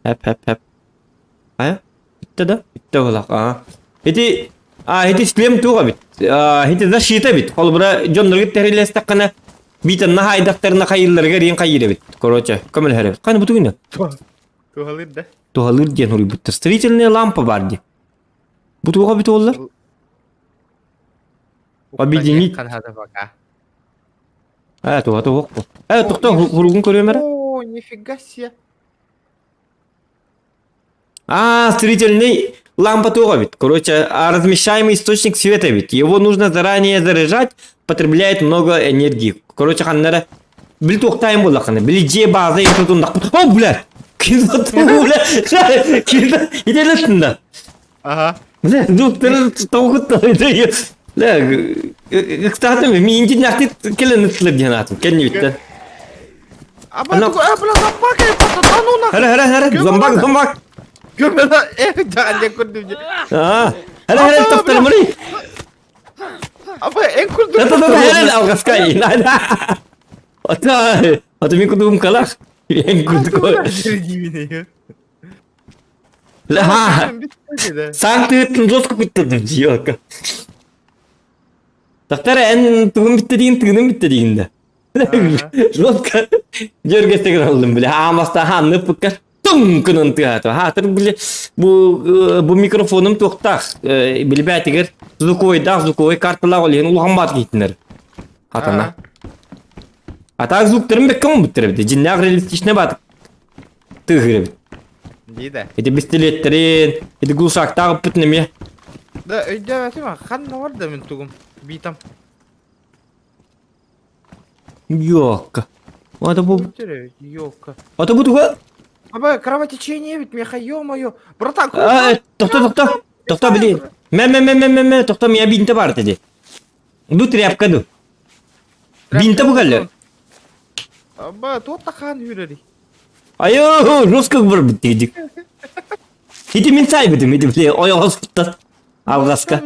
Хэп хэп хэп. Хайа? Бүттэ да? Бүттэ булах. Аа. Ити а ити шлем туох эбит. А ити защита эбит. Холобура дьоннорго тэрилэстэххинэ биитэн наһаайдахтарына хайыылларыгар иин хайыыр эбит. Короче, көмөлөһөр эбит. Ханна бу тугуна? Туһалыыр да. Туһалыыр диэн суруйбуттар. Строительная лампа баар дии. Бу туох эбит уоллар? Объединить. Ээ, туһа туһук бу. Ээ, тохтоо, хуругун көрүөм эрэ. О, нифига себе. А, строительный лампа туох эбит. Короче, а размещаемый источник света ведь. Его нужно заранее заряжать, потребляет много энергии. Короче, ханнара били туохтайын буоллаххына, били дьиэ бааза тутундахпыт. О, бля! Ким бля! Ким ителеттин да. Ага. Бля, доктор тоҕукуттан Бля, ыкстаатым, миинтиннэхтик кэлэн ыттылар диэн аатым. Кэннибиттэн. А бля, зомбак, да ну нахуй. Хара, хара, хара, зомбак, зомбак. Көмөлө, эх, жаале көрдүм. Аа, хара, хара, тоқтармырый. Аба, эн көрдүм. Да, да, да, хара, алғаска. Ата, ата мен кудум калах. Эн кудум. Ха, саҥ тыыттын жестко күттэрдим дьиэлка. Тахтара эн тугун бүттэ диин тыыным бүттэ диин да. Жестко дьөргэстеген аллым бile. Аамаста хаанны пыккар тум кынын тыаата. Хаатыр бile бу бу микрофонум туохтаах билбээтигэр звуковойдаах звуковой карталаах ол иһин улахан баат киһитинэр. Хатана. А так звуктарын бэккэ оҥбуттар эбит. Дьиннээх реалистичный баат тыаһыыр эбит. Дии да. Ити бистилиэттэрин, ити глушактаах ыппытын эмиэ. Да өйдөөбөтүм а ханна бар да мин тугум биитам. Ёлка. Ата бу Ёлка. Ата бу туга? Аба кровотечение ведь меха ё-моё. Братан, А, тохто, тохто. Тохто, блин. Мэ мэ мэ мэ мэ мэ, тохто мия бинте бар теди. Ду тряпка ду. Бинте бу кэллэ. Ба, туох хаан үүрэрий? Айоо, жестко барбыт диэдик. Ити мин сайбытым, ити бile ойоҕоспуттар алҕаска.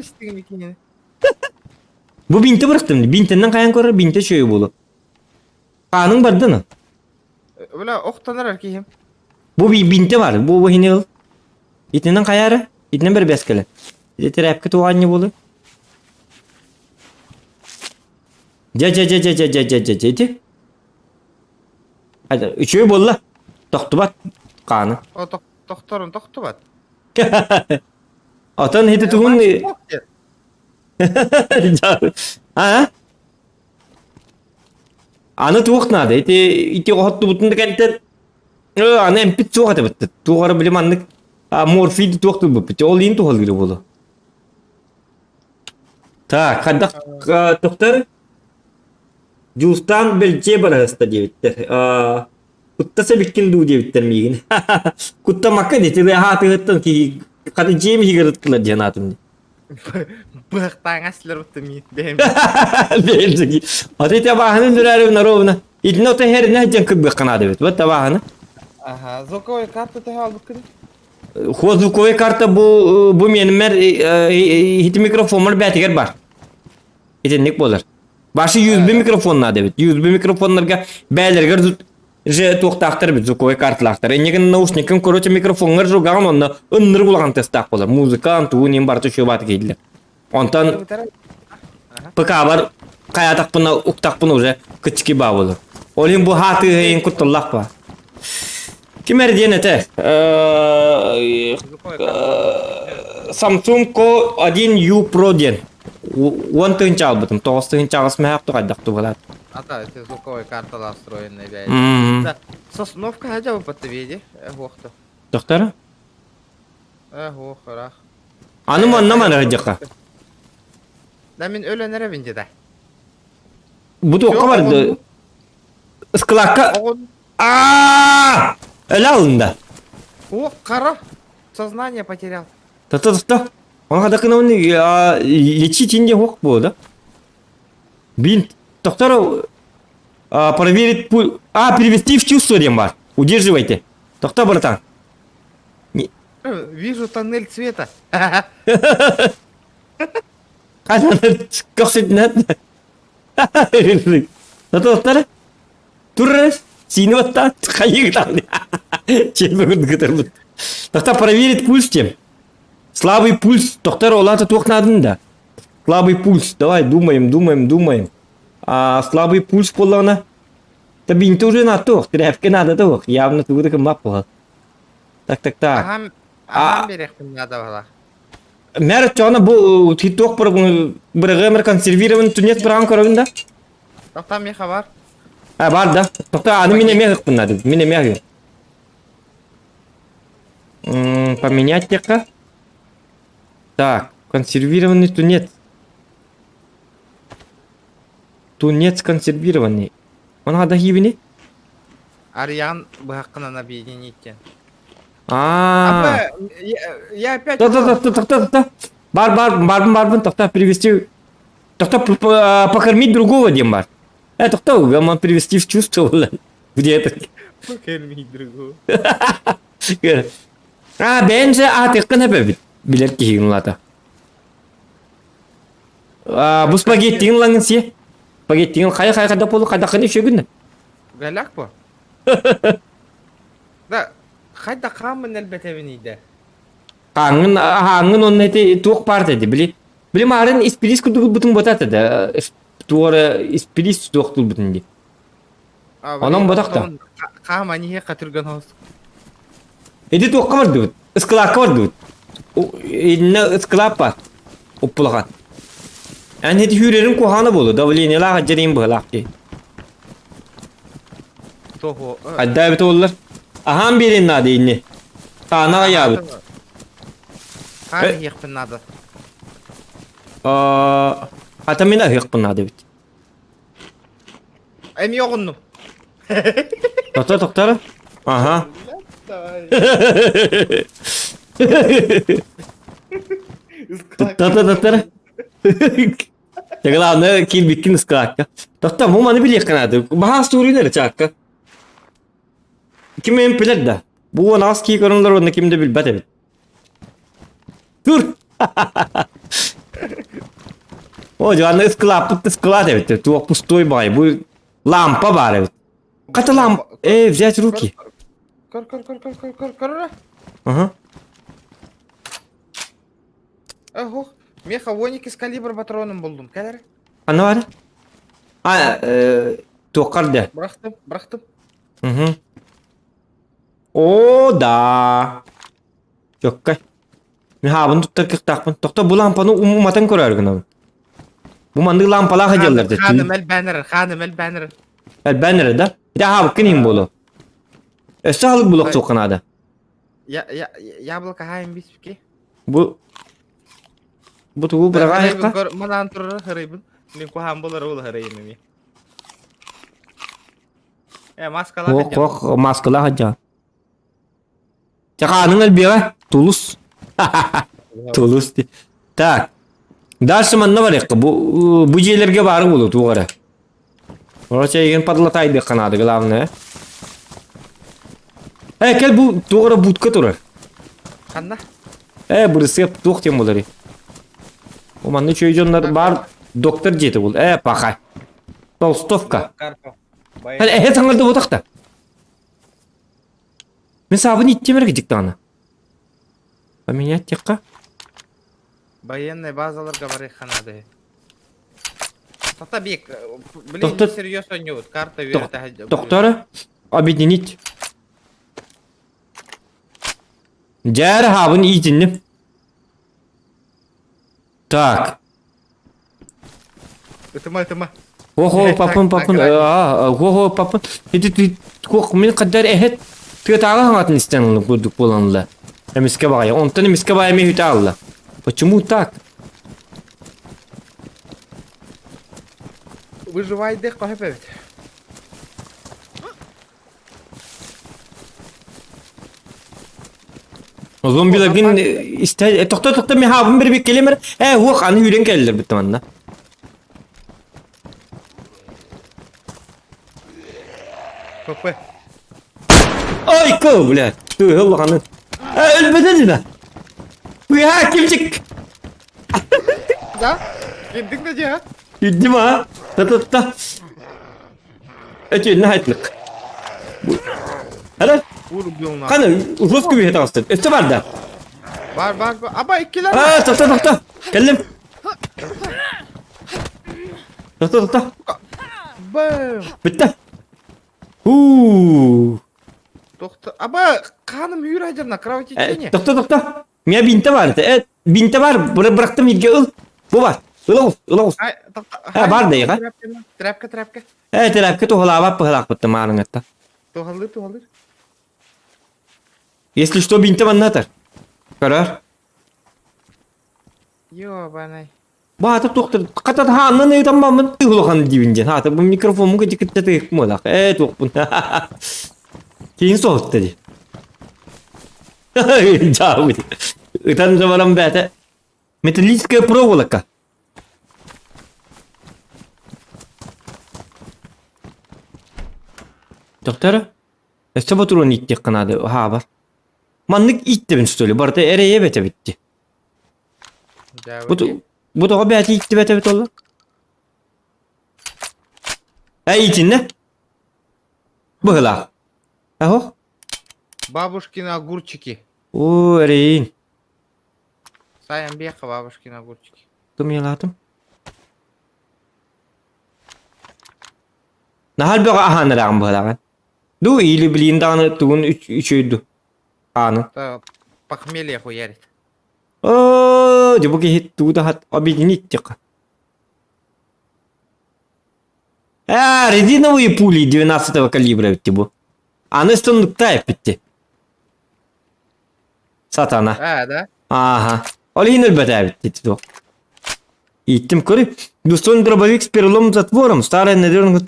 Бу бинте бырахтым, бинтеннен хайан көрөр, бинте шөйө буолу. Хааның бардын. Бля, охтонор киһим. Бу бинте бар, бу бу хини ыл. Итинен хайары, итинен бер бескеле. Ити терапка туғанны болу. Дьэ дьэ дьэ дьэ дьэ дьэ дьэ дьэ дьэ ити. Үчүгэй буолла. Тохтубат хааны. О, тохторун тохтубат. Отон ити тугун А? Аны туох наада? Ити ити оһоттубутун да кэнтэн аны эмпит суох этэ Туох эрэ били маннык морфий туох турбуппут. Ол иин туһалыыр буолуо. Так, хайдах тохтор Дьуустаан бэлдьиэ барыһыста диэбиттэр. Куттаса бүккүн дуу диэбиттэр миигин. Куттамакка дии, тылы аһаатыгыттан киһи хата дьиэм иһигэр ыттылар диэн аатым. Быһахтааҥа силэр утты миин бэйэм. Бэйэм Аты ити абааһыны өлөрөөрү наровна. Итини ото херинэ дьэн кырбыахха наада эбит. Вот абааһыны. Аха, звуковой карта төһө албыккын? Хо звуковой карта бу бу миэнмэр ити микрофонмар бээтигэр бар. Итинник буолар. Башы USB микрофон надо эбит. USB микрофоннарга бээлэригэр же туохтаахтар эбит звуковой карталаахтар. Эннигин наушникын короче микрофонгар жугаҕын онно ыннырык улахан тестаах буолар. Музыкант, тугун иһин барыта үчүгэй бааты киһилэр. Онтон ПК-бар хайаатахпына уктахпына уже кычки баа буолар. Ол иһин бу хаатыыһайын кутталлаах баа. Ким эр диэн этэ? Samsung Ko 1U Pro диэн. Уон тыһыынча албытым. Тоҕус тыһыынча аҕыс мэһээх хайдах тубалаат. Ата, это звуковой карталар встроенная бэйэ. Сосновка хажа баппатта биэди. Хуохта. Доктора? Хуох, ырах. Аны манна мана хадьака. Да мин өлөн эрэ да. Бу туохха барды? Ыскылаакка Аа! Өлө алында. О, қара. Сознание потерял. Та-та та. Он хадакына он лечить инде хок да? Бинт. Доктор проверить пуль. А, перевести в чувство диэн бар. Удерживайте. Тоқта, братан. Вижу тоннель цвета. Көхсүтүнэн. Доктор. Туррес. Сиини баттаат. Хайыгытаан. Чемпион кытарбыт. Тоқта проверить пульс тем. Слабый пульс. Доктор олата туох наадын да. Слабый пульс. Давай думаем, думаем, думаем. А слабый пульс буоллаҕына Та бинти уже на туох, тряпки надо туох. Явно тугу кыммап буолар. Так, так, так. Ахам, ахам берехпин надо была. Мэр чоно бу туох бырыгымыр консервированный тунец быраган көрөбүн да? Тоқтам меха бар. А, бар да. Тоқта, аны мин эмиэ ыхпын надо. Мин эмиэ Поменять тека. Так, консервированный тунец. Тунец консервированный. Он хада хибини? Арьян быһаххынан объединить. А. Я опять... Да, да, да, да, да, да. Бар, бар, барбын, барбын, тоқта, привести... Тоқта, покормить другого, диэн бар. Тоқта, гаман привести в чувство, Где это? Покормить другого. А, бэйэн же аатыаххын эбэбит. Билэр киһигин улаата. А, бу спагеттигин лаҥын сиэ. Спагеттигин хайа-хайа хайда буолу хайдаххын үчүгүн. Галяк бу. Да, хайда хааммын элбэтэбин иде. Хааңҥын хааңҥын онно ити туох баар этэ били били маарын испилис курдук бутун ботат этэ туора испилис туох тулбутун дии. Онон ботах да. Хаам анихе катырган хос. Ити туохха бардыбыт? Ыскылаакка бардыбыт. Инна ыскылаап бар. Уппулахан. Эн ити хүүрерин куһаана буолу, давлениелаах дьэриин быһылаах дии. Того. Хайда эбит оллар. Аһаан биэрин наада инни. Таана аҕыйаабыт. Хаан иһиэхпин наада. Ата мин аһыахпын наада эбит. Эми оҕуннум. Тоқтар, тоқтар. Ага. Тоқтар, тоқтар. Главное, киирбиккин ыскаакка. Тоқтар, бу маны билиэххэ наада. Баһаас туруйун эрэ чаакка. Ким эм билэр да. Бу 18 кии көрүнлэр уонна ким да билбэт эбит. Тур! О, дьэ, ыскылааппыт ыскылаат эбит. Туох пустой баҕай. Бу лампа баар эбит. Хата ламп... Э, взять руки. Көр, көр, көр, көр, көр, көр, көр. Ага. Ох, меха 12 калибр патроном булдум. Кэлэр. Ханна баар? А, э, туоххар да. Бырахтым, бырахтым. Угу. О, да. Чөккөй. Мин хаабын туттар кыахтаахпын. Тохто бу лампаны уматан көрөөр гынабын. Бу маннык лампалаах дьаллар да. Ханым элбээн эрэр, ханым элбээн эрэр. Элбээн эрэр да? Ити хаабыккын иһин буолуо. Өссө халык булуох суохха наада. Я, я, яблоко хаайын биспики. Бу Бу тугу быраҕаайыкка? Манаан турар харайбын. Мин куһаан болар ол харайым эми. Э, маскалаах Ох, ох, маскалаах адьа. Чахааның элбиэҕэ. Тулус. Тулус. Так. Дальше манна барыахха. Бу бу дьиэлэргэ баары буолуо туох эрэ. Короче, эйигин подлатайдыахха наада, главное. Э, кэл бу туох эрэ будка турар. Ханна? Э, бырысыап туох диэн буоларый? Бу манна үчүгэй дьоннор баар доктор дьиэтэ бул. Э, пахай. Толстовка. Эһэ саҥарды буотах Мин саабын иттим эрэ дьиктаҕына. Поменять тихха. Военный базаларга барыахха наада. Тота бик, блин, Тохто- серьезно оонньуубут, карта үөрэтэ Тохтор, объединить. Дьээр хаабын иитинним. Так. Ытыма, ытыма. Хо-хо, папын, папын, хо-хо, папын. Ити ти кох мин каддар эһет тыатааҕы хаҥатын истэн ылын курдук буолан Эмискэ баҕайы. Онтон эмискэ баҕайы эмиэ үтэ алла. Почему так? Выживайдых хоһоп эбит. Зомбиларгын истэ тохто тохто мен хаабын бир келемер. Э, уох аны үрен келлер битте манна. ПП. Ой, ко, бля. Ты улаханы. Э, өлбөтөн да. Уя, кимчик. Да? Кирдиң да дьэ? Кирдим а. Та-та-та. Өтүннэ хайтлык. Ара? Қаны, жестко бүйе тағысты. Өсті бар да. Бар, бар, бар. Аба, иккилер. А, тоқта, тоқта. Кэллим. Тоқта, тоқта. Бэм. Бітті. Уу. Тоқта. Аба, ханым үйір айдырна, кровотечение. Тоқта, тоқта. Мия бинте бар. Э, бинте бар. Бырақтым илге ыл. Бу бар. Ыла ыла Э, бар да иға. Тряпка, тряпка. Э, тряпка туһалаабат быһалаахпытты маарыҥатта. Туһалыр, туһалыр. Если что, бинте маннатар. Көрөр. Ёбаный. Баата туохтар хата хааннан ыытаммаммын улахан диибин диэн. Хаата бу микрофоммун кытта тыык муолах. Ээ туохпун. Киин соһутта дии. Дьаабы. Ытан да баран бээтэ. Металлическая проволока. Доктор, өссө ботуруон ииттиэххэ наада хаабар. Маннык ииттэбин что ли? Барыта эрэйэ эбэтэ битти. Бу бу тоҕо бэйэтэ ииттибэт эбит олла? Э иитиннэ? Быһылаах. Аһо? Бабушкины огурчики. Оо, эрэйин. Сайан биэххэ бабушкины огурчики. Тумьялаатым. Наһаа бөҕө аһаан эрээҕин быһылааҕын. Ду или блин даҕаны тугун үчүөйду ааны. Похмелье хуярит. Оо, дьэ бу киһи тугу да хат объединить тихо. А, резиновые пули 12 калибра эбитти бу. Аны стоннукта эппитти. Сатана. А, да? Ага. Ол иһин өлбөтөөбүт туох. Ииттим көрү. Двуствольный дробовик с переломным затвором. Старая надежная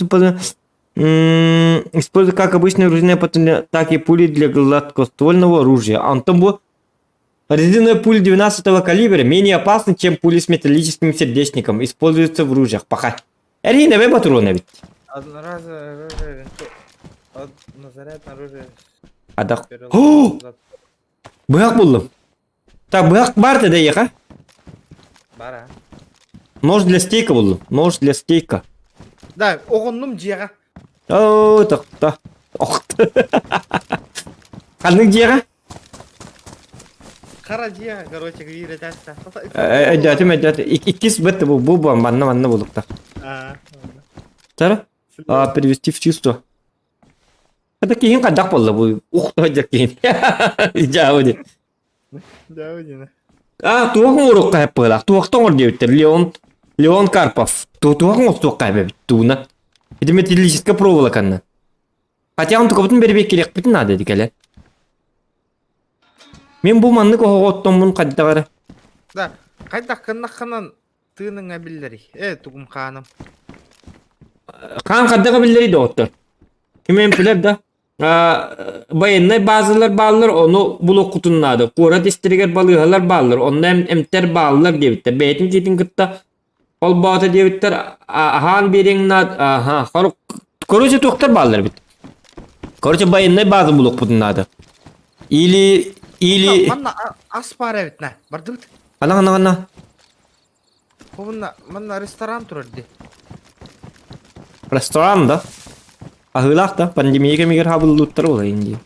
Используют как обычные оружейные патроны, так и пули для гладкоствольного оружия. Антон бу резиновые пули 12 калибра менее опасны, чем пули с металлическим сердечником. Используются в ружьях. Паха. Резиновые патроны ведь. Одноразовое оружие, однозарядное оружие. Адах. О! Быһах буллум. Так, быһах бар да эйиэхэ? Бар а. Нож для стейка буллум. Нож для стейка. Да, оҕоннум дьиэҕэ. Оо, тохто. Охто. Ханнык дьиэҕэ? Хара дьиэҕэ, короче, биир этээстээх. Өйдөөтүм, өйдөөтүм. Иккис бытты бу бу манна манна булуктар. Тара? А, перевести в чувство. Это киһин хайдах буолла бу ух дьэ киһин. Дьаабы ди. Дьаабы дина. А, туох оҥоруохха хэппыылаах, туохта оҥор диэбиттэр. Леон, Леон Карпов. Туох оҥостуохха эбэбит тууна. Ити металлическая проволоканна. Хотя он тукабытын бэрбиэк кириэхпитин наада ди кэлэ. Мин бу маннык оһоҕу оттоммун хайдах эрэ. Да, хайдах гыннаххынан тыыныңа биллэрий. Э, тугум хааным. Хаан хайдах биллэрий доҕоттор. Ким эмпилэр да военнай базалар бааллар, ону булуоххутун наада. Куорат истэригэр балыыһалар бааллар, онно эмтэр бааллар диэбиттэр. Бэйэтин киитин кытта холбоото диэбиттэр, аһаан биэриэҥ наада. Аха, короче, туохтар бааллар эбит. Короче, военнай база булуохпутун наада. Или, или... Манна ас баар эбит на, бардыбыт. Ана, ана, ана. Манна, манна ресторан турар ди. Ресторан да? Аһыылаах да, пандемия кэмигэр хабыллыыттар буолайын дии.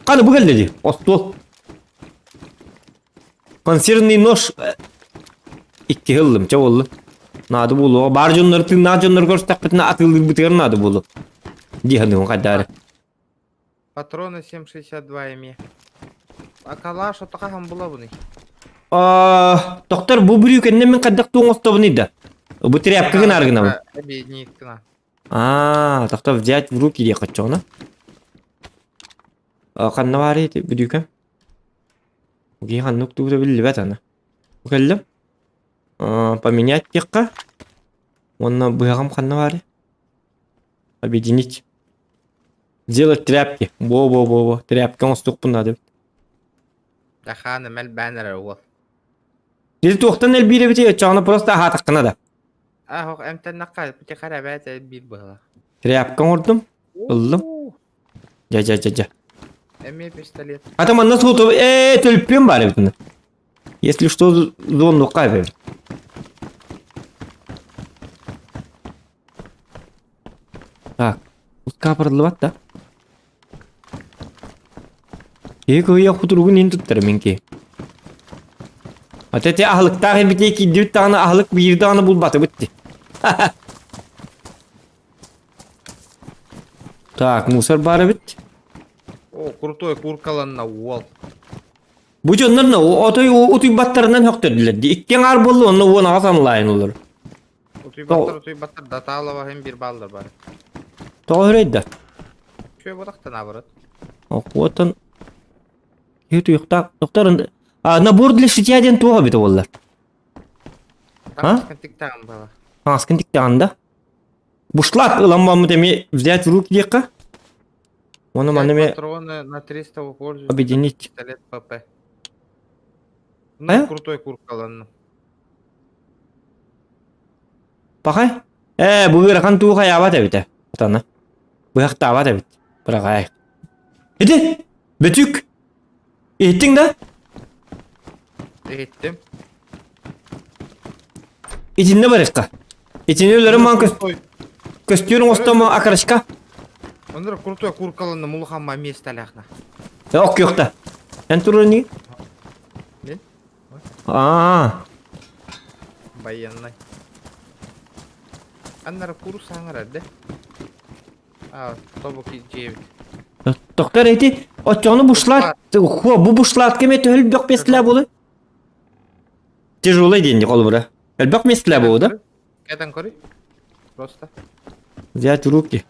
Ханы бу кэллэ дии, остуол. Консервный нож икки ыллым, чэ буолла. Наада буолуоҕа. Баар дьоннор тыыннаах дьоннор көрсөхпүтүнэ атыылыырбытыгар наада буолуо. Дии саныыбын хайдаары. Патроны 7,62 эмиэ. А калаш ото хаһан булабыный? А, доктор, бу бүрүүкэннэ мин хайдах туоҥ остобунуй да? Бу тряпка гынаар гынабын. Объединить гына. А, доктор, взять в руки диэх хоччоҕуна. Ханна баарый ити бүрүүкэм? Киһи ханнык тугу да биллибэт аны. Кэллим. Поменять диэххэ. Уонна быһаҕым ханна баарый? Объединить. Сделать тряпки. Во-во-во-во. Тряпка оҥостуохпун наада эбит. Дахааны мэлбээн эрэр уол. Или туохтан элбиир эбитий оччоҕуна просто аһаатаххына да. Аһох эмтэннэххэ путихара эбээт элбиир быһыылаах. Тряпка оҥордум. Ыллым. Дьэ дьэ дьэ дьэ. Эмиэ пистолет. А там манна сууту ээ төлпүөн баар эбит. Если что, зоннукка эбит. Так, утка барыллыбат да. Киһи кыһыйа кутуругун иһин туттар минки. Ата те аһылыктаах эбитие киирдибит даҕаны аһылык биир даҕаны булбатыбыт ти. Так, мусор баар эбит. О, крутой куркаланна уол. Бу дьоннор отой утуйбаттарынан хөхтөрдүлэр ди. Икки аҥаар буолла онно уон аҕыс онлайн олор. Утуйбаттар утуйбаттар датаалаба hem bir баллар бар. Тоҕо үрейді? Чүө бодахтан абырыт. Охуотан Утуйуктаах доктор набор для шитья диэн туох эбитэ буоллар? Таҥаскын тиктаҕын буола. Таҥаскын тиктаҕын да? Бушлат ылан баммыт эмиэ взять в руки диэххэ. Уонна манна эмиэ Патроны на 300 в пользу объединить. пистолет ПП. Ну, А? крутой куркаланна. Пахай? Ээ, бу ыарахан туу хайаабат эбитэ. Атана. Быһахтаабат эбит. Быраҕаай. Ити! Бөтүк! Иһиттиҥ да? Иһиттим. Итиннэ барыахха. Итини өлөрөн маан көстүүр оҥостомо окорочка. Оннура крутой куркаланна мулухамма миэстэлээхна. Ок күөхтэ. Эн турар Мин? Аа. Военный. Аннара курус саҥарар да? А, тобу дьиэбит. Доктор эти оччону бушлат, хо бу бушлат кеме төһөл бөх буолу? Тяжелый день холобура. Элбэх миэстэлээ буолу да? Кэтэн көрүй. Просто. Взять в руки.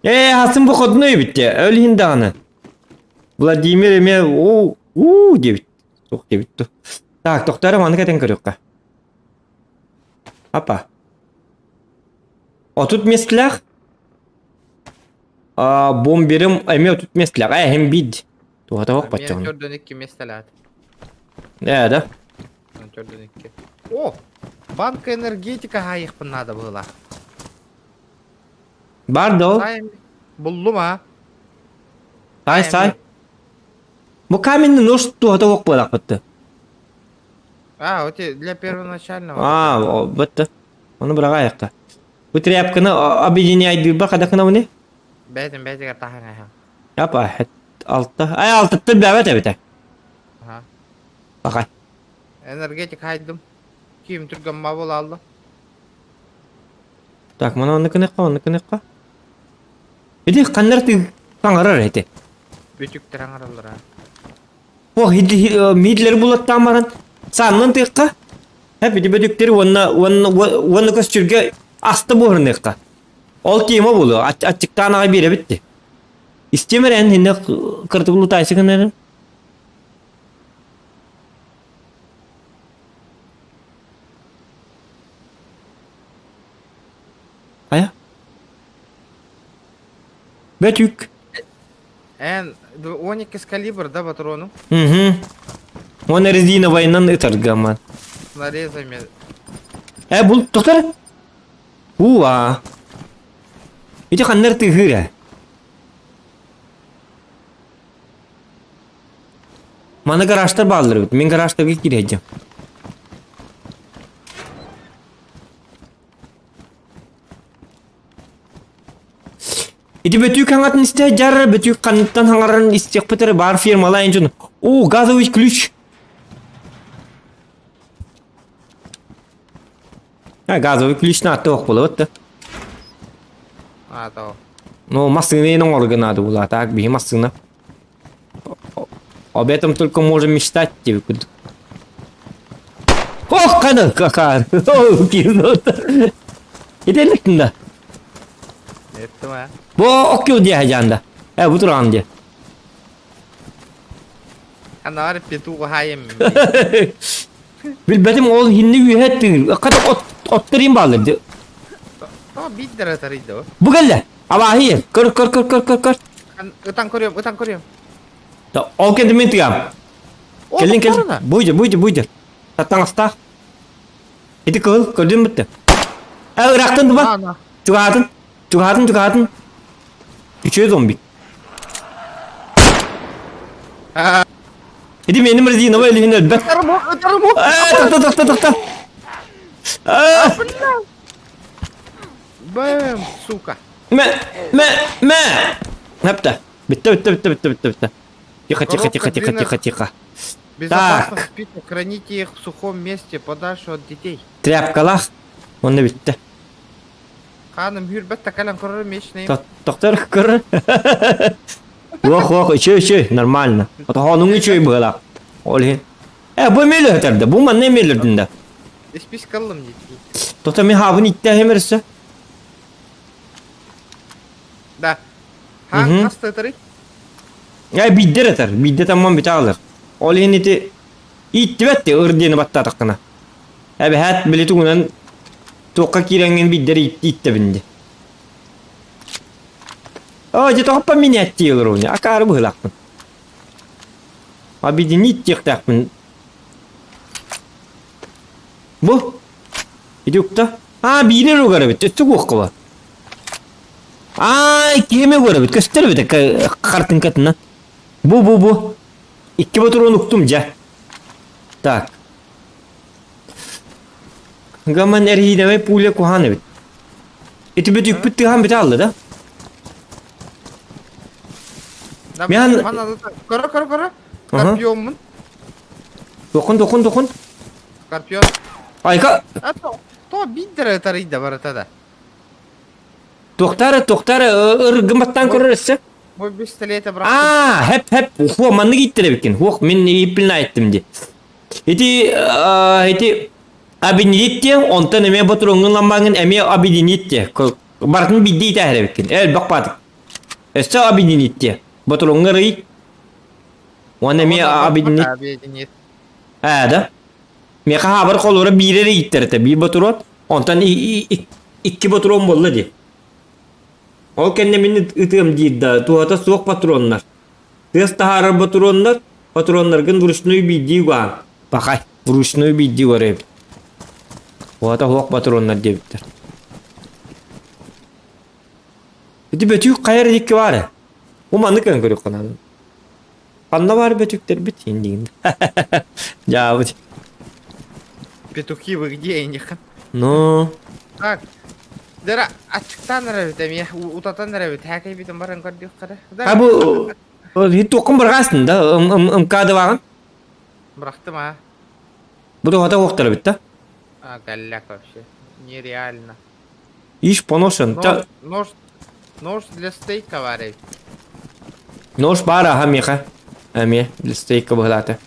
Ээ, хасын бу ходуной эбит Өл иһин даҕаны. Владимир эмиэ уу уу диэбит. Суох диэбит ту. Так, тохтоо маны кэтэн көрүөххэ. Апа. 30 миэстэлээх. А, бомберим эмиэ 30 миэстэлээх. Ээ, эһим бид. Туһата суох баччаҕына. Төрдөн икки миэстэлээх. Ээ, да. Төрдөн икки. О, банка энергетика хаайыахпын наада быһыылаах. Бар да ол. Буллум а. Сай, сай. Бу каменный нож туһата суох буолаахпытты. А, вот для первоначального. А, бытты. Ону быраҕаайахха. Бу тряпканы объединяйдыырба хадакынабыны? Бэйтин бэйтигэр таһан аһа. Апа, алта. Ай, алтыттан бэбэт эбитэ. Аха. Бакай. Энергетик хайдым. Ким түргэн мабыл алды. Так, мана онны кыныкка, онны кыныкка. Ити ханнар ты таҥарар эти. Бүтүктэр аҥараллара. О, мидлер булаттаан баран сааннан тыыкка. Хэп ити бөтүктери уонна уонна уонна көстүргэ аста буһарыныахха. Ол тима булу аччыктаан аҕай биэрэбит Истиэмэр эн хинне кыртык лутайсы гынарын. Хайа? Бөтүк. Эн 12 калибр да патрону? Угу. Он резиновайынан ытаргаман. С нарезами. Э, бул тоқтар. Уа. Ити ханнар тыһыыр Маны гаражтар бааллар эбит. Мин гаражтарга киирээдьим. Ити бөтүүк хаҥатын истэ дьар бөтүүк ханныттан хаҥарарын истиэхпит эрэ баар фирмалаан дьон. О, газовый ключ. А, газовый ключ наатта ох буолабыт да. А, то. Ну, массыына оҥорго наада буолаа, так, биһи массыына. Об этом только можем мечтать диэбит курдук. Ох, қаны, какар. О, кинота. Ителлектин да. Еттим а. Бу оккил дие жанда. Э, бу туран дие. Анаар петух хайым. Билбэтим ол хинни үөһэ тыыр. Хата оттырын баалар ди. То биддер тарыйды. Бу кэллэ. Абааһы Көр, көр, көр, көр, көр, көр. Ытан көрүөм, ытан көрүөм. Ол кэнди мин тыгам. Кэллин кэллин. Буйдер, буйдер, буйдер. Таҥастаах. Ити кыһыл көрдүн бүтте. Э, ыраахтан дуба. Чугаатын, чугаатын, чугаатын. Үчүгэй зомби. Ити меним резиновый илиһин өлбөт. Э, тохто, тохто, тохто. Э! Бэм, сука. Мэ, мэ, мэ. Нэптэ. Бүтте, бүтте, бүтте, бүтте, бүтте, бүтте. Тихо, тихо, тихо, тихо, тихо, тихо. Безопасно Так. спит, храните их в сухом месте, подальше от детей. Тряпкалаах. Онно бүттэ. Ханым хүрбэт такалан көрөр мечный. Тохтор көр. Ох, ох, үчүй, үчүй, нормально. Отоһоонуҥ үчүй быһалаах. Ол иһин. Э, бу эмиэ өтөрдө. Бу манна эмиэ өлөрдүн да. Испис каллым детей. Тота мен хаабын иттээһим өссө. Да. Хаан хас тытырый? Э, биирдэр этэр. Биирдэ тамман бүтэ аҕалар. Ол иһин ити ииттибэт ти ыр диэни баттаатаххына. Эбэһээт били тугунан туохха киирэҥҥин биирдэр ииттэбин ди. Оо, дьэ тоҕо поменять дии олоруни. Акаары быһыылаахпын. Объединить диэхтээхпин. Бу ити укта. Аа, биири угар эбит. Өттүк уохха Аа, киһими угар эбит. Көстөр эбит хартыҥкатынан. Бу, бу, бу. Икки ботуруон уктум дьэ. Так. Гаман эрхиинэмэй пуля куһаан эбит. Ити бүтүкпүт тыаһан бүтэ алла да? Мен... Көрө, көрө, көрө. Скорпионмун. Тохун, тохун, тохун. Скорпион. Айка. А то, то биддер тарыйда барыта да. Туохтары, туохтары ыргыматтан көрөр өссө. Мой пистолет бырахтым. Аа, хэп хэп, хуо маннык иттер эбиккин. Хуох мин ииппин айттым ди. Ити ити объединить диэн, онтон эмиэ ботуруҥҥун ламбаҥҥын эмиэ объединить диэ. Барытын биирдэ итэһэр эбиккин. Элбэх баатык. Өссө объединить диэ. Ботуруҥҥа ырый. Уонна эмиэ объединить. Объединить. Ээ да. Миэхэ хаабар холура биир эрэ ииттэр этэ, биир ботуруон. Онтон икки ботуруон буолла дии. Ол кэннэ мин ытыам диир да, туһата суох патроннар. Тыас таһаарар ботуруоннар, патроннаргын вручную биирдии угаан. Пахай, вручную биирдии угар эбит. Туһата суох патроннар диэбиттэр. Ити бөтүүк хайа эрэ диэки баар ээ. Бу маннык көн көрүөххэ наада. Ханна баар бөтүктэрбит индигин. Дьаабыт. Петухи вы где, индихан? Ну. Так. Дера ачыктаан эрэбит эмиэ, утатан эрэбит, хээкэйбитин баран көрдүөххэ да. А бу туоххун бырҕаастын да МК баҕын? Бырахтым а. Бу туохата уохтар эбит да? А, голяк вообще. Нереально. Иш поношен. Нож, нож, нож для стейка варить. Нож баар аха миэхэ. Эмиэ для стейка быһылаата.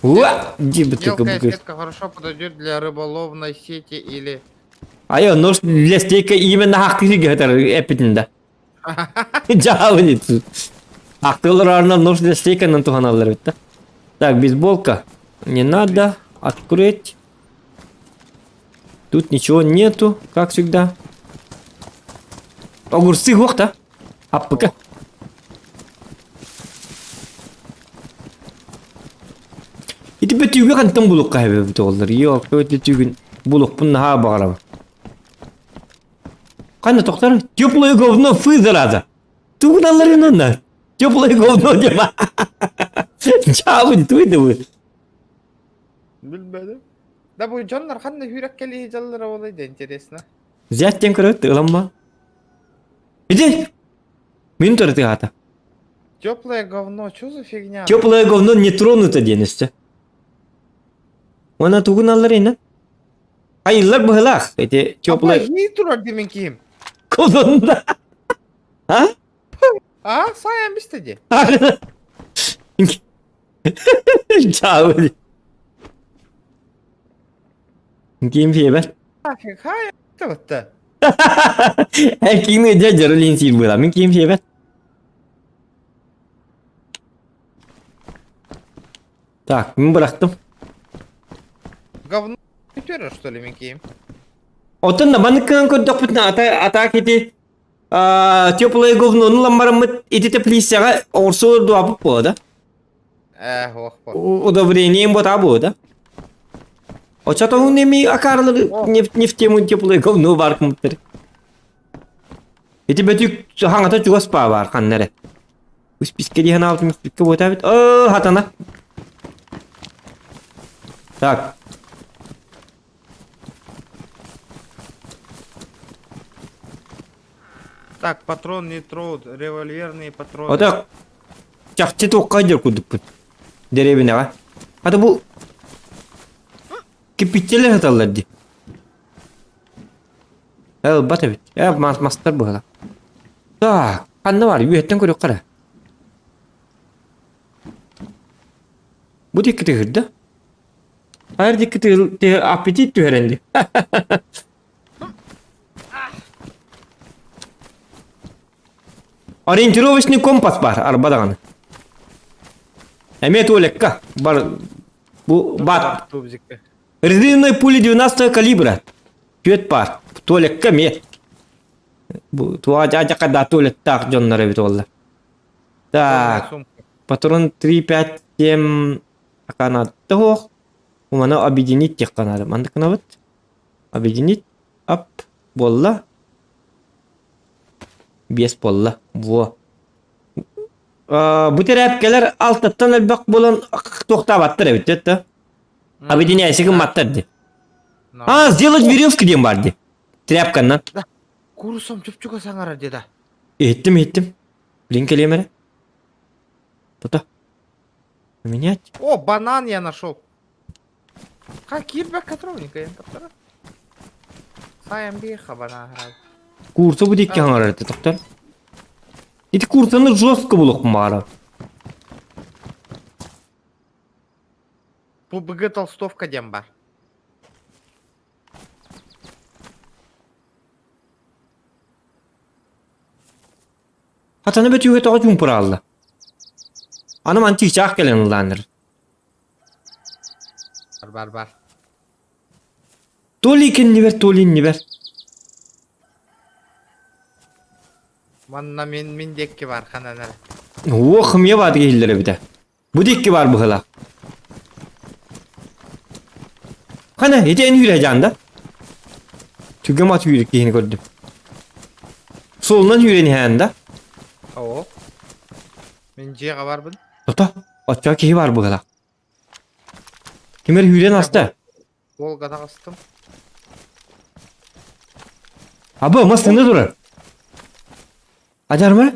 Уа! Мелкая сетка хорошо подойдет для рыболовной сети или... Айо, нож для стейка именно хактыгы гетер эпитинде. Жаабы Актылар арынан нож для стейканан туханаллар бит да. Так, бейсболка. Не надо. Открыть. Тут ничего нету, как всегда. Огурцы да? Аппыка. Ити бөтүүгү хантан булукка хэбэбит оҕолор. Йоо, бөтүүгүн булукпун наһаа баҕарабын. Ханна тохтор? Теплое говно фы, зараза. Тугуналларынан Теплое говно дима. Чаабын туйды бу. Билбедим. Да бу дьоннор ханна хүрек кэлии дьаллара болай да интересно. Взять тем көрөт ыламма. Иди. Мин төрөтү Теплое говно, что за фигня? Теплое говно не тронуто диэн өстө. Уонна тугун аллар инна? Айыллар быһылаах. Эти теплое... Не турар демен киим. Колонна. А? А, сайан бистеди. Чао. Ким фиэбэр? Хай, табытта. Эн кими дьэ дьэрилин сиир была. Мин ким фиэбэр? Так, мин бырахтым. Говно түөрэр, что ли, мин киим? Оттон да маннык көрдөхпүтүнэ ата атаак ити теплое говнону ламмараммыт ити теплицаҕа оҕурсу дуапыт буола да? Э, ох, по. Удобрением бота буо да? Очотоҥун эми акаарылары не, не в тему теплое говно бар кымыттар. Ити бөтүк хаҥата чугас паа бар ханна эрэ. Успискэ диэн аалтым испиккэ буотаабит. Оо, хатана. Так. Так, патрон не троут, револьверные патроны. Ото чахчы туохха дьэр курдукпун. Дэриэбинэҕэ. Хата бу кирпиччэлэр сыталлар дии. Ылбат эбит. Э, мастар быһыла. Так, ханна бар? Үөһэттэн көрүөххэ эрэ. Бу диэки тыһырда. Хайыр диэки тыһыр аппетит түһэрэн дии. Ориентировочный компас бар, арба даҕаны. Эмиэ туалекка бар бу бат. Резиновые пули 12 калибра. Түөт бар. Туалекка эмиэ. Бу туа дьака да туалеттаах дьоннор эбит уолла. Так, патрон 3, 5, 7 аканаатта суох. Умана объединить диэххэ наада. Маннык гынабыт. Объединить. Ап. Буолла. Биэс буолла. Во. Бу тэрээпкэлэр алтаттан элбэх буолан туохтаабаттар эбит да? Объединяйся гымматтар ди. А, сделать веревки диэн бар ди. Тряпканнан. Курсом чупчука саҥарар дии да. Иһиттим, иһиттим. Блин, кэлиэм эрэ. Тота. Поменять. О, банан я нашел. Ха, киирбэк катровника я таптара. Сайан биэхэ банан Курса бу диэки хаҥарар этэ, тоқтор. Ити курсаны жестко булуохпун баҕарабын. Бу БГ толстовка диэн бар. Хатана бөтүүгэ тоҕо чуумпураалла. Аны ман чыычаах кэлэн ыллааннар. Бар бар бар. То ли кэннибэр, то ли иннибэр. Манна мин мин диэкки бар ханан эрэ. Уох, хымыйа баатыга иһиллэр эбитэ. Бу диэкки баар быһыылаах. Хана, ити эн үүрэ дьаанда. Түгэм ат үүрүк киһини көрдүм. Суолунан сүүрэн иһээн да? Оо. Мин дьиэҕэ барбын. Тото, оччо киһи бар быһыылаах. Ким эрэ сүүрэн аста. Волга таҕыстым. Абы, массыына турар. Ажарма?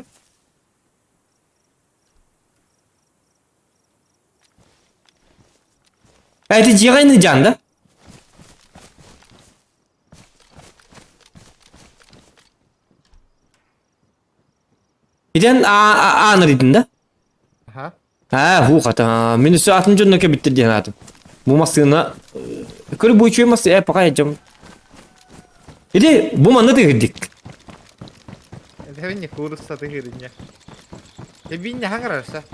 Эти дьиэҕэ ини да? Итэн аанырыйдын да? Аха. Аа, һуу хата. Мин өссө атын дьонно кэбиттэр диэн аатым. Бу массыына көрү бу үчүгэй массы э пока дьом. Иди бу манна тыгырдик. Этэбин куурусса тыгырынньа. Эбинне хаҥарарса.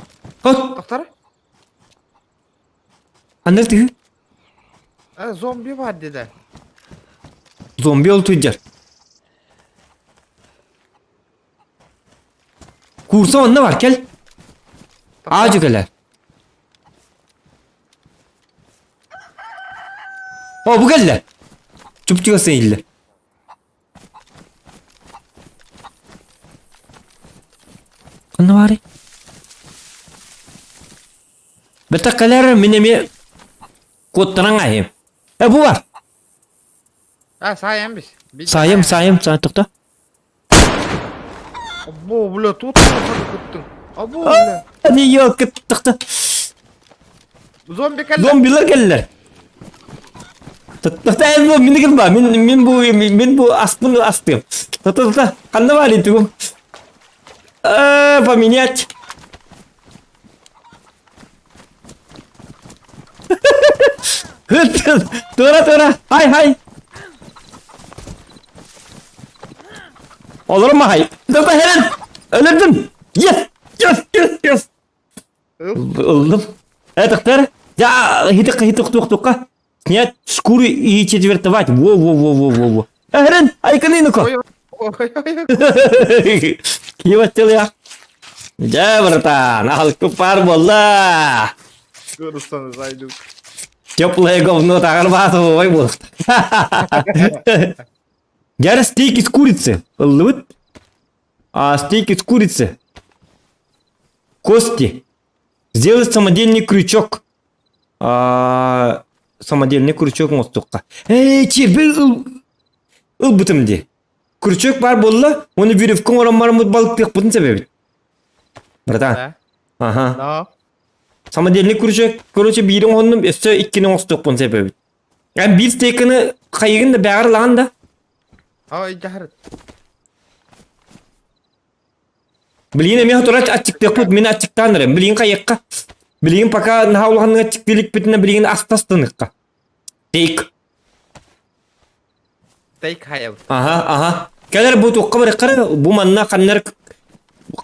Хот. Доктор? Ханна тыгы? А, зомби бар деді. Зомби ол туйдьар. Курса онно бар, кел. Аажы кэлэр. О, бу кэллэ. Чупчуга сыйыллар. Ханна баарый? Бэтэх кэлэр мин эмиэ куоттаран аһыым. Э, бу бар. А, саайан бис. Саайым, саайым, саайым, тохто. Або, бля, тут кыттың. Або, бля. Не ёлка, тохто. Зомби кэллэ. Зомбилар кэллэр. Тохто, бу мин ким ба? Мин мин бу мин бу аспын астым. Тохто, тохто. Ханна бар итигим? Э, поменять. Тура, тура. Хай, хай. Олору махай. Тохто, херен. Өлөрдүм. Yes! Yes, yes, yes. Ыллым. Этахтар. Я хитик хитик тух туха. Снять шкуры и четвертовать. Во во во во во во. Эхрен, айканыноко. Ой, ой, ой. Киеваттел я. Дьэ, братан, алку пар буолла. Куурусаны зайду. Теплое говно тагар баатовой буолла. Дьэ, стейк из курицы. Ыллыбыт. А стейк из курицы. Кости. Сделать самодельный крючок. А, самодельный крючок оҥостуохха. Эй, чиэрбэ ылбытым дии. Крючок баар буолла, уонна веревка оҥорон бараммыт балыктыахпытын сөп Братан. Да. Ага. Но. Самодельный крючок, короче, биири оҥоһуннум, өссө иккини оҥостуохпун сөп эбит. Эн биир стейканы хайыгын да бэҕэр ылаҕын да? Ой, дьаһар. Билигин эмиэ турар аччыктыахпыт, мин аччыктаан эрэ. Билигин хайыахха? Билигин пока наһаа улаханнык аччыктыы иликпитинэ билигин астастаныахха. Тейк. Тейк хайабыт. Аха, аха. Кэлэр бу туохха барыахха бу манна ханнар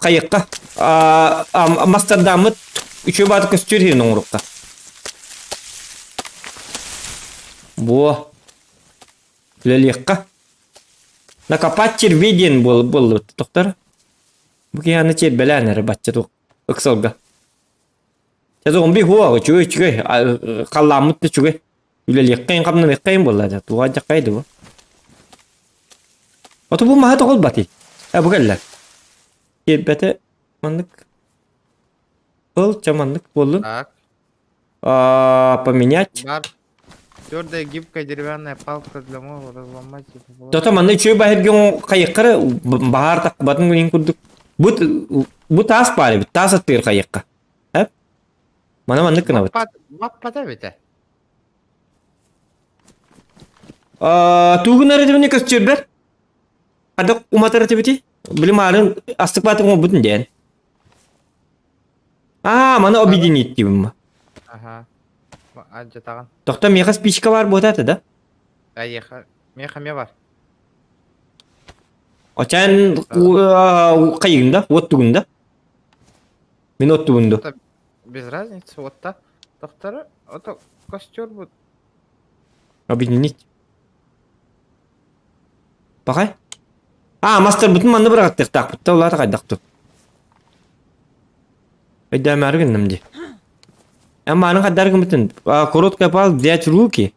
хайыахха. Мастардааммыт үчүгэй бааты көстүөр иһин оҥорукка. Бу үлэлиэххэ. Накопать червей диэн буоллубут тохтор. Бу киһи аны чиэрбэлээн эрэ бачча туох ыксалга. Чэ зомби хуа үчүгэй үчүгэй халлааммыт да үчүгэй. Үлэлиэххэйин хамнаныаххайын буолла да туга дьаххай да бу. Ото бу маһа тоҕолбатый. Э бу кэллэ. Киэрбэтэ маннык. Ол ча маннык буоллун. Так. А, поменять. Бар. Твердая гибкая деревянная палка для мова разломать и пополам. Тото манна үчүгэй баһыргын хайыккара баһаар тахбатын гин курдук. Бу бу таас баар эбит, таас аттыыр хайыкка. Эп? Мана маннык гынабыт. Баппата эбитэ. Аа, тугун эрэ көстүрбэр. Ада уматар этибити. Билим аарын астык баатын оҥорбутун диэн. Аа, маны объединить диибин. Ага. Алдьатаҕын. Тохто миэхэ спичка баар буотаата да? Эйиэхэ миэхэ эмиэ бар. Очан хайыгын да, уоттугун да? Мин оттугун ду. Без разницы, вот та. Тохтору, ото костер будет. Объединить. Пахай. А, мастер бутун манна быраҕаттыахтаахпыт да улаата хайдахту. Өйдөмөөрү гынным дии. Эн мааны хайдары гыммытын короткая пал взять в руки.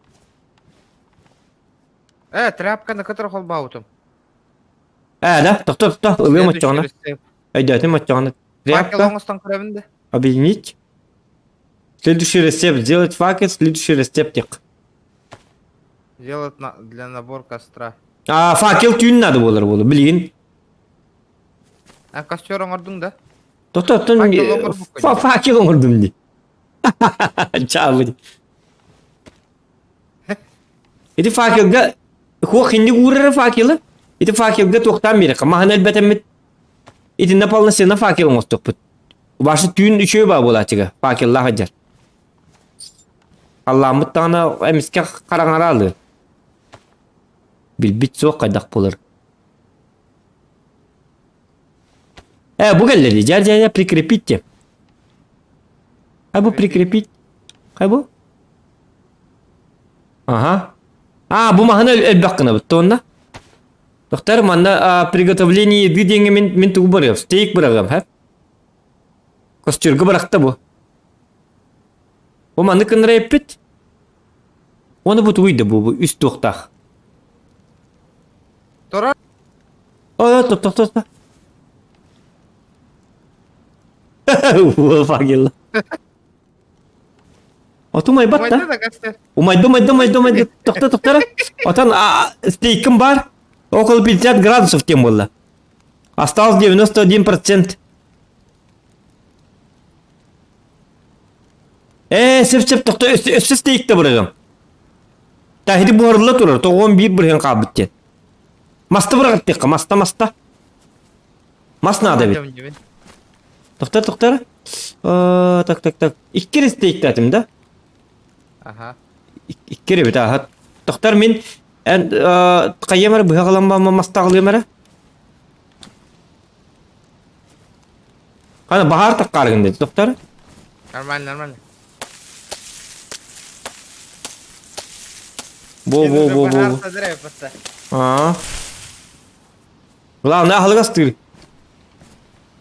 Э, тряпка на которой холбаутум. Ээ да, тохто тохто, ылыам оччоҕуна. Өйдөөтүм оччоҕуна. Факел оҥостон көрөбүн да. Объединить. Следующий рецепт. Сделать факел, следующий рецепт тек. Сделать на, для набор костра. А, факел түүн надо болар болу, билигин. А костер оҥордуҥ да? Тохто, оттон Факел оҥорбуккун. Факел оҥордум дии. Чаабы. Ити факелга хуох инник уурара факелы. Ити факелга туохтаан биэрэххэ маһын элбэтэммит итиннэ полноценно факел оҥостуохпут. Ваша түүн үчүгэй баа буолааччыга факеллаах сылдьар. Халлааммыт даҕаны эмискэ хараҥараалыы. Билбит суох хайдах буолар. Э, бу кэллэ дии. Дьэ, дьэ, дьэ, прикрепить диэн. Хай бу прикрепить. Хай бу. Ага. А, бу маһын элбэх гынабыт туонна. Доктор, манна приготовление еды диэҥҥэ мин, мин тугу барыам? Стейк быраҕыам, һэ? Костюрга бырахта бу. Бу маннык гыннара эппит. Оны бу тугуй да бу, бу үс туохтаах. Турар. О, топ, топ, топ. Факел. От умайбат да? Умайды, умайды, умайды, умайды. Тохто, тохто. Отон стейкім бар. Около 50 градусов тем было. Осталось 91%. Ээ, сөп-сөп тохто өссө стейкте бырыгым. Таһиди буһарылла турар, тоҕуон биир бырыһын хаалбыт диэн. Маста быраҕаттыахха, маста, маста. Мас наада эбит. Тохтор, тохтор. Так, так, так. Икки эрэ стейктаатым да? Аха. Икки эрэ эбит, аха. Тохтор мин эн хайыам эрэ быһа ылан мастаҕылыам эрэ. Хана баһаар таххаарыгын деді, тохтор. Нормально, нормально. Бо, бо, бо, бо. Аа. Главное, аһылык астыыр.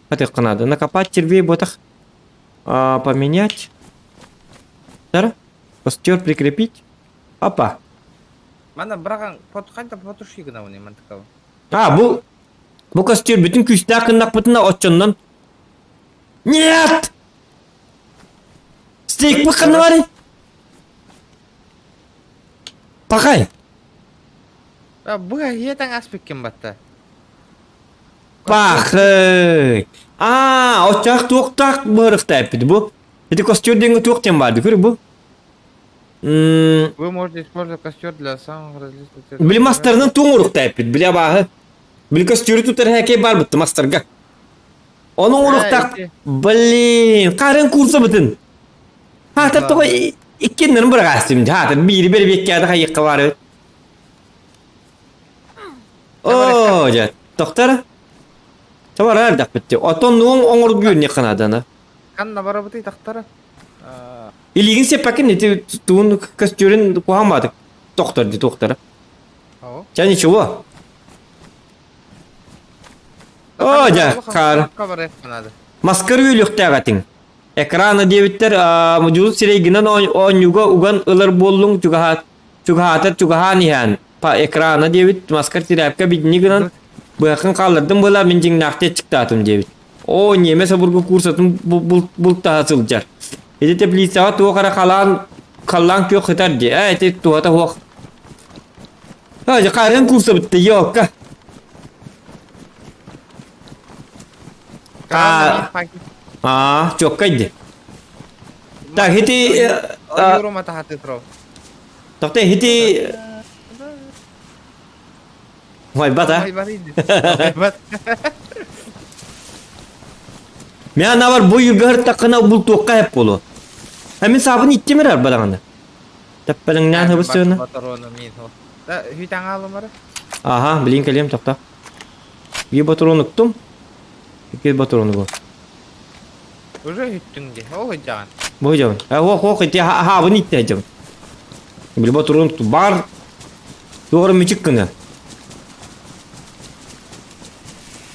Хатыахха надо. Накопать червей ботах. А, поменять. Тара. Костер прикрепить. Опа. Мана быраҕан хайда потуши гынабын мантыкабын. А, бу бу костер бүтүн күүстээх гыннахпытына оччоннон Нет! Стейк ханна барый? Пахай. Бу иэтэн аспиккин батта. Пахай. Аа, оччоох туохтаах быһырыхта эппит бу. Ити костер диэҥҥэ туох диэн баар күр бу. Вы можете использовать костер для самых различных... Били мастарынан туох урукта эппит, били абааһы. Били костюру тутар хэкэй бар бытты мастарга. Ону уруктах, блин, харын курса бытын. Хаатар тоҕо иккиннэрин быраҕаастым хаатар биири бэрбиэккээдэ хайыахха баар эбит. Оо, дьэ, тохтор. Табара эрдэхпит. Отон нуоҥ оҥоргүүр ханадана. Ханна барабытый тахтара? Илигин сеппакин ити туун көстүүрүн куһаан баатык тохтор ди туохтара. Ча ничего. Оо, дьэ, хаар. Маскар үөлүөхтээх этиҥ. Экрана диэбиттэр модьулут сирэйгинэн оонньууга уган ылар буоллуҥ чугаһаат чугаһаатар чугаһаан иһээн па экрана диэбит маскар тирээпкэ бидини гынан быһаххын хааллардым буолаа мин дьиҥнээхтии аччыктаатым диэбит. Оо, ньиэмэ собургу курсатын бултаһа сылдьар. Ити теплицаҕа туох эрэ халаан халлаан күөх сытар дии. Ээ, ити туһата суох. Аа, дьэ, хаарыан курса бүтте, ёлка. Аа, аа, чоккай ди. Так, ити Тохтой, ити Майбат, а? Майбат. Мен анабар бу юргар такына бултуокка хеп болу. А мен сабын иттемер арбадаҕаны. Тэппэлиҥнээн хыбысыына. Да, хүйтаҥ аалымара. Аха, билин кэлиэм тохто. Биир ботуруон уктум. Икки ботуруону бу. Уже хүттүҥ дии. Ол сылдьаҕын. Бу сылдьабын. Э, ох, ох, ити хаабын итте сылдьабын. Били ботуруон бар туох эрэ мүчүк гына.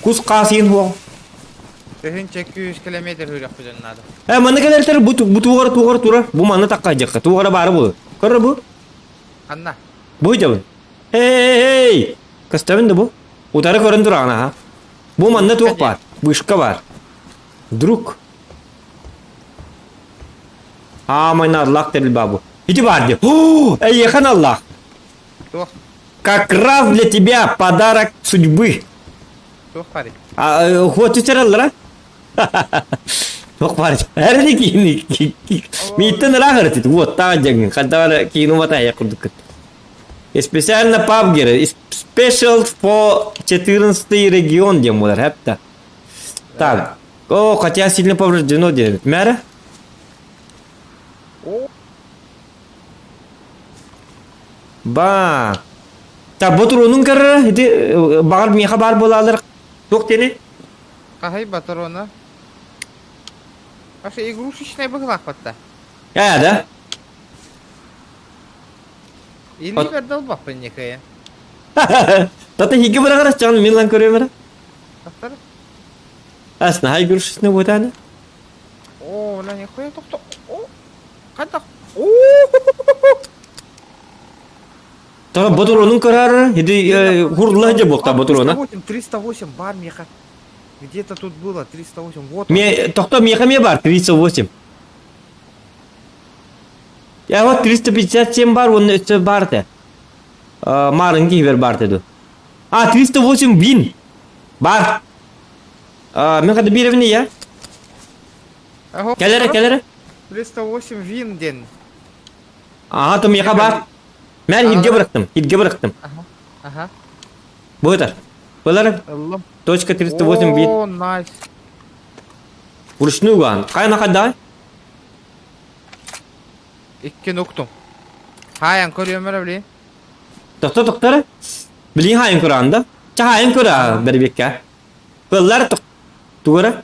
Кус хаасыйын хуох. Тыһыынча күүс километр хүрөхпүтүн наада. Э, манна кэлэртэр бу бу туох эрэ туох эрэ турар. Бу манна таккайдьахха туох эрэ баара буолуо. Көрөр бу. Ханна? Бу сылдьабын. Эй, эй, эй! Көстөбүн да бу? Утары көрөн тураҕын аха. Бу манна туох баар? Вышка баар. Друг. Аамай наадалаах тэрил баа бу. Ити баар дии. О, эйиэхэ аналлаах. Туох? Как раз для тебя подарок судьбы. Туох баар? А, хочешь эрэллэр, а? Туох баар? Эрни киини. Мииттен ыраах ырытит. Вот, таҕа дьаҥын. Хантавара киину батайа курдук. Специально PUBG Special for 14 регион диэн буолар, хэпта. Так. О, хотя сильно повреждено диэбит. Мэрэ? Ба. Так, ботуруунун көрөр, ити баҕар миэхэ баар буолаалар. Туох диэни? Хаһай батарона? Вообще игрушечная быһылаахпатта. Ээ, да? Или бердалбаппын некая. Тата хиги быраҕар чан милан көрүөмөрө. Тахтар. Ас наһаа игрушечный буотааны. О, ла нихуя тохто. О, хайдах. О, Тара ботуруонун көрөр, иди хурла же буокта ботуруона. 308, 308 бар меха. Где-то тут было 308. Вот. Ме тохто меха ме бар 308. Я вот 357 бар, он өссө бар те. Марын киһибер бар те ду. А, 308 вин. Бар. Мен хада бирэбин я. Кэлэрэ, кэлэрэ. 308 вин ден. Ага, то миэхэ бар. Мен хирге бырахтым, хирге бырахтым. Ага, ага. Бу этэр. Былар Ыллым. точка 308 вин. О, найс. Вручную ган. Хайна хаддай? Иккин уктум. Хайан көрүөмөр билин. Тохто тохтор. Билин хайын көранда. Ча хайын көрө бэрбекке. Кыллар тугара.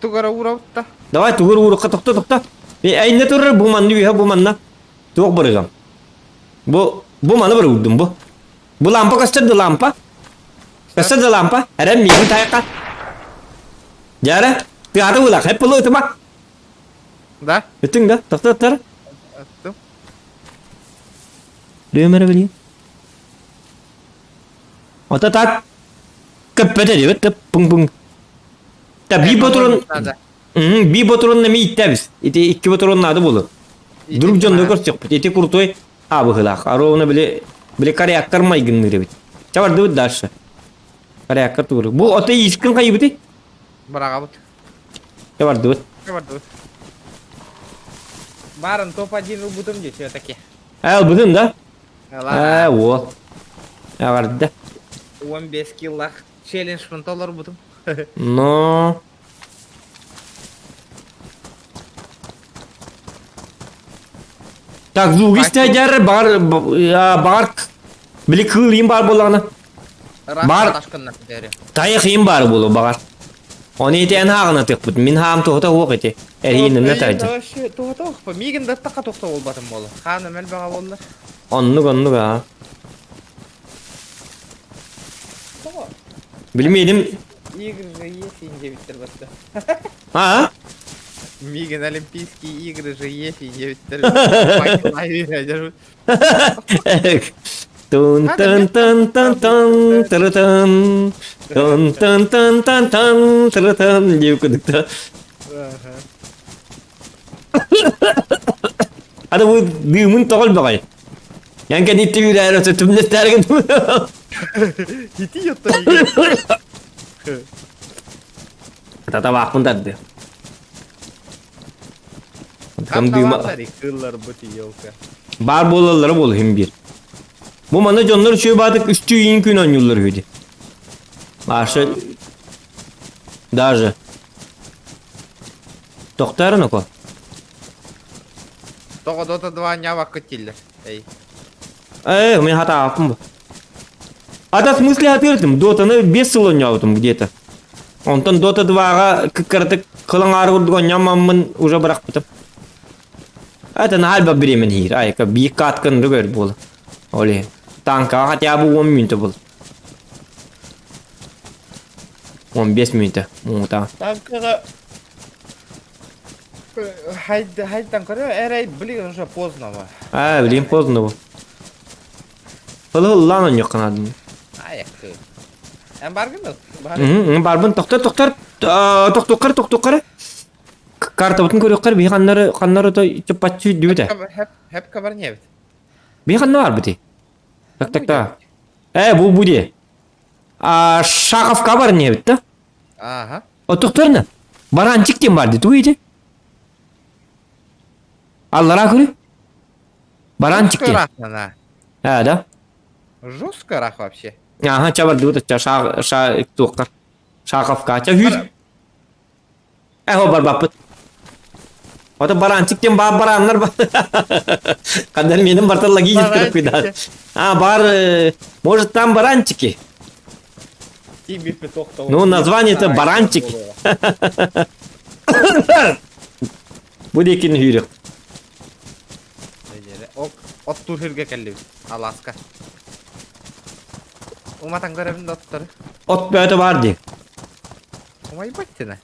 Тугара уурабытта. Давай тугур уурукка тохто тохто. Эйне турар бу манны үһэ бу манна. Туох барыгам. Бу бу маны бар урдум бу. Бу лампа көстөр да лампа. Көстөр да лампа. Эрэн миигин тайакка. Дьара, тыата булах, хеп булу ытыма. Да? Үтүҥ да, тохто тохтор. Ыттым. Лүөмэрэ билин. Ото так көппөтө дебит тып пуң пуң. Та би ботурун би ботурун нами иттебис. Ити икки ботурун наада болу. Друг дьонну көрсөхпүт. Ити крутой абыһылаах. Аровна били били коряктар майгынныыр эбит. Чабардыбыт дальше. Коряктар тугур. Бу ото искин хайыбыты? Быраҕабыт. Чабардыбыт. Чабардыбыт. Барын топ-1 ылбытым дии все-таки. Ээ, ылбытын да? Ээ, уол. Эҕэрдэ. 15 киллах челленджпын толорбутум. Но... Так, звук истэдэр бар бар били кыыл бар буолаҕына. Бар. Тайах им бар буолу багар. Оны ити эн хааҕына тыкпыт. Мин хаам туһата уох ити. Эрийиннэ тайдым. Туһата уохпа. Миигин да такка тухта буолбатым буолу. Хаана мэлбэҕэ буолла. Оннук оннук аа. Билмейдим. Игры же есть индивидтер баста. А? Миигин Олимпийские игры же есть индивидтер. Тун тун тун тун тун тырытын тун тун тун тун тун тырытын диэбит курдук Аны бу дыымын тоҕо элбэҕэй? Ян кэнниттэн үүрээри түмнэстээригин Ити йотто Татабаахпын тардыы. Кам дыыма Кыылларбыт елка. Баар буолаллара буолуо иһин биир. Бу манна дьоннор үчүгэй баатык үстүү иин күн оонньууллар үһү дии. Маша даже Тохтоорун око. Тоҕо Dota 2 ньаабаккыт дииллэр. Эй. Э, мин хатааппын бу. Ата в смысле хатыыртым? Дотаны 5 сыл оонньообутум где-то. Онтон Dota 2-ҕа кыккаратык кылаҥаары курдук оонньооммаммын уже бырахпытым. Это наһаа элбэх бириэмэни иһиир. Айка биир катканы көр буола. Ол иһин. Танкаҕа хотя бы 10 мүнүүтэ был. 15 мүнүүтэ муҥутаан. Танкаҕа хайдан көрө эрэй блин уже поздно Аа, блин поздно бу. Хылы-хыллаан онньуохха наадын. Айакты. Эн баргын да? Бар. Барбын тохтор тохтор тохтуоххар тохтуоххар картабытын көрүөххэр биһи ханнары ханнары то чуппаччы дүбүтэ. Хеп хеп кабар не бит. Биһи ханна бар бити? Так так так. Э бу бу де. А Шаховка бар не бит да? Ага. Отохторна. Баранчик диэн бар ди тугу ити? Аллара көрү. Баранчик Жестко диэн. рах она. А, да? Жестко рах вообще. Аха, чабардыбыт ча ша ша туохха. Шаховка. Ча хүр. Эхо барбаппыт. Ото баранчик диэн баар барааннар бар. Хандар менин барта логически кыда. А, бар, может там баранчики? Ну, название-то баранчики. Бу декин хүрүк. Оттуур хүргэ кэллибит. Аласка. Уматан көрөбүн да оттары. От бөтө бар ди. Умайбат тина.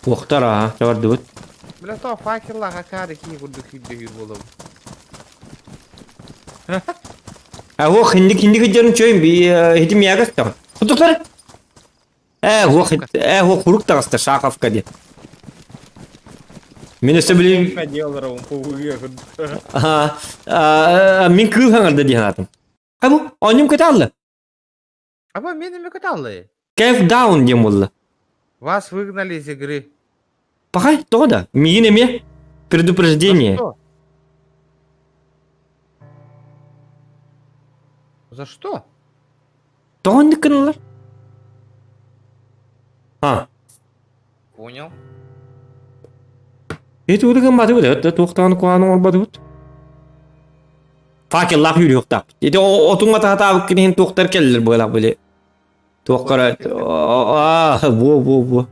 Уохтар аа, чабардыбыт. Бля, то факеллаха каары кии курдук күүрдөһүүр буолабын. А ох, хинди хинди кыдьарын чөйүн би хитим ягас тагын. Кутуктар. Э, ох, э, ох, хурук таҕыста Шаховка диэн. Мин өссө билим мин кыыл хаҥарда диэн аатым. Хабу, оонньум көтө Аба мен эме көтө аллы. Кэф даун диэн буолла. Вас выгнали из игры. Пахай, тоҕо да? Миигин эмиэ предупреждение. За что? Тоҕо инник гыналлар? А. Понял. Эти удыгын батыбыт, это туохтааны куааны оҥорбатыбыт. Факеллаах үүрүөхтаахпыт. Ити отуҥ атаатаабыт киниһин туохтар кэллэр быалаах били. Туохкара аа бу бу бу.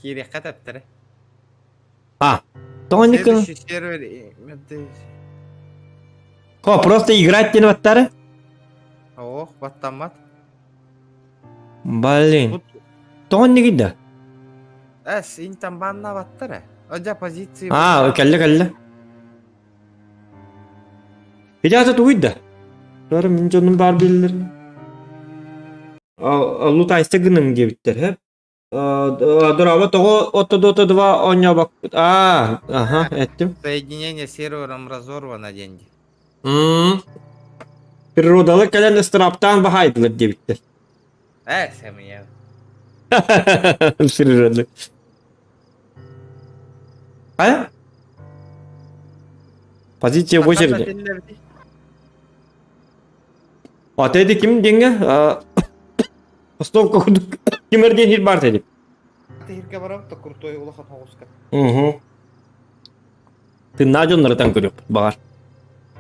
Киириэххэ тэптэрэ. А, тоҕо инник гына? Следующий сервер Хо, просто играть диэн баттары? Ох, баттаммат. Блин. Тоҕо иннигий да? Эс, интан банна баттара. Одя позиции. А, кэллэ кэллэ. Ити тугуй да? Бары мин дьонум баар биллэр. Лутайста гының диэбиттэр, һэ? Дороба тоҕо отто дота два оонньообоккут? Аа, аха, эттим. Соединение сервером разорвано деньги. М. Природалы кэлэн ыстыраптаан баһаайдылар диэбиттэр. Э, сэмийэ. Природалы. А? Позиция в очереди. А ты ким деньги? Стопка курдук кимер диэн хир бар дип. Тиһиргэ барам то крутой улахан хоҕуска. Угу. Ты на дьоннорутан көрүөх баҕар.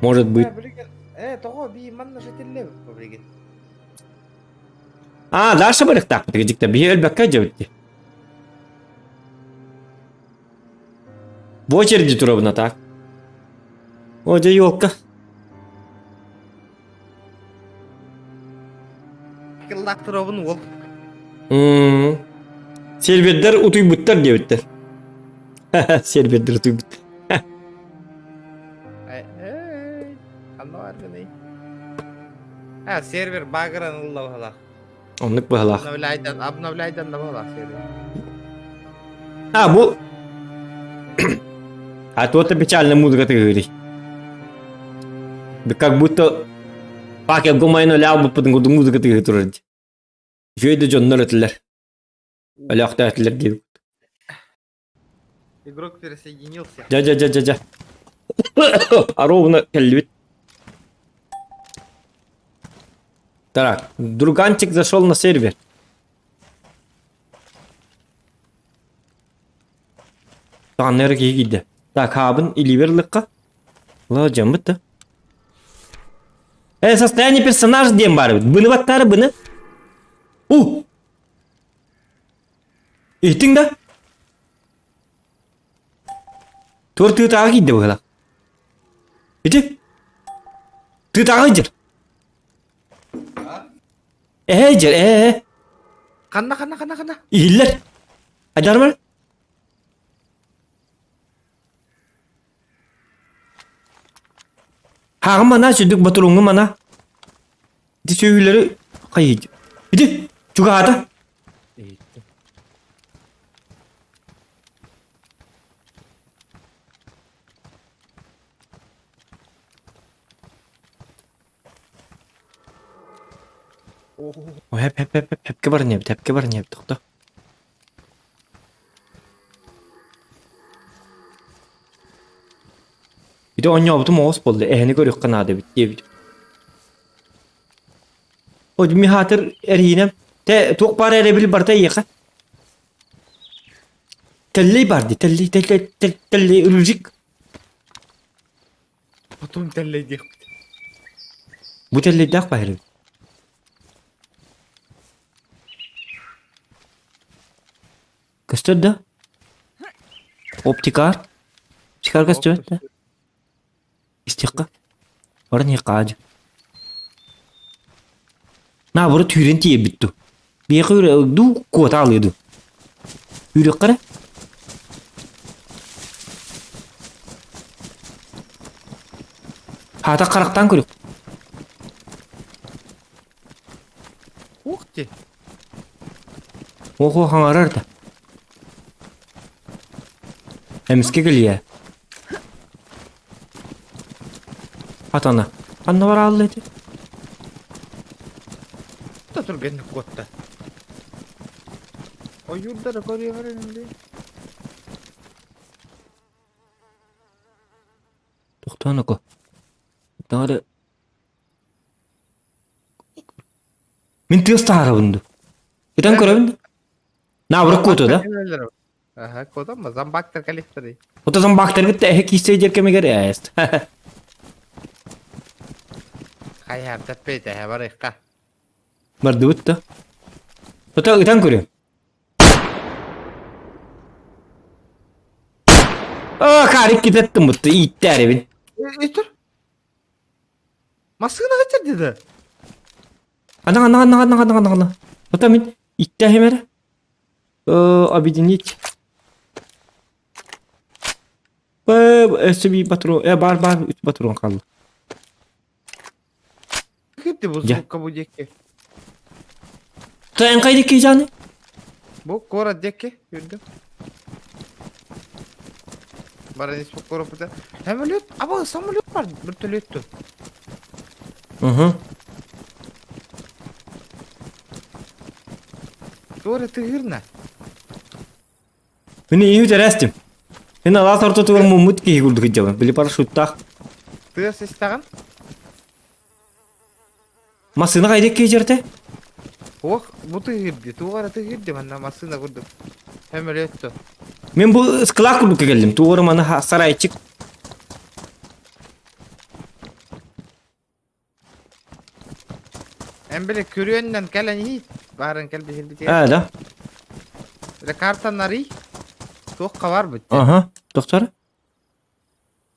Может быть. Э, тоҕо би манна жетиллебит билигин. А, дальше барыктаахпыт дьикте биһи өлбөккө дьэбитти. В очереди турабына так. О, дьэ елка. Кыллаах туробун уол. Сервердер утуйбуттар диэбиттэр. Сервердер утуйбут. Ханна баргыный? А, сервер багыран ылла баһалаах. Оннук быһалаах. Обновляйдан, обновляйдан да баһалаах сервер. А, бу... А то это печальная музыка ты говоришь. Да как будто Пакет гумайно ляубы пытын музыка ты говоришь. Үчүгэй да дьоннор этилэр. Өлөөхтөө этилэр диир. Игрок пересоединился. Дьэ дьэ дьэ дьэ дьэ. А ровно кэллибит. Так, друганчик зашел на сервер. Тааннары киһи киирдэ. Так, хаабын илиибэр ылыкка. Ла дьаммыт да. Э, состояние персонажа диэн баар эбит. Быны баттаары быны. У! Иһиттиҥ да? Туор тыытааҕы киирдэ быһыылаах. Ити? Тыытааҕы дьэр. Эһээ дьэр, ээ. Ханна, ханна, ханна, ханна? Иһиллэр. Айдармар. Хааҕым мана, сүрдүк ботуруҥҥу мана. Ити сүөһүлэри хайыы. Ити чугаһаата. О, хэп хэп хэп хэпкэ баран эбит, хэпкэ баран эбит, тохто. Ити оонньообутум оҕус буолла, эһэни көрүөххэ наада эбит диэбит. О, Михатыр эриинэм, те туох баар эрэбил барыта эйиэхэ. Тэллэй бар дии, тэллэй, тэллэй, тэллэй, рыжик. Потом тэллэй диэхпит. Бу тэллэйдээх баһырым. Көстөр да? Оптикар? Оптикар көстүбэт да? Истиэххэ. Баран иһиэххэ аадьы. Наоборот түүрэн тиийэбит дуу. Биэхэ үрэ дуу куота алыы дуу. Үүрүөххэ эрэ. Хаата харахтаан көрүк. Ух ты! Охо хаҥарар да. Эмискэ кэлиэ. Атана. Ханна бараалла ити? Да түргэнник куотта. Ойуурдары көрүөхэр инди. Тохтоон око. Таҥара Мин тыас таһаарабын дуу? Итан көрөбүн да? Наоборот куоту да? Аха, куотамма, зомбактар кэлиэхтэрий. Ото зомбактаргыт эһэ киисэй диэр кэмигэр ээст. Хайаар тэппейт эһэ барыахха. Бардыбыт да. Ото ытан көрүөм. Аа, карик китеттим бутты, ииттээрибин. Өтөр. Массыына качар деді. Ана, ана, ана, ана, ана, ана, ана. Ото мин иттээхим эрэ. Объединить. Өссө биир патрон, бар бар үс патрон хаалла. Кирди бу Дьэ. звукка бу диэки. Тайын хайда киһи Бу куорат диэки үрдүм. Баран испит куораппыта. Самолет, аба самолет бар, вертолет тут. Угу. Туора тыгырна. Мин ийи тэрэстим. Мин алаас ортотугар муммут киһи курдук сылдьабын. Били парашюттаах. Тыас истэҕин? Массыына хайда киһи дьэртэ? Ох, бу тыгырди, туох эрэ тыгырди манна массыына курдук. Самолет то. Мин бу склад курдук кэллим. Туора маны сарайчик. Эн били күрүөннэн кэлэн иһит. Баарын кэлби сирбитигэр. Аа да. Били картан арый. Туохха бар бит. Аха. Доктор?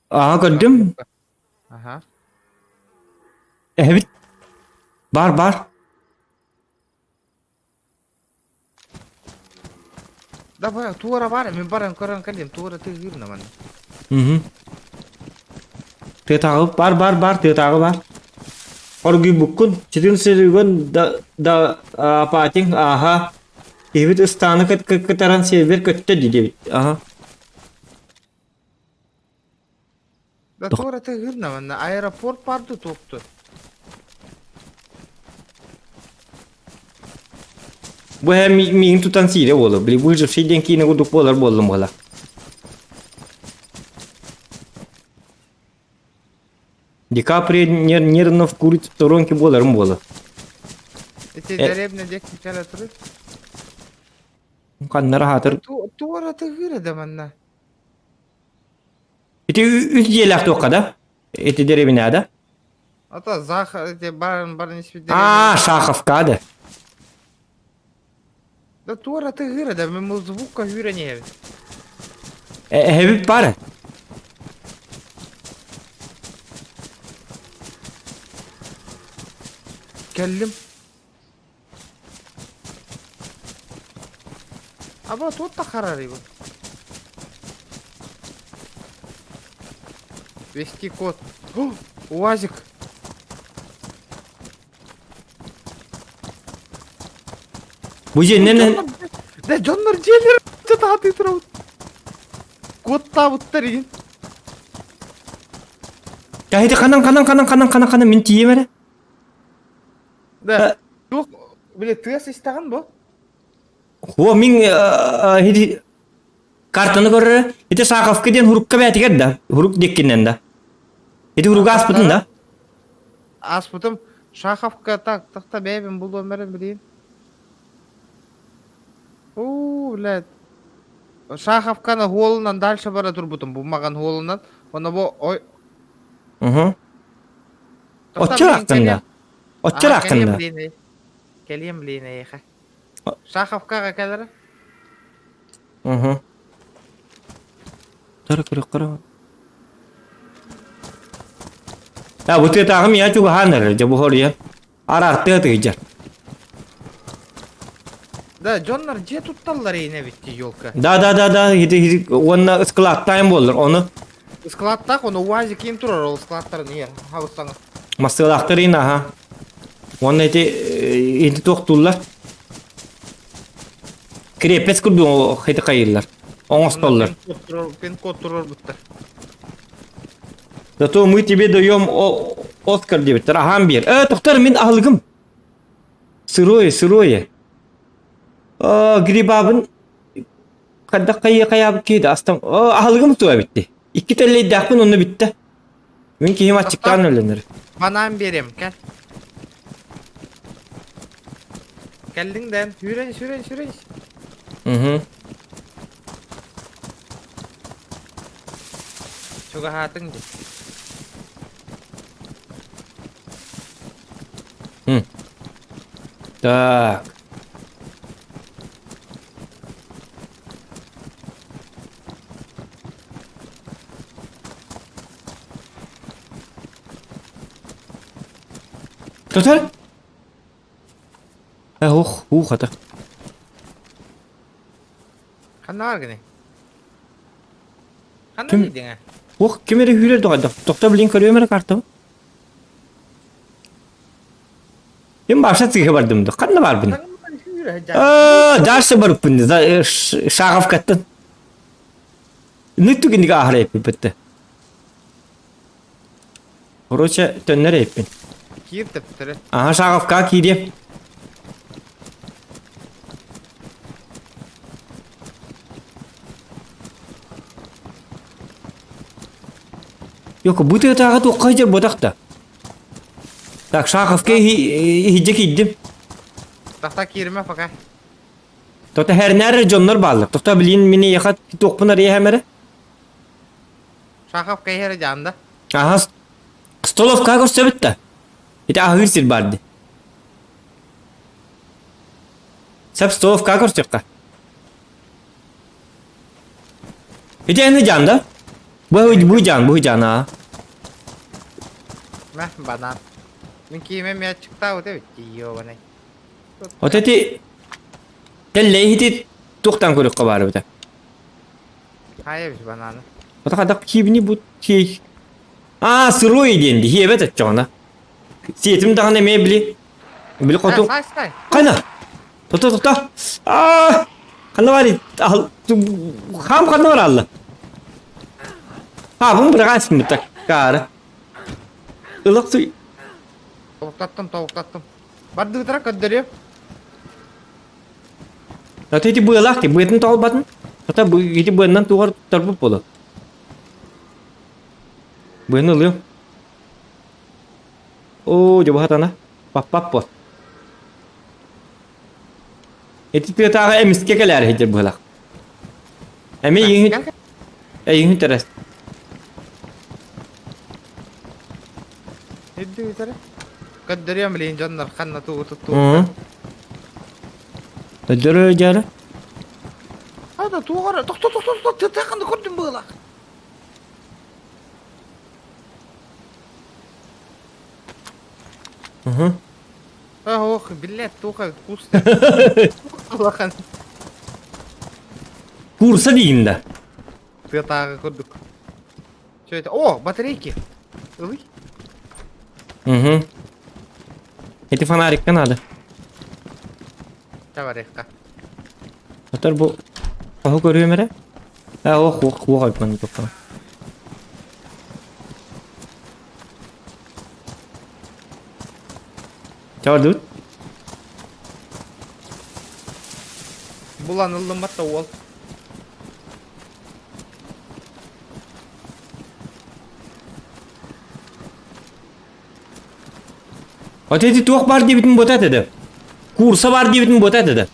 Аха көрдүм. Аха. Эһэбит. Бар бар. Давай, туора бар, мин баран көрөн кэллим, туора тыгыырна манна. Мгм. Тыатааҕы бар бар бар тыатааҕы бар. Оргуйбуккун, читин сырыгын да да апатиҥ ааха. Киһибит ыстааны кытаран сиэбэр көттө дии диэбит. Аха. Да туора тыгыырна манна аэропорт барды туохту. Бу һэ миигин тутан сиирэ буолар. Били выживший диэн киинэ курдук буолар буоллум буола. Ди Каприо нервно курит в сторонке буоларым буола. Ити деревня диэки кэлэ турар. Ханнара хаатыр. Туора тыгыыра да манна. Ити үс дьиэлээх туохха да? Ити деревня да? Ата Захар эти баран баран испит А, Шаховка да. Да туора тыгыра да мен бу звукка хүрэнеһэбин. Эһэбит бар. Кэллим. Аба тут та харарый бу. Вести код. УАЗик. Бу дьиэннэн Да дьоннор дьиэлэр таатыы турабыт. Куоттаабыттар игин. Каһити ханан ханан ханан ханан ханан ханан мин тиийем эрэ. Да. Туох бile тыас истэҕин бу? О мин хити картаны көрөр. Ити Саховка диэн хурукка бээтигэр да. Хурук диэккиннэн да. Ити хуруга аспытын да. Ааспытым Шаховка так тахта бэйэбин булуом эрэ билиин. Уу, блядь. Шаховканы хуолунан дальше бара турбутум бу маган хуолунан. Онно бу ой Угу. Оччо да. Оччо да. Кэлиэм блин эйиэхэ. Шаховкаҕа кэлэрэ. Угу. Тары кыры кыры. Я бу тыатааҕым я чугаһаан эрэр дьэ бу хоруйа. Араартыа тыйдьар. Да, дьоннор дьиэ тутталлар иинэ битти елка. Да да да да хити хити уонна ыскылааттаайым буоллар ону Ыскылааттаах ону УАЗик ким турар ол ыскылааттарын иһэр хабыстаҥа. массыалаахтар иин аха. Уонна ити ити туохтууллар. Крепец курдук хити хайыыллар. Оҥостоллор. Пин-код турар буттар. Зато мы тебе даем Оскар диэбиттэр. Аһаан биэр. Э, тохтор, мин аһылыгым. Сырое, сырое. Грибабын хайдах хайы хайаабыт киһи да астам. Аһылыгым туа битти. Икки тэллэйдээхпин онно бүттэ. Мин киһим аччыктаан өлөнөр. Банан берем, кэл. Кэллиҥ дэн, сүүрэн, сүүрэн, сүүрэн. Угу. Чугаһаатыҥ дии. Так. Тотор? Э, ух, ух, это. Ханна бар гыный? Ханна Ким- диидиҥ Ух, ким эрэ үүрэр доҕордох. Тохто билин көрүөм эрэ картабын. Ким баша сыыһа бардым да. Ханна барбын? Дальше барыппын. Шаговкаттан. Нүттүк инник аахара эппиппетте. Короче, төннөр эппин. Киир тэптэрэ. Аха Шаговка киириэм. Yok бу тыатааҕы туохха сылдьар буотах да. Так, Шаховка иһирдьэ киирдим. Тахта кииримэ пока. Тота хэрнээр дьоннор бааллар. Тохто билин мини яха туохпун арыйа эрэ. Шахов кэйһэрэ дьаанда. Аха, Столовка көрсөбүт да. Ити аһыыр сир баар ди. Сеп столовка көрсүөххэ. Ити эн ыдьаан да? Бу бу дьаан, бу дьаан аа. Мэ, банан. Мин киимэ мячиктаабыт эбит ёбаный. Вот эти тэллэй ити туохтан көрүөххэ баар эбитэ. Хайа бис бананы. Вот хадак киибини бу тиэй. Аа, сырой диэн ди хиэбэт оччоҕуна. Сиэтим даҕаны эмиэ били били хоту Сай сай. Қайна? Тоқта, тоқта. Аа! Ханна бар Хам ханна бар алла. Ha, bunu bırak так Кары. Ылык суй. Тобуктаттым, тобуктаттым. Бардыгытара көрдөрүө. Ата ити быалаах ти быатын тоҕолбатын. Ата бу ити быаннан тугар туттарбыт боло. Быаны ылыам. Оо, дьобуһатана. Паппап бо. Ити тыатааҕы эмискэ кэлээр иһитир быһылах. Эми ийиҥ эйиҥ тэрэс. Үрдүгүтэрэ. Көрдөрүөм билин дьоннор ханна тугу туттуу. Өдөрө дьара. Ада тугара тохто тохто тохто тыатаахын көрдүм быылах. Угу. Ох, блядь, туха вкусно. Улахан. Курса диигин да. Тыатааҕы курдук. Что это? О, батарейки. Ылый. Угу. Эти фонарикка надо. Таварыхха. Отор бу оһу көрүөм эрэ. Э, ох, ох, ох, айбан туппа. Чаардыбыт. Булан ыллым батта уол. Ата ити туох баар диэбитин буота этэ Курса баар диэбитин буота этэ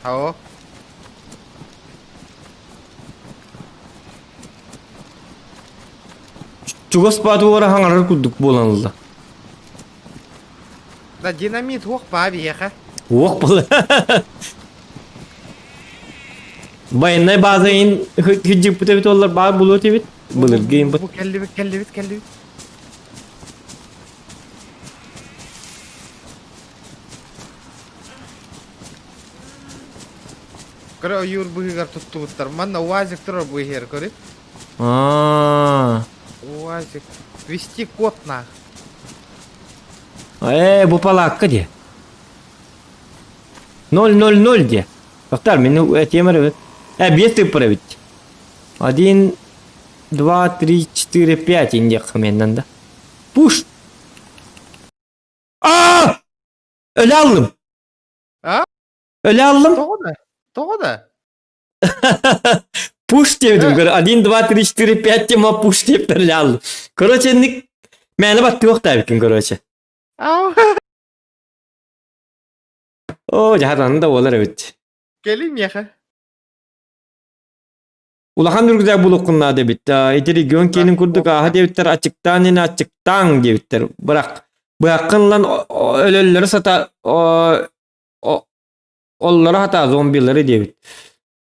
Ао. Чугас баатугара хаҥарар курдук буолан ылла. Да динамит уох баа биһиэхэ. Уох була. Военная база ин хиджиппыт эбит оллар баар булуот эбит. Былыргы ин Бу кэллибит кэллибит кэллибит. Көрө ойуур быһыгар туттубуттар. Манна УАЗик турар бу иһэр көрү. Аа. УАЗик. Вести код на. Э, бу палаакка дии. 0-0-0 дии. Тоқтар, мин этиэм эрэ Э, биэс тыыппар эбит. Один, два, три, четыре, пять индиэххэ миэннэн да. Пуш! Аа! Өлө аллым. А? Өлө аллым. Тоҕо да? Тоҕо да? Пуш диэбитим, көрө. Один, два, три, четыре, пять тема пуш диэптэр өлө аллым. Короче, инник мээнэ баттыахтаабыккын, короче. Аа. Оо, дьаһатанын да буолар эбит. Кэлин миэхэ. Улахан рюкзак булуоххун наада эбит. Ити регион киэнин курдук ааһа диэбиттэр, аччыктаан ини аччыктааҥ диэбиттэр. Бырах. Быһаххын ылан өлөллөрү сата оллоро хата зомбилары диэбит.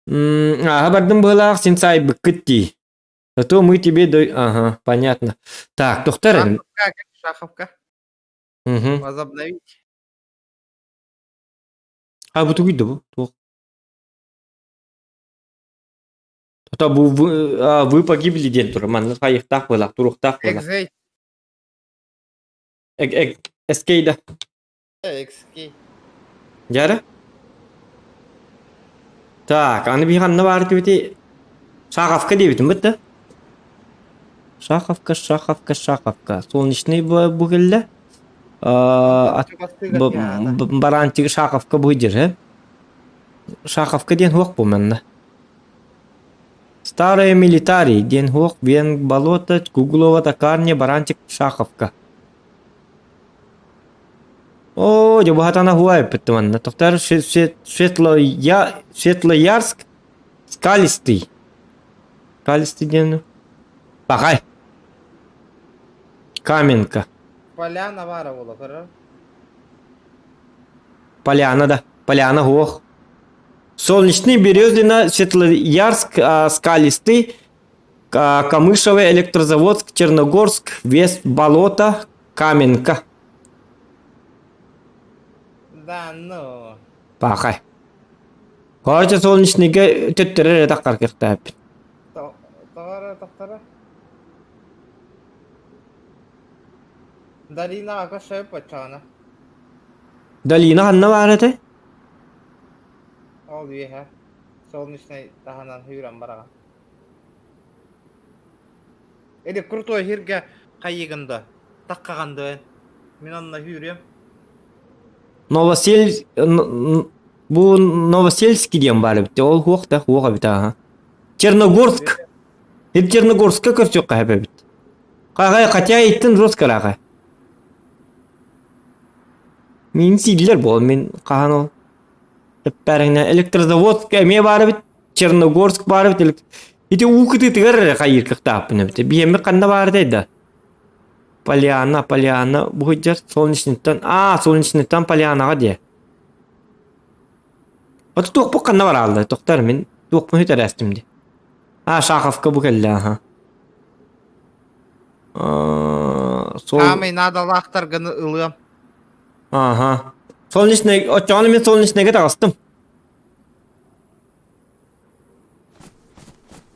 Ааһа бардым быһылаах син саайбыккыт дии. Зато мы тебе дай... Ага, понятно. Так, доктор. Шаховка, Шаховка. Угу. Возобновить. А бу тугуй да бу? Туох? Ото бу вы, а, вы погибли диэн турар. Манна хайыхтаах буолаах, туруохтаах буолаах. Экзей. Эг, эг, эскей да. XK. Дьара? Так, аны биһи ханна баар этибити? Шаховка диэбитим быт да? Шаховка, Шаховка, Шаховка. Солнечный бу кэллэ. Бараанчыгы Шаховка бу дьэр, Шаховка диэн хуох бу манна. Старая милитарий диэн хуох биэн болото Гуглова Токарня Баранчик Шаховка. Оо, дьэ бу хуа эппит манна. Тохтар Светлоя Светлоярск Скалистый. Скалистый диэн Пахай. Каменка. Поляна баара буола көрөр. Поляна да. Поляна хуох. Солнечный, Березина, Светлоярск, Скалистый, Камышевый, Электрозаводск, Черногорск, Вест, Болото, Каменка. Да, ну. Пахай. Короче, Солнечныйга төттөрөр эрэ таххар кыахтаахпын. Тоҕо тохторо? Долина көрсөйүп баччаҕына. Долина ханна баар этэй? Ол үөһэ солнечнай таһынан сүүрэн бараҕын. Или крутой сиргэ хайыгын да, таххаҕын да мин онно сүүрүөм. Новосель бу Новосельский диэн баар эбит. Ол хуох да хуох эбит аха. Черногорск. Ир Черногорска көрсүөххэ сөп эбит. Хаҕай хотя иттин жестко Мин сииллэр буол мин хаһан ол Эппээрэҥнэ Электрозаводск эмиэ баар эбит, Черногорск баар эбит. Ити уу кытыытыгар эрэ хайыыр кыахтаахпын эбит. Биһиэммит ханна баар этэй да? Поляна, Поляна бу сылдьар Солнечныйтан, аа, Солнечныйтан Полянаҕа диэ. Ото туохпут ханна барааллар, тохтор мин туохпун сүтэрээстим дии. Аа, Шаховка бу кэллэ, аха. Сол... Саамай наадалаахтаргын ылыам. Ааха. Солнечный, оччоҕуна мин Солнечныйга таҕыстым.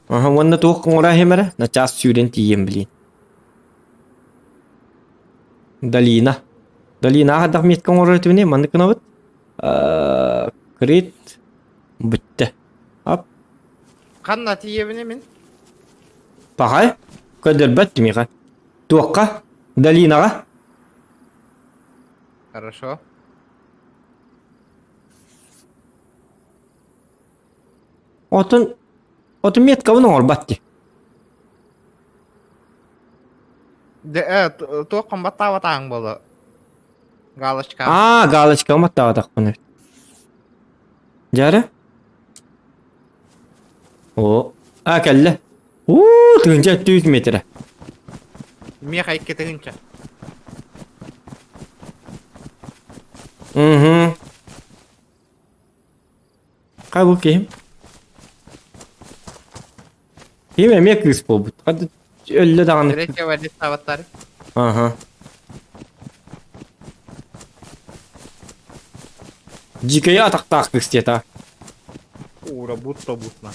Аха, уонна туох оҥоро иһим эрэ? Начаас сүүрэн тиийиэм билиин. Долина. Долина хайдах метка оҥорор этибиний? Маннык гынабыт. Крит бүттэ. Ап. Ханна тиийэбиний мин? Пахай. Көрдөрбөт миэхэ. Туохха? Долинаҕа. Хорошо. Отун отун меткабын оҥорбат дии. Туох баттаабатааҥ буолла? Галочка. Аа, галочка баттаабатахпын эбит. Дьэ О, а кэллэ. Уу, тыһыынча 200 метрэ. Миэхэ 2 тыһыынча. Угу. Хайа бу киһим? Киһим эмиэ кыыс буолбут. Хата өллө даҕаны. Третьего листабаттар. Ага. Дьикэйи атахтаах кыыс диэтэ. Ура, будто бутна.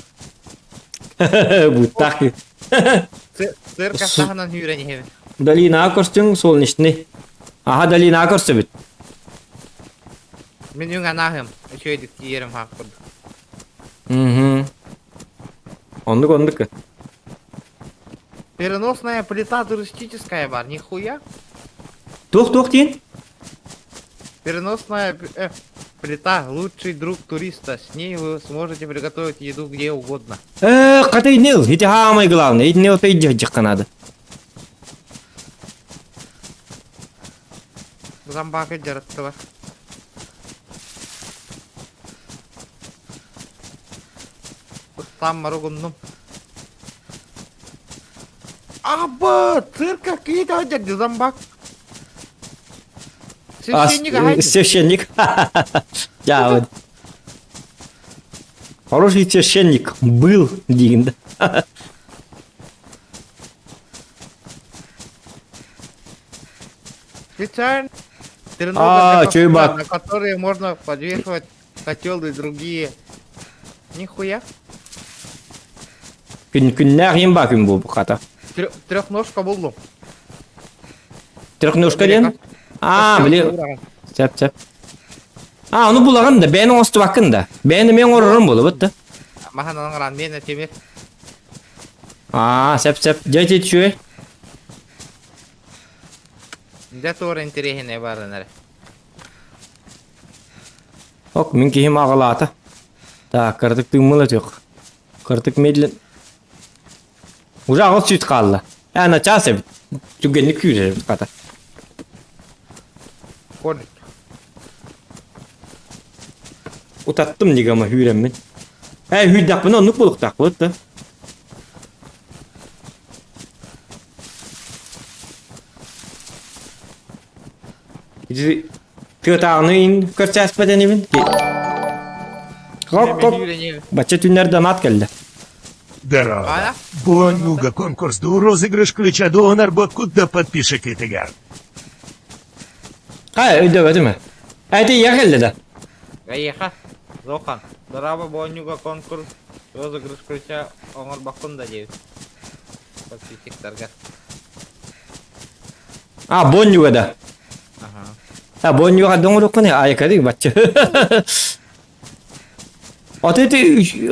Буттаах кыыс. Цирк таһынан сүүрэн иһэбин. Долинаҕа көрсүҥ солнечный. Аха долинаҕа көрсөбүт. Мин үҥ анааһым, үчүгэйдик тиийэрим хаах курдук. Угу. Оннук оннук. Переносная плита туристическая бар, нихуя. Туох-туох диэн? Переносная плита – лучший друг туриста. С ней вы сможете приготовить еду где угодно. Хата инил, ити самое главное, итини ото иддьихха надо. Зомбака дьарыттылар. Там маругуннум. Аба, цирка киит дьэ зомбак. Священник аһай. Священник. Я вот. Хороший священник был диин да. Специально А, тренога для чё костра, ебак. на которые можно подвешивать котел и другие. Нихуя. Күн күннээх иһин баа күн буолбут хата. Трехножка буллум. Трехножка диэн? Аа, Костел били уураҕын. сөп сөп. Аа, ону булаҕын да, бэйэн оҥостубаккын да. Бэйэн эмиэ оҥорорун буолабыт да. Маһан оҥорон миэнэ тимир. Аа, сөп сөп. Дьэ ити үчүгэй. Дьэ туора интэриэһинэй баарын эрэ. Ок, мин киһим аҕалаата. Так, кыратык тыыммыл өтүөх. Кыратык медлен. Уже 8 сүүс хаалла. Ээ, начаас эбит. Түргэнник күүрэр эбит хата. Кон. Утаттым дигама хүүрэммин. Ээ, хүүрдэхпинэ оннук буолуохтаахпыт да. Ити тыатааҕыны иин көрсөөспөт инибин. Хоп, хоп. Бачча түннэр донат кэллэ. Здорово. Аля? Боннюга конкурс ду розыгрыш ключа донор куда подпиши кытыгар. Хай, өйдөбөтүм. Эти я кэллэ да. Эйиэхэ, Зохан, дорообо Боннюга конкурс розыгрыш ключа оҥорбоккун да диэбит. Подписчиктарга. А, Боннюга да. Ага. А, Боннюга доҥоруккун айкадык бачча. Аты ити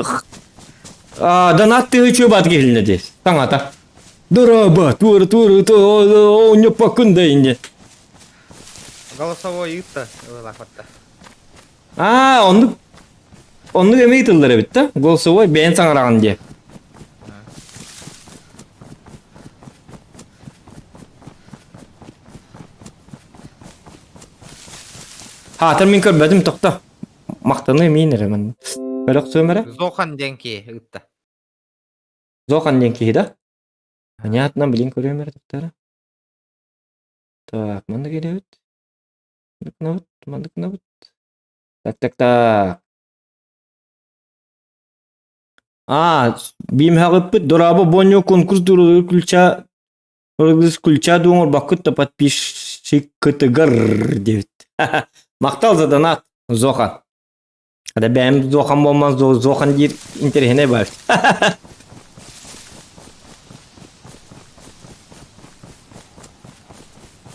донат тыһы бат киһилинэ дии. Таҥата. Дорообо, туору туору оонньоппоккун да инде. Голосовой ыытта ылахатта. Аа, оннук оннук эмиэ ыытыллар эбит да. Голосовой бэйэн саҥараҕын диye. Хаатыр мин көрбөтүм тохто. Махтаныам миин эрэ манна. Көрөхсүөм эрэ. Зохан диэн киһи ыытта. Зохан диэн киһи да? Понятно, блин, көрүөм эрэ тохто Так, манна кэлэбит. Маннык маннык гынабыт. Так, так, так. Аа, биимһэҕиппит дорообо буонньу конкурс ключа ключа дуоҥорбоккут да подписчиккытыгар диэбит. Махтал за донат, Зохан. Хата бэйэм Зохан буолман Зохан диир интэриэһинэй баар.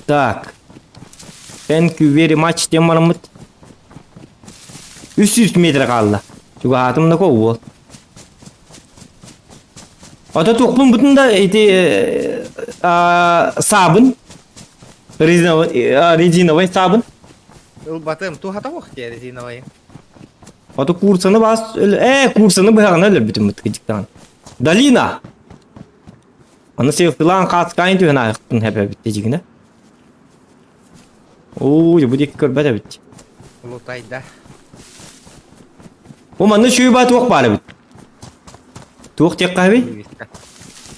Так. Thank you very much диэн бараммыт. 300 метр хаалла. Чугаһаатым да уол. Ото туохпун бутун да ити саабын резиновый, резиновый саабын. Ылбатым, туһата уох дии резиновый. Ото курсаны бас курсаны быһаҕына өлөрбүтүм быт Долина! Аны селфилаан хааскаайын түһэн аахтын хэпэбит дьигинэ. Оо, бу диэки көрбөт эбит. Лутайда. Бу манна чуйба туох баар эбит? Туох диэххэ эбит?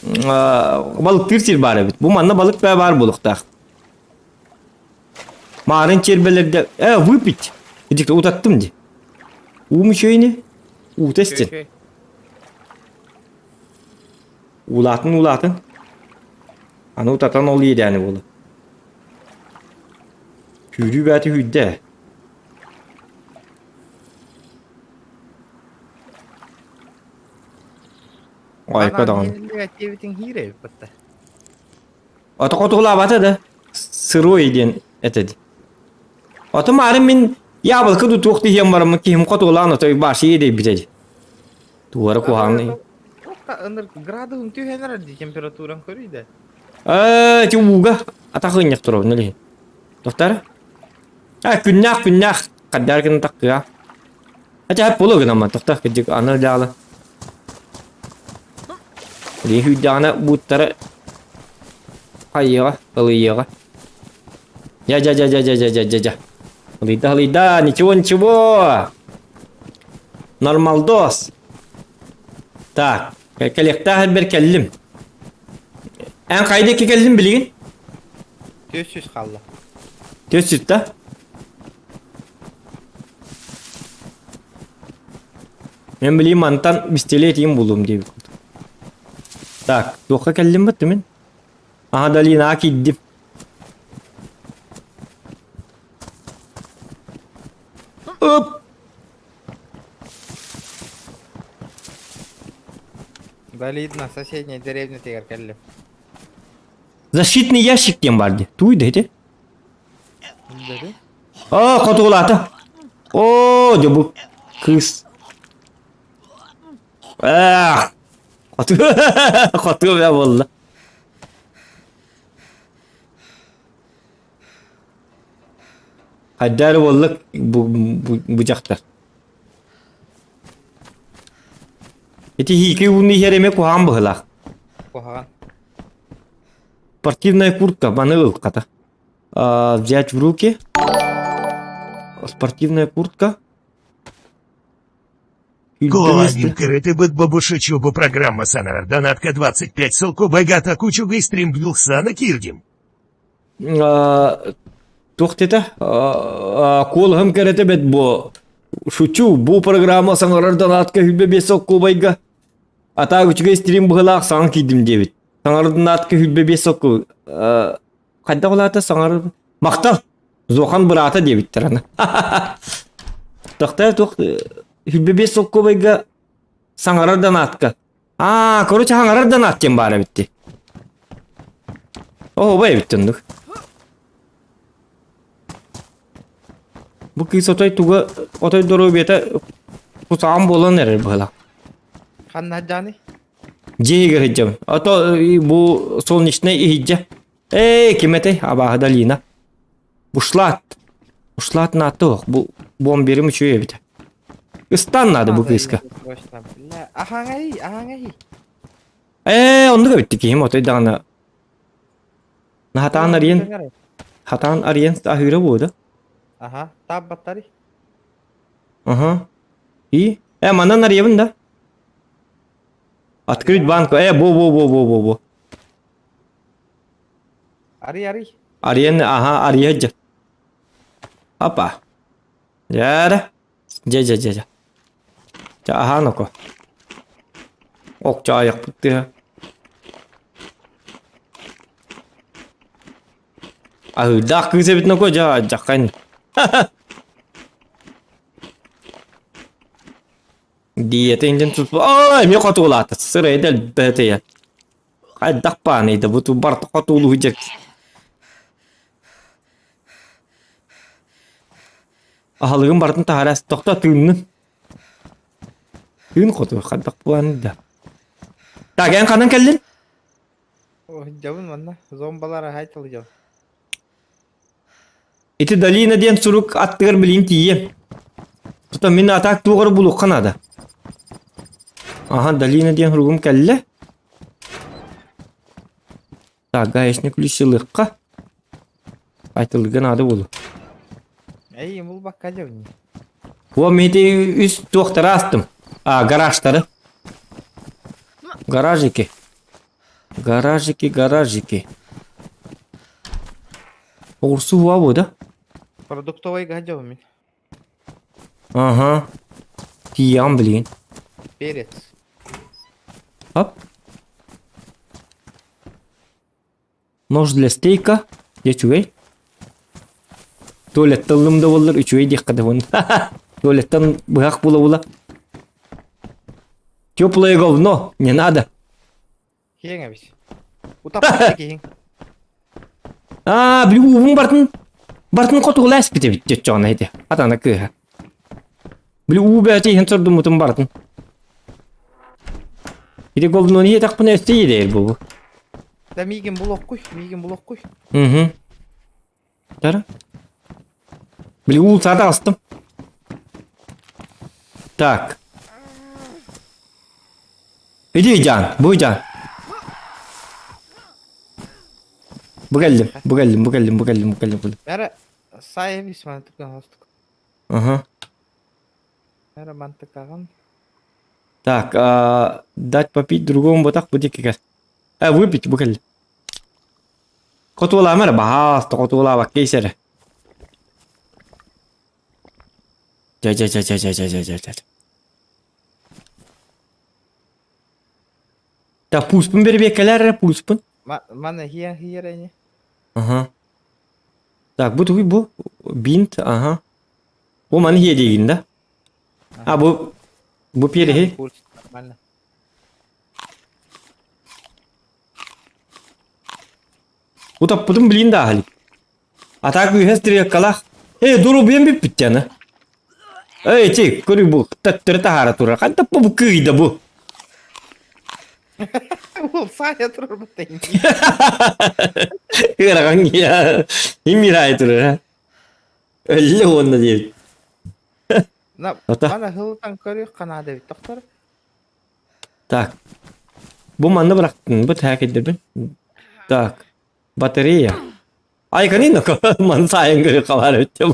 Балыктыыр сир баар эбит. Бу манна балык баа баар буолуохтаах. Маарын чиэрбэлэрдэ выпить. Дик утаттым ди. Уум үчүөйни? Уута истин. Уулаатын уулаатын. Аны утатан ол иэдээни буолла. Сүүрүү бэйэтэ сүүрдэ. Айка даҕаны. Ото хотугулаабата да сырой диэн этэ. Ото маарын мин яблоко ду туох диһиэн бараммын киһим хотугулаан отой бааши иэдэйбитэ дии. Тугара куһаҕан. Градуһун түһэн дии температуран көрүй да. Ээ, ити ууга атах ынньах турабын илиһин. Доктор? А, күннээх күннээх хаддар гына таккыа. Ача полу гынамма тохта кыдьык аны дьаала. Лиһ үйдэҕинэ бууттара хайыаҕа, ылыйыаҕа. Я жа жа жа жа жа жа жа жа. Ылыйда ылыйда, ничего ничего. Нормалдос. Так, кэлиэхтээх эрбэр кэллим. Эн хайда икки кэллим билигин? 400 хаалла. 400 да? Мен билим мантан пистолетиим булуум диэбит. Так, туохха кэллим баттым мин? Аха долинаҕа киирдим. Оп! Долина, соседняя деревня тигэр кэллим. Защитный ящик диэн баар дии. Туй да ити. Оо, хотугулаата. Оо, дьэ бу кыыс. Ах! Хоту хоту бэ буолла. Хайдары буолла бу бу бу дьахтар. Ити хиики ууну иһэр эмэ куһаҕан быһылаах. Куһаҕан. Спортивная куртка, маны ыл хата. А, взять в руки. Спортивная куртка. Коланин быт бабушечу бу программа санарар донатка 25 ссылку байгата кучу стрим сана кирдим. Туох диэтэ? Куолаһым кэрэтэ бэт бу. Шучу, бу программа саҥарар донатка хүлбэ биэс соккубайга. Атаа үчүгэй стрим быһылаах саҥа киирдим диэбит. Саҥарар донатка хүлбэ биэс сокку. Хайдах улаата саҥарар? Махтал! Зохан быраата диэбиттэр аны. Тохтоо туох хүлбэ биэс соккубайга саҥарар донатка. Аа, короче, хаҥарар донат диэн баар эбит дии. Оһуобай эбит оннук. Бу кыыс отой туга отой доруобуйата кусаҕан буолан эрэр быһыылаах. Ханна сылдьаҕыный? Дьиэ иһигэр сылдьабын. А то бу солнечнай иһирдьэ. Эй, ким этэй? Абааһы Далина. Бушлат. Бушлат наатта Бу бомберим үчүгэй эбит. Ыстан наада бу кыыска. Бля, ахаҥай, ахаҥай. Ээ, оннук эбит киһим отой даҕаны. Хатаан арыйан, хатаан арыйан аһыыра буолда. Аха, таап баттары. Аха. И? Манан арыйабын да. Открыть банку. Бу, бу, бу, бу, бу, бу. Арый, арый. Арыйан, аха, арыйа дьэ. Опа. Дьэ, дьэ, дьэ, дьэ, дьэ. Дьэ, аһаан око. Ок, чаайахпыт тыа. Аһыырдаах кыыс эбит ноко, дьэ, дьаххайн. Диета индин туту. Ой, эмиэ хотугулаата. Сырайда элбэтэ. Хайдах бааный да бу барта хотуулуу дьэ. Аһылыгын барытын таһаарас тохто тыыннын. Тыын хоту хайдах буолан да. Так, эн ханан кэллин? Дьабын манна зомбалар аһай тылдьан. Ити долина диэн сурук аттыгар билин тиийиэм. Тута мин атаак туоҕар булуохха наада. Аха, долина диэн суругум кэллэ. Так, гаечный ключ ылыахха. Айтылыга наада буолу. Эй, булбакка дьабын. О, мен ити үс туохтары астым. А, гаражтары. Гаражики. Гаражики, гаражики. Оҕурсу уа бу да? Продуктовый гаджабын мин. Ага. Тиийэҕин билигин. Перец. Хоп. Нож для стейка. Дьэ үчүгэй. Туалеттан ыллым да буоллар үчүгэй диэххэ да буолла. Туалеттан быһах була-була. Теплое говно, не надо. Киэҥ эбит. Утаппат киһиҥ. Аа, били уубун бартын бартын хотугула эспит эбит дьоччоҕуна ити. Атана кыыһа. Били уу бэйэтэ иһэн сордуммутун бартын. Ити говнону иэтэхпинэ өссө иэдэйэр буолу. Да миигин булуохкуй, миигин булуохкуй. Угу. Тара. Били уу саата астым. Так. Иди, Жан, бу Жан. Бу кэллим, бу кэллим, бу кэллим, бу кэллим, бу кэллим, бу кэллим. Бәрі сайып мантыкан хостук. Ага. Бәрі мантыкаган. Так, а, дать попить другому вот так будет как. А, выпить бу кэллим. Хотуолаама эрэ, баһаалыста хотуолаабакка ис эрэ. Дьэ, дьэ, дьэ, дьэ, дьэ, дьэ, дьэ, дьэ, дьэ. Так, пууспун бэрэбиэккэлээр эрэ, пууспун. Мана хиэн хиэр ини. Ага. Так, бу тугуй бу? Бинт, ага. Бу маны хиэ диигин да? А, бу бу переһи? Нормально. Утаппытым билин да аһалик. А так үһэ стрелкалаах. Эй, дурубуйан бүппүт дьаны. Эй, ти, көрү бу, төттөрү таһаара турар. Хантан бу кыйда бу? Ол саайа турар баттайын. Ыарахан я. Имирай турар. Өллө уонна диэбит. На, Ата. мана хылтан көрүөх канаада бит доктор. Так. Бу манна бырахтын, бу тээкэйдэрбин. Так. Батарея. Айканин ман сайын көрө калар өттөм.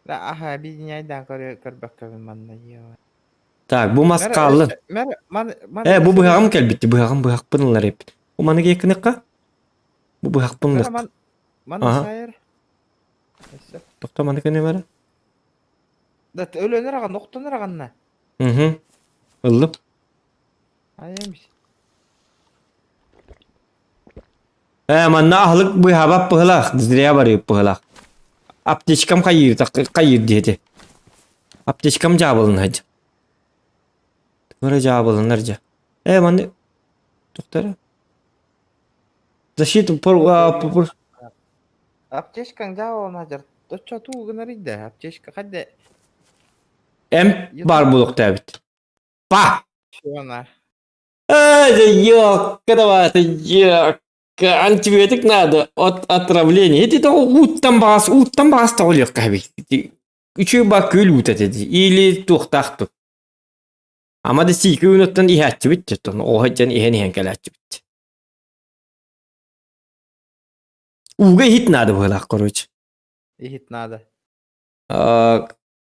Да, аха, объединяйдан көрө көрбөккөбүн манна ева. Так, бу мас хааллын. Э, бу быһаҕым кэлбитти, быһаҕым быһахпын ылар эппит. Бу маны киэккинэххэ? Бу быһахпын ылыах. Ман сайыр. Тохто маны көнөмөрө. Да өлөнөр аҕан, охтонор аҕанна. Угу. Ыллым. Айамис. Э, манна аһылык быһаабат быһылаах, зря барыып быһылаах. Аптечкам хайыыр, хайыыр диэти. Аптечкам дьаабылынар дьэ. Тугара дьаабылынар дьэ. Э, манны Тухтара. Защита пор, пор... Аптечкаң дьаабылынар Точчо туу гынар идэ. Аптечка хадде. Эм бар булуктаабит. Па! Чуона. Эй, ёкка давай, ёкка, антибиотик надо от отравления. Ити того ууттан баас, ууттан баас тоҕолуохха эбит. Үчүгэй ба күөл уута этэ или туохтаах ту. Ама да сиики уунуттан иһээччибит дьэ, оҕо дьэн иһэн иһэн кэлээччибит. Ууга иһит надо быһыылаах, короче. Иһит надо. А,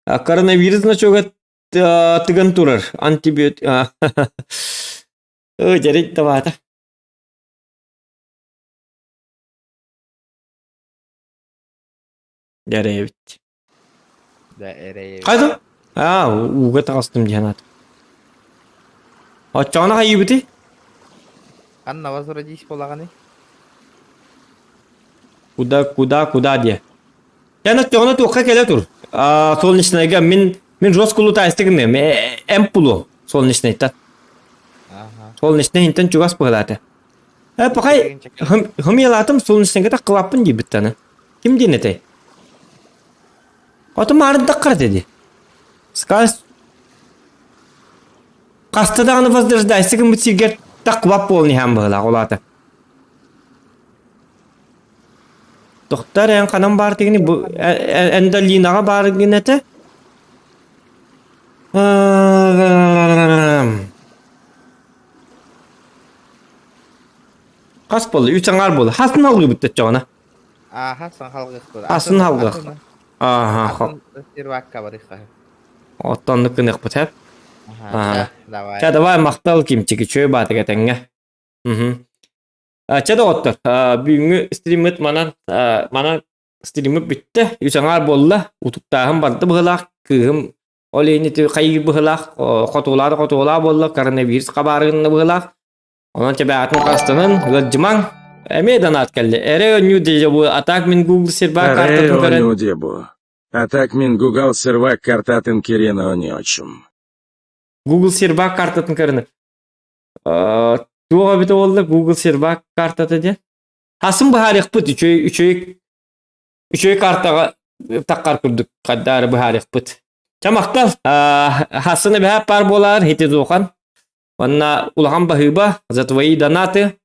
коронавирус значога тыган турар антибиотик ой дьэрит табаата дьэрэйэбит Да эрэйэбит хайда аа ууга таҕыстым диэн аат оччоҕуна хайыыбытый Анна возродись буолаҕыный куда куда куда диэ Эн оччоҕуна туохха кэлэ тур? Аа, солнечнайга мин мин жестко лутаайсты гыныам. Эм пулу солнечнайтан. Ага. Солнечный интен чугас быһылаата. Э, пахай хымыялаатым солнечныйга таххыбаппын диэбиттаны. Ким диэн этэй? Ото маарындаххара диди. Сказ хаста даҕаны воздерждайся гыммыт сиргэр тахкыбап буолан иһэн быһылаах улаата. Тохтор эн ханан баар тигини бу Эндолинаҕа баар гин этэ. Хас буолла? Үс аҥаар буолла. Хасын алгыбыт төччөҕүнэ. Ааха, сан халгыахпыт. Асын алгых. Ааха. Атын сервакка барыхха. Оттоннук гыныахпыт хэп. Аха, давай. Чэ, давай махтал кимчики чөй баатык этэҥҥэ. Мгм. Чэ доҕоттор, бүгүҥҥү стриммит манан манан стриммит бүттэ. Үс аҥаар буолла. Утуктааһын барда быһылаах. Кыыһым ол иһин ити хайыы быһылаах, хотуолаа да хотуолаа буолла, коронавирус хабаарыгынна быһылаах. Онон чэбээтин хастанын, ыалдьымаҥ. Эмиэ донат кэллэ. Эрэ өннүү дежаву, а так мин Google сервак картатын көрөн. Эрэ дебу. А так мин Google сервак картатын кирен оонньоочум. Google сервак картатын көрөн. Туох эбитэ буолла Google сервак картата диэн? Хасын быһаарыахпыт үчүгэй үчүгэй үчүгэй картаҕа таххар курдук хаддаары быһаарыахпыт. Чэ махтал. Хасын эбэһээт паар буолаар хитизухан. Уонна улахан баһыыба за твои донаты.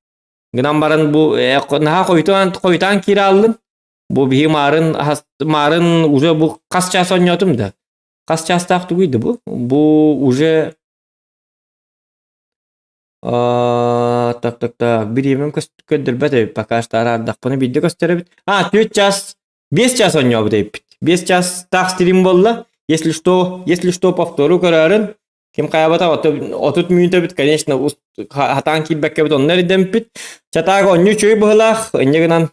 Гынан баран бу наһаа хойутаан хойутаан киирэ аллым. Бу биһи маарын маарын уже бу хас час оонньоотум да. Хас чаастаах тугуй да бу? Бу уже так так так бириэмэм көрдөрбөт эбит пока что араардахпына биирдэ көстөр эбит. А 4 час 5 час оонньообут эбиппит. 5 частаах стрим буолла. Если что, если что повтору көрөөрүн Ким хайабата 30 мүнүүтэбит, конечно, хатаан киирбэккэбит онно эрдэмпит. Чатаага онньу үчүгэй быһылаах, инньэ гынан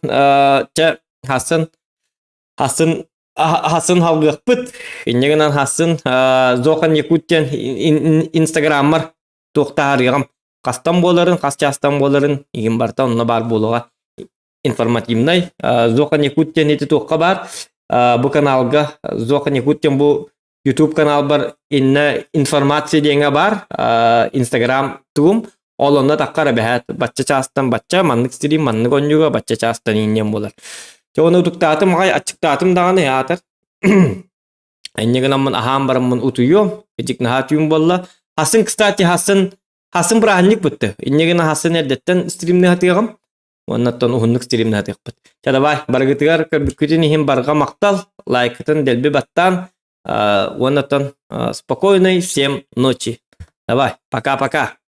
чэ хасын хасын хасын халгыахпыт. Инньэ гынан хасын Зохан Якут диэн инстаграммар туохтаарыаҕым хастан буоларын, хас чаастан буоларын игин барыта онно баар буолуоҕа информативнай. Зохан Якут диэн ити туохха баар. Бу каналга Зохан Якут диэн бу YouTube каналбар инна информация диэҥэ баар, Instagram тугум, ол онно таххар эбэһээт бачча чаастан бачча, маннык стрим, маннык онньуга бачча чаастан инниэн буолар. Дьэ ону утуктаатым аҕай, аччыктаатым даҕаны аатар. Инньэ гынаммын аһаан бараммын утуйуом, итик наһаа түүн буолла. Хасын, кстати, хасын, хасын бырааһынньык бытты. Инньэ гына хасын эрдэттэн стримни хатыаҕым. Уоннаттан уһуннук стримнаатыахпыт. Чэ давай, барыгытыгар көрбүккүтүн иһин барҕа махтал, лайкытын дэлби баттаан, уоннаттан спокойной всем ночи. Давай, пока-пока.